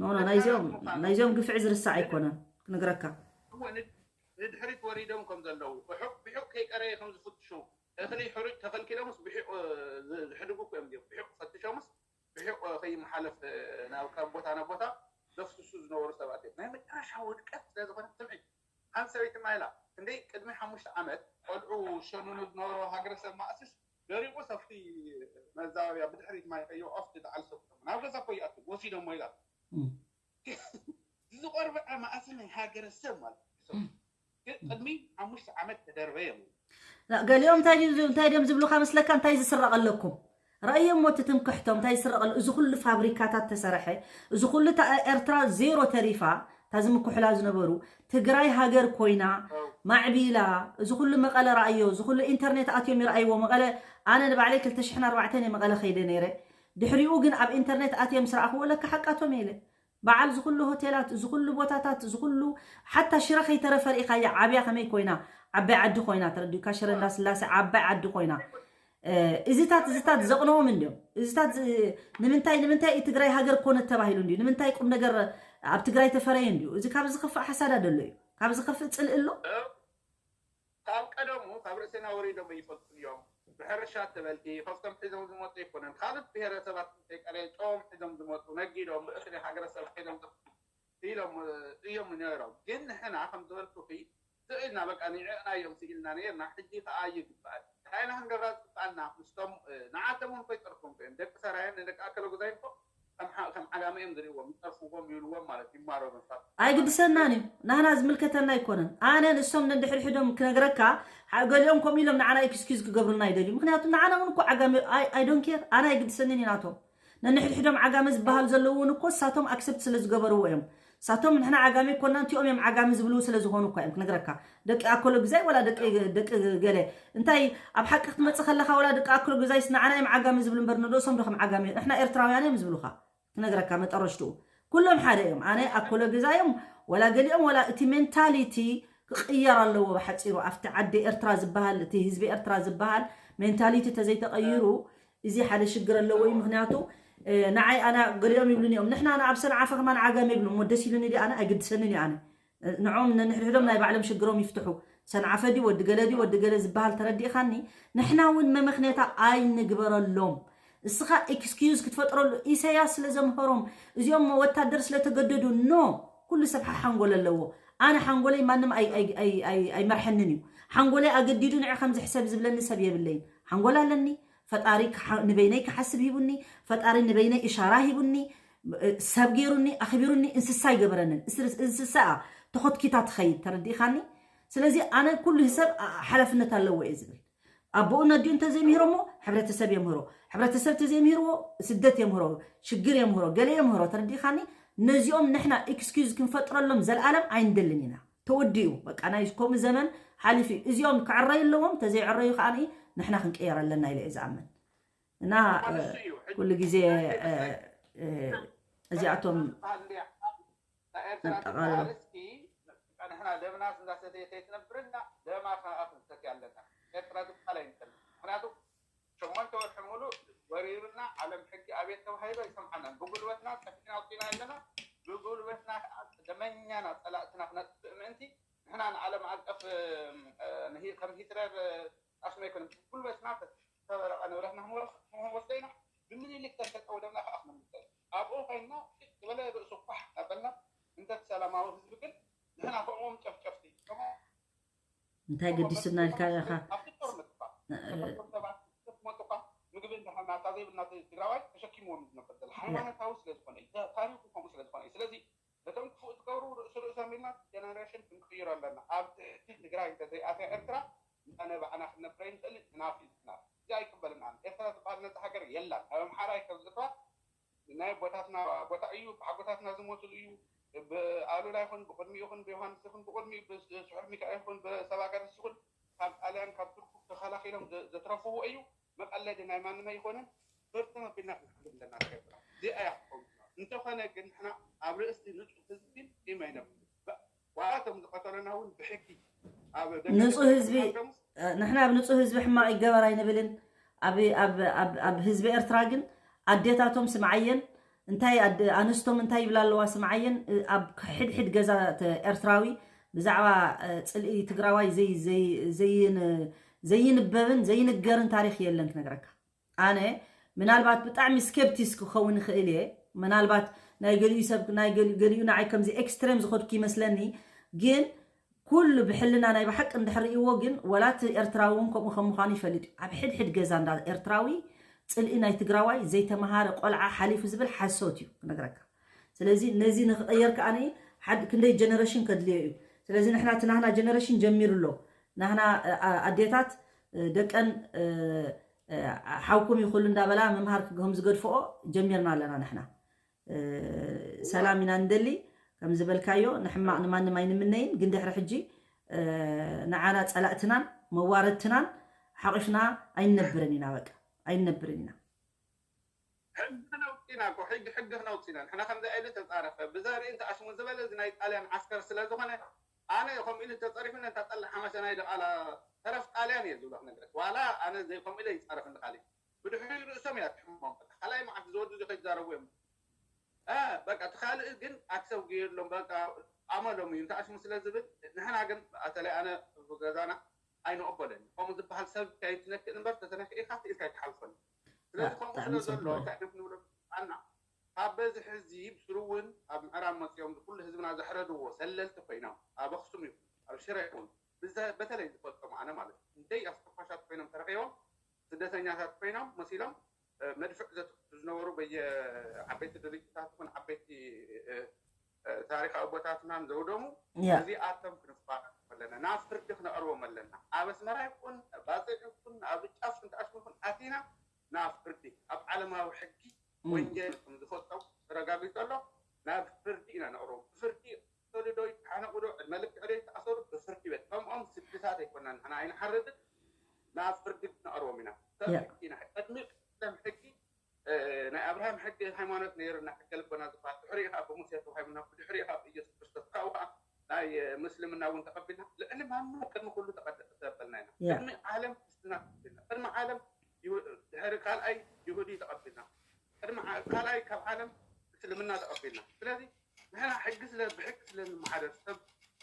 ኖ ኖ ናይዚኦም ናይዚኦም ግፍዒ ዝርሳዕ ኣይኮነን ክነግረካ ንድሕሪት ወሪዶም ከም ዘለዉ ብሑቕ ብሑቕ ከይቀረየ ከም ዝፍትሹ እኽሊ ሕሩጭ ተኸልኪሎምስ ብሒቕ ዝሕድጉ እኮ እዮም ዲዮም ብሒቕ ፈትሾምስ ብሒቕ ከይመሓለፍ ናብ ካብ ቦታ ናብ ቦታ ዘፍስሱ ዝነበሩ ሰባት እዮም ናይ መጨረሻ ውድቀት ስለ ዝኾነ ስምዒ ሓንቲ ሰበይቲ ማይላ ክንደይ ቅድሚ ሓሙሽተ ዓመት ቆልዑ ሸኑኑ ዝነበሮ ሃገረሰብ ማእስስ ደሪቑ ሰፍቲ መዛበብያ ብድሕሪት ማይ ከይወዖፍ ድዓል ሰፍቶም ናብ ገዛ እኮ ይኣቱ ወሲዶሞ ኢላ ዝቆርበዐ ማእሲ ናይ ሃገረሰብ ማለት እዩ ቅድሚ ሓሙሽተ ዓመት ተደርበ እዮም ገሊኦም እንታይ ድዮም እንታይ ድዮም ዝብሉካ መስለካ እንታይ ዝስረቐለኩም ረእዮም ሞቲ ትምክሕቶም እንታይ ዝስረቐሉ እዚ ኩሉ ፋብሪካታት ተሰርሐ እዚ ኩሉ ኤርትራ ዜሮ ተሪፋ እታ ዝምክሑላ ዝነበሩ ትግራይ ሃገር ኮይና ማዕቢላ እዚ ኩሉ መቐለ ረኣዮ እዚ ኩሉ ኢንተርኔት ኣትዮም ይረኣይዎ መቐለ ኣነ ንባዕለይ ክልተ ሽሕን ኣርባዕተን እየ መቐለ ከይደ ነይረ ድሕሪኡ ግን ኣብ ኢንተርኔት ኣትዮም ምስ ረኣኽዎ ለካ ሓቃቶም ኢለ በዓል ዝኩሉ ሆቴላት ዝኩሉ ቦታታት ዝኩሉ ሓታ ሽረ ከይተረፈ ርኢኻያ ዓብያ ከመይ ኮይና ዓባይ ዓዲ ኮይና ተረዲኡካ ሽረ እንዳስላሴ ዓባይ ዓዲ ኮይና እዚታት እዚታት ዘቕንዎም እንዲዮም እዚታት ንምንታይ ንምንታይ ትግራይ ሃገር ኮነት ተባሂሉ እንዲዩ ንምንታይ ቁም ነገር ኣብ ትግራይ ተፈረየ እንዲዩ እዚ ካብ ዝኸፍእ ሓሳዳ ደሎ እዩ ካብ ዝኸፍእ ፅልእ ኣሎ ካብ ቀደሙ ካብ ርእስና ወሪዶም ኣይፈልጡን እዮም ብሕርሻ ተበልቲ ከፍቶም ሒዞም ዝመፁ ኣይኮነን ካልኦት ብሄረሰባት ከይቀረየ ጨዎም ሒዞም ዝመፁ ነጊዶም ብእኽሊ ሃገረሰብ ሒዞም ኢሎም እዮም ነይሮም። ግን ንሕና ከም ዝበልኩኺ ስኢልና በቃ ንዕቕና እዮም ስኢልና ነይርና። ሕጂ ከዓ ይግባእ እንታይ ኢና ክንገብራ ዝግባኣና? ምስቶም ንዓቶም እውን ኮይጠርፎም እዮም ደቂ ሰራየን ንደቂ ኣከለ ጉዛይ እኮ ከም ዓጋመ እዮም ዝርእዎም፣ ይጠርፍዎም ይብልዎም ማለት ይማረሩ። ኣይግድሰናን እዩ። ናህና ዝምልከተና ኣይኮነን። ኣነ ንሶም ነድሕድሕዶም ክነግረካ፣ ገሊኦም ከምኡ ኢሎም ንዓና ኤክስኪዝ ክገብሩና ይደልዩ። ምክንያቱ ንዓና እውን እኮ ዓጋመ ኣይዶን ኬር፣ ኣነ ኣይግድሰንን እዩ ናቶም። ነንሕድሕዶም ዓጋመ ዝበሃል ዘለዉ እውን እኮ እሳቶም ኣክሰፕት ስለ ዝገበርዎ እዮም። እሳቶም ንሕና ዓጋመ ይኮና እንቲኦም እዮም ዓጋመ ዝብልው ስለ ዝኾኑ እኳ እዮም ክነግረካ። ደቂ ኣኮሎ ግዛይ ወላ ደቂ ደቂ ገለ እንታይ ኣብ ሓቂ ክትመጽእ ከለኻ ወላ ደቂ ኣኮሎ ግዛይስ ንዓና እዮም ዓጋመ ዝብሉ እምበር ንርእሶም ዶ ከም ዓጋመ ንሕና ኤርትራውያን እዮም ዝብሉኻ። ክነግረካ መጠረሽትኡ ኩሎም ሓደ እዮም። ኣነ ኣኮሎ ግዛዮም ወላ ገሊኦም ወላ እቲ ሜንታሊቲ ክቕየር ኣለዎ። ብሓፂሩ ኣብቲ ዓዲ ኤርትራ ዝበሃል እቲ ህዝቢ ኤርትራ ዝበሃል ሜንታሊቲ ተዘይተቐይሩ እዚ ሓደ ሽግር ኣለዎ እዩ። ምክንያቱ ንዓይ ኣና ገሊኦም ይብሉኒ እዮም ንሕና ኣብ ሰንዓፈ ከማን ዓጋመ ይብሉ እሞ ደስ ኢሉኒ ድዩ ኣነ ኣይግድሰንን እዩ። ኣነ ንዖም ነንሕድሕዶም ናይ ባዕሎም ሽግሮም ይፍትሑ። ሰንዓፈ ድዩ ወዲ ገለ ድዩ ወዲ ገለ ዝበሃል ተረዲእኻኒ። ንሕና እውን መመክነታ ኣይንግበረሎም። እስኻ ኤክስኪዩዝ ክትፈጥረሉ ኢሰያስ ስለ ዘምሀሮም እዚኦም ወታደር ስለተገደዱ ኖ። ኩሉ ሰብ ሓሓንጎል ኣለዎ። ኣነ ሓንጎለይ ማንም ኣይመርሐንን እዩ። ሓንጎለይ ኣገዲዱ ንዕ ከምዚ ሕሰብ ዝብለኒ ሰብ የብለይን። ሓንጎል ኣለኒ። ፈጣሪ ንበይነይ ክሓስብ ሂቡኒ። ፈጣሪ ንበይነይ እሻራ ሂቡኒ። ሰብ ገይሩኒ ኣኽቢሩኒ እንስሳ ይገበረንን። እንስሳ ተኾትኪታ ትኸይድ ተረዲእኻኒ። ስለዚ ኣነ ኩሉ ሰብ ሓላፍነት ኣለዎ እየ ዝብል ኣቦኡ ነዲኡ እንተዘይምህሮሞ ሕብረተሰብ የምህሮ። ሕብረተሰብ ተዘይምህርዎ ስደት የምህሮ፣ ሽግር የምህሮ፣ ገለ የምህሮ። ተረዲኻኒ? ነዚኦም ንሕና ኤክስኪዩዝ ክንፈጥረሎም ዘልኣለም ኣይንደልን ኢና። ተወዲኡ በቃ ናይ ከምኡ ዘመን ሓሊፉ እዩ። እዚኦም ክዕረዩ ኣለዎም፣ ተዘይዕረዩ ከዓ ንሕና ክንቀየር ኣለና ኢለ እየ ዝኣምን። እና ኩሉ ግዜ እዚኣቶም ንጠቓለሉ። ንሕና ደምና እንዳሰተየ ተይትነብርና ደማ ከኣ ክንሰትያ ኣለና። ኤርትራ ዝበሃል ኣይንጠልብ። ምክንያቱ ሸሞንተ ወርሒ ሙሉእ ወሪሩና ዓለም ሕጊ ኣቤት ተባሂሎ ይሰምዓናን። ብጉልበትና ጠፊእና ወፂና ኣለና። ብጉልበትና ከዓ ደመኛና ፀላእትና ክነጥፍእ ምእንቲ ንሕና ንዓለም ኣቀፍ ከም ሂትለር ኣስመ ኣይኮነ ብጉልበትና ተበረቐ ንብረትና ክንወስደ ኢና። ብምኒልክ ተሸጠ ወደብና ከዓ ክነምልሰ ኣብኡ ኮይንና ዝበለ ርእሱ ኳሕ እናበልና እንተ ሰላማዊ ህዝቢ ግን ንሕና ከምኦም ጨፍጨፍቲ ከምኡ እንታይ ገዲሱና ኢልካ ኢኻ? ኣብቲ ጦር ምጥፋእ ተፈቶም ሰባት ክትመጡ እኳ ምግቢ እንዳሃና እታ ዘይብልና ትግራዋይ ተሸኪምዎም ዝነበር ዘሎ ሃይማኖታዊ ስለ ዝኾነ እዩ። ታሪኩ ከምኡ ስለ ዝኾነ እዩ። ስለዚ ነቶም ክፉእ ዝገብሩ ርእሲ ርእሶም ኢልና ጀነሬሽን ክንቅይሮ ኣለና። ኣብ ትሕቲ ትግራይ እንተዘይኣትያ ኤርትራ ኣነ ባዕና ክንነብር ኣይንኽእል። ናፊ ናፊ እዚ ኣይቅበልን ኣነ። ኤርትራ ዝበሃል ነፃ ሃገር የላን። ኣብ ኣምሓራይ ከም ዝጥፋእ ናይ ኣቦታትና ቦታ እዩ፣ ብሓጎታትና ዝሞትሉ እዩ። ብኣሉላ ይኹን ብቅድሚ ይኹን ብዮሃንስ ይኹን ብቅድሚ ብስሑል ሚካኤል ይኹን ብሰባጋርስ ይኹን ካብ ጣልያን ካብ ቱርኩ ተኸላኺሎም ዘትረፍዎ እዩ። መቐለዲ ናይ ማንም ኣይኮነን። ብርትዕ ኣቢልና ክንሓልፍ ኣለና። ኤርትራ እዚኣ እያ ክትኸውን። እንተኾነ ግን ንሕና ኣብ ርእሲ ንጹህ ህዝቢ ቂም ኣይነብር። ዋላቶም ዝቐተለና እውን ብሕጊ ኣብ ደገ ንጹህ ህዝቢ ንሕና ኣብ ንጹህ ህዝቢ ሕማቕ ይገበር ኣይንብልን። ኣብ ህዝቢ ኤርትራ ግን ኣዴታቶም ስምዓየን እንታይ ኣንስቶም እንታይ ይብላ ኣለዋ ስምዓየን ኣብ ሕድሕድ ገዛ ኤርትራዊ ብዛዕባ ፅልኢ ትግራዋይ ዘይንበብን ዘይንገርን ታሪክ የለን ክነግረካ። ኣነ ምናልባት ብጣዕሚ ስኬፕቲስ ክኸውን ይኽእል እየ። ምናልባት ናይ ገሊኡ ሰብ ናይ ገሊኡ ንዓይ ከምዚ ኤክስትሬም ዝኸድኩ ይመስለኒ። ግን ኩሉ ብሕልና ናይ ብሓቂ እንድሕር ርእይዎ ግን ወላ እቲ ኤርትራዊ እውን ከምኡ ከም ምዃኑ ይፈልጥ እዩ። ኣብ ሕድሕድ ገዛ እንዳ ኤርትራዊ ፅልኢ ናይ ትግራዋይ ዘይተምሃረ ቆልዓ ሓሊፉ ዝብል ሓሶት እዩ ክነግረካ። ስለዚ ነዚ ንክቕየር ከዓ ክንደይ ጀነሬሽን ከድልዮ እዩ። ስለዚ ንሕና እቲ ናህና ጀነሬሽን ጀሚሩ ኣሎ። ናህና ኣዴታት ደቀን ሓውኩም ይኹሉ እንዳበላ ምምሃር ከም ዝገድፍኦ ጀሚርና ኣለና። ንሕና ሰላም ኢና ንደሊ ከም ዝበልካዮ ንሕማቕ ንማንም ኣይንምነይን። ግን ድሕሪ ሕጂ ንዓና ፀላእትናን መዋረድትናን ሓቒፍና ኣይንነብርን ኢና። በቃ ኣይንነብርን ኢና። ሕጊ ክነውፅእ ኢና እኮ ሕጊ ሕጊ ክነውፅእ ኢና። ንሕና ከምዚ ኢሉ ተፃረፈ ብዘርኢ ተኣስሙ ዝበለ እዚ ናይ ጣልያን ዓስከር ስለ ዝኾነ ኣነ ከምኡ ኢሉ ተፀሪፉ ነታ ጠላሕ ሓመሰናይ ደቓላ ተረፍ ጣልያን እየ ዝብሎ ክነግረክ። ዋላ ኣነ ዘይ ከምኡ ኢለ ይፃረፍ እንድኻሊ ብድሕሪኡ ርእሶም እያ ትሕሞም። በቃ ካልኣይ መዓልቲ ዝወዱ እዚ ከይዛረቡ እዮም። በቃ እቲ ካልእ ግን ኣክሰብ ገይርሎም በቃ ኣመሎም እዩ እንተኣስሙ ስለ ዝብል ንሕና ግን ኣተለይ ኣነ ገዛና ኣይንቕበለን። ከምኡ ዝበሃል ሰብ ከይትነክእ እምበር ተተነክእ ኢኻ ኢልካ ኣይትሓልፈሉ። ስለዚ ከምኡ ስለ ዘሎ እንታይ ንብሎ ኣና ኣብ በዝሒ ህዝቢ ብስሩ እውን ኣብ ምዕራብ መፅኦም ኩሉ ህዝብና ዘሕረድዎ ሰለልቲ ኮይኖም ኣብ ኣክሱም ይኹን ኣብ ሽረ ይኹን ብዘ- በተለይ ዝፈልጦም ኣነ ማለት እዩ። ክንደይ ኣስፋሻት ኮይኖም ተረኺቦም ስደተኛታት ኮይኖም መሲሎም መድፍዕ ዘትኩሱ ዝነበሩ በየዓበይቲ ድርጅታት ይኹን ዓበይቲ ታሪካዊ ቦታትናን ዘውደሙ እዚኣቶም ክንፋረዶም ኣለና። ናብ ፍርዲ ክነቕርቦም ኣለና። ኣብ ኣስመራ ይኹን ባፅዕ ይኹን ኣብ ጫፍ ሽንታሽም ይኹን ኣቲና ናብ ፍርዲ ኣብ ዓለማዊ ሕጊ ወንጀል ከም ዝፈፀሙ ተረጋጊፁ ኣሎ። ናብ ፍርዲ ኢና ነቕርቦም። ብፍርዲ ተወሊዶ ይተሓነቑ ዶ ዕድመ ልክዕ ዶ ይተኣሰሩ ብፍርዲ ቤት ከምኦም ስድታት ኣይኮናን ንሕና ኣይንሓርድን። ናብ ፍርዲ ክነቕርቦም ኢና። ሰብ ሕጊ ኢና። ቅድሚ ቀደም ሕጊ ናይ ኣብርሃም ሕጊ ሃይማኖት ነይርና ሕገ ልቦና ዝበሃል ድሕሪኡ ከዓ ብሙሴ ተዋሂቡና ብድሕሪኡ ከዓ ብኢየሱስ ክርስቶስ ካብኡ ከዓ ናይ ምስልምና እውን ተቐቢልና ልዕሊ ማንም ቅድሚ ኩሉ ተቐበልና ኢና። ቅድሚ ዓለም ክርስትና ተቐቢልና ቅድሚ ዓለም ድሕሪ ካልኣይ ይሁዲ ተቐቢልና ቅድሚ ካልኣይ ካብ ዓለም እስልምና ተቐቢልና ስለዚ ንሕና ሕጊ ስለ ብሕጊ ስለ ንመሓደር ሰብ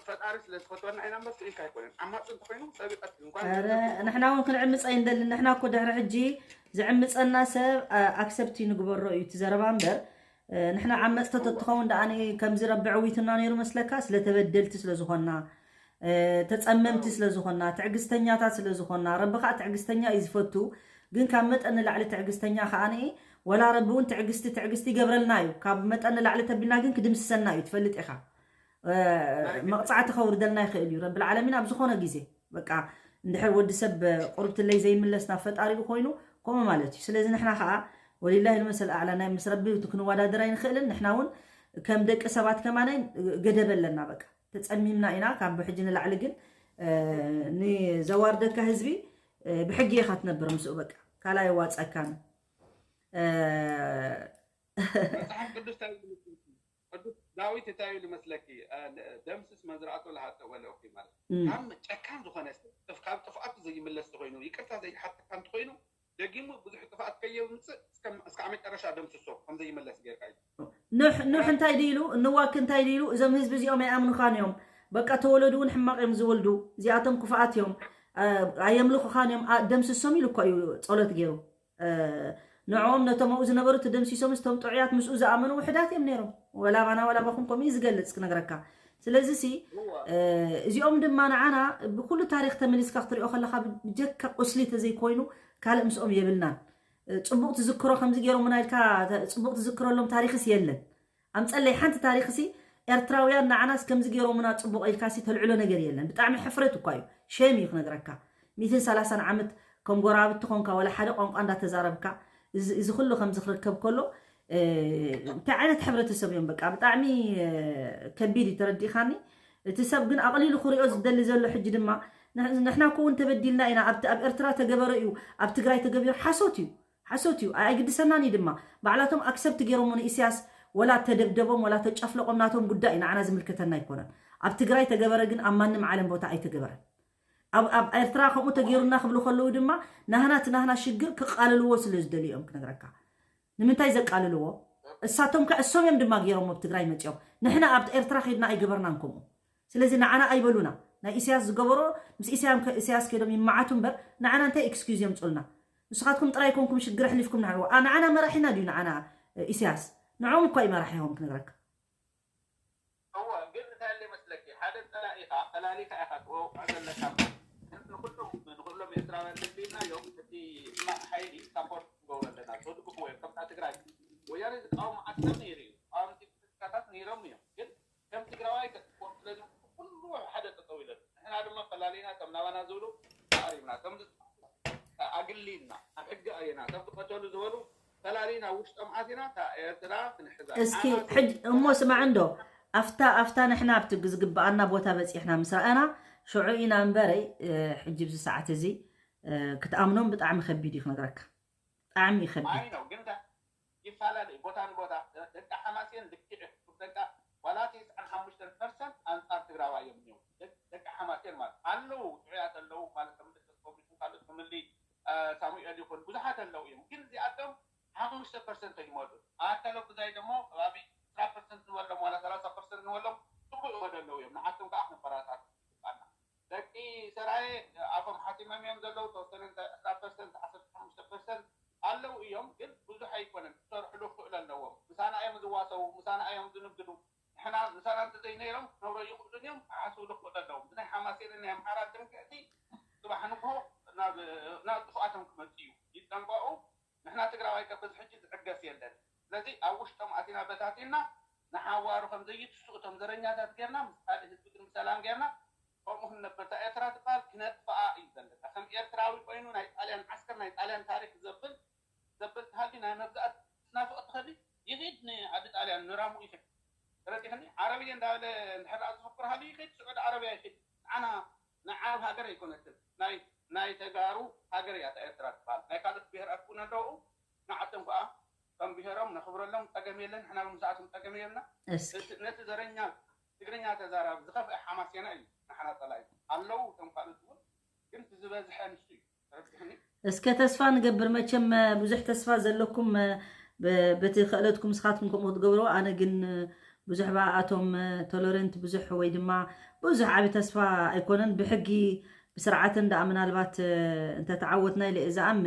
ፈጣሪ ስለ ዝፈትወና ኢና እምበር ስኢልካ ኣይኮነን ዓማፂ እንተኮይኑ ሰብ ይቀትል እንኳን ኧረ ንሕና እውን ክንዕምፀ ኣይንደልን ንሕና እኮ ድሕሪ ሕጂ ዝዕምፀና ሰብ ኣክሰፕት ንግበሮ እዩ እቲ ዘረባ እምበር ንሕና ዓመፅቲ ተትኸውን ደኣ ከምዚ ረቢ ዕዊትና ነይሩ መስለካ ስለተበደልቲ ስለዝኾና ተፀመምቲ ስለዝኾና ትዕግስተኛታት ስለዝኾና ረቢ ከዓ ትዕግስተኛ እዩ ዝፈቱ ግን ካብ መጠን ንላዕሊ ትዕግስተኛ ከዓ ወላ ረቢ እውን ትዕግስቲ ትዕግስቲ ይገብረልና እዩ ካብ መጠን ንላዕሊ ተቢልና ግን ክድምስሰና እዩ ትፈልጥ ኢኻ መቕፃዕቲ ከውርደልና ይኽእል እዩ ረቢ ዓለሚን ኣብ ዝኾነ ግዜ በቃ እንድሕር ወዲ ሰብ ቁርብትለይ ዘይምለስ ናብ ፈጣሪኡ ኮይኑ ከምኡ ማለት እዩ ስለዚ ንሕና ከዓ ወሊላሂ ልመሰል ኣዕላ ናይ ምስ ረቢ ክንወዳደር ኣይንኽእልን ንሕና እውን ከም ደቂ ሰባት ከማናይ ገደብ ኣለና በቃ ተፀሚምና ኢና ካብ ብሕጂ ንላዕሊ ግን ንዘዋርደካ ህዝቢ ብሕጊ ኢኻ ትነብር ምስኡ በቃ ካልእ ኣይዋፀካን መፅሓፍ ቅዱስ እንታይ ይብል? ቅዱስ ዳዊት እንታይ ይብል ይመስለኪ? ደምስስ መዝራእቶ ለሃጠእ ወለእኩ ማለት ካብ ጨካን ዝኾነ ሰብ ካብ ጥፍኣቱ ዘይምለስ ተኮይኑ ይቅርታ ዘይሓተካ እንተኮይኑ ደጊሙ ብዙሕ ጥፍኣት ከየምፅእ እስካዕ መጨረሻ ደምስሶ ከምዘይመለስ ጌርካ እዩ። ኑሕ ኑሕ እንታይ ድኢሉ ንዋክ እንታይ ድኢሉ እዞም ህዝቢ እዚኦም ኣይኣምኑኻን እዮም በቃ ተወለዱ እውን ሕማቕ እዮም ዝወልዱ እዚኣቶም ክፉኣት እዮም ኣየምልኹኻን እዮም ደምስሶም ኢሉ እኳ እዩ ፀሎት ገይሩ ንዕኦም ነቶም ኣብኡ ዝነበሩ ተደምሲሶምስ እቶም ጥዑያት ምስኡ ዝኣመኑ ውሕዳት እዮም ነይሮም። ወላ ኣባና ወላ ኣባኹም ከምኡ እዩ ዝገልፅ ክነግረካ። ስለዚ ሲ እዚኦም ድማ ንዓና ብኩሉ ታሪክ ተመሊስካ ክትሪኦ ከለካ ብጀካ ቁስሊ ተዘይኮይኑ ካልእ ምስኦም የብልናን። ፅቡቅ ትዝክሮ ከምዚ ገይሮምና ኢልካ ፅቡቅ ትዝክረሎም ታሪክስ የለን። ኣምፀለይ ሓንቲ ታሪክ ሲ ኤርትራውያን ንዓናስ ከምዚ ገይሮምና ፅቡቅ ኢልካ ሲ ተልዕሎ ነገር የለን። ብጣዕሚ ሕፍረት እኳ እዩ። ሼም እዩ ክነግረካ። ሚእትን ሰላሳን ዓመት ከም ጎራብቲ ኮንካ ዋላ ሓደ ቋንቋ እንዳተዛረብካ እዚ ኩሉ ከምዚ ክርከብ ከሎ እንታይ ዓይነት ሕብረተሰብ እዮም በቃ ብጣዕሚ ከቢድ እዩ ተረዲእካኒ እቲ ሰብ ግን ኣቕሊሉ ክሪኦ ዝደሊ ዘሎ ሕጂ ድማ ንሕና እኮ እውን ተበዲልና ኢና ኣብቲ ኣብ ኤርትራ ተገበረ እዩ ኣብ ትግራይ ተገቢሩ ሓሶት እዩ ሓሶት እዩ ኣይግድሰናን እዩ ድማ ባዕላቶም ኣክሰብት ገይሮሞ ንኢስያስ ወላ ተደብደቦም ወላ ተጨፍለቆም ናቶም ጉዳይ እዩ ንዓና ዝምልከተና ኣይኮነን ኣብ ትግራይ ተገበረ ግን ኣብ ማንም ዓለም ቦታ ኣይተገበረን ኣብ ኣብ ኤርትራ ከምኡ ተገይሩና ክብሉ ከለዉ ድማ ናህና እቲ ናህና ሽግር ክቃልልዎ ስለ ዝደልዩ እዮም ክነግረካ ንምንታይ ዘቃልልዎ እሳቶም ከ እሶም እዮም ድማ ገይሮሞ ኣብ ትግራይ መፂኦም ንሕና ኣብ ኤርትራ ከይድና ኣይገበርናን ከምኡ ስለዚ ንዓና ኣይበሉና ናይ ኢሳያስ ዝገበሮ ምስ ኢሳያስ ከይዶም ይመዓቱ እምበር ንዓና እንታይ ኤክስኪዝ የምፁልና ንስኻትኩም ጥራይ ኮንኩም ሽግር ኣሕሊፍኩም ንዓና ንዓና መራሒና ድዩ ንዓና ኢሳያስ ንዕኦም እኳ እዩ መራሒ ኢኹም ክነግረካ እወ ግን እንታይ ኣሎ ይመስለኪ ሓደ ፀላኢኻ ፈላሊኻ ኢኻ ትወቕዖ ዘለካ ንኩሎም ንኩሎም ኤርትራውያን ደልዩና እዮም እቲ ሕማቕ ሓይሊ ሳፖርት ክንገብሮ ኣለና ሶድብክዎ እዮም ከምታ ትግራይ ወያነ ዝቃወሙ ዓድታት ነይሩ እዩ ተቃወምቲ ፖለቲካታት ነይሮም እዮም ግን ከም ትግራዋይ ከጥቅዎም ስለዚ ኩሉ ሓደ ጠጠው ኢለን ንሕና ድማ ፈላሊና ከም ናባና ዝብሉ ኣቕሪብና ከም ኣግሊልና ኣብ ሕጊ ኣየና ሰብ ክቀተሉ ዝበሉ ፈላሊና ውሽጦም ኣቲና እታ ኤርትራ ክንሕዛ እስኪ ሕጅ እሞ ስማዕ እንዶ ኣፍታ ኣፍታ ንሕና ኣብቲ ዝግብኣና ቦታ በፂሕና ምስ ረኣና ሽዑ ኢና እምበረይ ሕጂ ብዚ ሰዓት እዚ ክትኣምኖም ብጣዕሚ ከቢድ እዩ ክነግረካ ብጣዕሚ እዩ ከቢድ ይፈላለ እዩ ቦታ ንቦታ ደቂ ሓማሴን ልክዕ ደቂ ዋላ ተስዓን ሓሙሽተን ፐርሰንት ኣንፃር ትግራዋይ እዮም እኒው ደቂ ሓማሴን ማለት ኣለዉ ጥዑያት ኣለዉ ማለት ከም ደቂ ሪፑብሊክን ካልኦት ክምሊ ሳሙኤል ይኹን ብዙሓት ኣለዉ እዮም ግን እዚኣቶም ሓሙሽተ ፐርሰንት ይመሉ ኣከለ ጉዛይ ደሞ ከባቢ ዕስራ ፐርሰንት ንበሎም ዋላ ሰላሳ ፐርሰንት ንበሎም ፅቡቅ ይወደ ኣለዉ እዮም ንዓቶም ከዓ ክነበራታት ይግባና ደቂ ሰራየ ኣፎም ሓቲሞም እዮም ዘለዉ ተወሰነ ዕስራ ፐርሰንት ዓሰርተ ሓሙሽተ ፐርሰንት ኣለዉ እዮም ግን ብዙሕ ኣይኮነን ክሰርሕሉ ክኽእሉ ኣለዎም ምሳና እዮም እናተሰዉ ምሳና እዮም ዝንግዱ። ንሕና ምሳና እንተዘይነይሮም ክነብሩ ይኽእሉን እዮም፣ ክሓስቡ ዝኽእሉ ኣለዎም። ብናይ ሓማሴንን ናይ ኣምሓራ ትምክሕቲ ጽባሕ ንግሆ ናብ ናብ ጥፍኣቶም ክመጽእ እዩ። ይጠንቀቑ። ንሕና ትግራዋይ ከብ ሕጂ ዝዕገስ የለን። ስለዚ ኣብ ውሽጦም ኣቲና በታቲና ንሓዋሩ ከም ዘይትስኡ እቶም ዘረኛታት ጌርና ምስ ካልእ ህዝቢ ግን ብሰላም ጌርና ከምኡ ክንነብር። እታ ኤርትራ ትበሃል ክነጥፍኣ እዩ ዘለና። ከም ኤርትራዊ ኮይኑ ናይ ጣልያን ዓስከር ናይ ጣልያን ታሪክ ዘብል ዘብል ተሃልዩ ናይ መግዛእቲ ትናፍቕ ትኸዲ ይኺድ ንዓዲ ጣልያን ንራሙ ይኺድ። ተረዲኽኒ? ዓረብየ እንዳበለ እንድሕር ደኣ ዝፍክር ሃልዩ ይኺድ፣ ስዑዲ ዓረብያ ይኺድ። ንዓና ናይ ዓረብ ሃገር ኣይኮነትን። ናይ ናይ ተጋሩ ሃገር እያ እታ ኤርትራ ትበሃል። ናይ ካልኦት ብሄራት እውን ኣለዉ። ንዓቶም ከዓ ከም ብሄሮም ነኽብረሎም፣ ጸገም የለን። ንሕና እውን ምስኣቶም ጸገም የብልና። እስኪ እቲ ነቲ ዘረኛ ትግርኛ ተዛራቢ ዝኸፍአ ሓማሴና እዩ ንሕና ጸላኢ። ኣለዉ እቶም ካልኦት እውን፣ ግን እቲ ዝበዝሐ ንሱ እዩ። ተረዲኽኒ? እስከ ተስፋ ንገብር መቸም እ፣ ብዙሕ ተስፋ ዘለኩም እ፣ ብ- በቲ ክእለትኩም ንስኻትኩም ከምኡ ክትገብርዎ ኣነ ግን እ፣ ብዙሕ ብኣቶም ቶለረንት ብዙሕ ወይ ድማ ብዙሕ ዓቢ ተስፋ ኣይኮነን ብሕጊ ብስርዓትን ደኣ ምናልባት እ፣ እንተተዓወትና ኢለ እየ ዝኣምን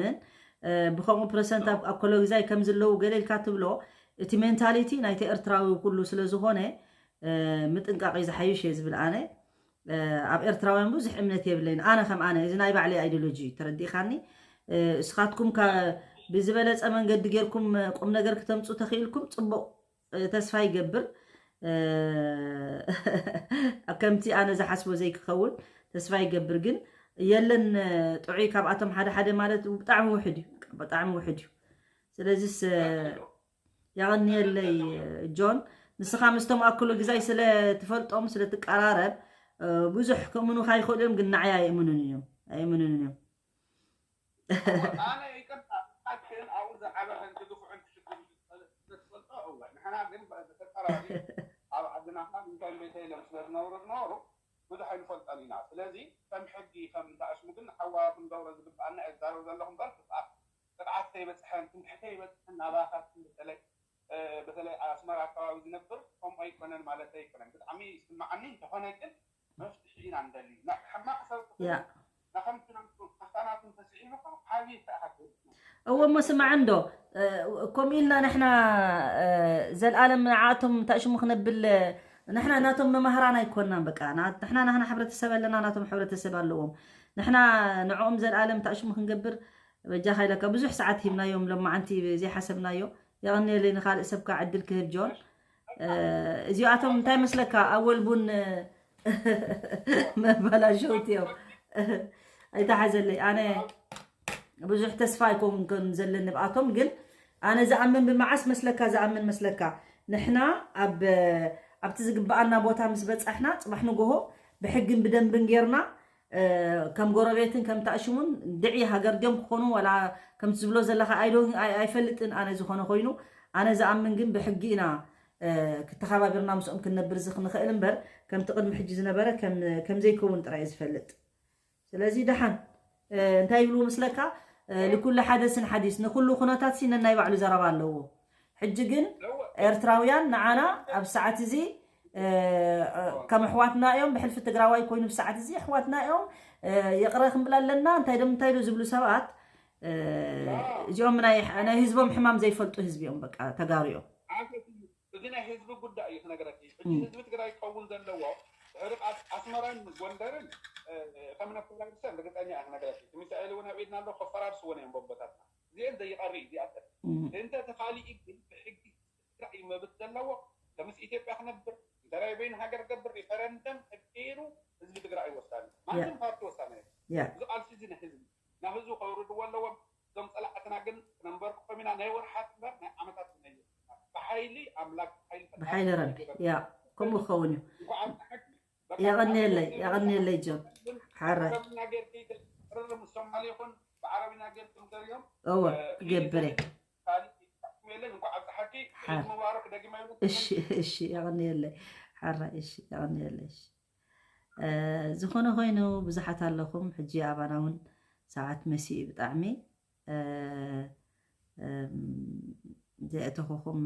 እ፣ ብከምኡ ፕረሰንት ኣብ ኣኮሎግዛይ ከም ዝለዉ ገለ ኢልካ ትብሎ እቲ ሜንታሊቲ ናይቲ ኤርትራዊ ኩሉ ስለ ዝኾነ እ፣ ምጥንቃቕ እዩ ዝሓይሽ እየ ዝብል ኣነ ኣብ ኤርትራውያን ብዙሕ እምነት የብለይን ኣነ ከም ኣነ እዚ ናይ ባዕለይ ኣይዲሎጂ እዩ ተረዲእካኒ እስኻትኩም ብዝበለፀ መንገዲ ጌርኩም ቁም ነገር ክተምፁ ተኽኢልኩም ፅቡቕ ተስፋ ይገብር ከምቲ ኣነ ዝሓስቦ ዘይክኸውን ተስፋ ይገብር ግን የለን ጥዑይ ካብኣቶም ሓደ ሓደ ማለት ብጣዕሚ ውሕድ እዩ ብጣዕሚ ውሕድ እዩ ስለዚስ የቐንየለይ ጆን ንስኻ ምስቶም ኣክሉ ግዛይ ስለ ትፈልጦም ስለ ትቀራረብ ብዙሕ ክእምኑኻ ይኽእሉ እዮም ግን ንዓይ ኣይእምኑን እዮም ኣይእምኑን እዮም ኣነ ይቅርታ ግን ኣብኡ ዝዓበ ሕንቲ ግፉዕን ትሽግር ስለትፈልጦ እወ ንሕና ግን ብተቀራሪ ኣብ ዓድና ካብ እንቶም ቤተ ኢሎም ስለ ዝነብሩ ዝነበሩ ብዙሕ ኣይንፈልጦን ኢና ስለዚ ከም ሕጊ ከም እንተኣሽሙ ግን ሓዋሩ ክንገብሮ ዝግባኣና እዛረብ ዘለኹ እምበር ክፍኣት ቅጥዓት ከይበፅሐን ትምክሕቲ ከይበፅሐን ናባኻትኩም በተለይ በተለይ ኣስመራ ኣካባቢ ዝነብር ከምኡ ኣይኮነን ማለት ኣይኮነን ብጣዕሚ ይስማዓኒ እንተኾነ ግን መፍትሒ ኢና ንደሊ ሕማቕ ሰብ ክፍል ናኸምቲ ናቱ ኣስታናቱ እንተስዒቡ ዓብዪ ተኣሃግል እዎ እሞ ስማዕ እንዶ ከምኡ ኢልና ንሕና ዘልኣለም ንዓቶም ታሽሙ ክነብል ንሕና ናቶም መማህራን ኣይኮናን በቃ ንሕና ናህና ሕብረተሰብ ኣለና ናቶም ሕብረተሰብ ኣለዎም ንሕና ንዕኦም ዘልኣለም ታሽሙ ክንገብር በጃኻ ኢለካ ብዙሕ ሰዓት ሂብናዮም ሎማዓንቲ ዘይሓሰብናዮ የቐንየለይ ንኻልእ ሰብካ ዕድል ክህብ ጆን እዚኣቶም እንታይ መስለካ ኣወል ቡን መባላሸውቲ እዮም ኣይተሓዘለይ ኣነ ብዙሕ ተስፋ ኣይኮንኩን ዘለኒ ብኣቶም ግን ኣነ ዝኣምን ብመዓስ መስለካ ዝኣምን መስለካ ንሕና ኣብ ኣብቲ ዝግበኣና ቦታ ምስ በፃሕና ፅባሕ ንጎሆ ብሕግን ብደንብን ጌርና ከም ጎረቤትን ከም ታእሽሙን ድዒ ሃገር ድዮም ክኾኑ ወላ ከምቲ ዝብሎ ዘለካ ኣይፈልጥን ኣነ ዝኾነ ኮይኑ ኣነ ዝኣምን ግን ብሕጊ ኢና ክተኸባቢርና ምስኦም ክንነብር እዚ ክንኽእል እምበር ከምቲ ቅድሚ ሕጂ ዝነበረ ከምዘይከውን ጥራይ ዝፈልጥ ስለዚ ደሓን እንታይ ይብሉ ምስለካ ልኩሉ ሓደስን ሓዲስ ንኩሉ ኩነታት ሲ ነናይ ባዕሉ ዘረባ ኣለዎ ሕጂ ግን ኤርትራውያን ንዓና ኣብ ሰዓት እዚ ከም ኣሕዋትና እዮም ብሕልፊ ትግራዋይ ኮይኑ ብሰዓት እዚ ኣሕዋትና እዮም ይቕረ ክንብል ኣለና እንታይ ዶ ምንታይ ዶ ዝብሉ ሰባት እዚኦም ናይ ህዝቦም ሕማም ዘይፈልጡ ህዝቢ እዮም በቃ ተጋሩ እዮም እዚ ናይ ህዝቢ ጉዳይ እዩ ክነገረኪ ሕጂ ህዝቢ ትግራይ ክኸውን ዘለዎ ድሕሪ ኣስመራን ጎንደርን ከም ነፈራርሰ ርግፀኛ እየ ክነገረኪ ሚሳኤል እውን ኣብ ኢድና ኣሎ ከፈራርስዎ እዮም ቦቦታትና እዚአን ዘይቐሪ እዚኣተን እንተ ተኻሊኡ ግን ብሕጊ ትግራይ መብት ዘለዎ ከምስ ኢትዮጵያ ክነብር እንተራይ በይን ሃገር ገብር ሪፈረንደም ተገይሩ ህዝቢ ትግራይ ወሳኒ ማንም ፓርቲ ወሳኒ እዚ ቃልሲ እዚ ንህዝቢ ናብ ህዝቢ ከውርድዎ ኣለዎም እዞም ፀላእትና ግን ክነንበርክኾም ኢና ናይ ወርሓት እምበር ናይ ዓመታት ነይ ብሓይሊ ኣምላክ ብሓይሊ ብሓይሊ ረቢ ያ ከምኡ ክኸውን እዩ እንኳዕ ኣብፀሐኪ የቐንየለይ የቐንየለይ ጆን ሓረ ዓረብና ጌርኪ ቅርርብ ምስ ሶማሊ ይኹን ብዓረብና ጌርኩም ዘርዮም እወ ክገብር እየ የለን እንኳዕ ኣብፀሐኪ ዒድ ሙባረክ ደጊማ ይብለኩም እሺ እሺ የቐንየለይ ሓራ እሺ የቐንየለይ እሺ ዝኾነ ኮይኑ ብዙሓት ኣለኹም ሕጂ ኣባና እውን ሰዓት መሲኡ ብጣዕሚ ዘይኣተኹኹም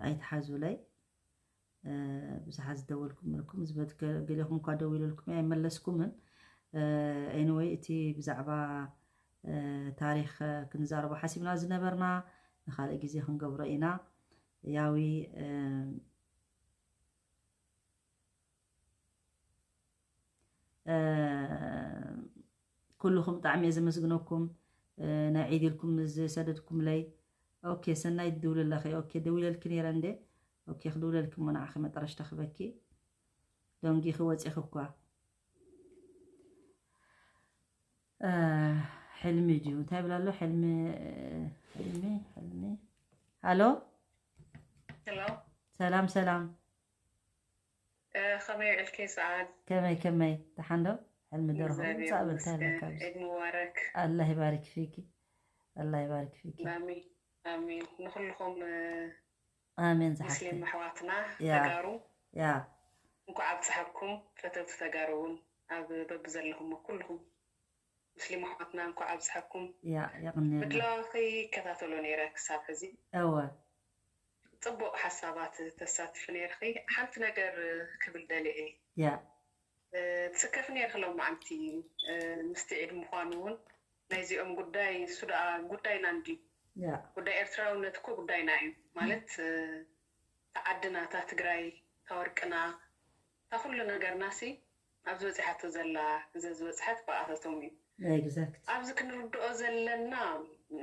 ኣይትሓዙለይ ብዙሓት ዝደወልኩም ኣለኩም ዝበትከ ገሌኹም እኳ ደው ኢለልኩም ኣይመለስኩምን anyway እቲ ብዛዕባ ታሪክ ክንዛረቦ ሓሲብና ዝነበርና ንካልእ ግዜ ክንገብሮ ኢና ያዊ ኩልኹም ብጣዕሚ እየ ዘመስግነኩም። ናይ ዒድ ኢልኩም ዝሰደድኩምለይ። ኦኬ፣ ሰናይ ትድውልለኺ። ኦኬ፣ ደዊለልኪ ነይረ እንዴ? ኦኬ፣ ክድውለልኪ እሞ ንዓኺ መጠረሽታ ክበኪ ደንጊኺ ወፂኺ እኳ። ሕልሚ ድዩ እንታይ ብላ ኣሎ? ሕልሚ ሕልሚ ሕልሚ። ሃሎ፣ ሄሎ። ሰላም ሰላም። ከመይ ውዕልኪ ሰዓል? ከመይ ከመይ፣ ደሓን ዶ? ሕልሚ ደርሆ ምጻእ በልታ ኣለካ። ዒድ ሙባረክ። ኣላህ ይባርክ ፊኪ። ኣላህ ይባርክ ፊኪ። ኣሜን ኣሜን። ንኩልኹም ኣሜን። ዝሓፍቲ ሙስሊም ኣሕዋትና ያ። ተጋሩ ያ እንኳዕ ኣብፅሓኩም። ፈተውቲ ተጋሩ እውን ኣብ በብዘለኹም ኩልኹም ሙስሊም ኣሕዋትና እንኳዕ ኣብፅሓኩም። ያ የቕንየልና። ምድላዋኺ ይከታተሎ ነይረ ክሳብ ሕዚ እወ ፅቡቅ ሓሳባት ተሳትፊ ነይርኺ። ሓንቲ ነገር ክብል ደልየ እየ። ያ ትስከፍ ነይርኺ ሎማዓንቲ ምስቲ ዒድ ምዃኑ እውን ናይዚኦም ጉዳይ እሱ ደኣ ጉዳይና እንድዩ። ያ ጉዳይ ኤርትራውነት እኮ ጉዳይና እዩ ማለት እታ ዓድና እታ ትግራይ እታ ወርቅና እታ ኩሉ ነገርና ሲ ኣብዚ በፂሓቶ ዘላ እዚ ዝበፅሐት ብኣታቶም እዩ። exact ኣብዚ ክንርድኦ ዘለና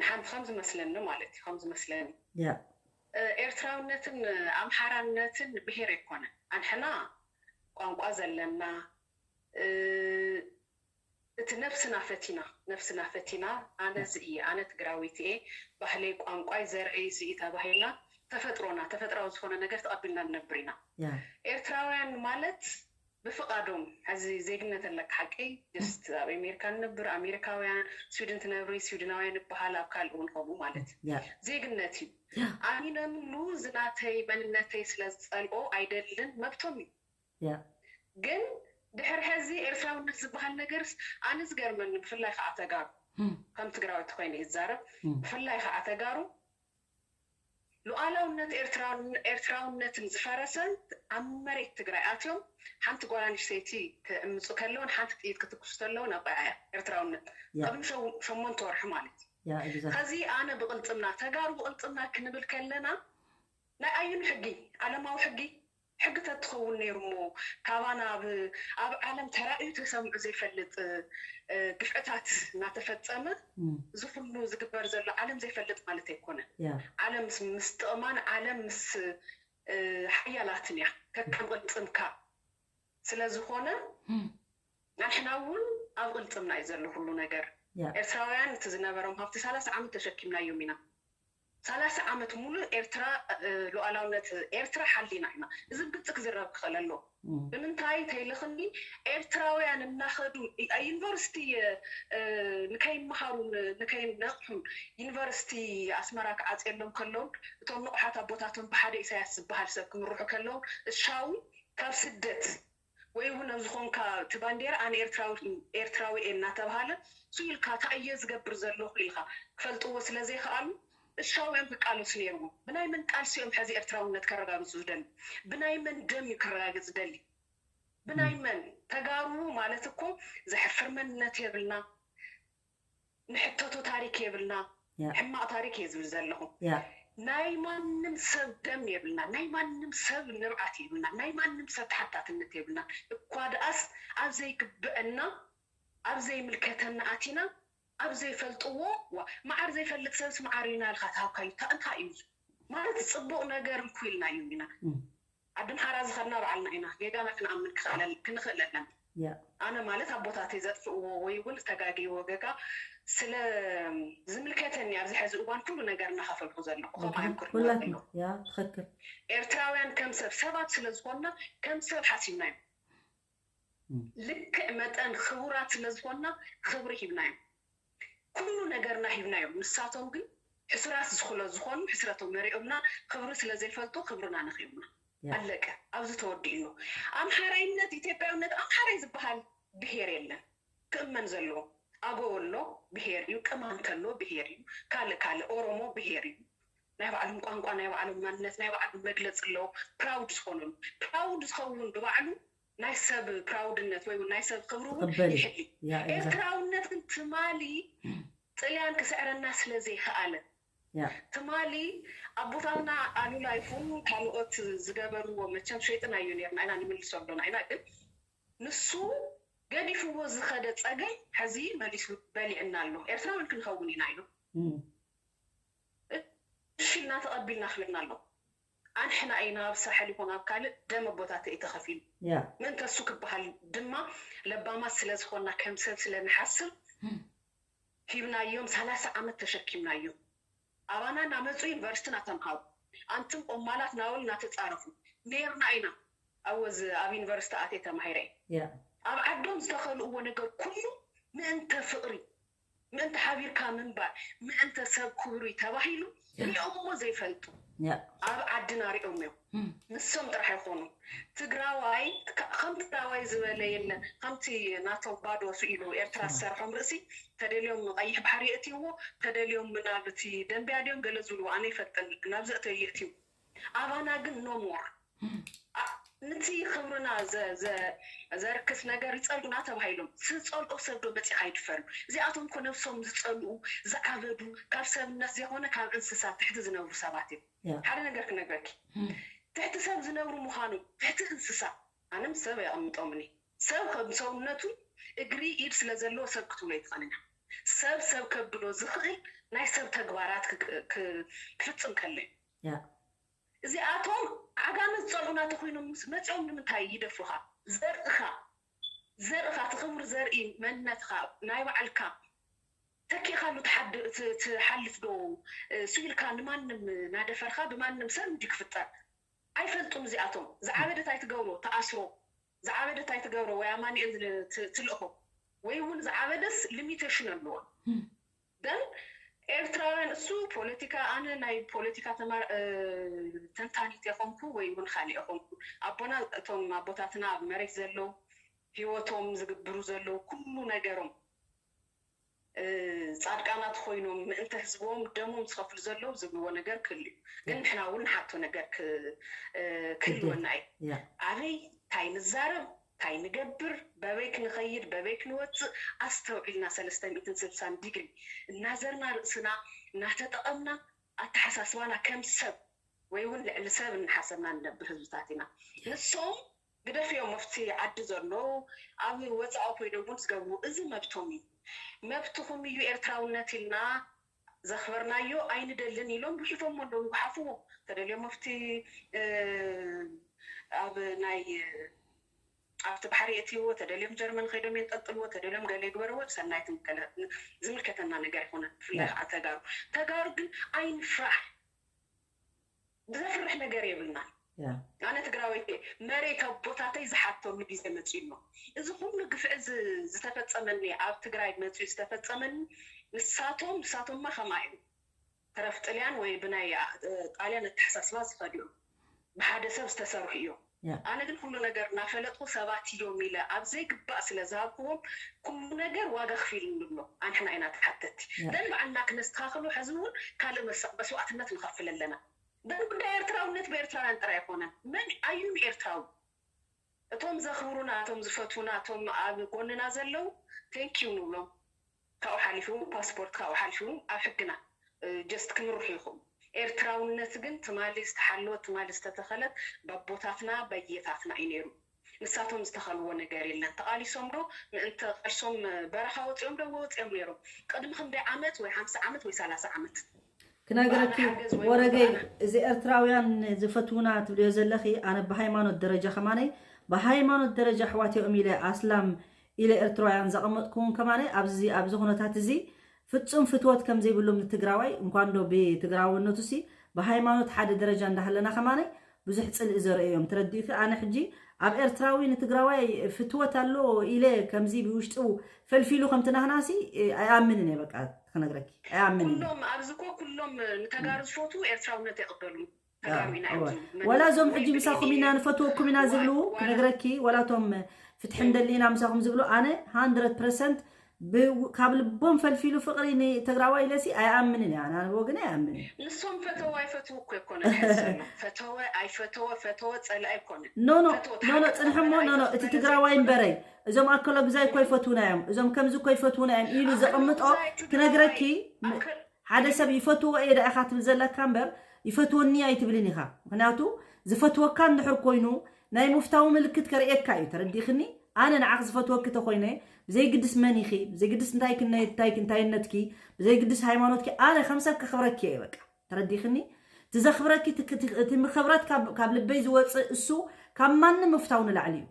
ሓንቲ ከም ዝመስለኒ ማለት እዩ ከም ዝመስለኒ ያ ኤርትራውነትን ኣምሓራነትን ብሄር ኣይኮነን። ኣንሕና ቋንቋ ዘለና እቲ ነብስና ፈቲና ነብስና ፈቲና ኣነ እዚ እየ ኣነ ትግራዊት እየ ባህለይ ቋንቋይ ዘርእይ እዚ እዩ ተባሂልና ተፈጥሮና ተፈጥራዊ ዝኾነ ነገር ተቐቢልና ንነብር ኢና። ያ ኤርትራውያን ማለት ብፍቓዶም ሕዚ ዜግነት ኣለካ ሓቀይ just ኣብ ኣሜሪካ ንነብር ኣሜሪካውያን ስዊድን ትነብሪ ስዊድናውያን ይበሃል ኣብ ካልእ እውን ከምኡ ማለት ያ ዜግነት እዩ ኣሚነምሉ ዝናተይ መንነተይ ስለ ዝፀልኦ ኣይደልን መብቶም እዩ ያ ግን ድሕሪ ሕዚ ኤርትራውነት ዝበሃል ነገርስ ኣነ ዝገርመኒ ብፍላይ ከዓ ተጋሩ ከም ትግራዊት ኮይነ ይዛረብ ብፍላይ ከዓ ተጋሩ ሉዓላውነት ኤርትራውነትን ዝፈረሰ ኣብ መሬት ትግራይ ኣትዮም ሓንቲ ጓል ኣንስተይቲ ክእምፁ ከለውን ሓንቲ ጥይት ክትኩሱ ከለውን ኣበዓያ ኤርትራውነት ያ ቅድሚ ሸው- ሸሞንተ ወርሒ ማለት እዩ ያ exact ከዚ ኣነ ብቕልፅምና ተጋሩ ብቕልፅምና ክንብል ከለና ናይ ኣዩን ሕጊ ዓለማዊ ሕጊ ሕጊ ተትኸውን ነይሩ እሞ ካባና ኣብ ኣብ ዓለም ተራእዩ ተሰምዑ ዘይፈልጥ ግፍዕታት እናተፈፀመ እዚ ኩሉ ዝግበር ዘሎ ዓለም ዘይፈልጥ ማለት ኣይኮነን። ያ ዓለም ምስ ጥቕማን ዓለም ምስ ሓያላትን እያ ከከም ቅልፅምካ ስለዝኾነ ንሕና እውን ኣብ ቅልፅምና እዩ ዘሎ ኩሉ ነገር። ያ ኤርትራውያን እቲ ዝነበሮም ሃብቲ ሰላሳ ዓመት ተሸኪምናዮም ኢና። ሰላሳ ዓመት ሙሉእ ኤርትራ ሉዓላውነት ኤርትራ ሓሊና ኢና። እዚ ብግልፂ ክዝረብ ክኽእል ኣለዎ። ብምንታይ ተይልኽኒ ኤርትራውያን እናኸዱ ዩኒቨርሲቲ ንከይመሃሩን ንከይነቕሑን ዩኒቨርሲቲ ኣስመራ ክዓፅየሎም ከለውን እቶም ንቑሓት ኣቦታቶም ብሓደ ኢሳያስ ዝበሃል ሰብ ክምርሑ ከለውን እሻዊ ካብ ስደት ወይ እውን ኣብ ዝኾንካ እቲ ባንዴራ ኣነ ኤርትራዊ ኤርትራዊ እየ እናተባሃለ ስኡ ኢልካ እንታይ እየ ዝገብር ዘለኹ ኢልካ ክፈልጥዎ ስለ ዘይከኣሉ እሻዊ እዮም ክቃለሱ ነይርዎም። ብናይ መን ቃልሲ እዮም ሕዚ ኤርትራውነት ከረጋግፁ ዝደሊ? ብናይ መን ደም እዩ ክረጋግፅ ዝደሊ? ብናይ መን? ተጋሩ ማለት እኮ ዘሕፍር መንነት የብልና፣ ንሕተቶ ታሪክ የብልና። ሕማቕ ታሪክ እየ ዝብል ዘለኹ። ናይ ማንም ሰብ ደም የብልና፣ ናይ ማንም ሰብ ንብዓት የብልና፣ ናይ ማንም ሰብ ተሓታትነት የብልና። እኳ ደኣስ ኣብ ዘይግብአና ኣብ ዘይምልከተና ኣቲና ኣብ ዘይፈልጥዎ ዋ መዓር ዘይፈልጥ ሰብስ መዓር እዩ ናልካ ትሃብካዩ እንታይ እዩ ማለት ፅቡቕ ነገር እንኩ ኢልናዮም ኢና። ዓዲ ኣምሓራ ዝኸድና ባዕልና ኢና። ጌጋና ክንኣምን ክንኽእል ኣለና። ኣነ ማለት ኣቦታተይ ዘጥፍእዎ ወይ እውን ዝተጋገይዎ ገጋ ስለ ዝምልከተኒ ኣብዚ ሕዚ እዋን ኩሉ ነገር እናኸፈልኩ ዘለኹ። ከምኣ እዮም ክርእይዎ ዘለዉ። ትኽክል። ኤርትራውያን ከም ሰብ ሰባት ስለ ዝኾንና ከም ሰብ ሓሲብናዮም። ልክዕ መጠን ክቡራት ስለ ዝኾንና ክብሪ ሂብናዮም። ኩሉ ነገርና ሂብናዮም። ንሳቶም ግን ሕሱራት ዝኹለ ዝኾኑ ሕስረቶም መሪኦምና ክብሪ ስለ ዘይፈልጡ ክብርና ነኺዮምና። ኣለቀ። ኣብዚ ተወዲኡ ኣሎ። ኣምሓራይነት ኢትዮጵያውነት ኣምሓራይ ዝበሃል ብሄር የለን። ክእመን ዘለዎ ኣገው ኣሎ ብሄር እዩ፣ ቅማንት ኣሎ ብሄር እዩ፣ ካልእ ካልእ ኦሮሞ ብሄር እዩ። ናይ ባዕሎም ቋንቋ ናይ ባዕሎም ማንነት ናይ ባዕሎም መግለፂ ኣለዎም። ፕራውድ ዝኾነሉ ፕራውድ ዝኸውን ብባዕሉ ናይ ሰብ ፕራውድነት ወይ እውን ናይ ሰብ ክብሪ እውን ይሕሊ። ኤርትራውነት ግን ትማሊ ጥልያን ክስዕረና ስለ ዘይከኣለ ትማሊ ኣቦታትና ኣሉላ ይኹን ካልኦት ዝገበርዎ መቸም ሸይጥናዮ ነርና ኢና፣ ንምልሶ ኣሎና ኢና። ግን ንሱ ገዲፍዎ ዝኸደ ጸገም ሕዚ መሊሱ በሊዕና ኣሎ። ኤርትራውያን ክንኸውን ኢና ኢሉ እሺ ኢልና ተቐቢልና ክብለና ኣሎ። ኣንሕና ኢና ኣብ ሳሕል ይኹን ኣብ ካልእ ደም ኣቦታተ እዩ ተኸፊሉ። ምእንተ እሱ ክበሃል ድማ ለባማት ስለ ዝኾንና ከም ሰብ ስለ ንሓስብ ሂብናዮም፣ ሰላሳ ዓመት ተሸኪምናዮም። ኣባና እናመፁ ዩኒቨርሲቲ እናተምሃሩ ኣንትም ቆማላት ናወል እናተፃረፉ ነይርና ኢና። ኣወዝ ኣብ ዩኒቨርሲቲ ኣትየ ተማሂረ እየ። ኣብ ዓዶም ዝተኸልእዎ ነገር ኩሉ ምእንተ ፍቕሪ፣ ምእንተ ሓቢርካ ምንባር፣ ምእንተ ሰብ ክብሪ ተባሂሉ ሪኦምዎ ዘይፈልጡ ኣብ ዓድና ሪኦም እዮም። ንሶም ጥራሕ ኣይኮኑ። ትግራዋይ ከም ትግራዋይ ዝበለ የለን። ከምቲ ናቶም ባዶ ስኢሉ ኤርትራ ዝሰርሖም ርእሲ ተደልዮም ቀይሕ ባሕሪ የእትይዎ፣ ተደልዮም ናብ እቲ ደንቢያ ድዮም ገለ ዝብልዎ ኣነ ይፈልጠን ናብ ዘእተዩ የእትዩ። ኣባና ግን no more። ነቲ ክብርና ዘርክስ ነገር ይፀልኡና ተባሂሎም ዝፀልኦ ሰብ ዶ መፂኻ ይድፈር? እዚኣቶም እኮ ነብሶም ዝፀልኡ ዝዓበዱ ካብ ሰብነት ዘይኮነ ካብ እንስሳ ትሕቲ ዝነብሩ ሰባት እዮም። ሓደ ነገር ክነግረኪ፣ ትሕቲ ሰብ ዝነብሩ ምዃኖም ትሕቲ እንስሳ ኣነ ምስ ሰብ ኣየቐምጦምን እየ። ሰብ ከም ሰውነቱ እግሪ ኢድ ስለ ዘለዎ ሰብ ክትብሎ ኣይትኽእልን ኢኻ። ሰብ ሰብ ከብሎ ዝኽእል ናይ ሰብ ተግባራት ክፍፅም ከሎ እዩ። እዚኣቶም ዓጋመ ዝፀልኡና ተኮይኖም ምስ መፂኦም ንምንታይ ይደፍሩኻ? ዘርእኻ ዘርእኻ እቲ ክቡር ዘርኢ መንነትኻ ናይ ባዕልካ ተኪእካሉ ትሓልፍ ዶ? ስኢልካ ንማንም ናደፈርካ ብማንም ሰብ እንዲ ክፍጠር ኣይፈልጡን። እዚኣቶም ዝዓበደት ኣይትገብሮ፣ ተኣስሮ፣ ዝዓበደት ኣይትገብሮ ወይ ኣማኑኤል ትልእኮ ወይ እውን ዝዓበደስ ሊሚቴሽን ኣለዎ። ግን ኤርትራውያን እሱ ፖለቲካ ኣነ ናይ ፖለቲካ ተንታኒት የኾንኩ ወይ እውን ካልእ የኾንኩ። ኣቦና እቶም ኣቦታትና ኣብ መሬት ዘለዉ ህይወቶም ዝግብሩ ዘለዉ ኩሉ ነገሮም ፃድቃናት ኮይኖም ምእንተ ህዝቦም ደሞም ዝኸፍሉ ዘለዉ ዝብልዎ ነገር ክህሉ እዩ። ግን ንሕና እውን ንሓቶ ነገር ክህልወና እዩ። ኣበይ እንታይ ንዛረብ እንታይ ንገብር በበይ ክንኸይድ በበይ ክንወፅእ ኣስተውዒልና ሰለስተ ሚእትን ስልሳን ዲግሪ እናዘርና ርእስና እናተጠቐምና ኣተሓሳስባና ከም ሰብ ወይ እውን ልዕሊ ሰብ እናሓሰብና ንነብር ህዝብታት ኢና። ንሶም ግደፍዮም ኣብቲ ዓዲ ዘሎ ኣብ ወፃኢ ኮይኖም እውን ዝገብሩ እዚ መብቶም እዩ። መብትኹም እዩ ኤርትራውነት ኢልና ዘኽበርናዮ ኣይንደልን ኢሎም ጉሒፎሞ ኣለዉ ይጉሓፍዎ። ተደልዮም ኣብቲ ኣብ ናይ ኣብቲ ባሕሪ የእትይዎ፣ ተደልዮም ጀርመን ከይዶም የንጠልጥልዎ፣ ተደልዮም ገለ ይግበርዎ፣ ሰናይት ዝምልከተና ነገር ኣይኮነን። ብፍላይ ከዓ ተጋሩ ተጋሩ ግን ኣይንፍራሕ። ዘፍርሕ ነገር የብልናን። ኣነ ትግራወይቲ መሬት ኣቦታተይ ዝሓተሉ ግዜ መፂኡ ኣሎ። እዚ ኩሉ ግፍዒ ዝተፈፀመኒ ኣብ ትግራይ መፂኡ ዝተፈፀመኒ ንሳቶም ንሳቶምማ ከምኣ እዮም። ተረፍ ጥልያን ወይ ብናይ ጣልያን ኣተሓሳስባ ዝኸዱ እዮም። ብሓደ ሰብ ዝተሰርሑ እዮም። ኣነ ግን ኩሉ ነገር እናፈለጥኩ ሰባት እዮም ኢለ ኣብ ዘይግባእ ስለ ዝሃብክዎም ኩሉ ነገር ዋጋ ክፊሉ ንብሎ ኣንሕና ኢና ተሓተቲ። ደን በዓልና ክነስተኻኽሎ ሕዚ እውን ካልእ መስዋእትነት ንኸፍል ኣለና። ደን ጉዳይ ኤርትራውነት ብኤርትራውያን ጥራይ ኣይኮነን። መን ኣዩም ኤርትራዊ? እቶም ዘኽብሩና፣ እቶም ዝፈትዉና፣ እቶም ኣብ ጎንና ዘለዉ ቴንኪዩ ንብሎም። ካብኡ ሓሊፉ ፓስፖርት ካብኡ ሓሊፉ ኣብ ሕግና ጀስት ክምርሑ ይኽእሉ። ኤርትራውነት ግን ትማሊ ዝተሓለወት ትማሊ ዝተተኸለት ባቦታትና በየታትና እዩ ነይሩ። ንሳቶም ዝተኸልዎ ነገር የለን። ተቓሊሶም ዶ ምእንተ ቃልሶም በረኻ ወፂኦም ዶ ወፂኦም ነይሮም? ቅድሚ ክንደይ ዓመት ወይ ሓምሳ ዓመት ወይ ሰላሳ ዓመት ክነግረኪ ወረገይ እዚ ኤርትራውያን ዝፈትዉና ትብልዮ ዘለኺ ኣነ ብሃይማኖት ደረጃ ከማነይ ብሃይማኖት ደረጃ ኣሕዋት እዮም ኢለ ኣስላም ኢለ ኤርትራውያን ዘቐመጥኩውን ከማነይ ኣብዚ ኣብዚ ኩነታት እዚ ፍጹም ፍትወት ከም ዘይብሎም ንትግራዋይ እንኳን ዶ ብትግራውነቱ ሲ ብሃይማኖት ሓደ ደረጃ እንዳሃለና ከማነይ ብዙሕ ጽልኢ ዘርእዮም ትረዲእኪ ኣነ ሕጂ ኣብ ኤርትራዊ ንትግራዋይ ፍትወት ኣሎ ኢለ ከምዚ ብውሽጡ ፈልፊሉ ከምቲ ናህናሲ ኣይኣምንን እየ በቃ ክነግረኪ ኣይኣምንን እየ። ኩሎም ኣብዚ እኮ ኩሎም ንተጋሩ ዝፈትዉ ኤርትራውነት ኣይቕበሉን። ተጋሩ ኢና እዮም ዝብሉ። ወላ እዞም ሕጂ ምሳኹም ኢና ንፈትወኩም ኢና ዝብሉ ክነግረኪ ወላ እቶም ፍትሒ እንደሊ ኢና ምሳኹም ዝብሉ ኣነ ሃንድረድ ፐርሰንት ካብ ልቦም ፈልፊሉ ፍቕሪ ንትግራዋይ ኢለሲ ኣይኣምንን እያ ኣነ ብወገነይ ኣይኣምንን። ንሶም ፈተወ ኣይፈትዉ እኮ ኣይኮነን ሕሰብ ፈተወ ኣይፈተወ ፈተወ ጸልአ ኣይኮነን። ኖ ኖ ኖ ኖ ጽንሕሞ ኖ ኖ እቲ ትግራዋይ እምበረይ እዞም ኣከሎ ግዛይ እኮ ይፈትዉና እዮም እዞም ከምዚ እኮ ይፈትዉና እዮም ኢሉ ዘቐምጦ ክነግረኪ ሓደ ሰብ ይፈትዎ እየ ዳ ኢኻ ትብል ዘለካ እምበር ይፈትወኒ ኣይትብልን ኢኻ። ምክንያቱ ዝፈትወካ እንድሕር ኮይኑ ናይ ምፍታው ምልክት ከርእየካ እዩ። ተረዲኽኒ? ኣነ ንዓኽ ዝፈትወኪ ተኾይነ ብዘይግድስ መን ኢኺ፣ ብዘይግድስ እንታይ ክነ- እንታይ- እንታይነትኪ፣ ብዘይግድስ ሃይማኖትኪ ኣነ ከም ሰብ ከኽብረኪ እየ በቃ። ተረዲኽኒ? እቲ ዘኽብረኪ እቲ- እቲ- እቲ ምኽብረት ካብ ካብ ልበይ ዝወፅእ እሱ ካብ ማንም ምፍታው ንላዕሊ እዩ።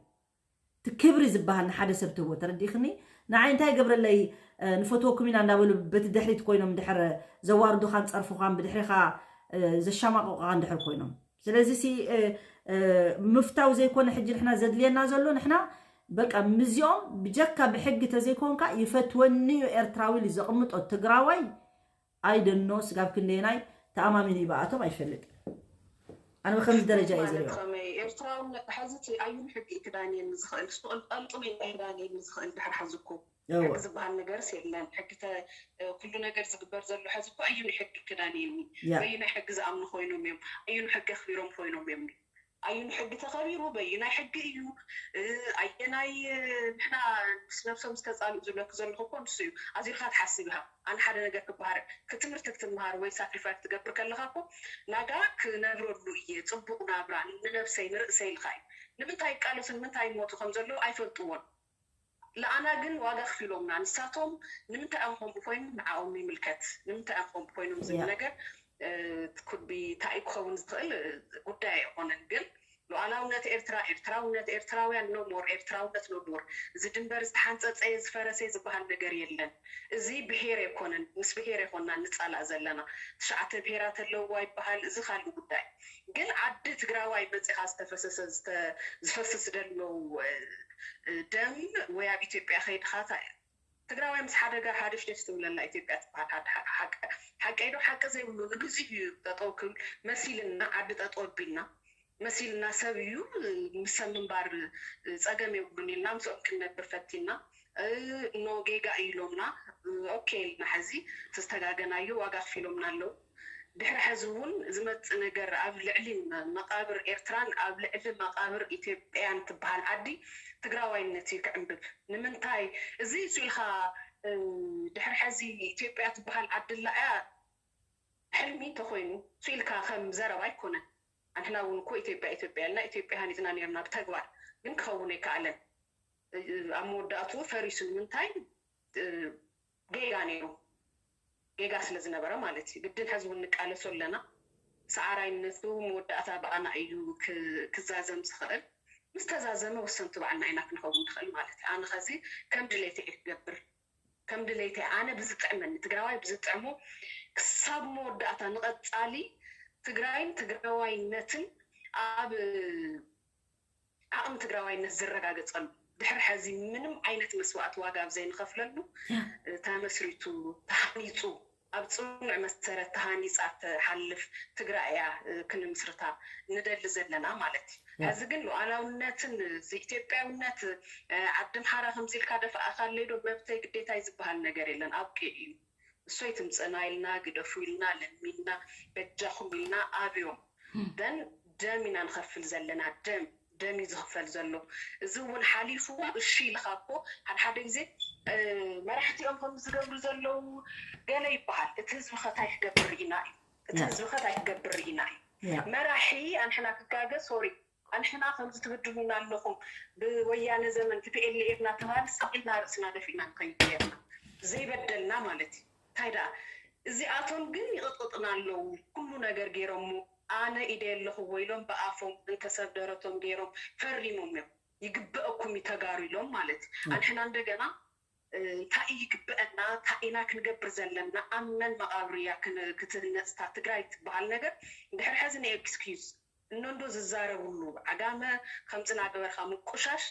እቲ ክብሪ ዝበሃል ንሓደ ሰብ ትህቦ። ተረዲኽኒ? ንዓይ እንታይ ይገብረለይ? ንፈትወኩም ኢና እንዳበሉ በቲ ድሕሪት ኮይኖም ድሕር ዘዋርዱኻን ፀርፉኻን ብድሕሪኻ ዘሻማቕቑኻ እንድሕር ኮይኖም። ስለዚ ሲ ምፍታው ዘይኮነ ሕጂ ንሕና ዘድልየና ዘሎ ንሕና በቃ ምዚኦም ብጀካ ብሕጊ ተዘይኮንካ ይፈትወኒ እዩ ኤርትራዊ ኢሉ ዘቕምጦ ትግራዋይ ኣይደኖ ስጋብ ክንደየናይ ተኣማሚኑ እዩ ብኣቶም ኣይፈልጥ። ኣነ ብከምዚ ደረጃ እየ ዝሪኦ። ከመይ ኤርትራውነት ሕዚ እቲ ኣዩን ሕጊ እዩ ክዳንየኒ ዝኽእል? ስቕ ጠልጥም እዩ ክዳንየኒ ዝኽእል ድሕር ሓዝኩም? ሕጊ ዝበሃል ነገርስ የለን። ሕጊ ተ- ኩሉ ነገር ዝግበር ዘሎ ሕዚ እኮ ኣዩን ሕጊ ክዳንየኒ? በይናይ ሕጊ ዝኣምኑ ኮይኖም እዮም። ኣዩን ሕጊ ኣኽቢሮም ኮይኖም እዮም። ኣዩን ሕጊ ተኸቢሩ በይናይ ሕጊ እዩ? ኣየናይ ንሕና ምስ ነብሶም ዝተፃልኡ ዝብለክ ዘለኹ እኮ ንሱ እዩ። ኣዚርካ ትሓስብ ኢኻ። ኣነ ሓደ ነገር ክበሃር ክትምህርቲ ክትምሃር ወይ ሳክሪፋይስ ትገብር ከለካ እኮ ናጋ ክነብረሉ እየ ፅቡቅ ናብራ ንነብሰይ ንርእሰይ ኢልካ እዩ። ንምንታይ ይቃለሱ ንምንታይ ይሞቱ ከም ዘለዉ ኣይፈልጥዎን። ለኣና ግን ዋጋ ክፊሎምና ንሳቶም ንምንታይ እዮም ከምኡ ኮይኖም ንዓኦም ይምልከት ንምንታይ እዮም ከምኡ ኮይኖም ዝብል ነገር ኩድ ቢ እንታይ ክኸውን ዝኽእል ጉዳይ ኣይኮነን ግን ሉዓላውነት ኤርትራ ኤርትራውነት ኤርትራውያን no more ኤርትራውነት no more እዚ ድንበር ዝተሓንፀፀ ዝፈረሰ ዝበሃል ነገር የለን እዚ ብሄር ኣይኮነን ምስ ብሄር ኣይኮንና ንፃላእ ዘለና ትሽዓተ ብሄራት ኣለውዋ ይበሃል እዚ ካልእ ጉዳይ ግን ዓዲ ትግራዋይ መፂኻ ዝተፈሰሰ ዝፈስስ ደሎ ደም ወይ ኣብ ኢትዮጵያ ከይድኻ ትግራዋይ ምስ ሓደጋ ሓደሽደሽ ትብለላ ኢትዮጵያ ትበሃል ሓቂ ዶ ሓቂ ዘይብሉ ንግዜኡ እዩ ጠጠው ክብል መሲልና ዓዲ ጠጠው ኣቢልና መሲልና ሰብ እዩ ምስ ሰብ ምንባር ፀገም የብሉን ኢልና ምስኦም ክንነብር ፈቲና no ጌጋ እዩ ኢሎምና okay ኢልና ሕዚ ዝተጋገናዮ ዋጋ ከፊሎምና ኣለዉ ድሕሪ ሕዚ እውን ዝመፅእ ነገር ኣብ ልዕሊ መቃብር ኤርትራን ኣብ ልዕሊ መቃብር ኢትዮጵያን ትበሃል ዓዲ ትግራዋይነት እዩ ክዕንብብ ንምንታይ እዚ እሱ ኢልካ ድሕሪ ሕዚ ኢትዮጵያ ትበሃል ዓዲ ኣላ እያ ሕልሚ እንተኮይኑ እሱ ኢልካ ከም ዘረባ ኣይኮነን ኣንሕና እውን እኮ ኢትዮጵያ ኢትዮጵያ ኢልና ኢትዮጵያ ሃኒፅና ነርና ብተግባር ግን ክኸውን ኣይከኣለን ኣብ መወዳእትኡ ፈሪሱ ንምንታይ ጌጋ ነይሩ ጌጋ ስለ ዝነበረ ማለት እዩ ግድን ሕዚ እውን ንቃለሶ ኣለና ሰዓራይነቱ መወዳእታ ብኣና እዩ ክዛዘም ዝኽእል ምስ ተዛዘመ ወሰንቲ ባዕልና ኢና ክንኸውን ንኽእል ማለት እዩ ኣነ ኸዚ ከም ድሌተ እየ ክገብር ከም ድሌተ ኣነ ብዝጥዕመኒ ትግራዋይ ብዝጥዕሞ ክሳብ መወዳእታ ንቐፃሊ ትግራይን ትግራዋይነትን ኣብ ዓቕሚ ትግራዋይነት ዝረጋገፀሉ ድሕሪ ሕዚ ምንም ዓይነት መስዋእቲ ዋጋ ኣብ ዘይንኸፍለሉ ተመስሪቱ ተሃኒፁ ኣብ ፅኑዕ መሰረት ተሃኒፃ ትሓልፍ ትግራይ እያ ክንምስርታ ንደሊ ዘለና ማለት እዩ። ሕዚ ግን ሉዓላውነትን ኢትዮጵያውነት ዓዲ ኣምሓራ ከምዚ ኢልካ ደፍኣኻለይ ዶ መብተይ ግዴታይ ዝበሃል ነገር የለን ኣብቂዑ እዩ። እሶይ ትምፅእና ኢልና ግደፉ ኢልና ለሚንና በጃኹም ኢልና ኣብዮም then ደም ኢና ንኸፍል ዘለና ደም ደም እዩ ዝኽፈል ዘሎ እዚ እውን ሓሊፉ እሺ ኢልካ እኮ ሓደ ሓደ ግዜ መራሕቲ እዮም ከም ዝገብሩ ዘለዉ ገለ ይበሃል እቲ ህዝቢ ከታይ ክገብር ርኢና እዩ እቲ ህዝቢ ከታይ ክገብር ርኢና እዩ መራሒ ኣንሕና ክጋገ sorry ኣንሕና ከምዚ ትብድሉና ኣለኹም ብወያነ ዘመን ቲ ፒ ኤል ኤ እናተባሃለ ሳቕ ኢልና ርእስና ደፊእና ንኸይድ ነርና ዘይበደልና ማለት እዩ እንታይ ደኣ እዚኣቶም ግን ይቕጥቕጥና ኣለዉ ኩሉ ነገር ገይሮሞ ኣነ ኢደ ኣለኽዎ ኢሎም ብኣፎም እንተ ሰብ ደረቶም ገይሮም ፈሪሞም እዮም ይግበአኩም እዩ ተጋሩ ኢሎም ማለት እዩ ኣንሕና እንደገና እንታይ እዩ ይግበአና እንታይ ኢና ክንገብር ዘለና ኣብ መን መቓብር እያ ክትህነፅታ ትግራይ ትበሃል ነገር ድሕሪ ሕዚ ናይ ኤክስኪዩዝ እኖ እንዶ ዝዛረብሉ ዓጋመ ከምዚ ናገበርካ ምቁሻሽ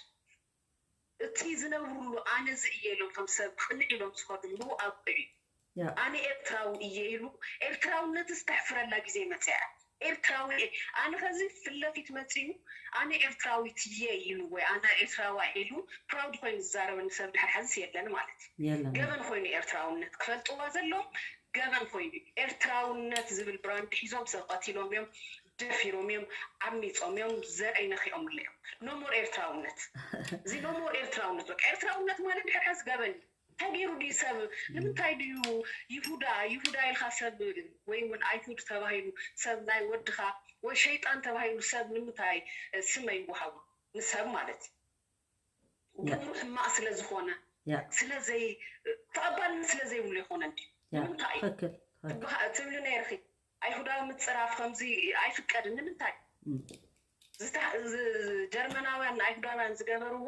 እቲ ዝነብርሉ ኣነ እዚ እየ ኢሎም ከም ሰብ ቅንዕ ኢሎም ዝኸድሉ ኣብቅዑ እዩ ኣነ ኤርትራዊ እየ ኢሉ ኤርትራውነት ዝተሕፍረላ ግዜ መፅያ ኤርትራዊ እየ ኣነ ከዚ ፊት ለፊት መፅዩ ኣነ ኤርትራዊት እየ ኢሉ ወይ ኣነ ኤርትራዋ ኢሉ ፕራውድ ኮይኑ ዝዛረበኒ ሰብ ድሕር ሕዝስ የለን ማለት እዩ ገበን ኮይኑ ኤርትራውነት ክፈልጥዋ ዘለዎም ገበን ኮይኑ ኤርትራውነት ዝብል ብራንድ ሒዞም ሰብ ቀቲሎም እዮም ደፊሮም እዮም ዓሚፆም እዮም ዘርአይ ነኪኦምለ እዮም ኖሞር ኤርትራውነት እዚ ኖሞር ኤርትራውነት በቃ ኤርትራውነት ማለት ድሕር ሕዝ ገበን እዩ እንታይ ገይሩ ድዩ ሰብ? ንምንታይ ድዩ ይሁዳ ይሁዳ ኢልካ ሰብ ወይ እውን ኣይሁድ ተባሂሉ ሰብ ናይ ወድኻ ወይ ሸይጣን ተባሂሉ ሰብ ንምንታይ ስመ ይወሃቡ? ንሰብ ማለት እዩ። ግብሩ ሕማቕ ስለ ዝኾነ ስለዘይ ተቐባልነት ስለ ዘይብሉ ይኾነ እንዲ ንምንታይ ትብሊ ነይርኺ? ኣይሁዳዊ ምፅራፍ ከምዚ ኣይፍቀድን። ንምንታይ ጀርመናውያን ንኣይሁዳውያን ዝገበርዎ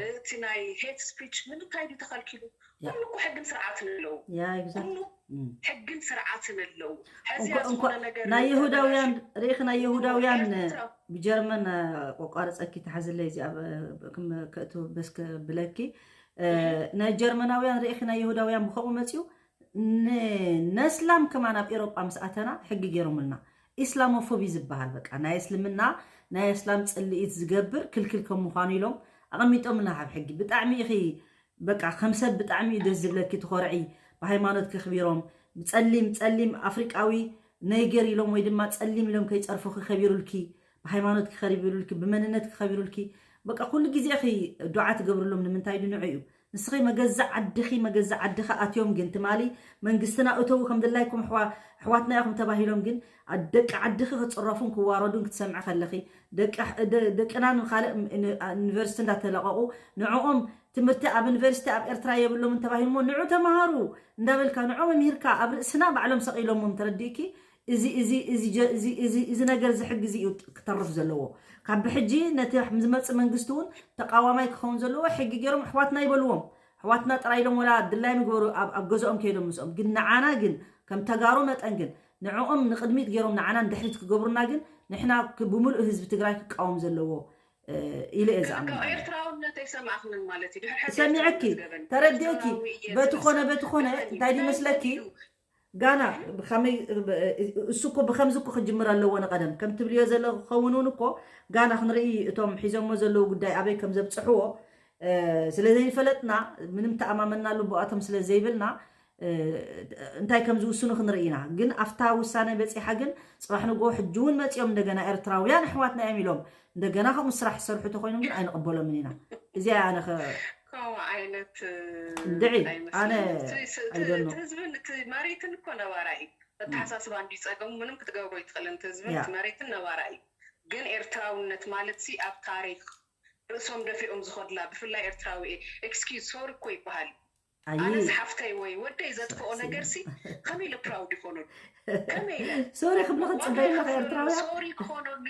እቲ ናይ ሄት ስፒች ንምንታይ ድዩ ተኸልኪሉ? ኩሉ እኮ ሕግን ስርዓትን ኣለዉ። ኩሉ ሕግን ስርዓትን ኣለዉ። ሕዚያ ዝኾነ ነገር ናይ ይሁዳውያን ርኢኺ ናይ ይሁዳውያን ብጀርመን ቆቋርፀኪ ተሓዝለይ እዚኣ ከእቱ በስከ ብለኪ ናይ ጀርመናውያን ርኢኺ ናይ ይሁዳውያን ብኸምኡ መፅኡ ነስላም ከማን ኣብ ኤሮጳ ምስ ኣተና ሕጊ ገይሮምልና። ኢስላሞፎቢ ዝበሃል በቃ ናይ እስልምና ናይ እስላም ፅልኢት ዝገብር ክልክል ከም ምዃኑ ኢሎም ኣቐሚጦምልና ካብ ሕጊ። ብጣዕሚ ኢኺ በቃ ከም ሰብ ብጣዕሚ እዩ ደስ ዝብለኪ፣ ትኾርዒ። ብሃይማኖት ከኽቢሮም ብፀሊም ፀሊም ኣፍሪቃዊ ነይገር ኢሎም ወይ ድማ ፀሊም ኢሎም ከይፀርፉ ክኸቢሩልኪ፣ ብሃይማኖት ክኸቢሩልኪ፣ ብመንነት ክኸቢሩልኪ በቃ ኩሉ ግዜ ኢኺ ዱዓ ትገብርሎም። ንምንታይ ድንዑ እዩ ንስኺ መገዛእ ዓድኺ መገዛእ ዓድኻ ኣትዮም ግን ትማሊ መንግስትና እተዉ ከም ድላይኩም ኣሕዋትና ኢኹም ተባሂሎም ግን ደቂ ዓድኺ ክፅረፉን ክዋረዱን ክትሰምዒ ከለኺ ደቅና ንካልእ ዩኒቨርሲቲ እንዳተለቀቁ ንዕኦም ትምህርቲ ኣብ ዩኒቨርሲቲ ኣብ ኤርትራ የብሎምን ተባሂሉ እሞ ንዑ ተምሃሩ እንዳበልካ ንዑ መምሂርካ ኣብ ርእስና ባዕሎም ሰቂሎሞም ተረዲእኪ እዚ እዚ እዚ እዚ እዚ ነገር እዚ ሕጊ እዚ እዩ ክተርፍ ዘለዎ ካብ ብሕጂ ነቲ ዝመጽእ መንግስቲ እውን ተቃዋማይ ክኸውን ዘለዎ ሕጊ ገይሮም ኣሕዋትና ይበልዎም ኣሕዋትና ጥራይ ኢሎም ወላ ድላዮም ይግበሩ ኣብ ገዝኦም ከይዶም ምስኦም ግን ንዓና ግን ከም ተጋሩ መጠን ግን ንዕኦም ንቅድሚት ገይሮም ንዓና ንድሕሪት ክገብሩና ግን ንሕና ብሙሉእ ህዝቢ ትግራይ ክቃወም ዘለዎ ኢለ እየ ዝኣምን ኤርትራውነት ኣይሰማዕክንን ማለት እዩ ድሕሪ ሰሚዐኪ ተረዲእኪ በቲ ኮነ በቲ ኮነ እንታይ ድመስለኪ ጋና ብከመይ እሱ እኮ ብከምዚ እኮ ክጅምር ኣለዎ ንቀደም ከም ትብልዮ ዘሎ ክኸውን እውን እኮ ጋና ክንርኢ እቶም ሒዞሞ ዘለዉ ጉዳይ ኣበይ ከም ዘብፅሕዎ ስለ ዘይፈለጥና ምንም ተኣማመናሉ ብኣቶም ስለ ዘይብልና እንታይ ከም ዝውስኑ ክንርኢ ኢና ግን ኣብታ ውሳነ በፂሓ ግን ፅባሕ ንግሆ ሕጂ እውን መፂኦም እንደገና ኤርትራውያን ኣሕዋትና እዮም ኢሎም እንደገና ከምኡ ስራሕ ዝሰርሑ ተኮይኖም ግን ኣይንቕበሎምን ኢና እዚኣ ኣነ ከምኡ ዓይነት እንድዒ ኣነ ህዝብን እቲ መሬትን እኮ ነባራ እዩ ኣተሓሳስባ እንዲ ፀገሙ ምንም ክትገብሮ ይትኽእል እቲ ህዝብን እቲ መሬትን ነባራ እዩ ግን ኤርትራውነት ማለት ሲ ኣብ ታሪክ ርእሶም ደፊኦም ዝኸዱላ ብፍላይ ኤርትራዊ excuse sorry እኮ ይበሃል ኣነስ ሓፍተይ ወይ ወደይ ዘጥፍኦ ነገር ሲ ከመይ ኢለ proud ይኾነሉ ከመይ ኢለ sorry ክብለኺ ፅበይ ኣለኺ ኤርትራውያ sorry ክኾነሉ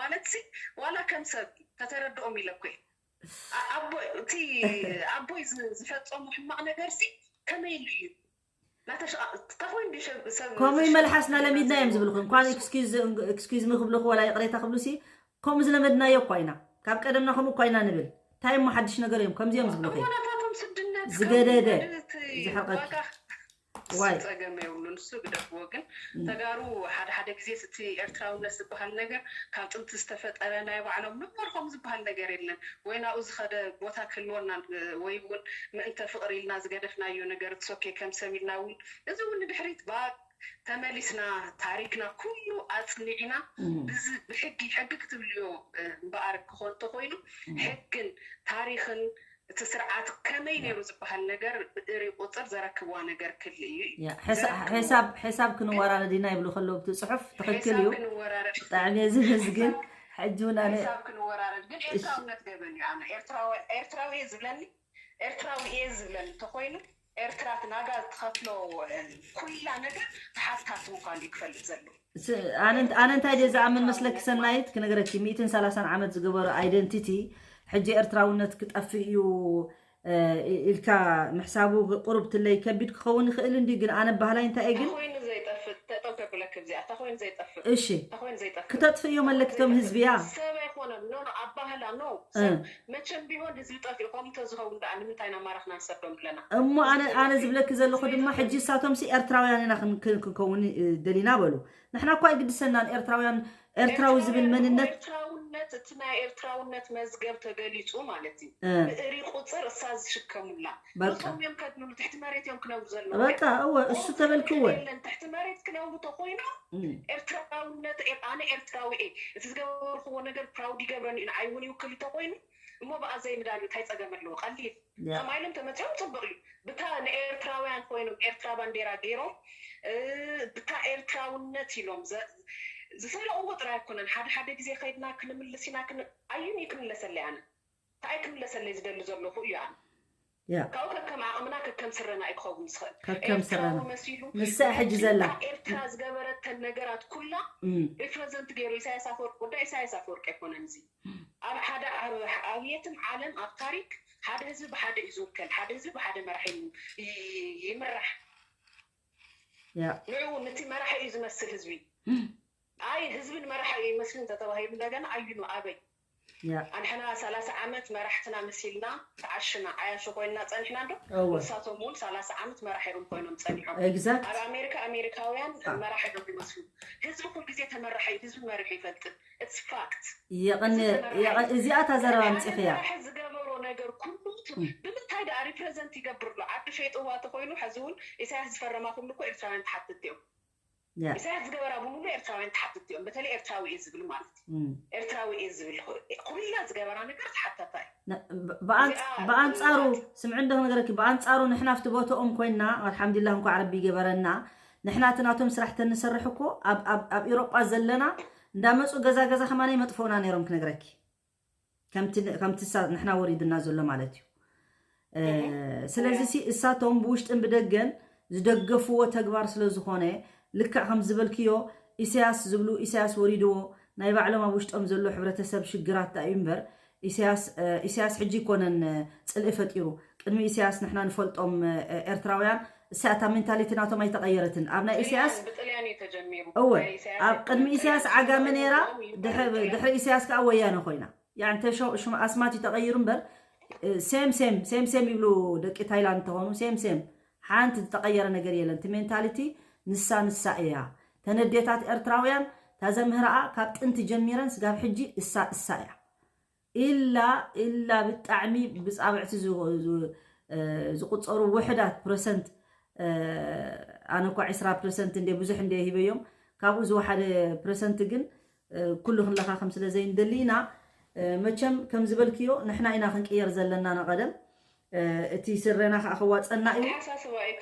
ማለት ሲ ዋላ ከም ሰብ ከተረድኦም ኢለ እኮ ኣቦ እቲ ኣቦይ ዝፈፀሙ ሕማቕ ነገር ሲ ከመይ ኢሉ እዩ ከምኡ ይመልሓስና ለሚድና እዮም ዝብልኹ እንኳን excuse me ክብልኹ ወላ ይቕሬታ ክብሉ ሲ ከምኡ ዝለመድናዮ እኳ ኢና ካብ ቀደምና ከምኡ እኳ ኢና ንብል እንታይ እሞ ሓድሽ ነገር እዮም ከምዚ እዮም ዝብልኹ ዝገደደ ዝሕርቀኪ ዋይ ጸገም የብሉ ንሱ ግደፍዎ ግን ተጋሩ ሓደ ሓደ ግዜ እቲ ኤርትራውነት ዝበሃል ነገር ካብ ጥንቲ ዝተፈጠረ ናይ ባዕሎም ነበር ከምኡ ዝበሃል ነገር የለን ወይ ናብኡ ዝኸደ ቦታ ክህልወና ወይ እውን ምእንተ ፍቕሪ ኢልና ዝገደፍናዮ ነገር it's okay ከም ሰብ ኢልና እውን እዚ እውን ንድሕሪት ባክ ተመሊስና ታሪክና ኩሉ ኣፅኒዕና ብዚ ብሕጊ ሕጊ ክትብልዮ እምበኣር ክኾን ተኮይኑ ሕግን ታሪክን እቲ ስርዓት ከመይ ነይሩ ዝበሃል ነገር ብእሪ ቁፅር ዘረክብዋ ነገር ክል እዩ እዩ። ያ፣ ሕሳ- ዘረክብዋ። ሕሳብ ሕሳብ ክንወራረድ ኢና ይብሉ ከለዉ እቲ ፅሑፍ ትኽክል እዩ። ሕሳብ ክንወራረድ ብጣዕሚ እየ ዝምስግን። ሕሳብ- ሕጂ እውን ኣነ ሕሳብ ክንወራረድ ግን ኤርትራውነት ገበን እዩ። ኣነ ኤርትራዊ ኤርትራዊ እየ ዝብለኒ ኤርትራዊ እየ ዝብለኒ እንተኮይኑ ኤርትራ እቲ ናጋ ትኸፍሎ ኩላ ነገር ተሓታቲ ምኳኑ እዩ ክፈልጥ ዘለዎ። ስ- ኣነ ኣነ እንታይ ድየ ዝኣምን መስለኪ ሰናይት ክነግረኪ ሚእትን ሰላሳን ዓመት ዝገበሮ ኣይደንቲቲ ሕጂ ኤርትራውነት ክጠፍእ እዩ ኢልካ ምሕሳቡ ቁሩብ ትለይ ከቢድ ክኸውን ይኽእል እንዲ ግን ኣነ ባህላይ እንታይ እየ ግን ተኾይኑ ዘይጠፍእ ጠጠው ከብለክ እዚኣ ተኾይኑ ዘይጠፍእ እሺ ተኾይኑ ዘይጠፍእ ክተጥፍእዮ መለክቶም ህዝቢ እያ ሰብ ኣይኮነን ኖ ኖ ኣባህላ ኖ ሰብ መቸም ቢሆን ህዝቢ ጠፊኡ ከምኡ ተዝኸውን ደኣ ንምንታይ ኢና ማረኽና ንሰዶም ብለና እሞ ኣነ ኣነ ዝብለኪ ዘለኹ ድማ ሕጂ እሳቶም ሲ ኤርትራውያን ኢና ክን- ክን- ክንከውን እ፣ ደሊና በሉ ንሕና እኳ ኣይግድሰናን ኤርትራውያን ኤርትራዊ ዝብል መንነት ኤርትራውነት ኤርትራውነት እቲ ናይ ኤርትራውነት መዝገብ ተገሊጹ ማለት እዩ። እ፣ ብእሪ ቁጽር እሳ ዝሽከሙላ በቃ ርቶም እዮም ከድምሉ ትሕቲ መሬት እዮም ክነብሩ ዘለዉ በቃ እወ እሱ ተበልክወ የለን ትሕቲ መሬት ክነብሩ ተኮይኖም እም፣ ኤርትራውነት ኤር- ኣነ ኤርትራዊ እየ እቲ ዝገበርክዎ ነገር ፕራውድ ይገብረኒ እዩ ንዓይ እውን ይውክል ተኮይኑ እሞ ብኣ ዘይምዳን እንታይ ፀገም ኣለዎ ቀሊል ያ ከምኣ ኢሎም ተመፅኦም ፅቡቅ እዩ ብታ ንኤርትራውያን ኮይኖም ኤርትራ ባንዴራ ገይሮም እ፣ ብታ ኤርትራውነት ኢሎም ዘ- ዝሰረቅዎ ጥራይ ኣይኮነን ሓደ ሓደ ግዜ ከይድና ክንምልስ ኢና ክን- ኣዩን እዩ ክምለሰለይ ኣነ እንታይ ክምለሰለይ ዝደሊ ዘለኹ እዩ ኣነ ያ ካብኡ ከከም ዓቕምና ከከም ስረና እዩ ክኸውን ዝኽእል ከከም ኤርትራዊ ስረና መሲሉ ንሳ ሕጂ ዘላ ኤርትራ ዝገበረተን ነገራት ኩላ እም፣ ሪፕረዘንት ገይሩ ኢሳያስ ኣፈወርቂ ጉዳይ ኢሳያስ ኣፈወርቂ ኣይኮነን እዚ ኣብ ሓደ ኣብ ኣብ የትም ዓለም ኣብ ታሪክ ሓደ ህዝቢ ብሓደ እዩ ዝውከል ሓደ ህዝቢ ብሓደ መራሒ እዩ ይ- ይምራሕ ያ ንዑ ነቲ መራሒ እዩ ዝመስል ህዝቢ ኣይ ህዝቢ ንመራሒ እዩ ይመስል እንተተባሂሉ እንደገና ኣዩ ነው ኣበይ ያ ኣንሕና ሰላሳ ዓመት መራሕትና መሲልና ተዓሽና ዓያሹ ኮይንና ፀኒሕና እንዶ እወ ንሳቶም እውን ሰላሳ ዓመት መራሒኦም ኮይኖም ፀኒሖም ኤግዛክት ኣብ ኣሜሪካ ኣሜሪካውያን አ። መራሒኦም ይመስሉ ህዝቢ ኩል ግዜ ተመራሒ እዩ ህዝቢ መሪሑ ይፈልጥን it's fact የቐን እዚ ተመራሒ የቐ- እዚኣ እታ ዘረባ ኣምፂኽያ መራሒ ዝገበሮ ነገር ኩሉ ቱ- እም። ብምንታይ ደኣ ሪፕረዘንት ይገብር ኣሎ ዓዲ ሸይጥዋ ተኮይኑ ሕዚ እውን ኢሳያስ ዝፈረማ ኩሉ እኮ ኤርትራውያን ተሓትት እዮም ያ ኢሳያስ ዝገበራ ብምሉ ኤርትራውያን ተሓትት እዮም በተለይ ኤርትራዊ እየ ዝብል ማለት እዩ እም። ኤርትራዊ እየ ዝብል ኩላ ዝገበራ ነገር ተሓታታ እዩ ነ- ብ- ብኣንጽ- እዚኣ ብኣንጻሩ እዚኣ ስምዒ እንዶ ክነገረኪ ብኣንጻሩ ንሕና ኣብቲ ቦትኦም ኮይንና ኣልሓምዱሊላህ እንኳዕ ረቢ ይገበረና ንሕና እቲ ናቶም ስራሕ ተንሰርሕ እኮ ኣብ- ኣብ ኣብ ኤሮጳ ዘለና እንዳመፁ ገዛ ገዛ ከማን መጥፎና ነይሮም ክነግረኪ ከምቲ ን- ከምቲ ሳ- ንሕና ወሪድና ዘሎ ማለት እዩ እ፣ ስለዚ ሲ እሳቶም ብውሽጥን ብደገን ዝደገፍዎ ተግባር ስለ ዝኾነ ልክዕ ከም ዝበልክዮ ኢሳያስ ዝብሉ ኢሳያስ ወሪድዎ ናይ ባዕሎም ኣብ ውሽጦም ዘሎ ሕብረተሰብ ሽግራት እዩ እምበር ኢሳያስ እ፣ ኢሳያስ ሕጂ ይኮነን እ፣ ፅልኢ ፈጢሩ ቅድሚ ኢሳያስ ንሕና ንፈልጦም እ፣ ኤርትራውያን እሳ እታ ሜንታሊቲ ናቶም ኣይተቀየረትን ኣብ ናይ ኢሳያስ ብጥልያን እዩ ተጀሚሩ እወ ናይ ኢሳያስ ኣብ ቅድሚ ኣይኮነን፣ ኢሳያስ ጥልያን ዓጋመ ዝነበሩ ነይራ እዮም ይበሃል ድሕሪ ጥልያን። ድሕሪ ኢሳያስ ከዓ ወያነ ኮይና ያንተ ሸው ሽም ኣስማት እዩ ተቀይሩ እምበር ሴም ሴም ሴም ሴም ይብሉ ደቂ ታይላንድ ተኾኑ ሴም ሴም ሓንቲ ዝተቀየረ ነገር የለን እቲ ሜንታሊቲ ንሳ ንሳ እያ ተነዴታት ኤርትራውያን ታዘምህርኣ ካብ ጥንቲ ጀሚረን ስጋብ ሕጂ እሳ እሳ እያ ኢላ ኢላ ብጣዕሚ ብፃብዕቲ ዝ- ዝ- እ፣ ዝቁፀሩ ውሕዳት ፕረሰንት እ፣ ኣነ እኳ ዕስራ ፕረሰንት እንደ ብዙሕ እንደ ሂበዮም ካብኡ ዝወሓደ ፕረሰንት ግን እ፣ ኩሉ ክንለኻኸም ስለ ዘይንደሊ ኢና እ፣ መቸም ከም ዝበልክዮ ንሕና ኢና ክንቅየር ዘለና ንቐደም እ፣ እቲ ስረና ከዓ ክዋፀና እዩ ኣተሓሳስባ እዩ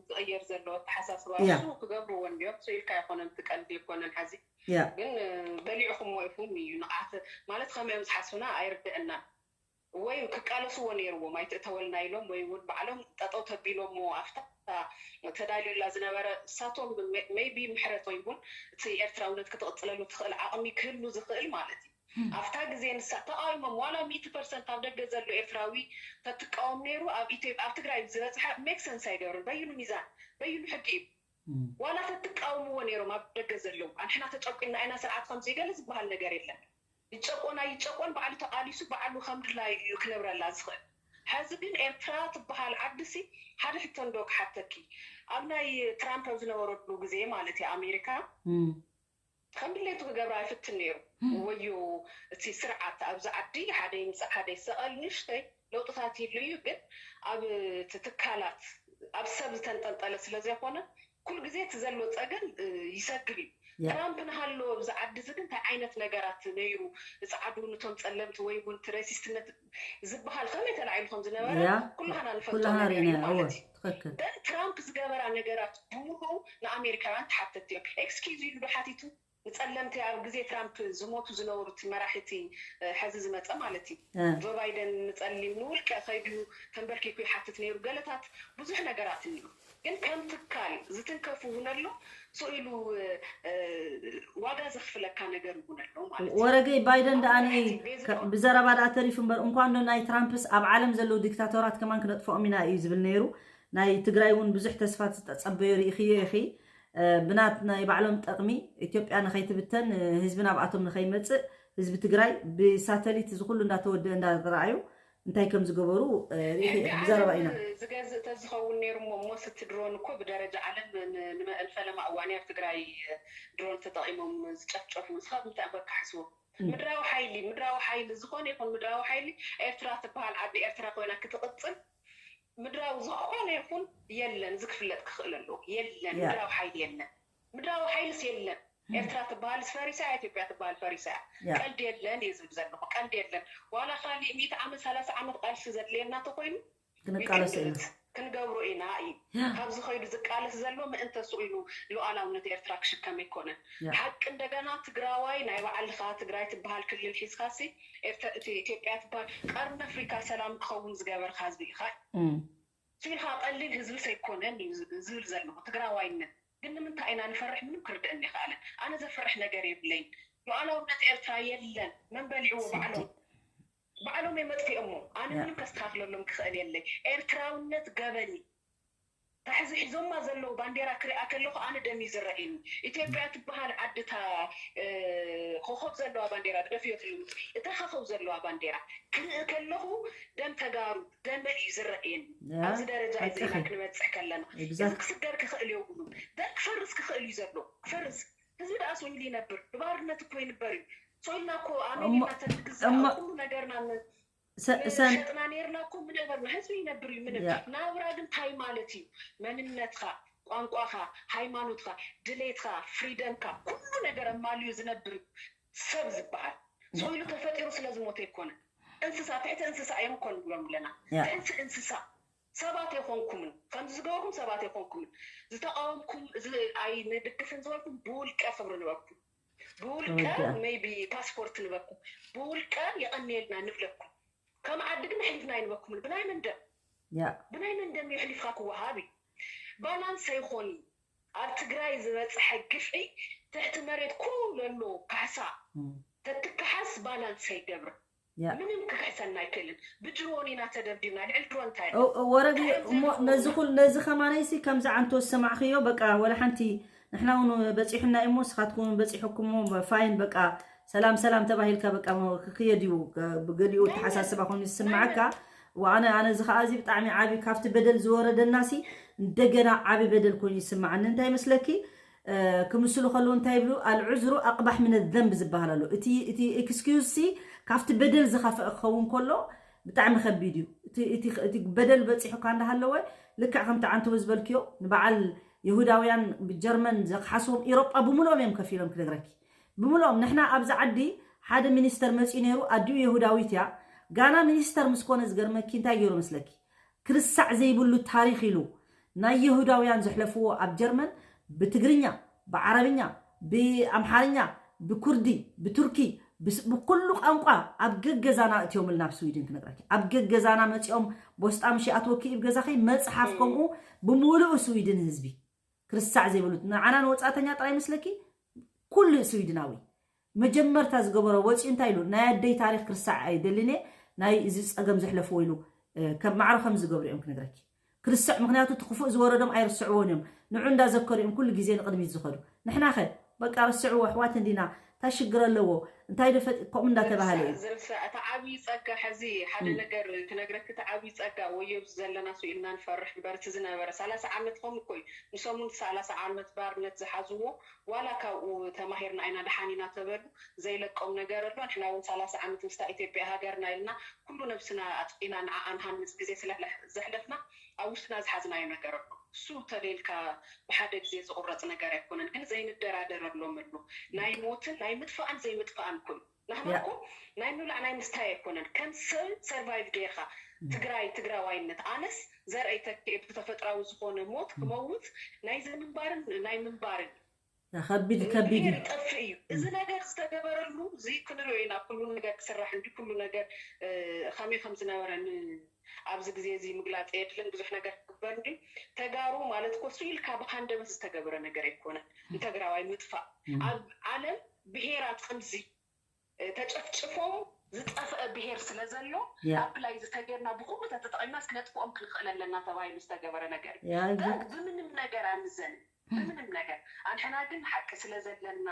ክቅየር ዘለዎ ኣተሓሳስባ ያ እሱ ክገብርዎ እንዲዮም እሱ ኢልካ ኣይኮነን ትቀልዲ ኣይኮነን ሓዚ ያ ግን እ፣ በሊዕኹሞ ኢኹም እዩ ንቕሓት ማለት ከመዮም ዝሓስብና ኣይርድዕናን ወይ ክቃለስዎ ነይርዎም ኣይትእተወልና ኢሎም ወይ እውን ባዕሎም ጠጠው ተቢሎሞ ኣብታ ተዳልዩላ ዝነበረ እሳቶም ሜይቢ ምሕረት ወይ እውን እቲ ኤርትራውነት ክትቕፅለሉ ትኽእል ዓቕሚ ክህሉ ዝኽእል ማለት እዩ ኣብታ ግዜ ንሳ ተቃዊሞም ዋላ ሚእቲ ፐርሰንት ኣብ ደገ ዘሎ ኤርትራዊ ተትቃወም ነይሩ ኣብ ኢትዮጵያ ኣብ ትግራይ ዝበፅሐ ሜክ ሰንስ ኣይገብርን በይኑ ሚዛን በይኑ ሕጊ እዩ ዋላ ተትቃወምዎ ነይሮም ኣብ ደገ ዘለዉ ኣንሕና ተጨቁና ኢና ስርዓት ከምዚ ገለ ዝበሃል ነገር የለን ይጨቆን ኣይጨቆን ባዕሉ ተቃሊሱ ባዕሉ ከም ድላዩ እዩ ክነብረላ ዝኽእል። ሐዚ ግን ኤርትራ ትበሃል ዓዲ ሲ ሓደ ሕቶ እንዶ ክሓተኪ ኣብ ናይ ትራምፕ ኣብ ዝነበረሉ ግዜ ማለት እዩ ኣሜሪካ ከም ድሌቱ ክገብራ ኣይፍትን ነይሩ። ወዮ እቲ ስርዓት ኣብዚ ዓዲ ሓደ ይምፃእ ሓደ ይሰቐል ንእሽተይ ለውጥታት ይህሉ እዩ ግን ኣብ እቲ ትካላት ኣብ ሰብ ዝተንጠልጠለ ስለዘይኮነ ኩሉ ግዜ እቲ ዘሎ ፀገም ይሰግር እዩ። ትራምፕ ንሃለዎ ኣብዚ ዓዲ እዚ ግን እንታይ ዓይነት ነገራት ነይሩ ንፃዓዱ ንቶም ፀለምቲ ወይ እውን እቲ ሬሲስትነት ዝበሃል ከመይ ተላዒሉ ከም ዝነበረ ኩላህና ንፈልጦ ነገር እዩ ማለት እዩ። ግን ትራምፕ ዝገበራ ነገራት ብምሉኡ ንኣሜሪካውያን ተሓተቲ እዮም። ኤክስኪዝ ኢሉ ዶ ሓቲቱ? ንፀለምቲ ኣብ ግዜ ትራምፕ ዝሞቱ ዝነበሩ እቲ መራሒ እቲ ሐዚ ዝመፀ ማለት እዩ ጆ ባይደን ንፀሊም ንውልቀ ከይዱ ተንበርኪኩ ይሓትት ነይሩ ገለታት ብዙሕ ነገራት እኒኦ ግን ከም ትካል ዝትንከፍ እውን ኣሎ ስኢሉ ዋጋ ዘኽፍለካ ነገር እውን ኣሎ ማለት እዩ። ወረገይ ባይደን ኣብ ደኣ መራሕቲ ንይ- ቤዝ ከ- ብዘረባ ደኣ ተሪፉ እምበር እንኳን ዶ ናይ ትራምፕስ ኣብ ዓለም ዘለዉ ዲክታቶራት ከማን ክነጥፍኦም ኢና እዩ ዝብል ነይሩ ናይ ትግራይ እውን ብዙሕ ተስፋ ዝጠፀበዮ ርኢኽዮ ኢኺ እ፣ ብናት ናይ ባዕሎም ጠቕሚ ኢትዮጵያ ንኸይትብተን እ፣ ህዝቢ ናብኣቶም ንኸይመፅእ ህዝቢ ትግራይ ብሳተሊት እዚ ኩሉ እንዳተወደአ እንዳተረኣዩ እንታይ ከም ዝገበሩ እ፣ ርኢኺ ኢኺ ብዘረባ ኢና ዝገዝእ ተዝኸውን ነይሩ እሞ ሞስ እቲ ድሮን እኮ ብደረጃ ዓለም ን- ንመ- ንፈለማ እዋን ኣብ ትግራይ ድሮን ተጠቂሞም ዝጨፍጨፉ ንስኻት እንታይ እምበር ክሓስቦ ምድራዊ ሓይሊ ምድራዊ ሓይሊ ዝኾነ ይኹን ምድራዊ ሓይሊ ኤርትራ ትበሃል ዓዲ ኤርትራ ኮይና ክትቕፅል ምድራዊ ዝኾነ ይኹን የለን። እዚ ክፍለጥ ክኽእል ኣለዎ። የለን፣ ምድራዊ ሓይሊ የለን። ምድራዊ ሓይልስ የለን። ኤርትራ ትበሃልስ ፈሪሳ እያ፣ ኢትዮጵያ ትበሃል ፈሪሳ እያ። ቀልዲ የለን እየ ዝብል ዘለኹ፣ ቀልዲ የለን። ዋላ ካሊእ ሚእቲ ዓመት ሰላሳ ዓመት ቃልሲ ዘድልየና ተኮይኑ ክንቃለስ ኢና። ክንገብሮ ኢና እዩ። ካብዚ ከይዱ ዝቃለስ ዘሎ ምእንተ ስኢሉ ሉዓላውነት ኤርትራ ክሽከም ኣይኮነን። ሓቂ እንደገና ትግራዋይ ናይ ባዕልኻ ትግራይ ትበሃል ክልል ሒዝካሲ ኤርትራ እቲ ኢትዮጵያ ትበሃል ቀርኒ ኣፍሪካ ሰላም ክኸውን ዝገበርካ ህዝቢ ኢኻ። ስኢልካ ቀሊል ህዝቢ ሰይኮነን እዩ ዝብል ዘለኹ ትግራዋይነት። ግን ንምንታይ ኢና ንፈርሕ? ምንም ክርደአኒ ይኽኣለን። ኣነ ዘፍርሕ ነገር የብለይን። ሉዓላውነት ኤርትራ የለን። መን በሊዕዎ? ባዕሎም ባዕሎም እዮም መጥፊኦሞ። ኣነ ምንም ከስተካክለሎም ክኽእል የለይ። ኤርትራውነት ገበን እዩ። ታሕዚ ሒዞማ ዘለዉ ባንዴራ ክሪኣ ከለኹ ኣነ ደም እዩ ዝረኣየኒ። ኢትዮጵያ ትበሃል ዓድታ ኮኾብ ዘለዋ ባንዴራ ግደፍዮ ትልምጡ። እታ ኮኾብ ዘለዋ ባንዴራ ክርኢ ከለኹ ደም ተጋሩ ደመ እዩ ዝረኣየኒ። ኣብዚ ደረጃ እዚ ኢና ክንበፅሕ ከለና እዚ ክስገር ክኽእል የብሉን። ደም ክፈርስ ክኽእል እዩ ዘሎ። ክፈርስ ህዝቢ ደኣ ስኢሉ ይነብር። ብባርነት እኮ ይንበር እዩ። ስኢልና እኮ ኣሜን ኢልና ተንግዛእ ኩሉ ነገርና ሸጥና ነርና እኮ ምነበርና ህዝቢ ይነብር እዩ። ምንም ናብራ ግን ታይ ማለት እዩ? መንነትካ፣ ቋንቋካ፣ ሃይማኖትካ፣ ድሌትካ፣ ፍሪደምካ ኩሉ ነገር ኣማልዩ ዝነብር እዩ ሰብ ዝበሃል። ስኢሉ ተፈጢሩ ስለዝሞተ ኣይኮነን። እንስሳ ትሕቲ እንስሳ እዮም እኮ ንብሎም ኣለና። ትሕቲ እንስሳ ሰባት ኣይኮንኩምን። ከምዚ ዝገበርኩም ሰባት ኣይኮንኩምን። ዝተቃወምኩም ኣይንድግፍን ዝበልኩም ብውልቀ ክብሪ ንበኩም። ብውልቀ maybe ፓስፖርት ንበኩም። ብውልቀ የቐንየልና ንብለኩም። ከም ዓዲ ግን ኣሕሊፍና ኣይንበኩምን። ብናይ መን ደም? ብናይ መን ደም እዩ ኣሕሊፍካ ክወሃብ እዩ? ባላንስ ኣይኾን እዩ። ኣብ ትግራይ ዝበፅሐ ግፍዒ ትሕቲ መሬት ኩሉ ኣሎ ካሕሳ ተትካሓስ ባላንስ ኣይገብርን። ምንም ክክሕሰና ኣይክእልን። ብድሮን ኢና ተደብዲብና። ልዕሊ ድሮን እንታይ ኣሎ? ወረግ እሞ ነዚ ኩል ነዚ ከማነይሲ ከምዚ ዓንቶ ዝሰማዕክዮ በቃ ወላ ሓንቲ ንሕና እውን በፂሑና እሞ ንስኻትኩም እውን በፂሑኩም እሞ ፋይን በቃ ሰላም ሰላም ተባሂልካ በቃ ክክየድ እዩ። ብገሊኡ ተሓሳስባ ኮይኑ ዝስማዓካ ወኣነ ኣነ እዚ ከዓ እዚ ብጣዕሚ ዓብዩ ካብቲ በደል ዝወረደናሲ እንደገና ዓብዩ በደል ኮይኑ ይስማዓኒ። እንታይ ይመስለኪ? ክምስሉ ከለዉ እንታይ ይብሉ? ኣልዑዝሩ ኣቕባሕ ምነ ዘንብ ዝበሃል ኣሎ። እቲ እቲ ኤክስኪዩዝ ሲ ካብቲ በደል ዝኸፍአ ክኸውን ከሎ ብጣዕሚ ከቢድ እዩ። እቲ እቲ እቲ በደል በፂሑካ እንዳሃለወ ልክዕ ከምቲ ዓንተወ ዝበልክዮ ንበዓል የሁዳውያን ጀርመን ዘክሓስዎም ኢሮጳ ብምልኦም እዮም ከፊሎም ክነግረኪ። ብምልኦም ንሕና ኣብዚ ዓዲ ሓደ ሚኒስተር መፂኡ ነይሩ። ኣዲኡ የሁዳዊት እያ። ጋና ሚኒስተር ምስ ኮነ ዝገርመኪ እንታይ ገይሩ መስለኪ? ክርሳዕ ዘይብሉ ታሪኽ ኢሉ ናይ የሁዳውያን ዘሕለፍዎ ኣብ ጀርመን ብትግርኛ፣ ብዓረብኛ፣ ብኣምሓርኛ፣ ብኩርዲ፣ ብቱርኪ፣ ብስ- ብኩሉ ቋንቋ ኣብ ገገዛና እትዮምልና ኣብ ስዊድን ክነግረኪ። ኣብ ገገዛና መፂኦም ቦስጣ ምሽ ኣትወኪ ብ ገዛኺ መፅሓፍ ከምኡ ብምሉኡ ስዊድን ህዝቢ ክርሳዕ ዘይብሉ ንዓና ንወፃእተኛ ጥራይ መስለኪ ኩሉ ስዊድናዊ መጀመርታ ዝገበሮ ወፂኡ እንታይ ኢሉ ናይ ኣደይ ታሪክ ክርሳዕ ኣይደልን እየ ናይ እዚ ፀገም ዘሕለፍዎ ኢሉ ከም ማዕረ ከም ዝገብሩ እዮም ክነግረኪ። ክርስዕ ምክንያቱ እቲ ክፉእ ዝወረዶም ኣይርስዕዎን እዮም። ንዑ እንዳዘከሩ እዮም ኩሉ ግዜ ንቅድሚት ዝኸዱ። ንሕናኸ በቃ ርስዕዎ ኣሕዋት እንዲና እንታይ ሽግር ኣለዎ እንታይ ዶ ፈጢ ከምኡ እንዳተባሃለ እዩ። ዝርሳዕ እቲ ዓብዪ ጸጋ ሕዚ ሓደ ነገር ክነግረኪ እቲ ዓብዪ ጸጋ ወዮ ኣብዚ ዘለና ስኢልና ንፈርሕ እምበር እቲ ዝነበረ ሰላሳ ዓመት ከምኡ እኮ እዩ። ንሰሙን ሰላሳ ዓመት ባርነት ዝሓዝዎ ዋላ ካብኡ ተማሂርና ኢና ደሓን ኢና ተበሉ ዘይለቆም ነገር ኣሎ። ንሕና እውን ሰላሳ ዓመት ምስታ ኢትዮጵያ ሃገርና ኢልና ኩሉ ነብስና ኣጥፊና ንዓኣ ንሃንፅ ግዜ ስለ ዘሕለፍና ኣብ ውሽጥና ዝሓዝናዮ ነገር ኣሎ። እሱ ተለይልካ ብሓደ ግዜ ዝቁረፅ ነገር ኣይኮነን፣ ግን ዘይንደራደረሎም ኣሎ። ናይ ሞትን ናይ ምጥፋእን ዘይምጥፋእን ኩን ናህና እኮ ናይ ምብላዕ ናይ ምስታይ ኣይኮነን። ከም ሰብ ሰርቫይቭ ጌርካ ትግራይ ትግራዋይነት ኣነስ ዘርአይ ተኪኤ ብተፈጥራዊ ዝኾነ ሞት ክመውት ናይ ዘይምንባርን ናይ ምንባርን ከቢድ ከቢድ እዩ። ይጠፍእ እዩ። እዚ ነገር ዝተገበረሉ እዚ ክንሪኦ ኢና። ኩሉ ነገር ክስራሕ እንዲ ኩሉ ነገር ከመይ ከም ዝነበረ ኣብዚ ግዜ እዚ ምግላፅ የድልን። ብዙሕ ነገር ክግበር እንዲ ተጋሩ ማለት ኮሱ ኢልካ ብካንደበት ዝተገበረ ነገር ኣይኮነን። ንተግራዋይ ምጥፋእ ኣብ ዓለም ብሄራት ከምዚ ተጨፍጭፎም ዝጠፍአ ብሄር ስለ ዘሎ ኣብ ላይ ዝተገርና ብኩሉ ተተጠቂምና እስክነጥፍኦም ክንኽእል ኣለና ተባሂሉ ዝተገበረ ነገር እዩ። ብምንም ነገር ኣምዘን ብምንም ነገር ኣንሕና ግን ሓቂ ስለ ዘለና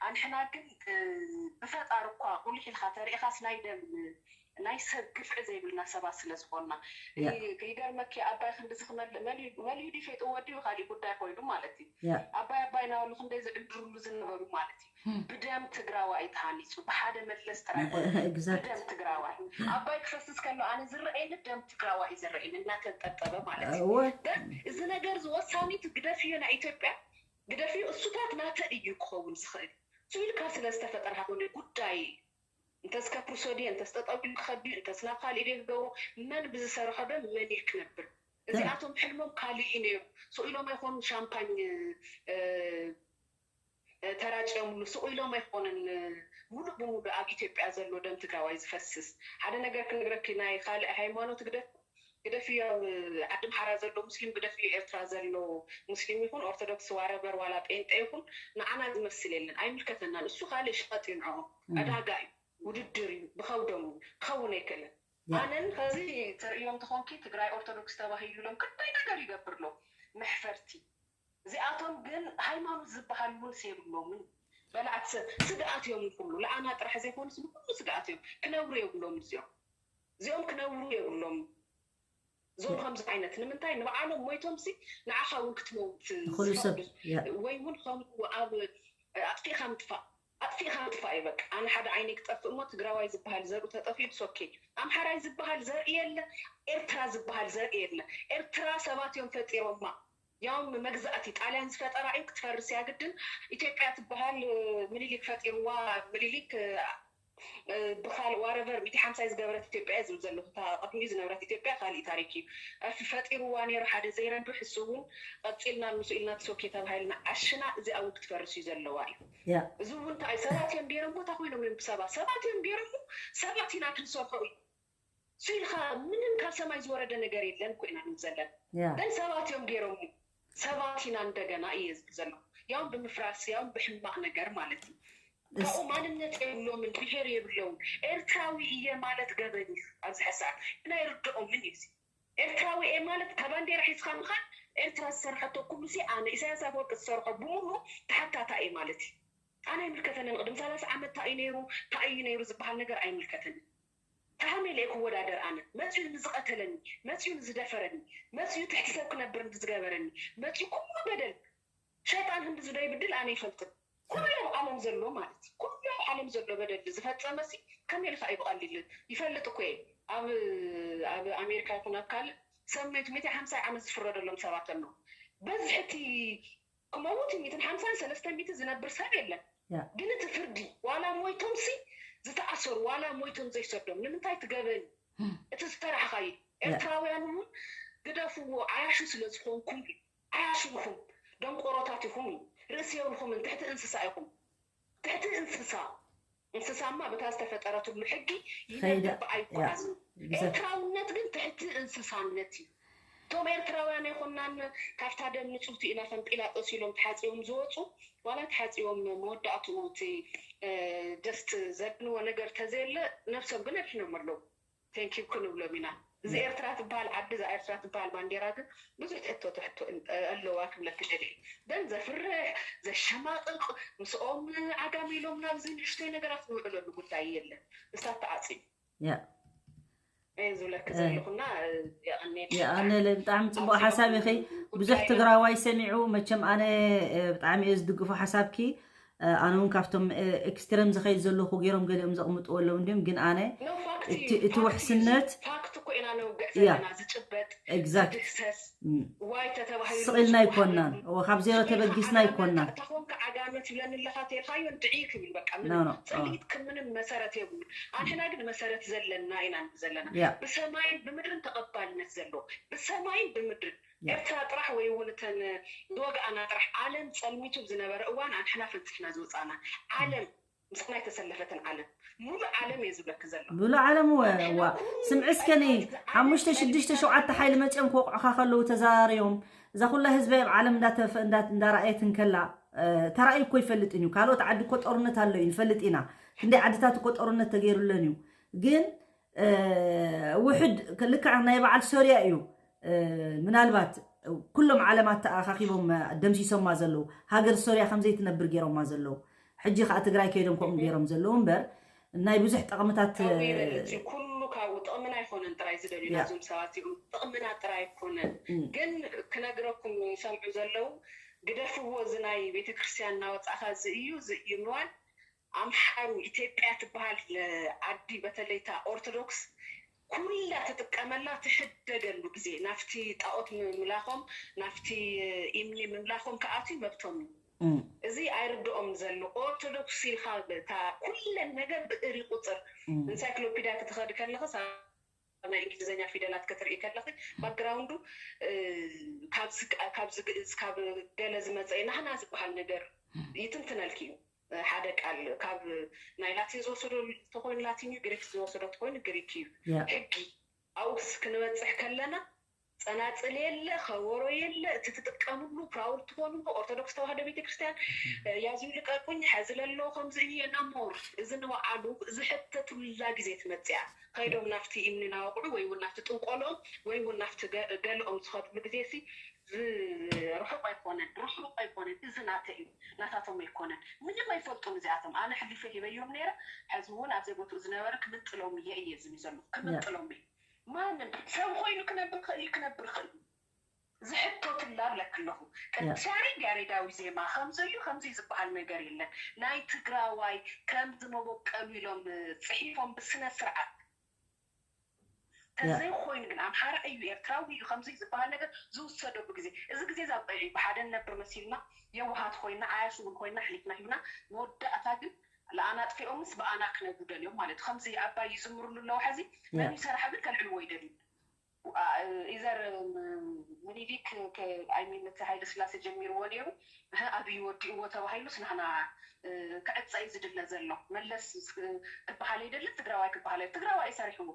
ኣንሕና ግን ብፈጣሪ እኳ ቁሊሕ ኢልካ ተሪኢኻስ ናይ ደም ናይ ሰብ ግፍዒ ዘይብልና ሰባት ስለ ዝኾንና። ይገርመኪ፣ ኣባይ ክንድዚ ክመልእ መሊኡ ድዩ ፈይጥዎ ድዩ ካሊእ ጉዳይ ኮይኑ ማለት እዩ። ኣባይ ኣባይ እናበሉ ክንደይ ዝዕድርሉ ዝነበሩ ማለት እዩ። ብደም ትግራዋይ ተሃኒፁ፣ ብሓደ መለስ ጥራይ ብደም ትግራዋይ። ኣባይ ክፈስስ ከሎ ኣነ ዝረኣየኒ ደም ትግራዋይ እዩ ዝረኣየኒ፣ እናተንጠብጠበ ማለት እዩ። እዚ ነገር ዝወሳኒት ግደፍዮ ናይ ኢትዮጵያ ግደፍዮ እሱታት ናተ እዩ ክኸውን ዝኽእል ኢልካ ስለ ዝተፈጠረ ሃኮነ ጉዳይ እንተስ ከፕርሶ ድየ እንተስ ጠጠው ኢሉ ክኸድ ድዩ እንተስ ናብ ካሊእ ድየ ክገብሮ፣ መን ብዝሰርሖ ደም መን ኢል ክነብር? እዚኣቶም ሕልሞም ካሊእ እዩ ነይሩ። ስቕ ኢሎም ኣይኮኑን ሻምፓኝ ተራጭዮምሉ፣ ስቕ ኢሎም ኣይኮነን ሙሉእ ብሙሉእ ኣብ ኢትዮጵያ ዘሎ ደም ትግራዋይ ዝፈስስ። ሓደ ነገር ክነግረኪ፣ ናይ ካልእ ሃይማኖት ግደፍ ግደፍዮ፣ ኣብ ዓዲ ኣምሓራ ዘሎ ሙስሊም ግደፍዮ፣ ኤርትራ ዘሎ ሙስሊም ይኹን ኦርቶዶክስ ዋረበር ዋላ ጴንጤ ይኹን ንዓና ዝመስል የለን፣ ኣይምልከተናን። እሱ ካልእ ሸቐጥ እዩ ንዕኦም፣ ዕዳጋ እዩ፣ ውድድር እዩ፣ ብኸብዶም እዩ፣ ክኸውን ኣይክእልን። ኣነን ከዚ ተርእዮም ተኾንኪ ትግራይ ኦርቶዶክስ ተባሂሉ ኢሎም ክንደይ ነገር ይገብር ኣሎ መሕፈርቲ። እዚኣቶም ግን ሃይማኖት ዝበሃል እውን የብሎምን። በላዕቲ ሰብ ስግኣት እዮም ንኩሉ፣ ለኣና ጥራሕ ዘይኮኑስ ንኩሉ ስግኣት እዮም። ክነብሩ የብሎም እዚኦም። እዚኦም ክነብሩ የብሎም። እዞም ከምዚ ዓይነት ንምንታይ ንባዕሎም ሞይቶም ሲ ንዓኻ እውን ክትመውት ዝፈቅዱ ወይ እውን ከምኡ ኣብ ኣጥፊእካ ምጥፋእ ኣጥፊእካ ምጥፋእ እዩ በቃ። ኣነ ሓደ ዓይነይ ክጠፍእ እሞ ትግራዋይ ዝበሃል ዘርኡ ተጠፊኡ ሶኬ። ኣምሓራይ ዝበሃል ዘርኢ የለ፣ ኤርትራ ዝበሃል ዘርኢ የለ። ኤርትራ ሰባት እዮም ፈጢሮማ። ያውም መግዛእቲ ጣልያን ዝፈጠራ እዩ ክትፈርስ እያ ግድን። ኢትዮጵያ ትበሃል ምኒልክ ፈጢርዋ። ምኒልክ ብካል ዋረቨር ሚእቲ ሓምሳ ዝገበረት ኢትዮጵያ ዝብል ዘለኹ እታ ቅድሚኡ ዝነበረት ኢትዮጵያ ካሊእ ታሪክ እዩ። እፍ ፈጢርዋ ነይሩ ሓደ ዘይረብሕ እሱ እውን ቀፂልና ንሱ ኢልና ትሶኬ ተባሂልና ኣሽና እዚኣ እውን ክትፈርስ እዩ ዘለዋ እዩ። እዚ እውን እንታይ ሰባት እዮም ገይሮም ቦታ ኮይኖም እዮም ብሰባት ሰባት እዮም ገይሮም ሰባት ኢና ክንሰርሖ እዩ። እሱ ኢልካ ምንም ካብ ሰማይ ዝወረደ ነገር የለን እኮ ኢና ንብል ዘለና። ግን ሰባት እዮም ገይሮም ሰባት ኢና እንደገና እየ ዝብል ዘለኹ። ያውም ብምፍራስ ያውም ብሕማቕ ነገር ማለት እዩ። ካብኡ ማንነት የብሎምን ብሄር የብለውን። ኤርትራዊ እየ ማለት ገበን እዩ። ኣብዚ ሕሳብ ግን ኣይርድኦምን እዩ። ኤርትራዊ እየ ማለት ካብ ባንዴራ ሒዝካ ምኻድ ኤርትራ ዝሰርሐቶ ኩሉ ሲ ኣነ ኢሳያስ ኣፈወርቂ ዝሰርሖ ብምሉ ተሓታታ እየ ማለት እዩ። ኣነ ኣይምልከተንን። ቅድም ሰላሳ ዓመት እንታይ እዩ ነይሩ እንታይ እዩ ነይሩ ዝበሃል ነገር ኣይምልከተንን። ተሃመ ኢለ ክወዳደር ኣነ መፅዩ ንዝቐተለኒ መፅዩ ንዝደፈረኒ መፅዩ ትሕቲ ሰብ ክነብር ንዝገበረኒ መፅዩ ኩሉ በደል ሸይጣን ህንዲ ዝዶ ይብድል ኣነ ይፈልጥን። ኩሉ ኣብ ዓለም ዘሎ ማለት ኩሉ ኣብ ዓለም ዘሎ በደል ዝፈፀመ ሲ ከመይ ኢልካ እዩ ብቐሊል ይፈልጥ እኮ እየ። ኣብ ኣብ ኣሜሪካ ይኹን ኣብ ካልእ ሰብ ሞይቱ ሚእቲ ሓምሳ ዓመት ዝፍረደሎም ሰባት ኣለዉ። በዚ ሕቲ ክመውት ሚእትን ሓምሳን ሰለስተ ሚእቲ ዝነብር ሰብ የለን። ግን እቲ ፍርዲ ዋላ ሞይቶም ሲ ዝተኣሰሩ ዋላ ሞይቶም ዘይሰዶም ንምንታይ ትገበን? እቲ ዝፈራሕኻዩ ኤርትራውያን እውን ግደፍዎ ዓያሹ ስለ ዝኾንኩም እዩ። ዓያሹ ኢኹም፣ ደንቆሮታት ኢኹም እዩ። ርእሲ የብልኹምን፣ ትሕቲ እንስሳ ኢኹም። ትሕቲ እንስሳ። እንስሳማ በታ ዝተፈጠረትሉ ሕጊ ይነብር ብኣይጓዓዝን። ኤርትራውነት ግን ትሕቲ እንስሳነት እዩ። እቶም ኤርትራውያን ኣይኮናን ካብታ ደም ንጹህቲ ኢና ከም ጲላጦስ ኢሎም ተሓጺቦም ዝወጹ ዋላ ተሓጺቦም መወዳእትኡ እቲ ደስት ዘድንዎ ነገር ተዘየለ ነብሶም ግን ኣድሒኖም ኣለዉ። ቴንኪው ክንብሎም ኢና። እዚ ኤርትራ ትበሃል ዓዲ እዛ ኤርትራ ትበሃል ባንዴራ ግን ብዙሕ ሕቶ ትሕቶ ኣለዋ ክብለኪ ደሊ። ደን ዘፍርሕ ዘሸማቅቅ ምስኦም ዓጋም ኢሎም ናብዚ ንእሽተይ ነገራት ዝውዕለሉ ጉዳይ የለን። ንሳ ተዓፂ ያ ዝብለኪ ዘለኹና የቐኔ የቐነለ ብጣዕሚ ፅቡቅ ሓሳብ ኢኺ። ብዙሕ ትግራዋይ ሰሚዑ መቸም ኣነ ብጣዕሚ እየ ዝድግፎ ሓሳብኪ። ኣነ እውን ካብቶም ኤክስትረም ዝኸይድ ዘለኹ ገይሮም ገሊኦም ዘቕምጥዎ ኣለዉ እንዲም ግን ኣነ እቲ ውሕስነት ፋክት እኮ ኢና ነውግዕ ዘለና ዝጭበጥ exact ዝድህሰስ ዋይ ተተባሂሉ ስቕ ኢልና ኣይኮናን እዎ ካብ ዜሮ ተበጊስና ኣይኮናን ተኾንካ ዓጋመት ይብለኒ ኣለኻ ተልካዮ ድዒ ክብል በቃ No, no. ጽሊት ክምንም መሰረት የብሉ ኣንሕና ግን መሰረት ዘለና ኢና ንብል ዘለና Yeah. ብሰማይን ብምድርን ተቐባልነት ዘለዎ ብሰማይን ብምድርን ኤርትራ ጥራሕ ወይ እውን እተን ዝወግኣና ጥራሕ ዓለም ጸልሚቱ ዝነበረ እዋን ኣንሕና ፈንፂሕና ዝወፃና ዓለም ምሳና የተሰለፈትን ዓለም ሙሉ ዓለም እየ ዝብለክ ዘሎ ብሉ ዓለም ወ ዋ ስምዒ እስከኒ ሓሙሽተ ሽዱሽተ ሸውዓተ ሓይሊ መፅኦም ክወቕዑኻ ከለዉ ተዘራርዮም እዛ ኩላ ህዝቢ ኣብ ዓለም እንዳተፈ- እንዳ- እንዳረኣየት እንከላ ተራእዩ እኮ ይፈልጥን እዩ ካልኦት ዓዲ እኮ ጦርነት ኣሎ እዩ ንፈልጥ ኢና ክንደይ ዓድታት እኮ ጦርነት ተገይሩለን እዩ ግን ውሕድ ልክዕ ናይ በዓል ሶርያ እዩ ምናልባት ኩሎም ዓለማት ተኣኻኺቦም ደምሲሶማ ዘለዉ ሃገር ሶርያ ከምዘይትነብር ገይሮማ ዘለዉ ሕጂ ከዓ ትግራይ ከይዶም ከምኡ ገይሮም ዘለዉ እምበር ናይ ብዙሕ ጠቕምታት ካብኡ ጥቕምና ኣይኮነን ጥራይ ዝደልዩ ናዞም ሰባት እዚኦም፣ ጥቕምና ጥራይ ኣይኮነን። ግን ክነግረኩም ዝሰምዑ ዘለዉ፣ ግደፍዎ፣ እዚ ናይ ቤተክርስትያን እናወጻእካ እዚ እዩ፣ እዚ እዩ ምባል። ኣምሓሩ፣ ኢትዮጵያ ትበሃል ዓዲ፣ በተለይ እታ ኦርቶዶክስ ኩላ ትጥቀመላ፣ ትሕደገሉ ግዜ፣ ናብቲ ጣኦት ምምላኾም፣ ናብቲ ኢምኒ ምምላኾም ክኣትዩ መብቶም እዩ። እዚ ኣይርድኦም ዘሎ። ኦርቶዶክስ ኢልካ እታ ኩለን ነገር ብእሪ ቁፅር፣ ኢንሳይክሎፒድያ ክትኸዲ ከለኸ፣ ናይ እንግሊዝኛ ፊደላት ክትርኢ ከለኺ፣ ባክግራውንዱ ካብዚ ግእዝ፣ ካብ ገለ ዝመፀ ናህና ዝበሃል ነገር ይትንትነልኪ እዩ። ሓደ ቃል ካብ ናይ ላቲን ዝወሰዶ ተኮይኑ ላቲን እዩ፣ ግሪክ ዝወሰዶ ተኮይኑ ግሪክ እዩ። ሕጊ ኣብኡስ ክንበፅሕ ከለና፣ ፀናፅል የለ፣ ከበሮ የለ፣ እቲ ትጥቀምሉ ፕራውድ ትኾኑ ኦርቶዶክስ ተዋህዶ ቤተክርስትያን ያዙ ልቀቁኝ፣ ሐዚ ለሎ ከምዚ እዩ የናሞር፣ እዚ ንባዕሉ ዝሕተቱላ ግዜ ትመፅያ። ከይዶም ናብቲ እምኒ ናወቕዑ ወይ እውን ናብቲ ጥንቆሎም ወይ እውን ናብቲ ገለኦም ዝኸድሉ ግዜ ሲ ርሑቕ ኣይኮነን፣ ርሑቕ ኣይኮነን። እዚ ናተ እዩ፣ ናታቶም ኣይኮነን። ምንም ኣይፈልጡን እዚኣቶም። ኣነ ሕሊፈ ሂበዮም ነይረ። ሕዚ እውን ኣብዘይ ቦትኡ ዝነበረ ክምጥሎም እየ እየ ዝብሉ ዘለኹ። ክምጥሎም እየ። ማንም ሰብ ኮይኑ ክነብር ክእል እዩ፣ ክነብር ክእል እዩ። ዝሕተቱላ ኣለክ ኣለኹ። ቅዱስ ያሬድ ያሬዳዊ ዜማ ከምዚ እዩ ከምዚ ዝበሃል ነገር የለን። ናይ ትግራዋይ ከምዚ መበቀሉ ኢሎም ፅሒፎም ብስነ ስርዓት ተዘይኮይኑ ግን ኣምሓራ እዩ ኤርትራዊ እዩ ከምዚ ዝበሃል ነገር ዝውሰደሉ ግዜ፣ እዚ ግዜ ዛብቀዩ እዩ። ብሓደ ንነብር መሲልና የዋሃት ኮይና ዓያሹ እውን ኮይና ኣሕሊፍና ሂብና መወዳእታ ግን ለኣና ኣጥፊኦምስ ብኣና ክነብሩ ደልዮም ማለት እዩ። ከምዚ ኣባይ ይዝምርሉ ኣለዉ። ሕዚ መን ይሰርሓ ግን ከልዕልዎ ይደልዩ። ኢዘር ምኒሊክ ኣይሚን እቲ ሃይለ ስላሴ ጀሚርዎ ነይሩ፣ ኣብይ ወዲእዎ ተባሂሉስ ንሕና ክዕፀ እዩ ዝድለ ዘሎ። መለስ ክበሃል ኣይደልን፣ ትግራዋይ ክበሃል ትግራዋይ ሰሪሕዎ።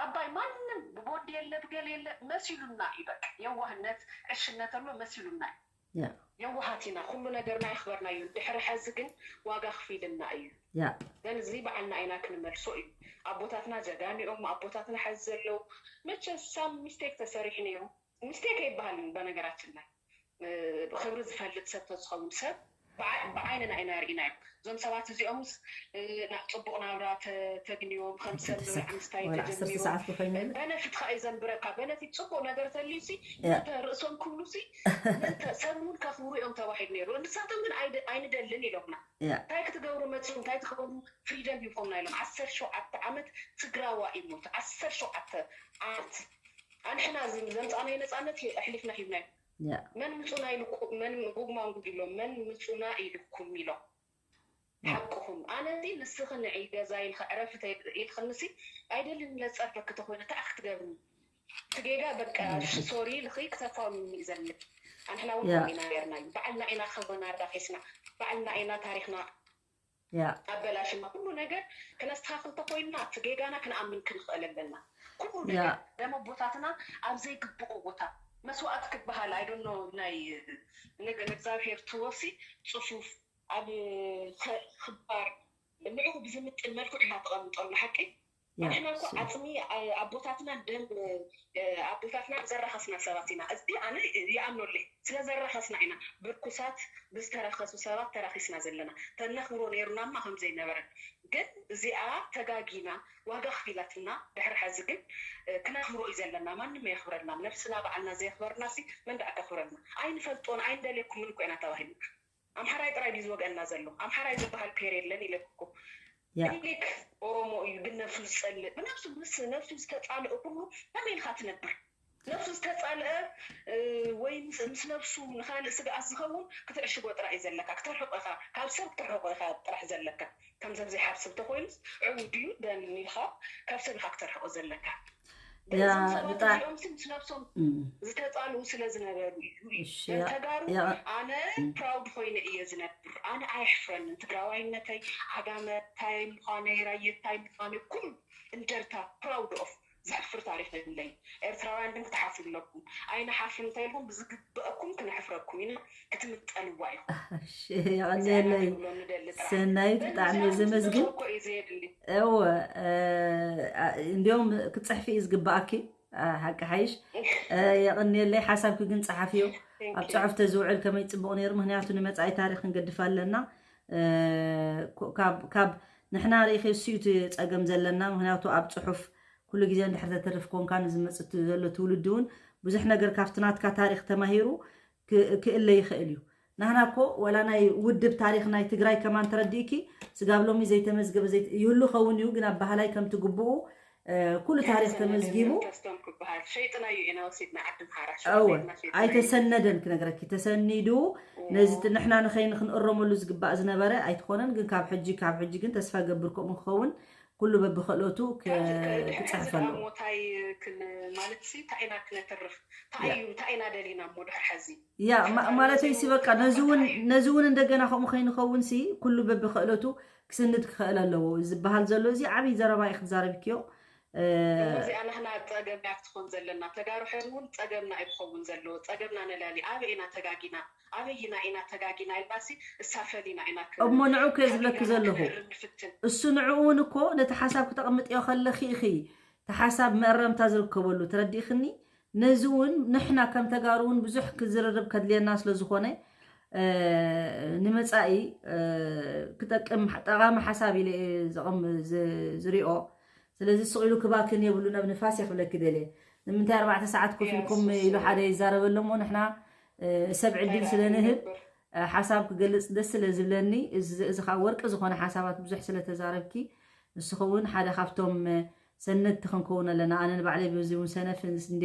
ኣባይ ማንም ብቦንድ የለ ብገል የለ መሲሉና እዩ። በቃ የዋህነት ዕሽነት ኣሎ መሲሉና እዩ። የዋሃት ኢና፣ ኩሉ ነገርና የኽበርናዮ። ድሕሪ ሐዚ ግን ዋጋ ክፊልና እዩ። ግን እዚ በዓልና ኢና ክንመልሶ እዩ። ኣቦታትና ጀጋኒኦም፣ ኣቦታትና ሐዚ ዘለዉ መቸ ሳም ሚስቴክ ተሰሪሑ ነይሩ። ሚስቴክ ኣይበሃልን በነገራችን ላይ። ክብሪ ዝፈልጥ ሰብ ተዝኸውን ሰብ ብዓይንና ኢና ርኢናዮም። እዞም ሰባት እዚኦምስ ናብ ፅቡቕ ናብራ ተግንዮም ከም ሰብ ንብል ዓምስታይ ተጀሚሩ በነፊት ከዓ እዩ ዘንብረካ። በነፊት ፅቡቕ ነገር ተልዩ ሲ ምንተ ርእሶም ክብሉ ሲ ምንተ ሰብ እውን ከኽብሩ እዮም ተባሂሉ ነይሩ። ንሳቶም ግን ኣይንደልን ኢሎምና። እንታይ ክትገብሩ መፅኡ እንታይ ትኸውኑ ፍሪደም ሂብኮምና ኢሎም ዓሰርተ ሸውዓተ ዓመት ትግራዋ ይሞት ዓሰርተ ሸውዓተ ዓመት ኣንሕና ዘምፃእናዮ ነፃነት ኣሕሊፍና ሂብናዮ። መን ምፁና ኢልኩም መን ጉግማንጉግ ኢሎም መን ምፁና ኢልኩም ኢሎም ሓቅኹም ኣነ እዚ ንስኺ ንዒ ገዛ ኢልካ ዕረፊ ኢልክንሲ ኣይደልን ለፀርፈኪ ተኮይነ እንታይ ክትገብርኒ ትጌጋ በቃ ሶሪ ኢልኺ ክተፋውኒ እዩ ዘለኪ ኣንሕና እውን ኢና ነርና እዩ ባዕልና ኢና ክብርና ኣራኺስና ባዕልና ኢና ታሪክና ኣበላሽና ኩሉ ነገር ክነስተካክል ተኮይንና እቲ ጌጋና ክንኣምን ክንክእል ኣለና ኩሉ ነገር ደም ኣቦታትና ኣብ ዘይግብኦ ቦታ መስዋእቲ ክበሃል ኣይደኖ ናይ ንእግዚኣብሔር ትወሲ ፅፉፍ ኣብ ክባር ንዕኡ ብዝምጥን መልክዑ ኢና ተቐምጦ ኣሎ ሓቂ ንሕና እኮ ዓፅሚ ኣቦታትና ደም ኣቦታትና ዘራኸስና ሰባት ኢና እዚ ኣነ ይኣምኖለይ ስለ ዘራኸስና ኢና ብርኩሳት ብዝተረኸሱ ሰባት ተራኺስና ዘለና ተነኽብሮ ነይሩናማ ከም ዘይነበረ ግን እዚኣ ተጋጊና ዋጋ ክፊላትና ድሕሪ ሐዚ ግን ክነኽብሮ እዩ ዘለና ማንም የኽብረልና ነብስና በዓልና ዘየኽበርና ሲ መን ደኣ ከኽብረልና ኣይንፈልጦን ኣይንደልየኩምን እኮ ኢና ተባሂልና ኣምሓራይ ጥራይ ድዩ ዝወግአና ዘሎ ኣምሓራይ ዝበሃል ብሄር የለን ኢለኩ ምኒልክ ኦሮሞ እዩ ግን ነብሱ ዝፀልእ ብነብሱ ምስ ነብሱ ዝተፃልእ ኩሉ ከመይ ኢልካ ትነብር ነብሱ ዝተፃልአ ወይ ምስ ነብሱ ንካልእ ስግኣት ዝኸውን ክትዕሽጎ ጥራይ እዩ ዘለካ ክተርሕቆ ኢካ ካብ ሰብ ክተርሕቆ ኢካ ጥራሕ ዘለካ ከምዚ ኣብዚሓ ኣብ ሰብ ተኮይኑስ ዕው ድዩ ደን ኢልካ ካብ ሰብ ኢካ ክተርሕቆ ዘለካ እዞም ሰባት እዚኦም ምስ ነብሶም ዝተፃልኡ ስለ ዝነበሩ እዩ ተጋሩ ኣነ ፕራውድ ኮይነ እየ ዝነብር ኣነ ኣየሕፍረንን ትግራዋይነተይ ዓጋመ ታይ ምኳነይ ራየ ታይ ምኳነይ ኩሉ እንደርታ ፕራውድ ኦፍ ዘሕፍር ታሪክ የብለይ ኤርትራውያን ግን ክትሓፍሩ ኣለኩም ኣይንሓፍር እንተይልኩም ብዝግበአኩም ክነሕፍረኩም ኢና ክትምጠልዋ ኢኹም የቐንየለይ ሰናይት ብጣዕሚ ዘመስግን እወ እንዲኦም ክትፅሕፊ እዩ ዝግባኣኪ ሓቂ ሓይሽ የቐንየለይ ሓሳብኪ ግን ፀሓፍዮ ኣብ ፅሑፍ ተዝውዕል ከመይ ፅቡቕ ነይሩ ምክንያቱ ንመፃኢ ታሪክ ክንገድፍ ኣለና ካብ ንሕና ርኢኺ እሱ እዩ እቲ ፀገም ዘለና ምክንያቱ ኣብ ፅሑፍ ኩሉ ግዜ እንድሕር ተተርፍ ኮንካ ንዝመጽእ ዘሎ ትውልዲ እውን ብዙሕ ነገር ካብቲ ናትካ ታሪኽ ተማሂሩ ክእለ ይኽእል እዩ። ናህና እኮ ወላ ናይ ውድብ ታሪኽ ናይ ትግራይ ከማን ተረዲእኪ፣ ስጋብ ሎሚ ዘይተመዝገበ ይህሉ ኸውን እዩ፣ ግን ኣብ ባህላይ ከምቲ ግብኡ ኩሉ ታሪኽ ተመዝጊቡ። እወ፣ ኣይተሰነደን ክነግረኪ፣ ተሰኒዱ ነዚ ንሕና ንኸይን ክንእረመሉ ዝግባእ ዝነበረ ኣይትኾነን። ግን ካብ ሕጂ ካብ ሕጂ ግን ተስፋ ገብር ከምኡ ክኸውን ኩሉ በብክእለቱ ክፅሕፈሉ። ሞታይ ማለት እንታይ ኢና ክነተርፍ፣ እንታይ ኢና ደሊና እሞ ድሕር ሕዚ ያ ማለተይ ሲ በቃ ነዚ እውን እንደገና ከምኡ ከይንኸውን ሲ ኩሉ በብክእለቱ ክስንድ ክኽእል ኣለዎ ዝበሃል ዘሎ እዚ ዓብይ ዘረባ እዩ ክትዛረብክዮ። እዚኣ ናህና ፀገም እያ ክትኾን ዘለና። ተጋሩ ሕዚ እውን ፀገምና እዩ ክኸውን ዘለዎ። ፀገምና ነላሊ ኣበይ ኢና ተጋጊና ኣበይና ኢና ተጋጊና ኢልናሲ እሳ ፈሊና ኢና እሞ ንዑ ከ ዝብለኪ ዘለኹ እሱ ንዕኡ እውን እኮ ነቲ ሓሳብ ክተቕምጥዮ ከለኺ ኢኺ እቲ ሓሳብ መእረምታ ዝርከበሉ ተረዲእኽኒ። ነዚ እውን ንሕና ከም ተጋሩ እውን ብዙሕ ክዝርርብ ከድልየና ስለ ዝኾነ ንመፃኢ ክጠቅም ጠቓሚ ሓሳብ ኢለ ዝሪኦ። ስለዚ ስቕ ኢሉ ክባክን የብሉን ኣብ ንፋስ እየ ክብለኪ ደልየ። ንምንታይ ኣርባዕተ ሰዓት ኮፍ ኢልኩም ኢሉ ሓደ ይዛረበ ኣሎ እሞ ንሕና ሰብ ዕድል ስለ ንህብ ሓሳብ ክገልፅ ደስ ስለ ዝብለኒ እዚ ከዓ ወርቂ ዝኾነ ሓሳባት ብዙሕ ስለ ተዛረብኪ ንስኹ እውን ሓደ ካብቶም ሰነድቲ ክንከውን ኣለና። ኣነ ንባዕለይ በዚ እውን ሰነፍ እንዴ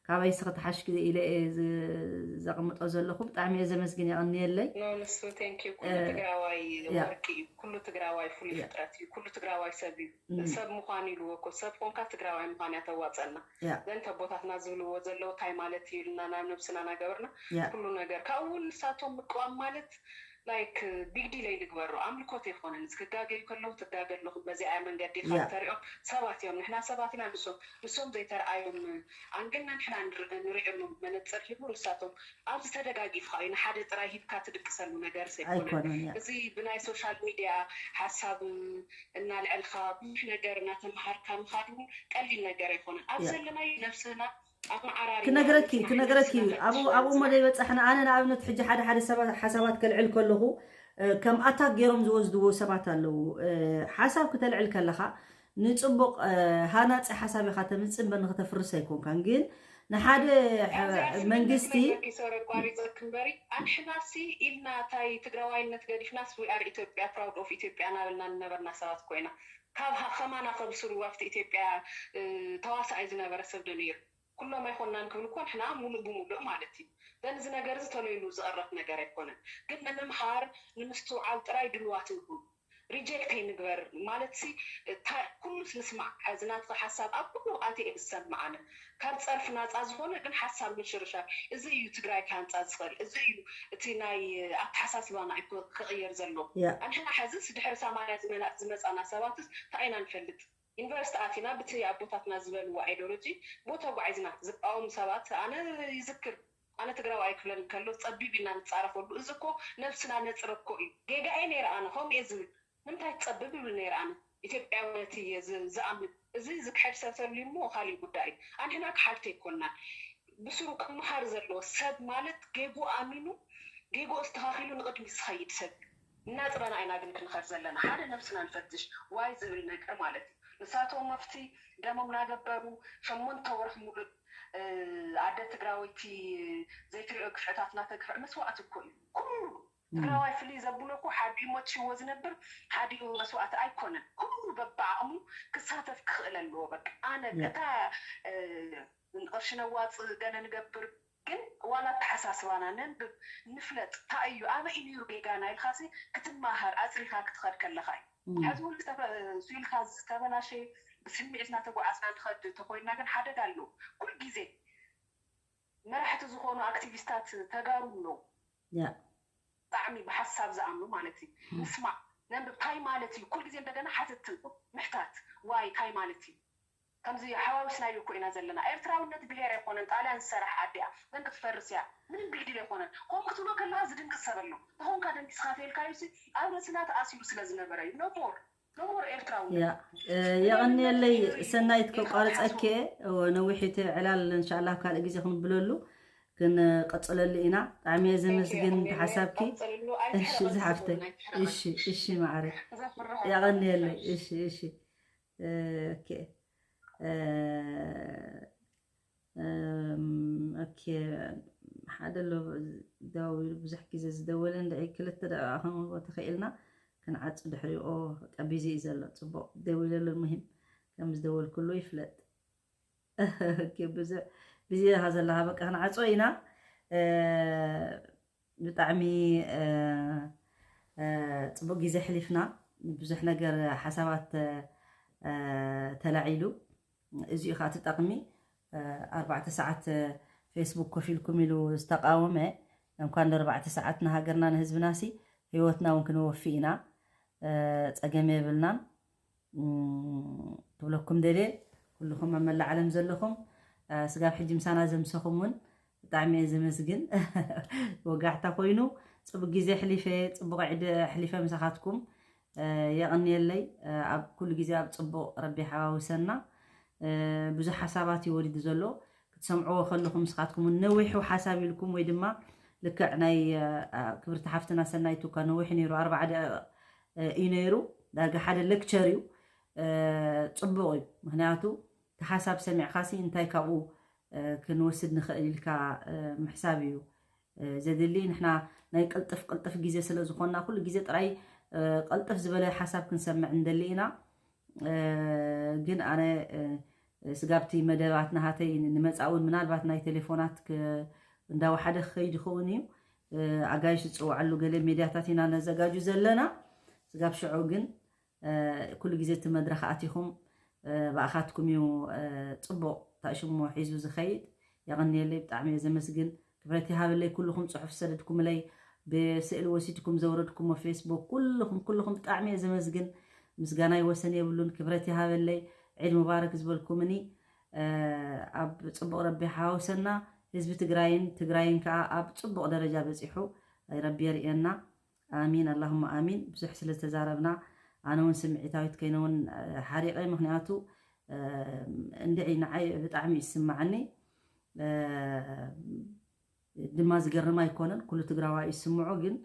ካበይ ስኽትሓሽኪ ኢለ እየ ዘቕምጦ ዘለኹ። ብጣዕሚ እየ ዘመስግን የቐንየለይ። ንሱ ቴንኪ ኩሉ ትግራዋይ ወርቂ እዩ። ኩሉ ትግራዋይ ፍሉይ ፍጥረት እዩ። ኩሉ ትግራዋይ ሰብ እዩ። ሰብ ምዃን ኢልዎ እኮ ሰብ ኮንካ ትግራዋይ ምዃን እያ ተዋፀና። ዘንተ ኣቦታትና ዝብልዎ ዘለዉ እንታይ ማለት እዩ ኢልና ናብ ነብስና ናገበርና ኩሉ ነገር ካብኡ እውን ንሳቶም ምቅዋም ማለት ላይክ ቢግ ዲል ኣይንግበሮ። ኣምልኮት ኣይኮነን እዚ ክጋገዩ ከለዉ ትጋገ ኣለኹ በዚኣ መንገዲ ኢኻ ተሪኦም ሰባት እዮም። ንሕና ሰባት ኢና ንሶም ንሶም ዘይተረኣዮም ኣንግልና ንሕና ንሪኦም መነፅር ሂቡ ንሳቶም ኣብዚ ተደጋጊፍካ እዩ ንሓደ ጥራይ ሂብካ ትድቅሰሉ ነገር ዘይኮነ። እዚ ብናይ ሶሻል ሚድያ ሓሳብ እናልዐልካ ብዙሕ ነገር እናተምሃርካ ምኻድ እውን ቀሊል ነገር ኣይኮነን። ኣብ ዘለናዮ ነብስና ክነግረኪ ክነግረኪ ኣብኡ እሞ ዘይበፃሕና ኣነ ንኣብነት ሕጂ ሓደ ሓደ ሓሳባት ከልዕል ከለኹ ከም ኣታክ ገይሮም ዝወስድዎ ሰባት ኣለዉ። ሓሳብ ክተልዕል ከለኻ ንፅቡቕ ሃናፂ ሓሳብ ኢኻ ተምፅእ እምበር ንክተፍርስ ኣይኮንካን። ግን ንሓደ መንግስቲ ቋሪፀክ እምበሪ ኣንሕናሲ ኢልና ታይ ትግራዋይነት ገዲፍናስ we are Ethiopia proud of Ethiopia እናበልና ዝነበርና ሰባት ኮይና ካብ ከማና ከብስሩ ኣብቲ ኢትዮጵያ ተዋሳኣይ ዝነበረ ሰብ ዶ ነይሩ? ኩሎም ኣይኮንናን ክብል እኮ ንሕና ሙሉእ ብሙሉእ ማለት እዩ። ዘን እዚ ነገር እዚ ተለይሉ ዝቐረፍ ነገር ኣይኮነን። ግን ንምምሃር ንምስትውዓል ጥራይ ድልዋት ንኹን። ሪጀክት ኣይንግበር ማለት ሲ ኩሉስ ንስማዕ ዝናትኸ ሓሳብ ኣብ ኩሉ ኣትየ ዝሰማዕ ኣነ ካብ ፀርፊ ናፃ ዝኾነ ግን ሓሳብ ምሽርሻር እዚ እዩ ትግራይ ክሃንፃ ዝኽእል እዚ እዩ እቲ ናይ ኣተሓሳስባና እዩ ክቕየር ዘለዎ ኣንሕና ሕዝስ ድሕሪ ሰማንያ ዝመፃና ሰባትስ እንታይ ኢና ንፈልጥ ዩኒቨርስቲ ኣቲና ብቲ ኣቦታትና ዝበልዎ ኣይዶሎጂ ቦ ተጓዒዝና ዝቃወሙ ሰባት ኣነ ይዝክር ኣነ ትግራዋይ ክብለን ከሎ ፀቢብ ኢልና ንፃረፈሉ እዚ እኮ ነብስና ነፅረ እኮ እዩ ጌጋ እየ ነይረ ኣነ ከምኡ እየ ዝብል ንምንታይ ትፀብብ ይብል ነይረ ኣነ ኢትዮጵያውነት እየ ዝኣምን እዚ ዝክሕድ ሰብ ተልዩ እሞ ካሊእ ጉዳይ እዩ ኣንሕና ክሓልተ ይኮንና ብስሩ ክምሃር ዘለዎ ሰብ ማለት ጌጉ ኣሚኑ ጌጉ ኣስተኻኺሉ ንቕድሚ ዝኸይድ ሰብ እናፅረና ኢና ግን ክንኸድ ዘለና ሓደ ነብስና ንፈትሽ ዋይ ዝብል ነገር ማለት እዩ ንሳቶም ኣብቲ ደሞም ናገበሩ ሸሞንተ ወርሒ ሙሉእ ኣደ ትግራወይቲ ዘይትሪኦ ግፍዕታት ናተግፍዕ መስዋእቲ እኮ እዩ ኩሉ ትግራዋይ ፍልይ ዘብሎ እኮ ሓዲኡ ሞትሽዎ ዝነብር ሓዲኡ መስዋእቲ ኣይኮነን ኩሉ በብዓቕሙ ክሳተፍ ክኽእል ኣለዎ በቃ ኣነ እታ ንቕርሺ ነዋፅእ ገለ ንገብር ግን ዋላ ኣተሓሳስባና ነንብብ ንፍለጥ እንታይ እዩ ኣበይ ነይሩ ጌጋና ኢልካሲ ክትማሃር ኣፅሪኻ ክትኸድ ከለኻ እዩ ሕዚ እውን ኢልካ ዝተበላሸ ብስምዒት እናተጓዓዝና ንኸድ ተኮይንና ግን ሓደጋ ኣለዎ ኩል ግዜ መራሕቲ ዝኾኑ ኣክቲቪስታት ተጋሩ ኣለዉ ብጣዕሚ ብሓሳብ ዝኣምኑ ማለት እዩ ንስማዕ ነንብብ ታይ ማለት እዩ ኩል ግዜ እንደገና ሓተትቲ ምሕታት ዋይ ታይ ማለት እዩ ከምዚ ሓዋዊስናዮ እኮ ኢና ዘለና ኤርትራውነት ብሄር ኣይኮነን ጣልያን ዝሰራሕ ዓዲ እያ መን ክትፈርስ እያ ምንም ቢግዲል ኣይኮነን ከምኡ ክትብሎ ከለካ ዝድንግፅ ሰብ ኣሎ ተኾንካ ደንጊፅካ ተይልካዮ ሲ ኣብ ርእስና ተኣሲሩ ስለ ዝነበረ እዩ no more no more ኤርትራውነት የቐንየለይ ሰናይት ከቋርፀኪ ነዊሒት ዕላል እንሻላ ካልእ ግዜ ክንብለሉ ክንቀፅለሉ ኢና ብጣዕሚ እየ ዘመስግን ተሓሳብኪ እሺ ዝሓፍተይ እሺ እሺ ማዕረ የቐንየለይ እሺ እሺ ኦኬ ኦኬ፣ ሓደ ኣሎ ደዋዊሉ፣ ብዙሕ ግዜ ዝደወለ እንድዒ ክልተ ደቂቃ ክንህቦ ተኽኢልና ክንዓጹ ድሕሪኡ። በቃ ቢዚ እዩ ዘሎ። ጽቡቕ ደዊለሉ፣ ሙሂም ከም ዝደወልኩሉ ይፍለጥ። ኦኬ፣ ብዙሕ ቢዚ ኢኻ ዘለኻ። በቃ ክንዓጾ ኢና። ብጣዕሚ ጽቡቅ ግዜ ሕሊፍና። ብዙሕ ነገር፣ ሓሳባት ተላዒሉ። እዚኡ ከዓ ትጠቕሚ። ኣርባዕተ ሰዓት ፌስቡክ ኮፍ ኢልኩም ኢሉ ዝተቃወመ፣ እንኳን ለኣርባዕተ ሰዓት ንሃገርና ንህዝብናሲ፣ ህይወትና እውን ክንወፊ ኢና። ጸገም የብልናን። ክብለኩም ደልየ፣ ኩልኹም ኣብ መላእ ዓለም ዘለኹም፣ ስጋብ ሕጂ ምሳና ዘምሰኹም እውን ብጣዕሚ እየ ዘመስግን። ወጋሕታ ኮይኑ፣ ጽቡቅ ግዜ ኣሕሊፈ፣ ጽቡቅ ዕደ ኣሕሊፈ ምሳኻትኩም። የቐንየለይ። ኣብ ኩሉ ግዜ ኣብ ጽቡቅ ረቢ ሓዋውሰና። ብዙሕ ሓሳባት እዩ ወሪዱ ዘሎ። ክትሰምዕዎ ከለኹም ንስኻትኩም እውን ነዊሑ ሓሳብ ኢልኩም፣ ወይ ድማ ልክዕ ናይ ክብርቲ ሓፍትና ሰናይቱ እኳ ነዊሑ ነይሩ፣ ኣርባዓ ደቂቕ እዩ ነይሩ። ዳርጋ ሓደ ሌክቸር እዩ። ጽቡቕ እዩ። ምኽንያቱ እቲ ሓሳብ ሰሚዕካሲ እንታይ ካብኡ ክንወስድ ንኽእል ኢልካ ምሕሳብ እዩ ዘድሊ። ንሕና ናይ ቅልጥፍ ቅልጥፍ ግዜ ስለ ዝኾንና፣ ኩሉ ግዜ ጥራይ ቅልጥፍ ዝበለ ሓሳብ ክንሰምዕ ንደሊ ኢና። ግን ኣነ ስጋብቲ መደባት ናሃተይ ንመጻ እውን ምናልባት ናይ ቴሌፎናት እንዳወሓደ ክኸይድ ይኸውን እዩ። ኣጋይሽ ዝፅውዓሉ ገለ ሜድያታት ኢና ነዘጋጁ ዘለና። ስጋብ ሽዑ ግን ኩሉ ግዜ እቲ መድረኽ ኣቲኹም ብኣኻትኩም እዩ ፅቡቕ ታሽሞ ሒዙ ዝኸይድ። የቐንየለይ፣ ብጣዕሚ እየ ዘመስግን። ክብረት ይሃበለይ። ኩልኹም ፅሑፍ ዝሰደድኩምለይ፣ ብስእሊ ወሲድኩም ዘውረድኩሞ ፌስቡክ፣ ኩልኹም ኩልኹም ብጣዕሚ እየ ዘመስግን። ምስጋናይ ወሰን የብሉን። ክብረት ይሃበለይ። ዒድ ሙባረክ ዝበልኩምኒ ኣብ ፅቡቕ ረቢ ሓወሰና። ህዝቢ ትግራይን ትግራይን ከዓ ኣብ ፅቡቕ ደረጃ በፂሑ ረቢ የርእየና። ኣሚን ኣላሁማ ኣሚን። ብዙሕ ስለ ዝተዛረብና ኣነ እውን ስምዒታዊት ከይነ እውን ሓሪቐ። ምክንያቱ እንድዒ ንዓይ ብጣዕሚ ይስማዓኒ። ድማ ዝገርም ኣይኮነን፣ ኩሉ ትግራዋይ ይስምዖ። ግን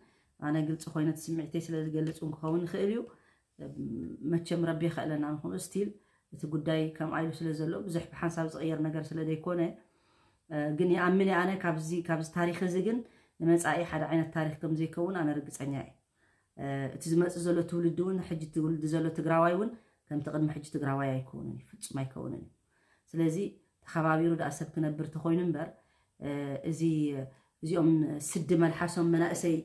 ኣነ ግልፂ ኮይነ እቲ ስምዒተይ ስለ ዝገልፅ እውን ክኸውን ይኽእል እዩ። መቸም ረቢ የኽእለና ንኹን ስቲል እቲ ጉዳይ ከም ኣይሉ ስለ ዘሎ ብዙሕ ብሓንሳብ ዝቕየር ነገር ስለ ዘይኮነ፣ ግን ይኣምን እየ ኣነ ካብዚ ካብዚ ታሪክ እዚ ግን ንመፃኢ ሓደ ዓይነት ታሪክ ከም ዘይከውን ኣነ ርግፀኛ እየ። እቲ ዝመፅእ ዘሎ ትውልዲ እውን ሕጂ ትውልዲ ዘሎ ትግራዋይ እውን ከምቲ ቅድሚ ሕጂ ትግራዋይ ኣይከውንን እዩ፣ ፍፁም ኣይከውንን እዩ። ስለዚ ተኸባቢሩ ደኣ ሰብ ክነብር ተኾይኑ እምበር፣ እዚ እዚኦም ስዲ መልሓሶም መናእሰይ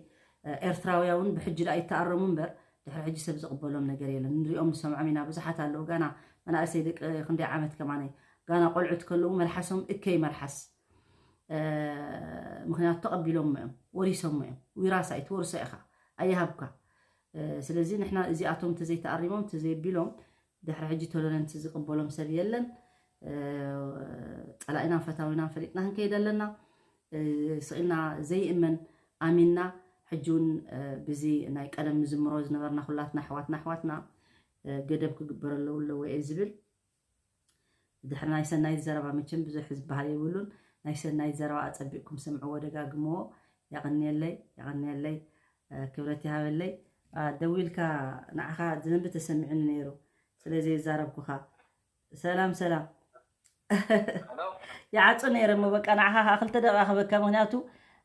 ኤርትራውያ እውን ብሕጂ ደኣ ይተኣረሙ እምበር ድሕሪ ሕጂ ሰብ ዝቕበሎም ነገር የለን። ንሪኦም ንሰምዖም ኢና፣ ብዙሓት ኣለዉ። ጋና መናእሰይ ደቂ ክንደይ ዓመት ከማነይ ጋና ቆልዑት ከለዉ መልሓሶም እከይ መልሓስ። ምክንያቱ ተቐቢሎሞ እዮም፣ ወሪሶሞ እዮም። ዊራሳ እዩ፣ ትወርሶ ኢኻ፣ ኣይሃብካ። ስለዚ ንሕና እዚኣቶም እንተዘይተኣሪሞም እንተዘየቢሎም ድሕሪ ሕጂ ቶለረንት ዝቕበሎም ሰብ የለን። ጸላኢናን ፈታዊናን ፈሊጥና ክንከይድ ኣለና። ስኢና ዘይእመን ኣሚንና ሕጂ እውን ብዚ ናይ ቀደም ንዝምሮ ዝነበርና ኩላትና ኣሕዋትና ኣሕዋትና ገደብ ክግበረሉ ኣለዎ እየ ዝብል። ድሕሪ ናይ ሰናይት ዘረባ መቸም ብዙሕ ዝበሃል የብሉን። ናይ ሰናይት ዘረባ ኣጸቢቕኩም ስምዕዎ፣ ደጋግምዎ። የቐንየለይ፣ የቐንየለይ፣ ክብረት ይሃበለይ። ደዊልካ ንዓኻ ዝንቢ ተሰሚዑኒ ነይሩ ስለ ዘይዛረብኩኻ። ሰላም ሰላም። ይዓጹ ነይረ እሞ በቃ ንዓኻ ከዓ ክልተ ደቂቃ ክበካ፣ ምክንያቱ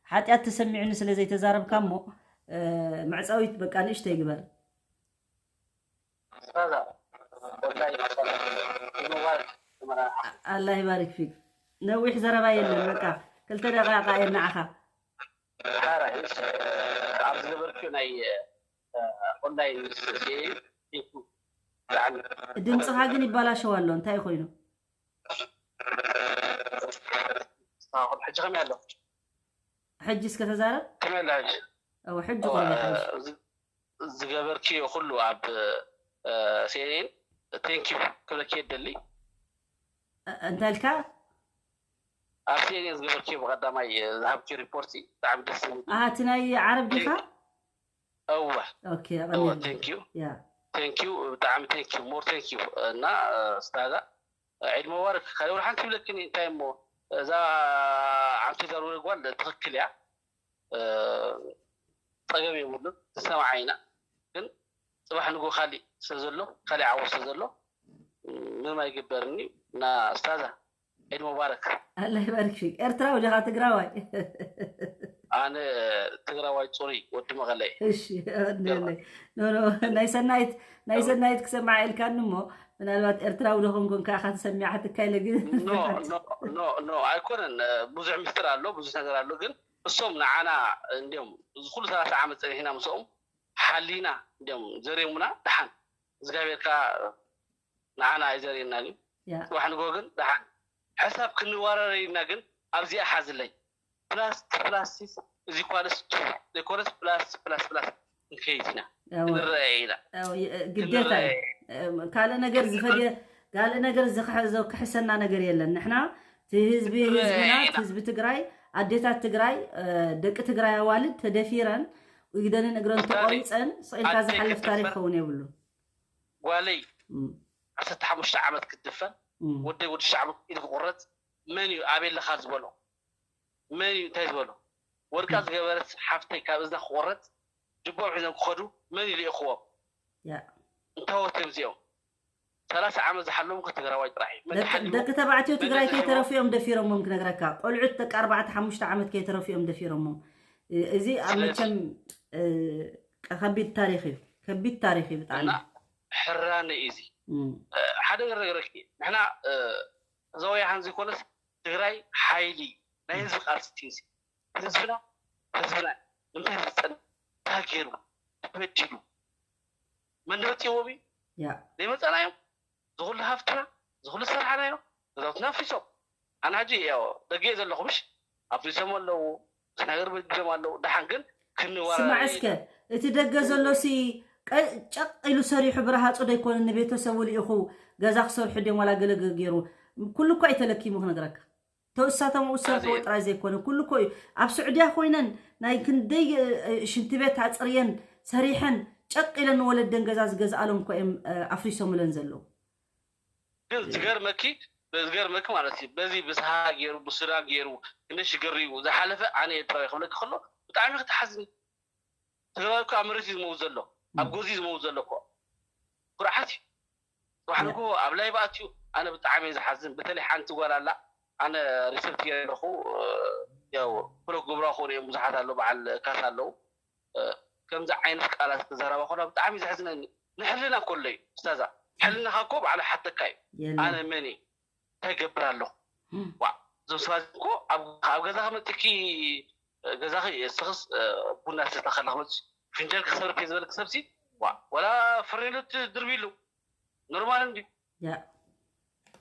ሓጢኣት ተሰሚዑኒ ስለ ዘይተዛረብካ እሞ መዕጸዊት በቃ ንእሽተይ ግበር። ኣላህ ይባርክ ፊክ። ነዊሕ ዘረባ የለን፣ በቃ ክልተ ደቂቃ እየ ንዓኻ። ኣብ ዝገበርክዮ ናይ ኦንላይን ምስ ብጣዕሚ ድምፅኻ ግን ይባላሸው ኣሎ፣ እንታይ ኮይኑ? ሕጂ ከመይ ኣሎ? ሕጂ እስከ ተዛረብ። ከመይ ኣሎ ሕጂ? እወ፣ ሕጂ ኮይኑ ሓይሽ። ዝገበርክዮ ኩሉ ኣብ ሲኤንኤን ቴንኪዩ ክብለኪ የደሊ። እንታይ ኢልካ? ኣብ ሲኤንኤን ዝገበርክዮ ብቐዳማይ ዝሃብክዮ ሪፖርት ብጣዕሚ ደስ ዝብል። ኣሃ፣ እቲ ናይ ዓረብ ዲኻ? እወ ኦኬ፣ እወ ኣቐኒለይ። ቴንኪዩ ያ ቴንኪዩ ብጣዕሚ ቴንኪዩ ሞር ቴንኪዩ እና ስታዛ ዒድ መባረክ። ካልእ ወላ ሓንቲ ይብለክኒ እንታይ እሞ እዛ ዓንቱ ዛርወ ጓል ትኽክል እያ። ጸገም የብሉን፣ ትሰማዓ ኢና። ግን ጽባሕ ንጎ ካሊእ ስለ ዘሎ፣ ካሊእ ዓወት ስለ ዘሎ ምንም ኣይግበርን እዩ። እና እስታዛ ዒድ ሙባረክ። ኣላ ይባርክ ፊክ። ኤርትራዊ ዲኻ ትግራዋይ? ኣነ ትግራዋይ ጽሩይ ወዲ መቐለ እየ። እሺ፣ ወንደለይ ኖ ኖ ናይ ሰናይት ናይ ሰናይት ክሰማዕ ኢልካኒ እሞ ምናልባት ኤርትራዊ ዶ ኮንኮን ከኣ ተሰሚዓትካ ኢለ ግን ኖ ኖ ኖ ኖ ኣይኮነን። ብዙሕ ሚስጥር ኣሎ፣ ብዙሕ ነገር ኣሎ። ግን እሶም ንዓና እንዲም እዚ ኩሉ ሰላሳ ዓመት ጸኒሕና ምስኦም ሓሊና እንዲም ዘርዮሙና። ደሓን እግዚኣብሔር ከኣ ንዓና ኣይዘርየናን እዩ። ያ ጽባሕ ንግሆ ግን ደሓን ሕሳብ ክንወራረድ ኢልና ግን ኣብዚኣ ሓዝለይ። ፕላስ ፕላስ is equals to ዘይኮነስ ፕላስ ፕላስ ፕላስ ክንከይድ ኢና። ያው ክንረኣየ ኢና። ያው የ- ግዴታ እዩ። ክንረኣየ እም፣ ካልእ ነገር ዝፈድየ ካልእ ነገር ዝኽሐ- ዘክሕሰና ነገር የለን። ንሕና እቲ ህዝቢ ክንረኣየ ህዝብና እቲ ኢና። ህዝቢ ትግራይ ኣዴታት ትግራይ እ፣ ደቂ ትግራይ ኣዋልድ ተደፊረን ኢደንን እግረን እስታዘይ ተቆሪፀን ስቕ ኢልካ ኣደይ ዝሓልፍ ታሪክ ክትድፈር ክኸውን የብሉን። ጓለይ እም፣ ዓሰርተ ሓሙሽተ ዓመት ክትድፈር እም፣ ወደይ ወዲ ሽዱሽተ ዓመት ኢዱ ክቁረፅ መን እዩ ኣበይ ኣለኻ ዝበሎ? መን እዩ እንታይ ዝበሎ? ወርቃ ዝገበረት ሓፍተይ ካብ እዝና ክቆረፅ ጅቦም ሒዞም ክኸዱ መን እዩ ልኢኽዎም? ያ እንታወት እዮም እዚኦም? ሰላሳ ዓመት ዝሓለሙ ከ ትግራዋይ ጥራሕ እዩ። መን ደቂ ተሓሊሞ ደቂ ተባዕትዮ መን ትግራይ ተዘይቦ ከይተረፉ እዮም ደፊሮሞም ክነግረካ። ቆልዑት ደቂ ኣርባዕተ ሓሙሽተ ዓመት ከይተረፉ እዮም ደፊሮሞም። እ- እዚ ኣብ ስለዚ መቸም እ፣ ከቢድ ታሪክ እዩ። ከቢድ ታሪክ እዩ ብጣዕሚ። እና ሕራነ እዩ እዚ። እም፣ እ፣ ሓደ ነገር ነገረኪ። ንሕና እ፣ ዘወያሃን ዘይኮነስ ትግራይ ሓይሊ ናይ ህዝቢ ቃልሲ እዩ እዚ። ህዝብና ህዝብና ንምንታይ ዝፀን እንታይ ገይሩ ተበዲሉ መን መፂዎም እዩ ያ ዘይመፀናዮም ዝኩሉ ሃፍትና ዝኩሉ ዝሰርሓናዮ ገዛውትና ኣፍሪሶም ኣነ ሕጂ ያው ደገ ዘለኹ ምሽ ኣፍሪሶም ኣለዉ ብዙሕ ነገር በዲሎም ኣለዉ ደሓን ግን ስማዕ ክንወራረድ እስከ እቲ ደገ ዘሎ ሲ ቀ- ጨቅ ኢሉ ሰሪሑ ብረሃፁ ዶ ኣይኮነ ንቤተሰቡ ልኢኹ ገዛ ክሰርሑ ድዮም ዋላ ገለገ ገይሩ ኩሉ እኳ እዩ ተለኪሙ ክነግረካ ተውሳቶም ዝሰርሕዎ ኣዜ ጥራይ ዘይኮነ ኩሉ እኮ እዩ ኣብ ስዑድያ ኮይነን ናይ ክንደይ እ፣ ሽንቲ ቤት ኣፅርየን ሰሪሐን ጨቅ ኢለን ንወለደን ገዛ ዝገዝኣሎም እኮ እዮም እ፣ ኣፍሪሶምለን ዘለዉ ግን ዝገርመኪ ዝገርመኪ ማለት እዩ በዚ ብስሃ ገይሩ ብሱዳን ገይሩ ክንደ ሽግር እዩ ዝሓለፈ ኣነ ኤርትራዊ ክብለኪ ከሎ ብጣዕሚ ክትሓዝኒ ትግራይ እኮ ኣብ መሬት እዩ ዝመውት ዘሎ ኣብ ጎዚ እዩ ዝመውት ዘሎ እኮ ኩርዓት እዩ ጽባሕ ንግሆ ኣብ ላይቭ ኣትዩ ኣነ ብጣዕሚ ዝሓዝን በተለይ ሓንቲ ጓል ኣላ ኣነ ሪሰርች ገይረ ኣለኹ ያው ብሎክ ግብራ ክኾኑ እዮም ብዙሓት ኣለዉ በዓል ካሳ ኣለዉ ከምዚ ዓይነት ቃላት ክዘረባ ኮላ ብጣዕሚ ዘሕዝነኒ ንሕልና ኮሎ እዩ ስታዛ ሕልናኻ እኮ ባዕሉ ሓተካ እዩ ኣነ መን እየ እንታይ ገብር ኣለኹ ዋ እዞም ሰባት እኮ ኣብ ገዛ ከመፅኪ ገዛኺ እስኽስ ቡና ትሰታ ከላ ክመፅእ ፍንጃል ክሰብር ከይዝበለክ ሰብሲ ዋ ወላ ፈርኔሎ ትድርብሉ ኖርማል እንዲ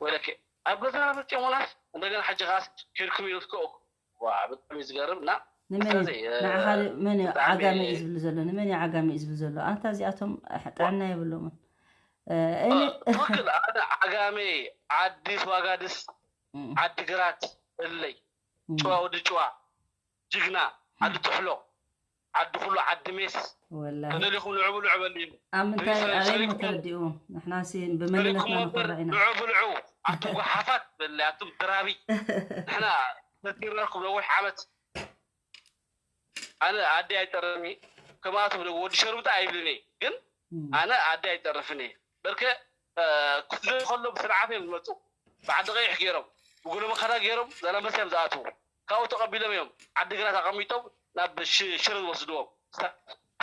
ወለከ ኣብ ገዛና መፅኦም ወላስ እንደገና ሕጂ ከዓስ ከድኩም ኢሉ ትከኡ ዋ ብጣዕሚ ዝገርም እና ንመን እዩ ንዓኻ መን እዩ ዓጋመ እዩ ዝብል ዘሎ ንመን እዩ ዓጋመ እዩ ዝብል ዘሎ ኣንታ እዚኣቶም ጥዕና የብሎምን ትክክል ኣነ ዓጋመ ዓዲ ተዋጋድስ ዓዲ ግራት እለይ ጭዋ ወዲ ጭዋ ጅግና ዓዲ ጥሕሎ ዓዲ ኩሉ ዓዲ ሜስ ተደሊኹም ንዑ ብልዑ በሉ እዩ ኣብ ምንታይ ኣበይ ተረዲኡ ንሕና ሲ ብመንነትና ንኮራ ኢና ንዑ ብልዑ ኣቱም ጓሓፋት በለ ኣቱም ድራቢ ንሕና ተቲርናኩም ነዊሕ ዓመት ኣነ ኣዲ ኣይጠረኒ ከማቱ ወዲ ሸርብጣ ኣይብልን ግን ኣነ ኣዲ ኣይጠርፍን በርከ ክስደዱ ከሎ ብስርዓት እዮም ዝመፁ ብዓዲ ቀይሕ ገይሮም ብጉሎ መኸዳ ገይሮም ዛላንበሳ እዮም ዝኣትዉ ካብኡ ተቐቢሎም እዮም ዓዲ ግራት ኣቐሚጦም ናብ ሽረ ዝወስድዎም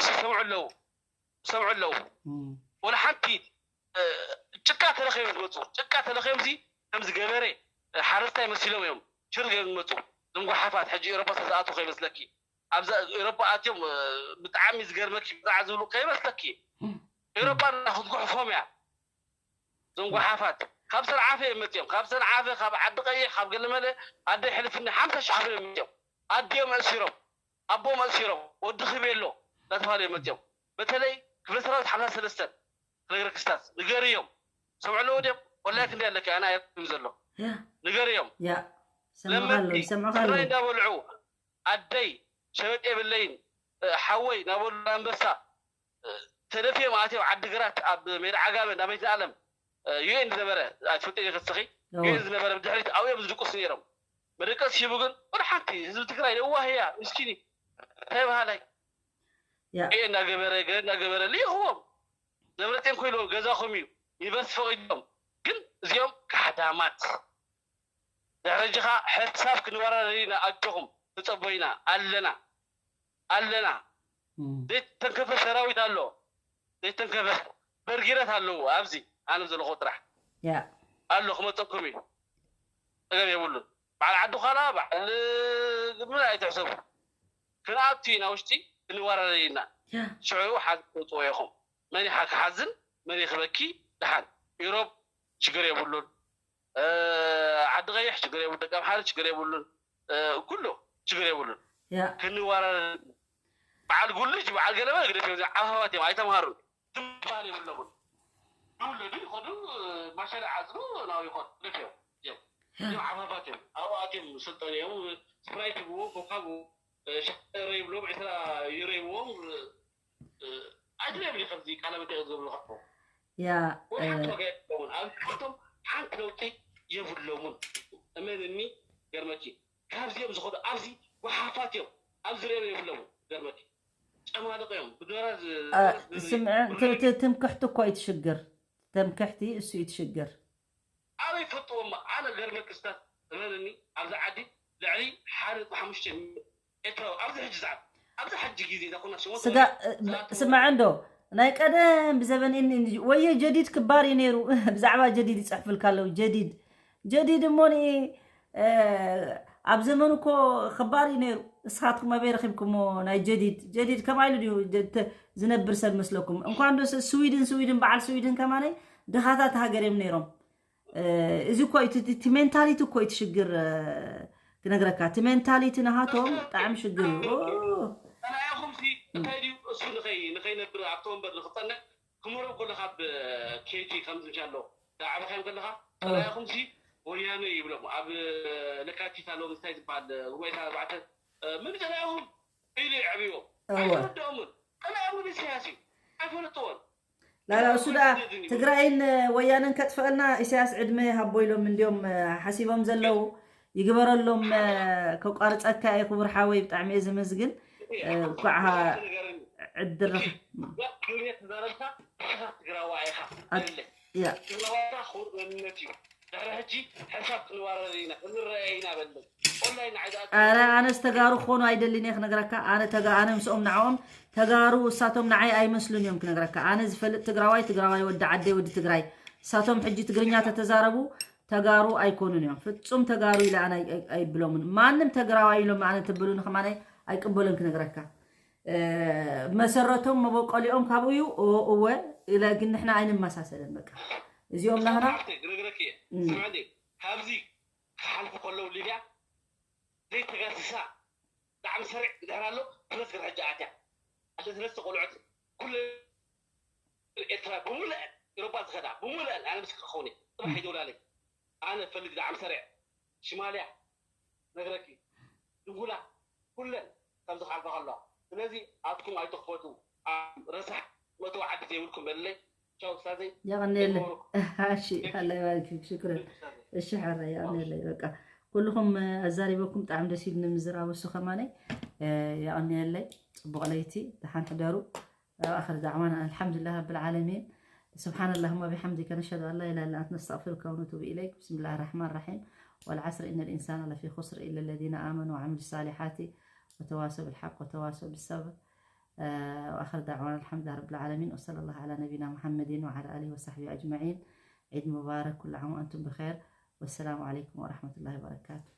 ሰምዑ ኣለዉ ሰምዑ ኣለዉ ወላ ሓንቲ ጭቃ ተለኸዮም ዝመፁ ጭቃ ተለኸዮም ዚ ከምዚ ገበሬ ሓረስታይ መሲሎም እዮም ሽር ገይሮም ዝመፁ ዝንጓሓፋት ሕጂ ኤሮፓ ዝተኣቱ ከይመስለኪ ኣብዛ ኤሮፓ ኣትዮም ብጣዕሚ ዝገርመኪ ብዛዕ ዝብሉ ከይመስለኪ ኤሮፓ ክትጉሕፎም እያ እዞም ጓሓፋት ካብ ሰንዓፈ እዮም መፅኦም ካብ ሰንዓፈ ካብ ዓዲ ቀይሕ ካብ ገለመለ ኣደ ሕልፍኒ ሓምሳ ሺሕ ከፍሎም እዮም መፅኦም ኣዲኦም ኣእሲሮም ኣቦኦም ኣእሲሮም ወዲ ክቤሎ እናተባሃሉ እዮም መፅኦም በተለይ ክፍለ ሰራዊት ሓምሳ ሰለስተን ክነግረ ክስታት ንገርዮም ሰምዑ ኣለዎ ድዮም ወላይ ክንደይ ኣለካ ኣነ ኣየም ዘሎ ንገርዮም ለመድቲ ስራይ እንዳበልዑ ኣደይ ሸበጥ የብለይን ሓወይ ናበሉ ኣንበሳ ተደፊኦም ኣትዮም ዓዲግራት ኣብ ሜዳ ዓጋመ ናብ ቤት ኣለም ዩኤን ዝነበረ ኣይትፈልጥ ኢለ ከሰኺ ዩኤን ዝነበረ ብድሕሪት ኣብኦም ዝድቅሱ ነይሮም መደቀስ ሂቡ ግን ወደ ሓንቲ ህዝቢ ትግራይ ለዋህያ ምስኪን እንታይ ባህላይ ዩኤን እናገበረ ገለ እናገበረ ልኢኽዎም ዘብረጤን ኮይልዎም ገዛኹም እዩ ዩኒቨርስቲ ፈቂድሎም ግን እዚኦም ካሕዳማት። ድሕሪ ሕጂ ኸዓ ሕሳብ ክንወራረድ ኢና። ኣጆኹም፣ ተጸበዩና። ኣለና፣ ኣለና። ዘይተንከፈ ሰራዊት ኣሎ። ዘይተንከፈ በርጊረት ኣለዉ። ኣብዚ ኣነ ዘለኹ ጥራሕ ኣሎ፣ ክመጸኩም እዩ። ጸገም የብሉን። በዓል ዓዲ ዃላ፣ በዓል ምን ኣይትሕሰቡ። ክንኣቱ ኢና ውሽጢ፣ ክንወራረድ ኢና። ሽዑ ሓዚ ትወፅዎ ኢኹም። መን ይሓ-፣ ክሓዝን፣ መን ይኽበኪ፣ ደሓን። ኢሮብ ሽግር የብሉን። እ፣ ዓዲ ቀይሕ ሽግር የብሉን። ደቂ ኣምሓረ ሽግር የብሉን። እ፣ ኩሉ ሽግር የብሉን። ክንወራረድ፣ በዓል ጉልጅ፣ በዓል ገለመለ ግደፍ እዮም። ዓፋፋት እዮም፣ ኣይተምሃሩን። ትምባል የብሎምን። ይውለዱ ይኸዱ፣ ማሸላ ዓፅዱ፣ ናው ይኸዱ። ግደፍ እዮም። እዮም። እዮም ዓፋፋት እዮም። ኣብኡ ኣትዮም ስልጠኑ እዮም። ስፕራይት ይብዎ፣ ኮካ ይብዎ፣ እ፣ ሻሂ ይብሎም፣ ዕስራ ዩሮ ይብዎም። እ፣ ኣድልዮም እዩ ከምዚ ቃለ መጠይቅ ዝገብሩ ዝኸፍቱ። ያ፣ ወይ ሓንቲ እ፣ ዋጋ የብሎምን። ኣብ ህይወቶም ሓንቲ ለውጢ የብሎምን። እመንኒ፣ ገርመኪ። ካብዚኦም ዝኸዱ ኣብዚ ጎሓፋት እዮም። ኣብዚ ርእዮም የብሎምን። ገርመኪ። ጨማልቕ እዮም። ብዶራ ዝ-፣ እ፣ ዶራ ዝ-፣ ስምዕ፣ ት-፣ ት-፣ ትምክሕቲ እኮ እዩ ትሽግር። ተምክሕቲ እሱ እዩ ትሽግር። ኣበይ ፈልጥዎም? ኣነ ገርመኪ ስታት እመንኒ፣ ኣብዚ ዓዲ ልዕሊ ሓደ ነጥቢ ሓሙሽተ ሚልዮን ኤርትራዊ ኣብዚ ሕጂ ሰዓት፣ ኣብዚ ሕጂ ግዜ እዛ ኩናት ሽሞት ስጋ፣ ወሪድ እ፣ ዝኣተወ ስማዕ እንዶ፣ ናይ ቀደም ብዘበን እን-፣ እን-፣ ወየ ጀዲድ ክባር እዩ ነይሩ። ብዛዕባ ጀዲድ ይጽሕፍልካ ኣለዉ። ጀዲድ፣ ጀዲድ እሞ ኒ-፣ እ፣ ኣብ ዘመኑ እኮ ክባር እዩ ነይሩ። ንስኻትኩም ኣበይ ረኺብኩሞ ናይ ጀዲድ? ጀዲድ ከማይ ኢሉ ድዩ ጀ-፣ ተ-፣ ዝነብር ሰብ መስለኩም? እንኳን ዶ ስ-፣ ስዊድን፣ ስዊድን፣ በዓል ስዊድን ከማነይ ድኻታት ሃገር እዮም ነይሮም። እ፣ እዚ እኮ እዩ፣ እቲ፣ እቲ ሜንታሊቲ እኮ እዩ እቲ ሽግር፣ እ፣ ክነግረካ። እቲ ሜንታሊቲ ናሃቶም ብጣዕሚ ሽግር እዩ። ኦ። ጸላኢኹም ሲ እንታይ ድዩ? እሱ ንኸይ-፣ ንኸይነብር ኣብቲ ወንበር ንኽጸንዕ ክምህሮ ከለኻ ብ ኬጂ ከምዚ ምሻ ኣሎ። ዳዕበኻዮም ከለኻ ጸላኢኹም ሲ ወያነ ይብሎም። ኣብ ለካቲት ኣሎ እንታይ ዝበሃል ጉባኤ ኣርባዕተ፣ እ፣ ምን ጸላኢኹም ኢሉ የዕብይዎም። እወ። ኣይተረድኦምን። ጸላኢኹም ኢሳያስ እዩ። ኣይፈለጥዎን። ላላ፣ እሱ ደኣ ትግራይን ወያነን ከጥፍአልና ኢሳያስ ዕድመ ሃቦ ኢሎም እንዲዮም፣ እ፣ ሓሲቦም ዘለዉ። ይግበረሎም፣ እ፣ ከቋርጸካ እየ ክቡር ሓወይ፣ ብጣዕሚ እየ ዘመስግን። እ፣ እንኳዕ ሃ-፣ ዕድል ረኸ-፣ ትግርኛ ተዛረብካ፣ ንስኻ ትግራዋይ ኢኻ። ኣድ-፣ በለለይ። ያ። ትግራዋይ ኢኻ፣ ክቡር መንነት እዩ። ድሕሪ ሕጂ ሕሳብ ክንወራረድ ኢና፣ ክንረኣየ ኢና በለለይ። ኦንላይን ንዓይ ዝኣክል ኣረ፣ ኣነስ ተጋሩ ክኾኑ ኣይደልን እየ ክነግረካ። ኣነ ተጋ-፣ ኣነ ምስኦም ንዕኦም ተጋሩ፣ እሳቶም ንዓይ ኣይመስሉን እዮም ክነግረካ። ኣነ ዝፈልጥ ትግራዋይ፣ ትግራዋይ ወዲ ዓደይ፣ ወዲ ትግራይ። እሳቶም ሕጂ ትግርኛ ተተዛረቡ ተጋሩ ኣይኮኑን እዮም። ፍጹም ተጋሩ ኢለ ኣነ ኣይ-፣ ኣይ-፣ ኣይብሎምን። ማንም ተግራዋይ ኢሎም ኣነ ተብሉኒ ከማን ኣይቅበሎን ክነግረካ። እ፣ መሰረቶም መበቆሊኦም ካብኡ እዩ። ኦ፣ እወ ኢለ ግን ንሕና ኣይንመሳሰልን በቃ። እዚኦም ናህና ሓፍተይ፣ ክነግረኪ እየ። እም። ስምዕኒ፣ ካብዚ ክሓልፉ ከለዉ ሊብያ ዘይተጋስሳ ጣዕሚ ሰሪዕ እንድሕር ኣሎ፣ ትመስክር ሕጂ ኣትያ። ኣደ ሰለስተ ቆልዑት፣ ኩለን ኤርትራ ብምሉአን፣ ኤውሮጳ ዝኸዳ ብምሉአን፣ ኣነ ምስክር ክኸውን እየ። ጽባሕ እም። ይደውላለይ። ኣነ ፈልግ ጣዕሚ ሰሪዕ። ሽማልያ፣ ነግረኪ። ድጉላ፣ ኩለን ካብ ዝሓልፋ ከለዋ። ስለዚ ኣትኩም ኣይትኽፈቱ። ኣብ ረሳሕ መእተዊ ዓዲ ዘይብልኩም በልለይ። ቻው፣ ኡስታዘይ። የቐንየለይ። ይኽበሩ። እሺ፣ ሃላይ ባርኪ፣ ሽክረን። ኡስታዘይ። እሺ፣ ሕራይ፣ የቐንየለይ። በቃ፣ ኩልኹም፣ እ፣ ኣዛሪበኩም ብጣዕሚ ደስ ኢሉኒ ምዝራብ እሱ ከማነይ። እ፣ የቐንየለይ። ጽቡቕ ለይቲ፣ ደሓን ሕደሩ። وآخر دعوانا أن الحمد لله رب العالمين. سبحان اللهم وبحمدك، نشهد أن لا إله إلا أنت، نستغفرك ونتوب إليك. بسم الله الرحمن الرحيم. والعصر، إن الإنسان لفي خسر، إلا الذين آمنوا وعملوا الصالحات وتواصوا بالحق وتواصوا بالصبر. آه، وآخر دعوانا الحمد لله رب العالمين، وصلى الله على نبينا محمد وعلى آله وصحبه أجمعين. عيد مبارك، كل عام وأنتم بخير، والسلام عليكم ورحمة الله وبركاته.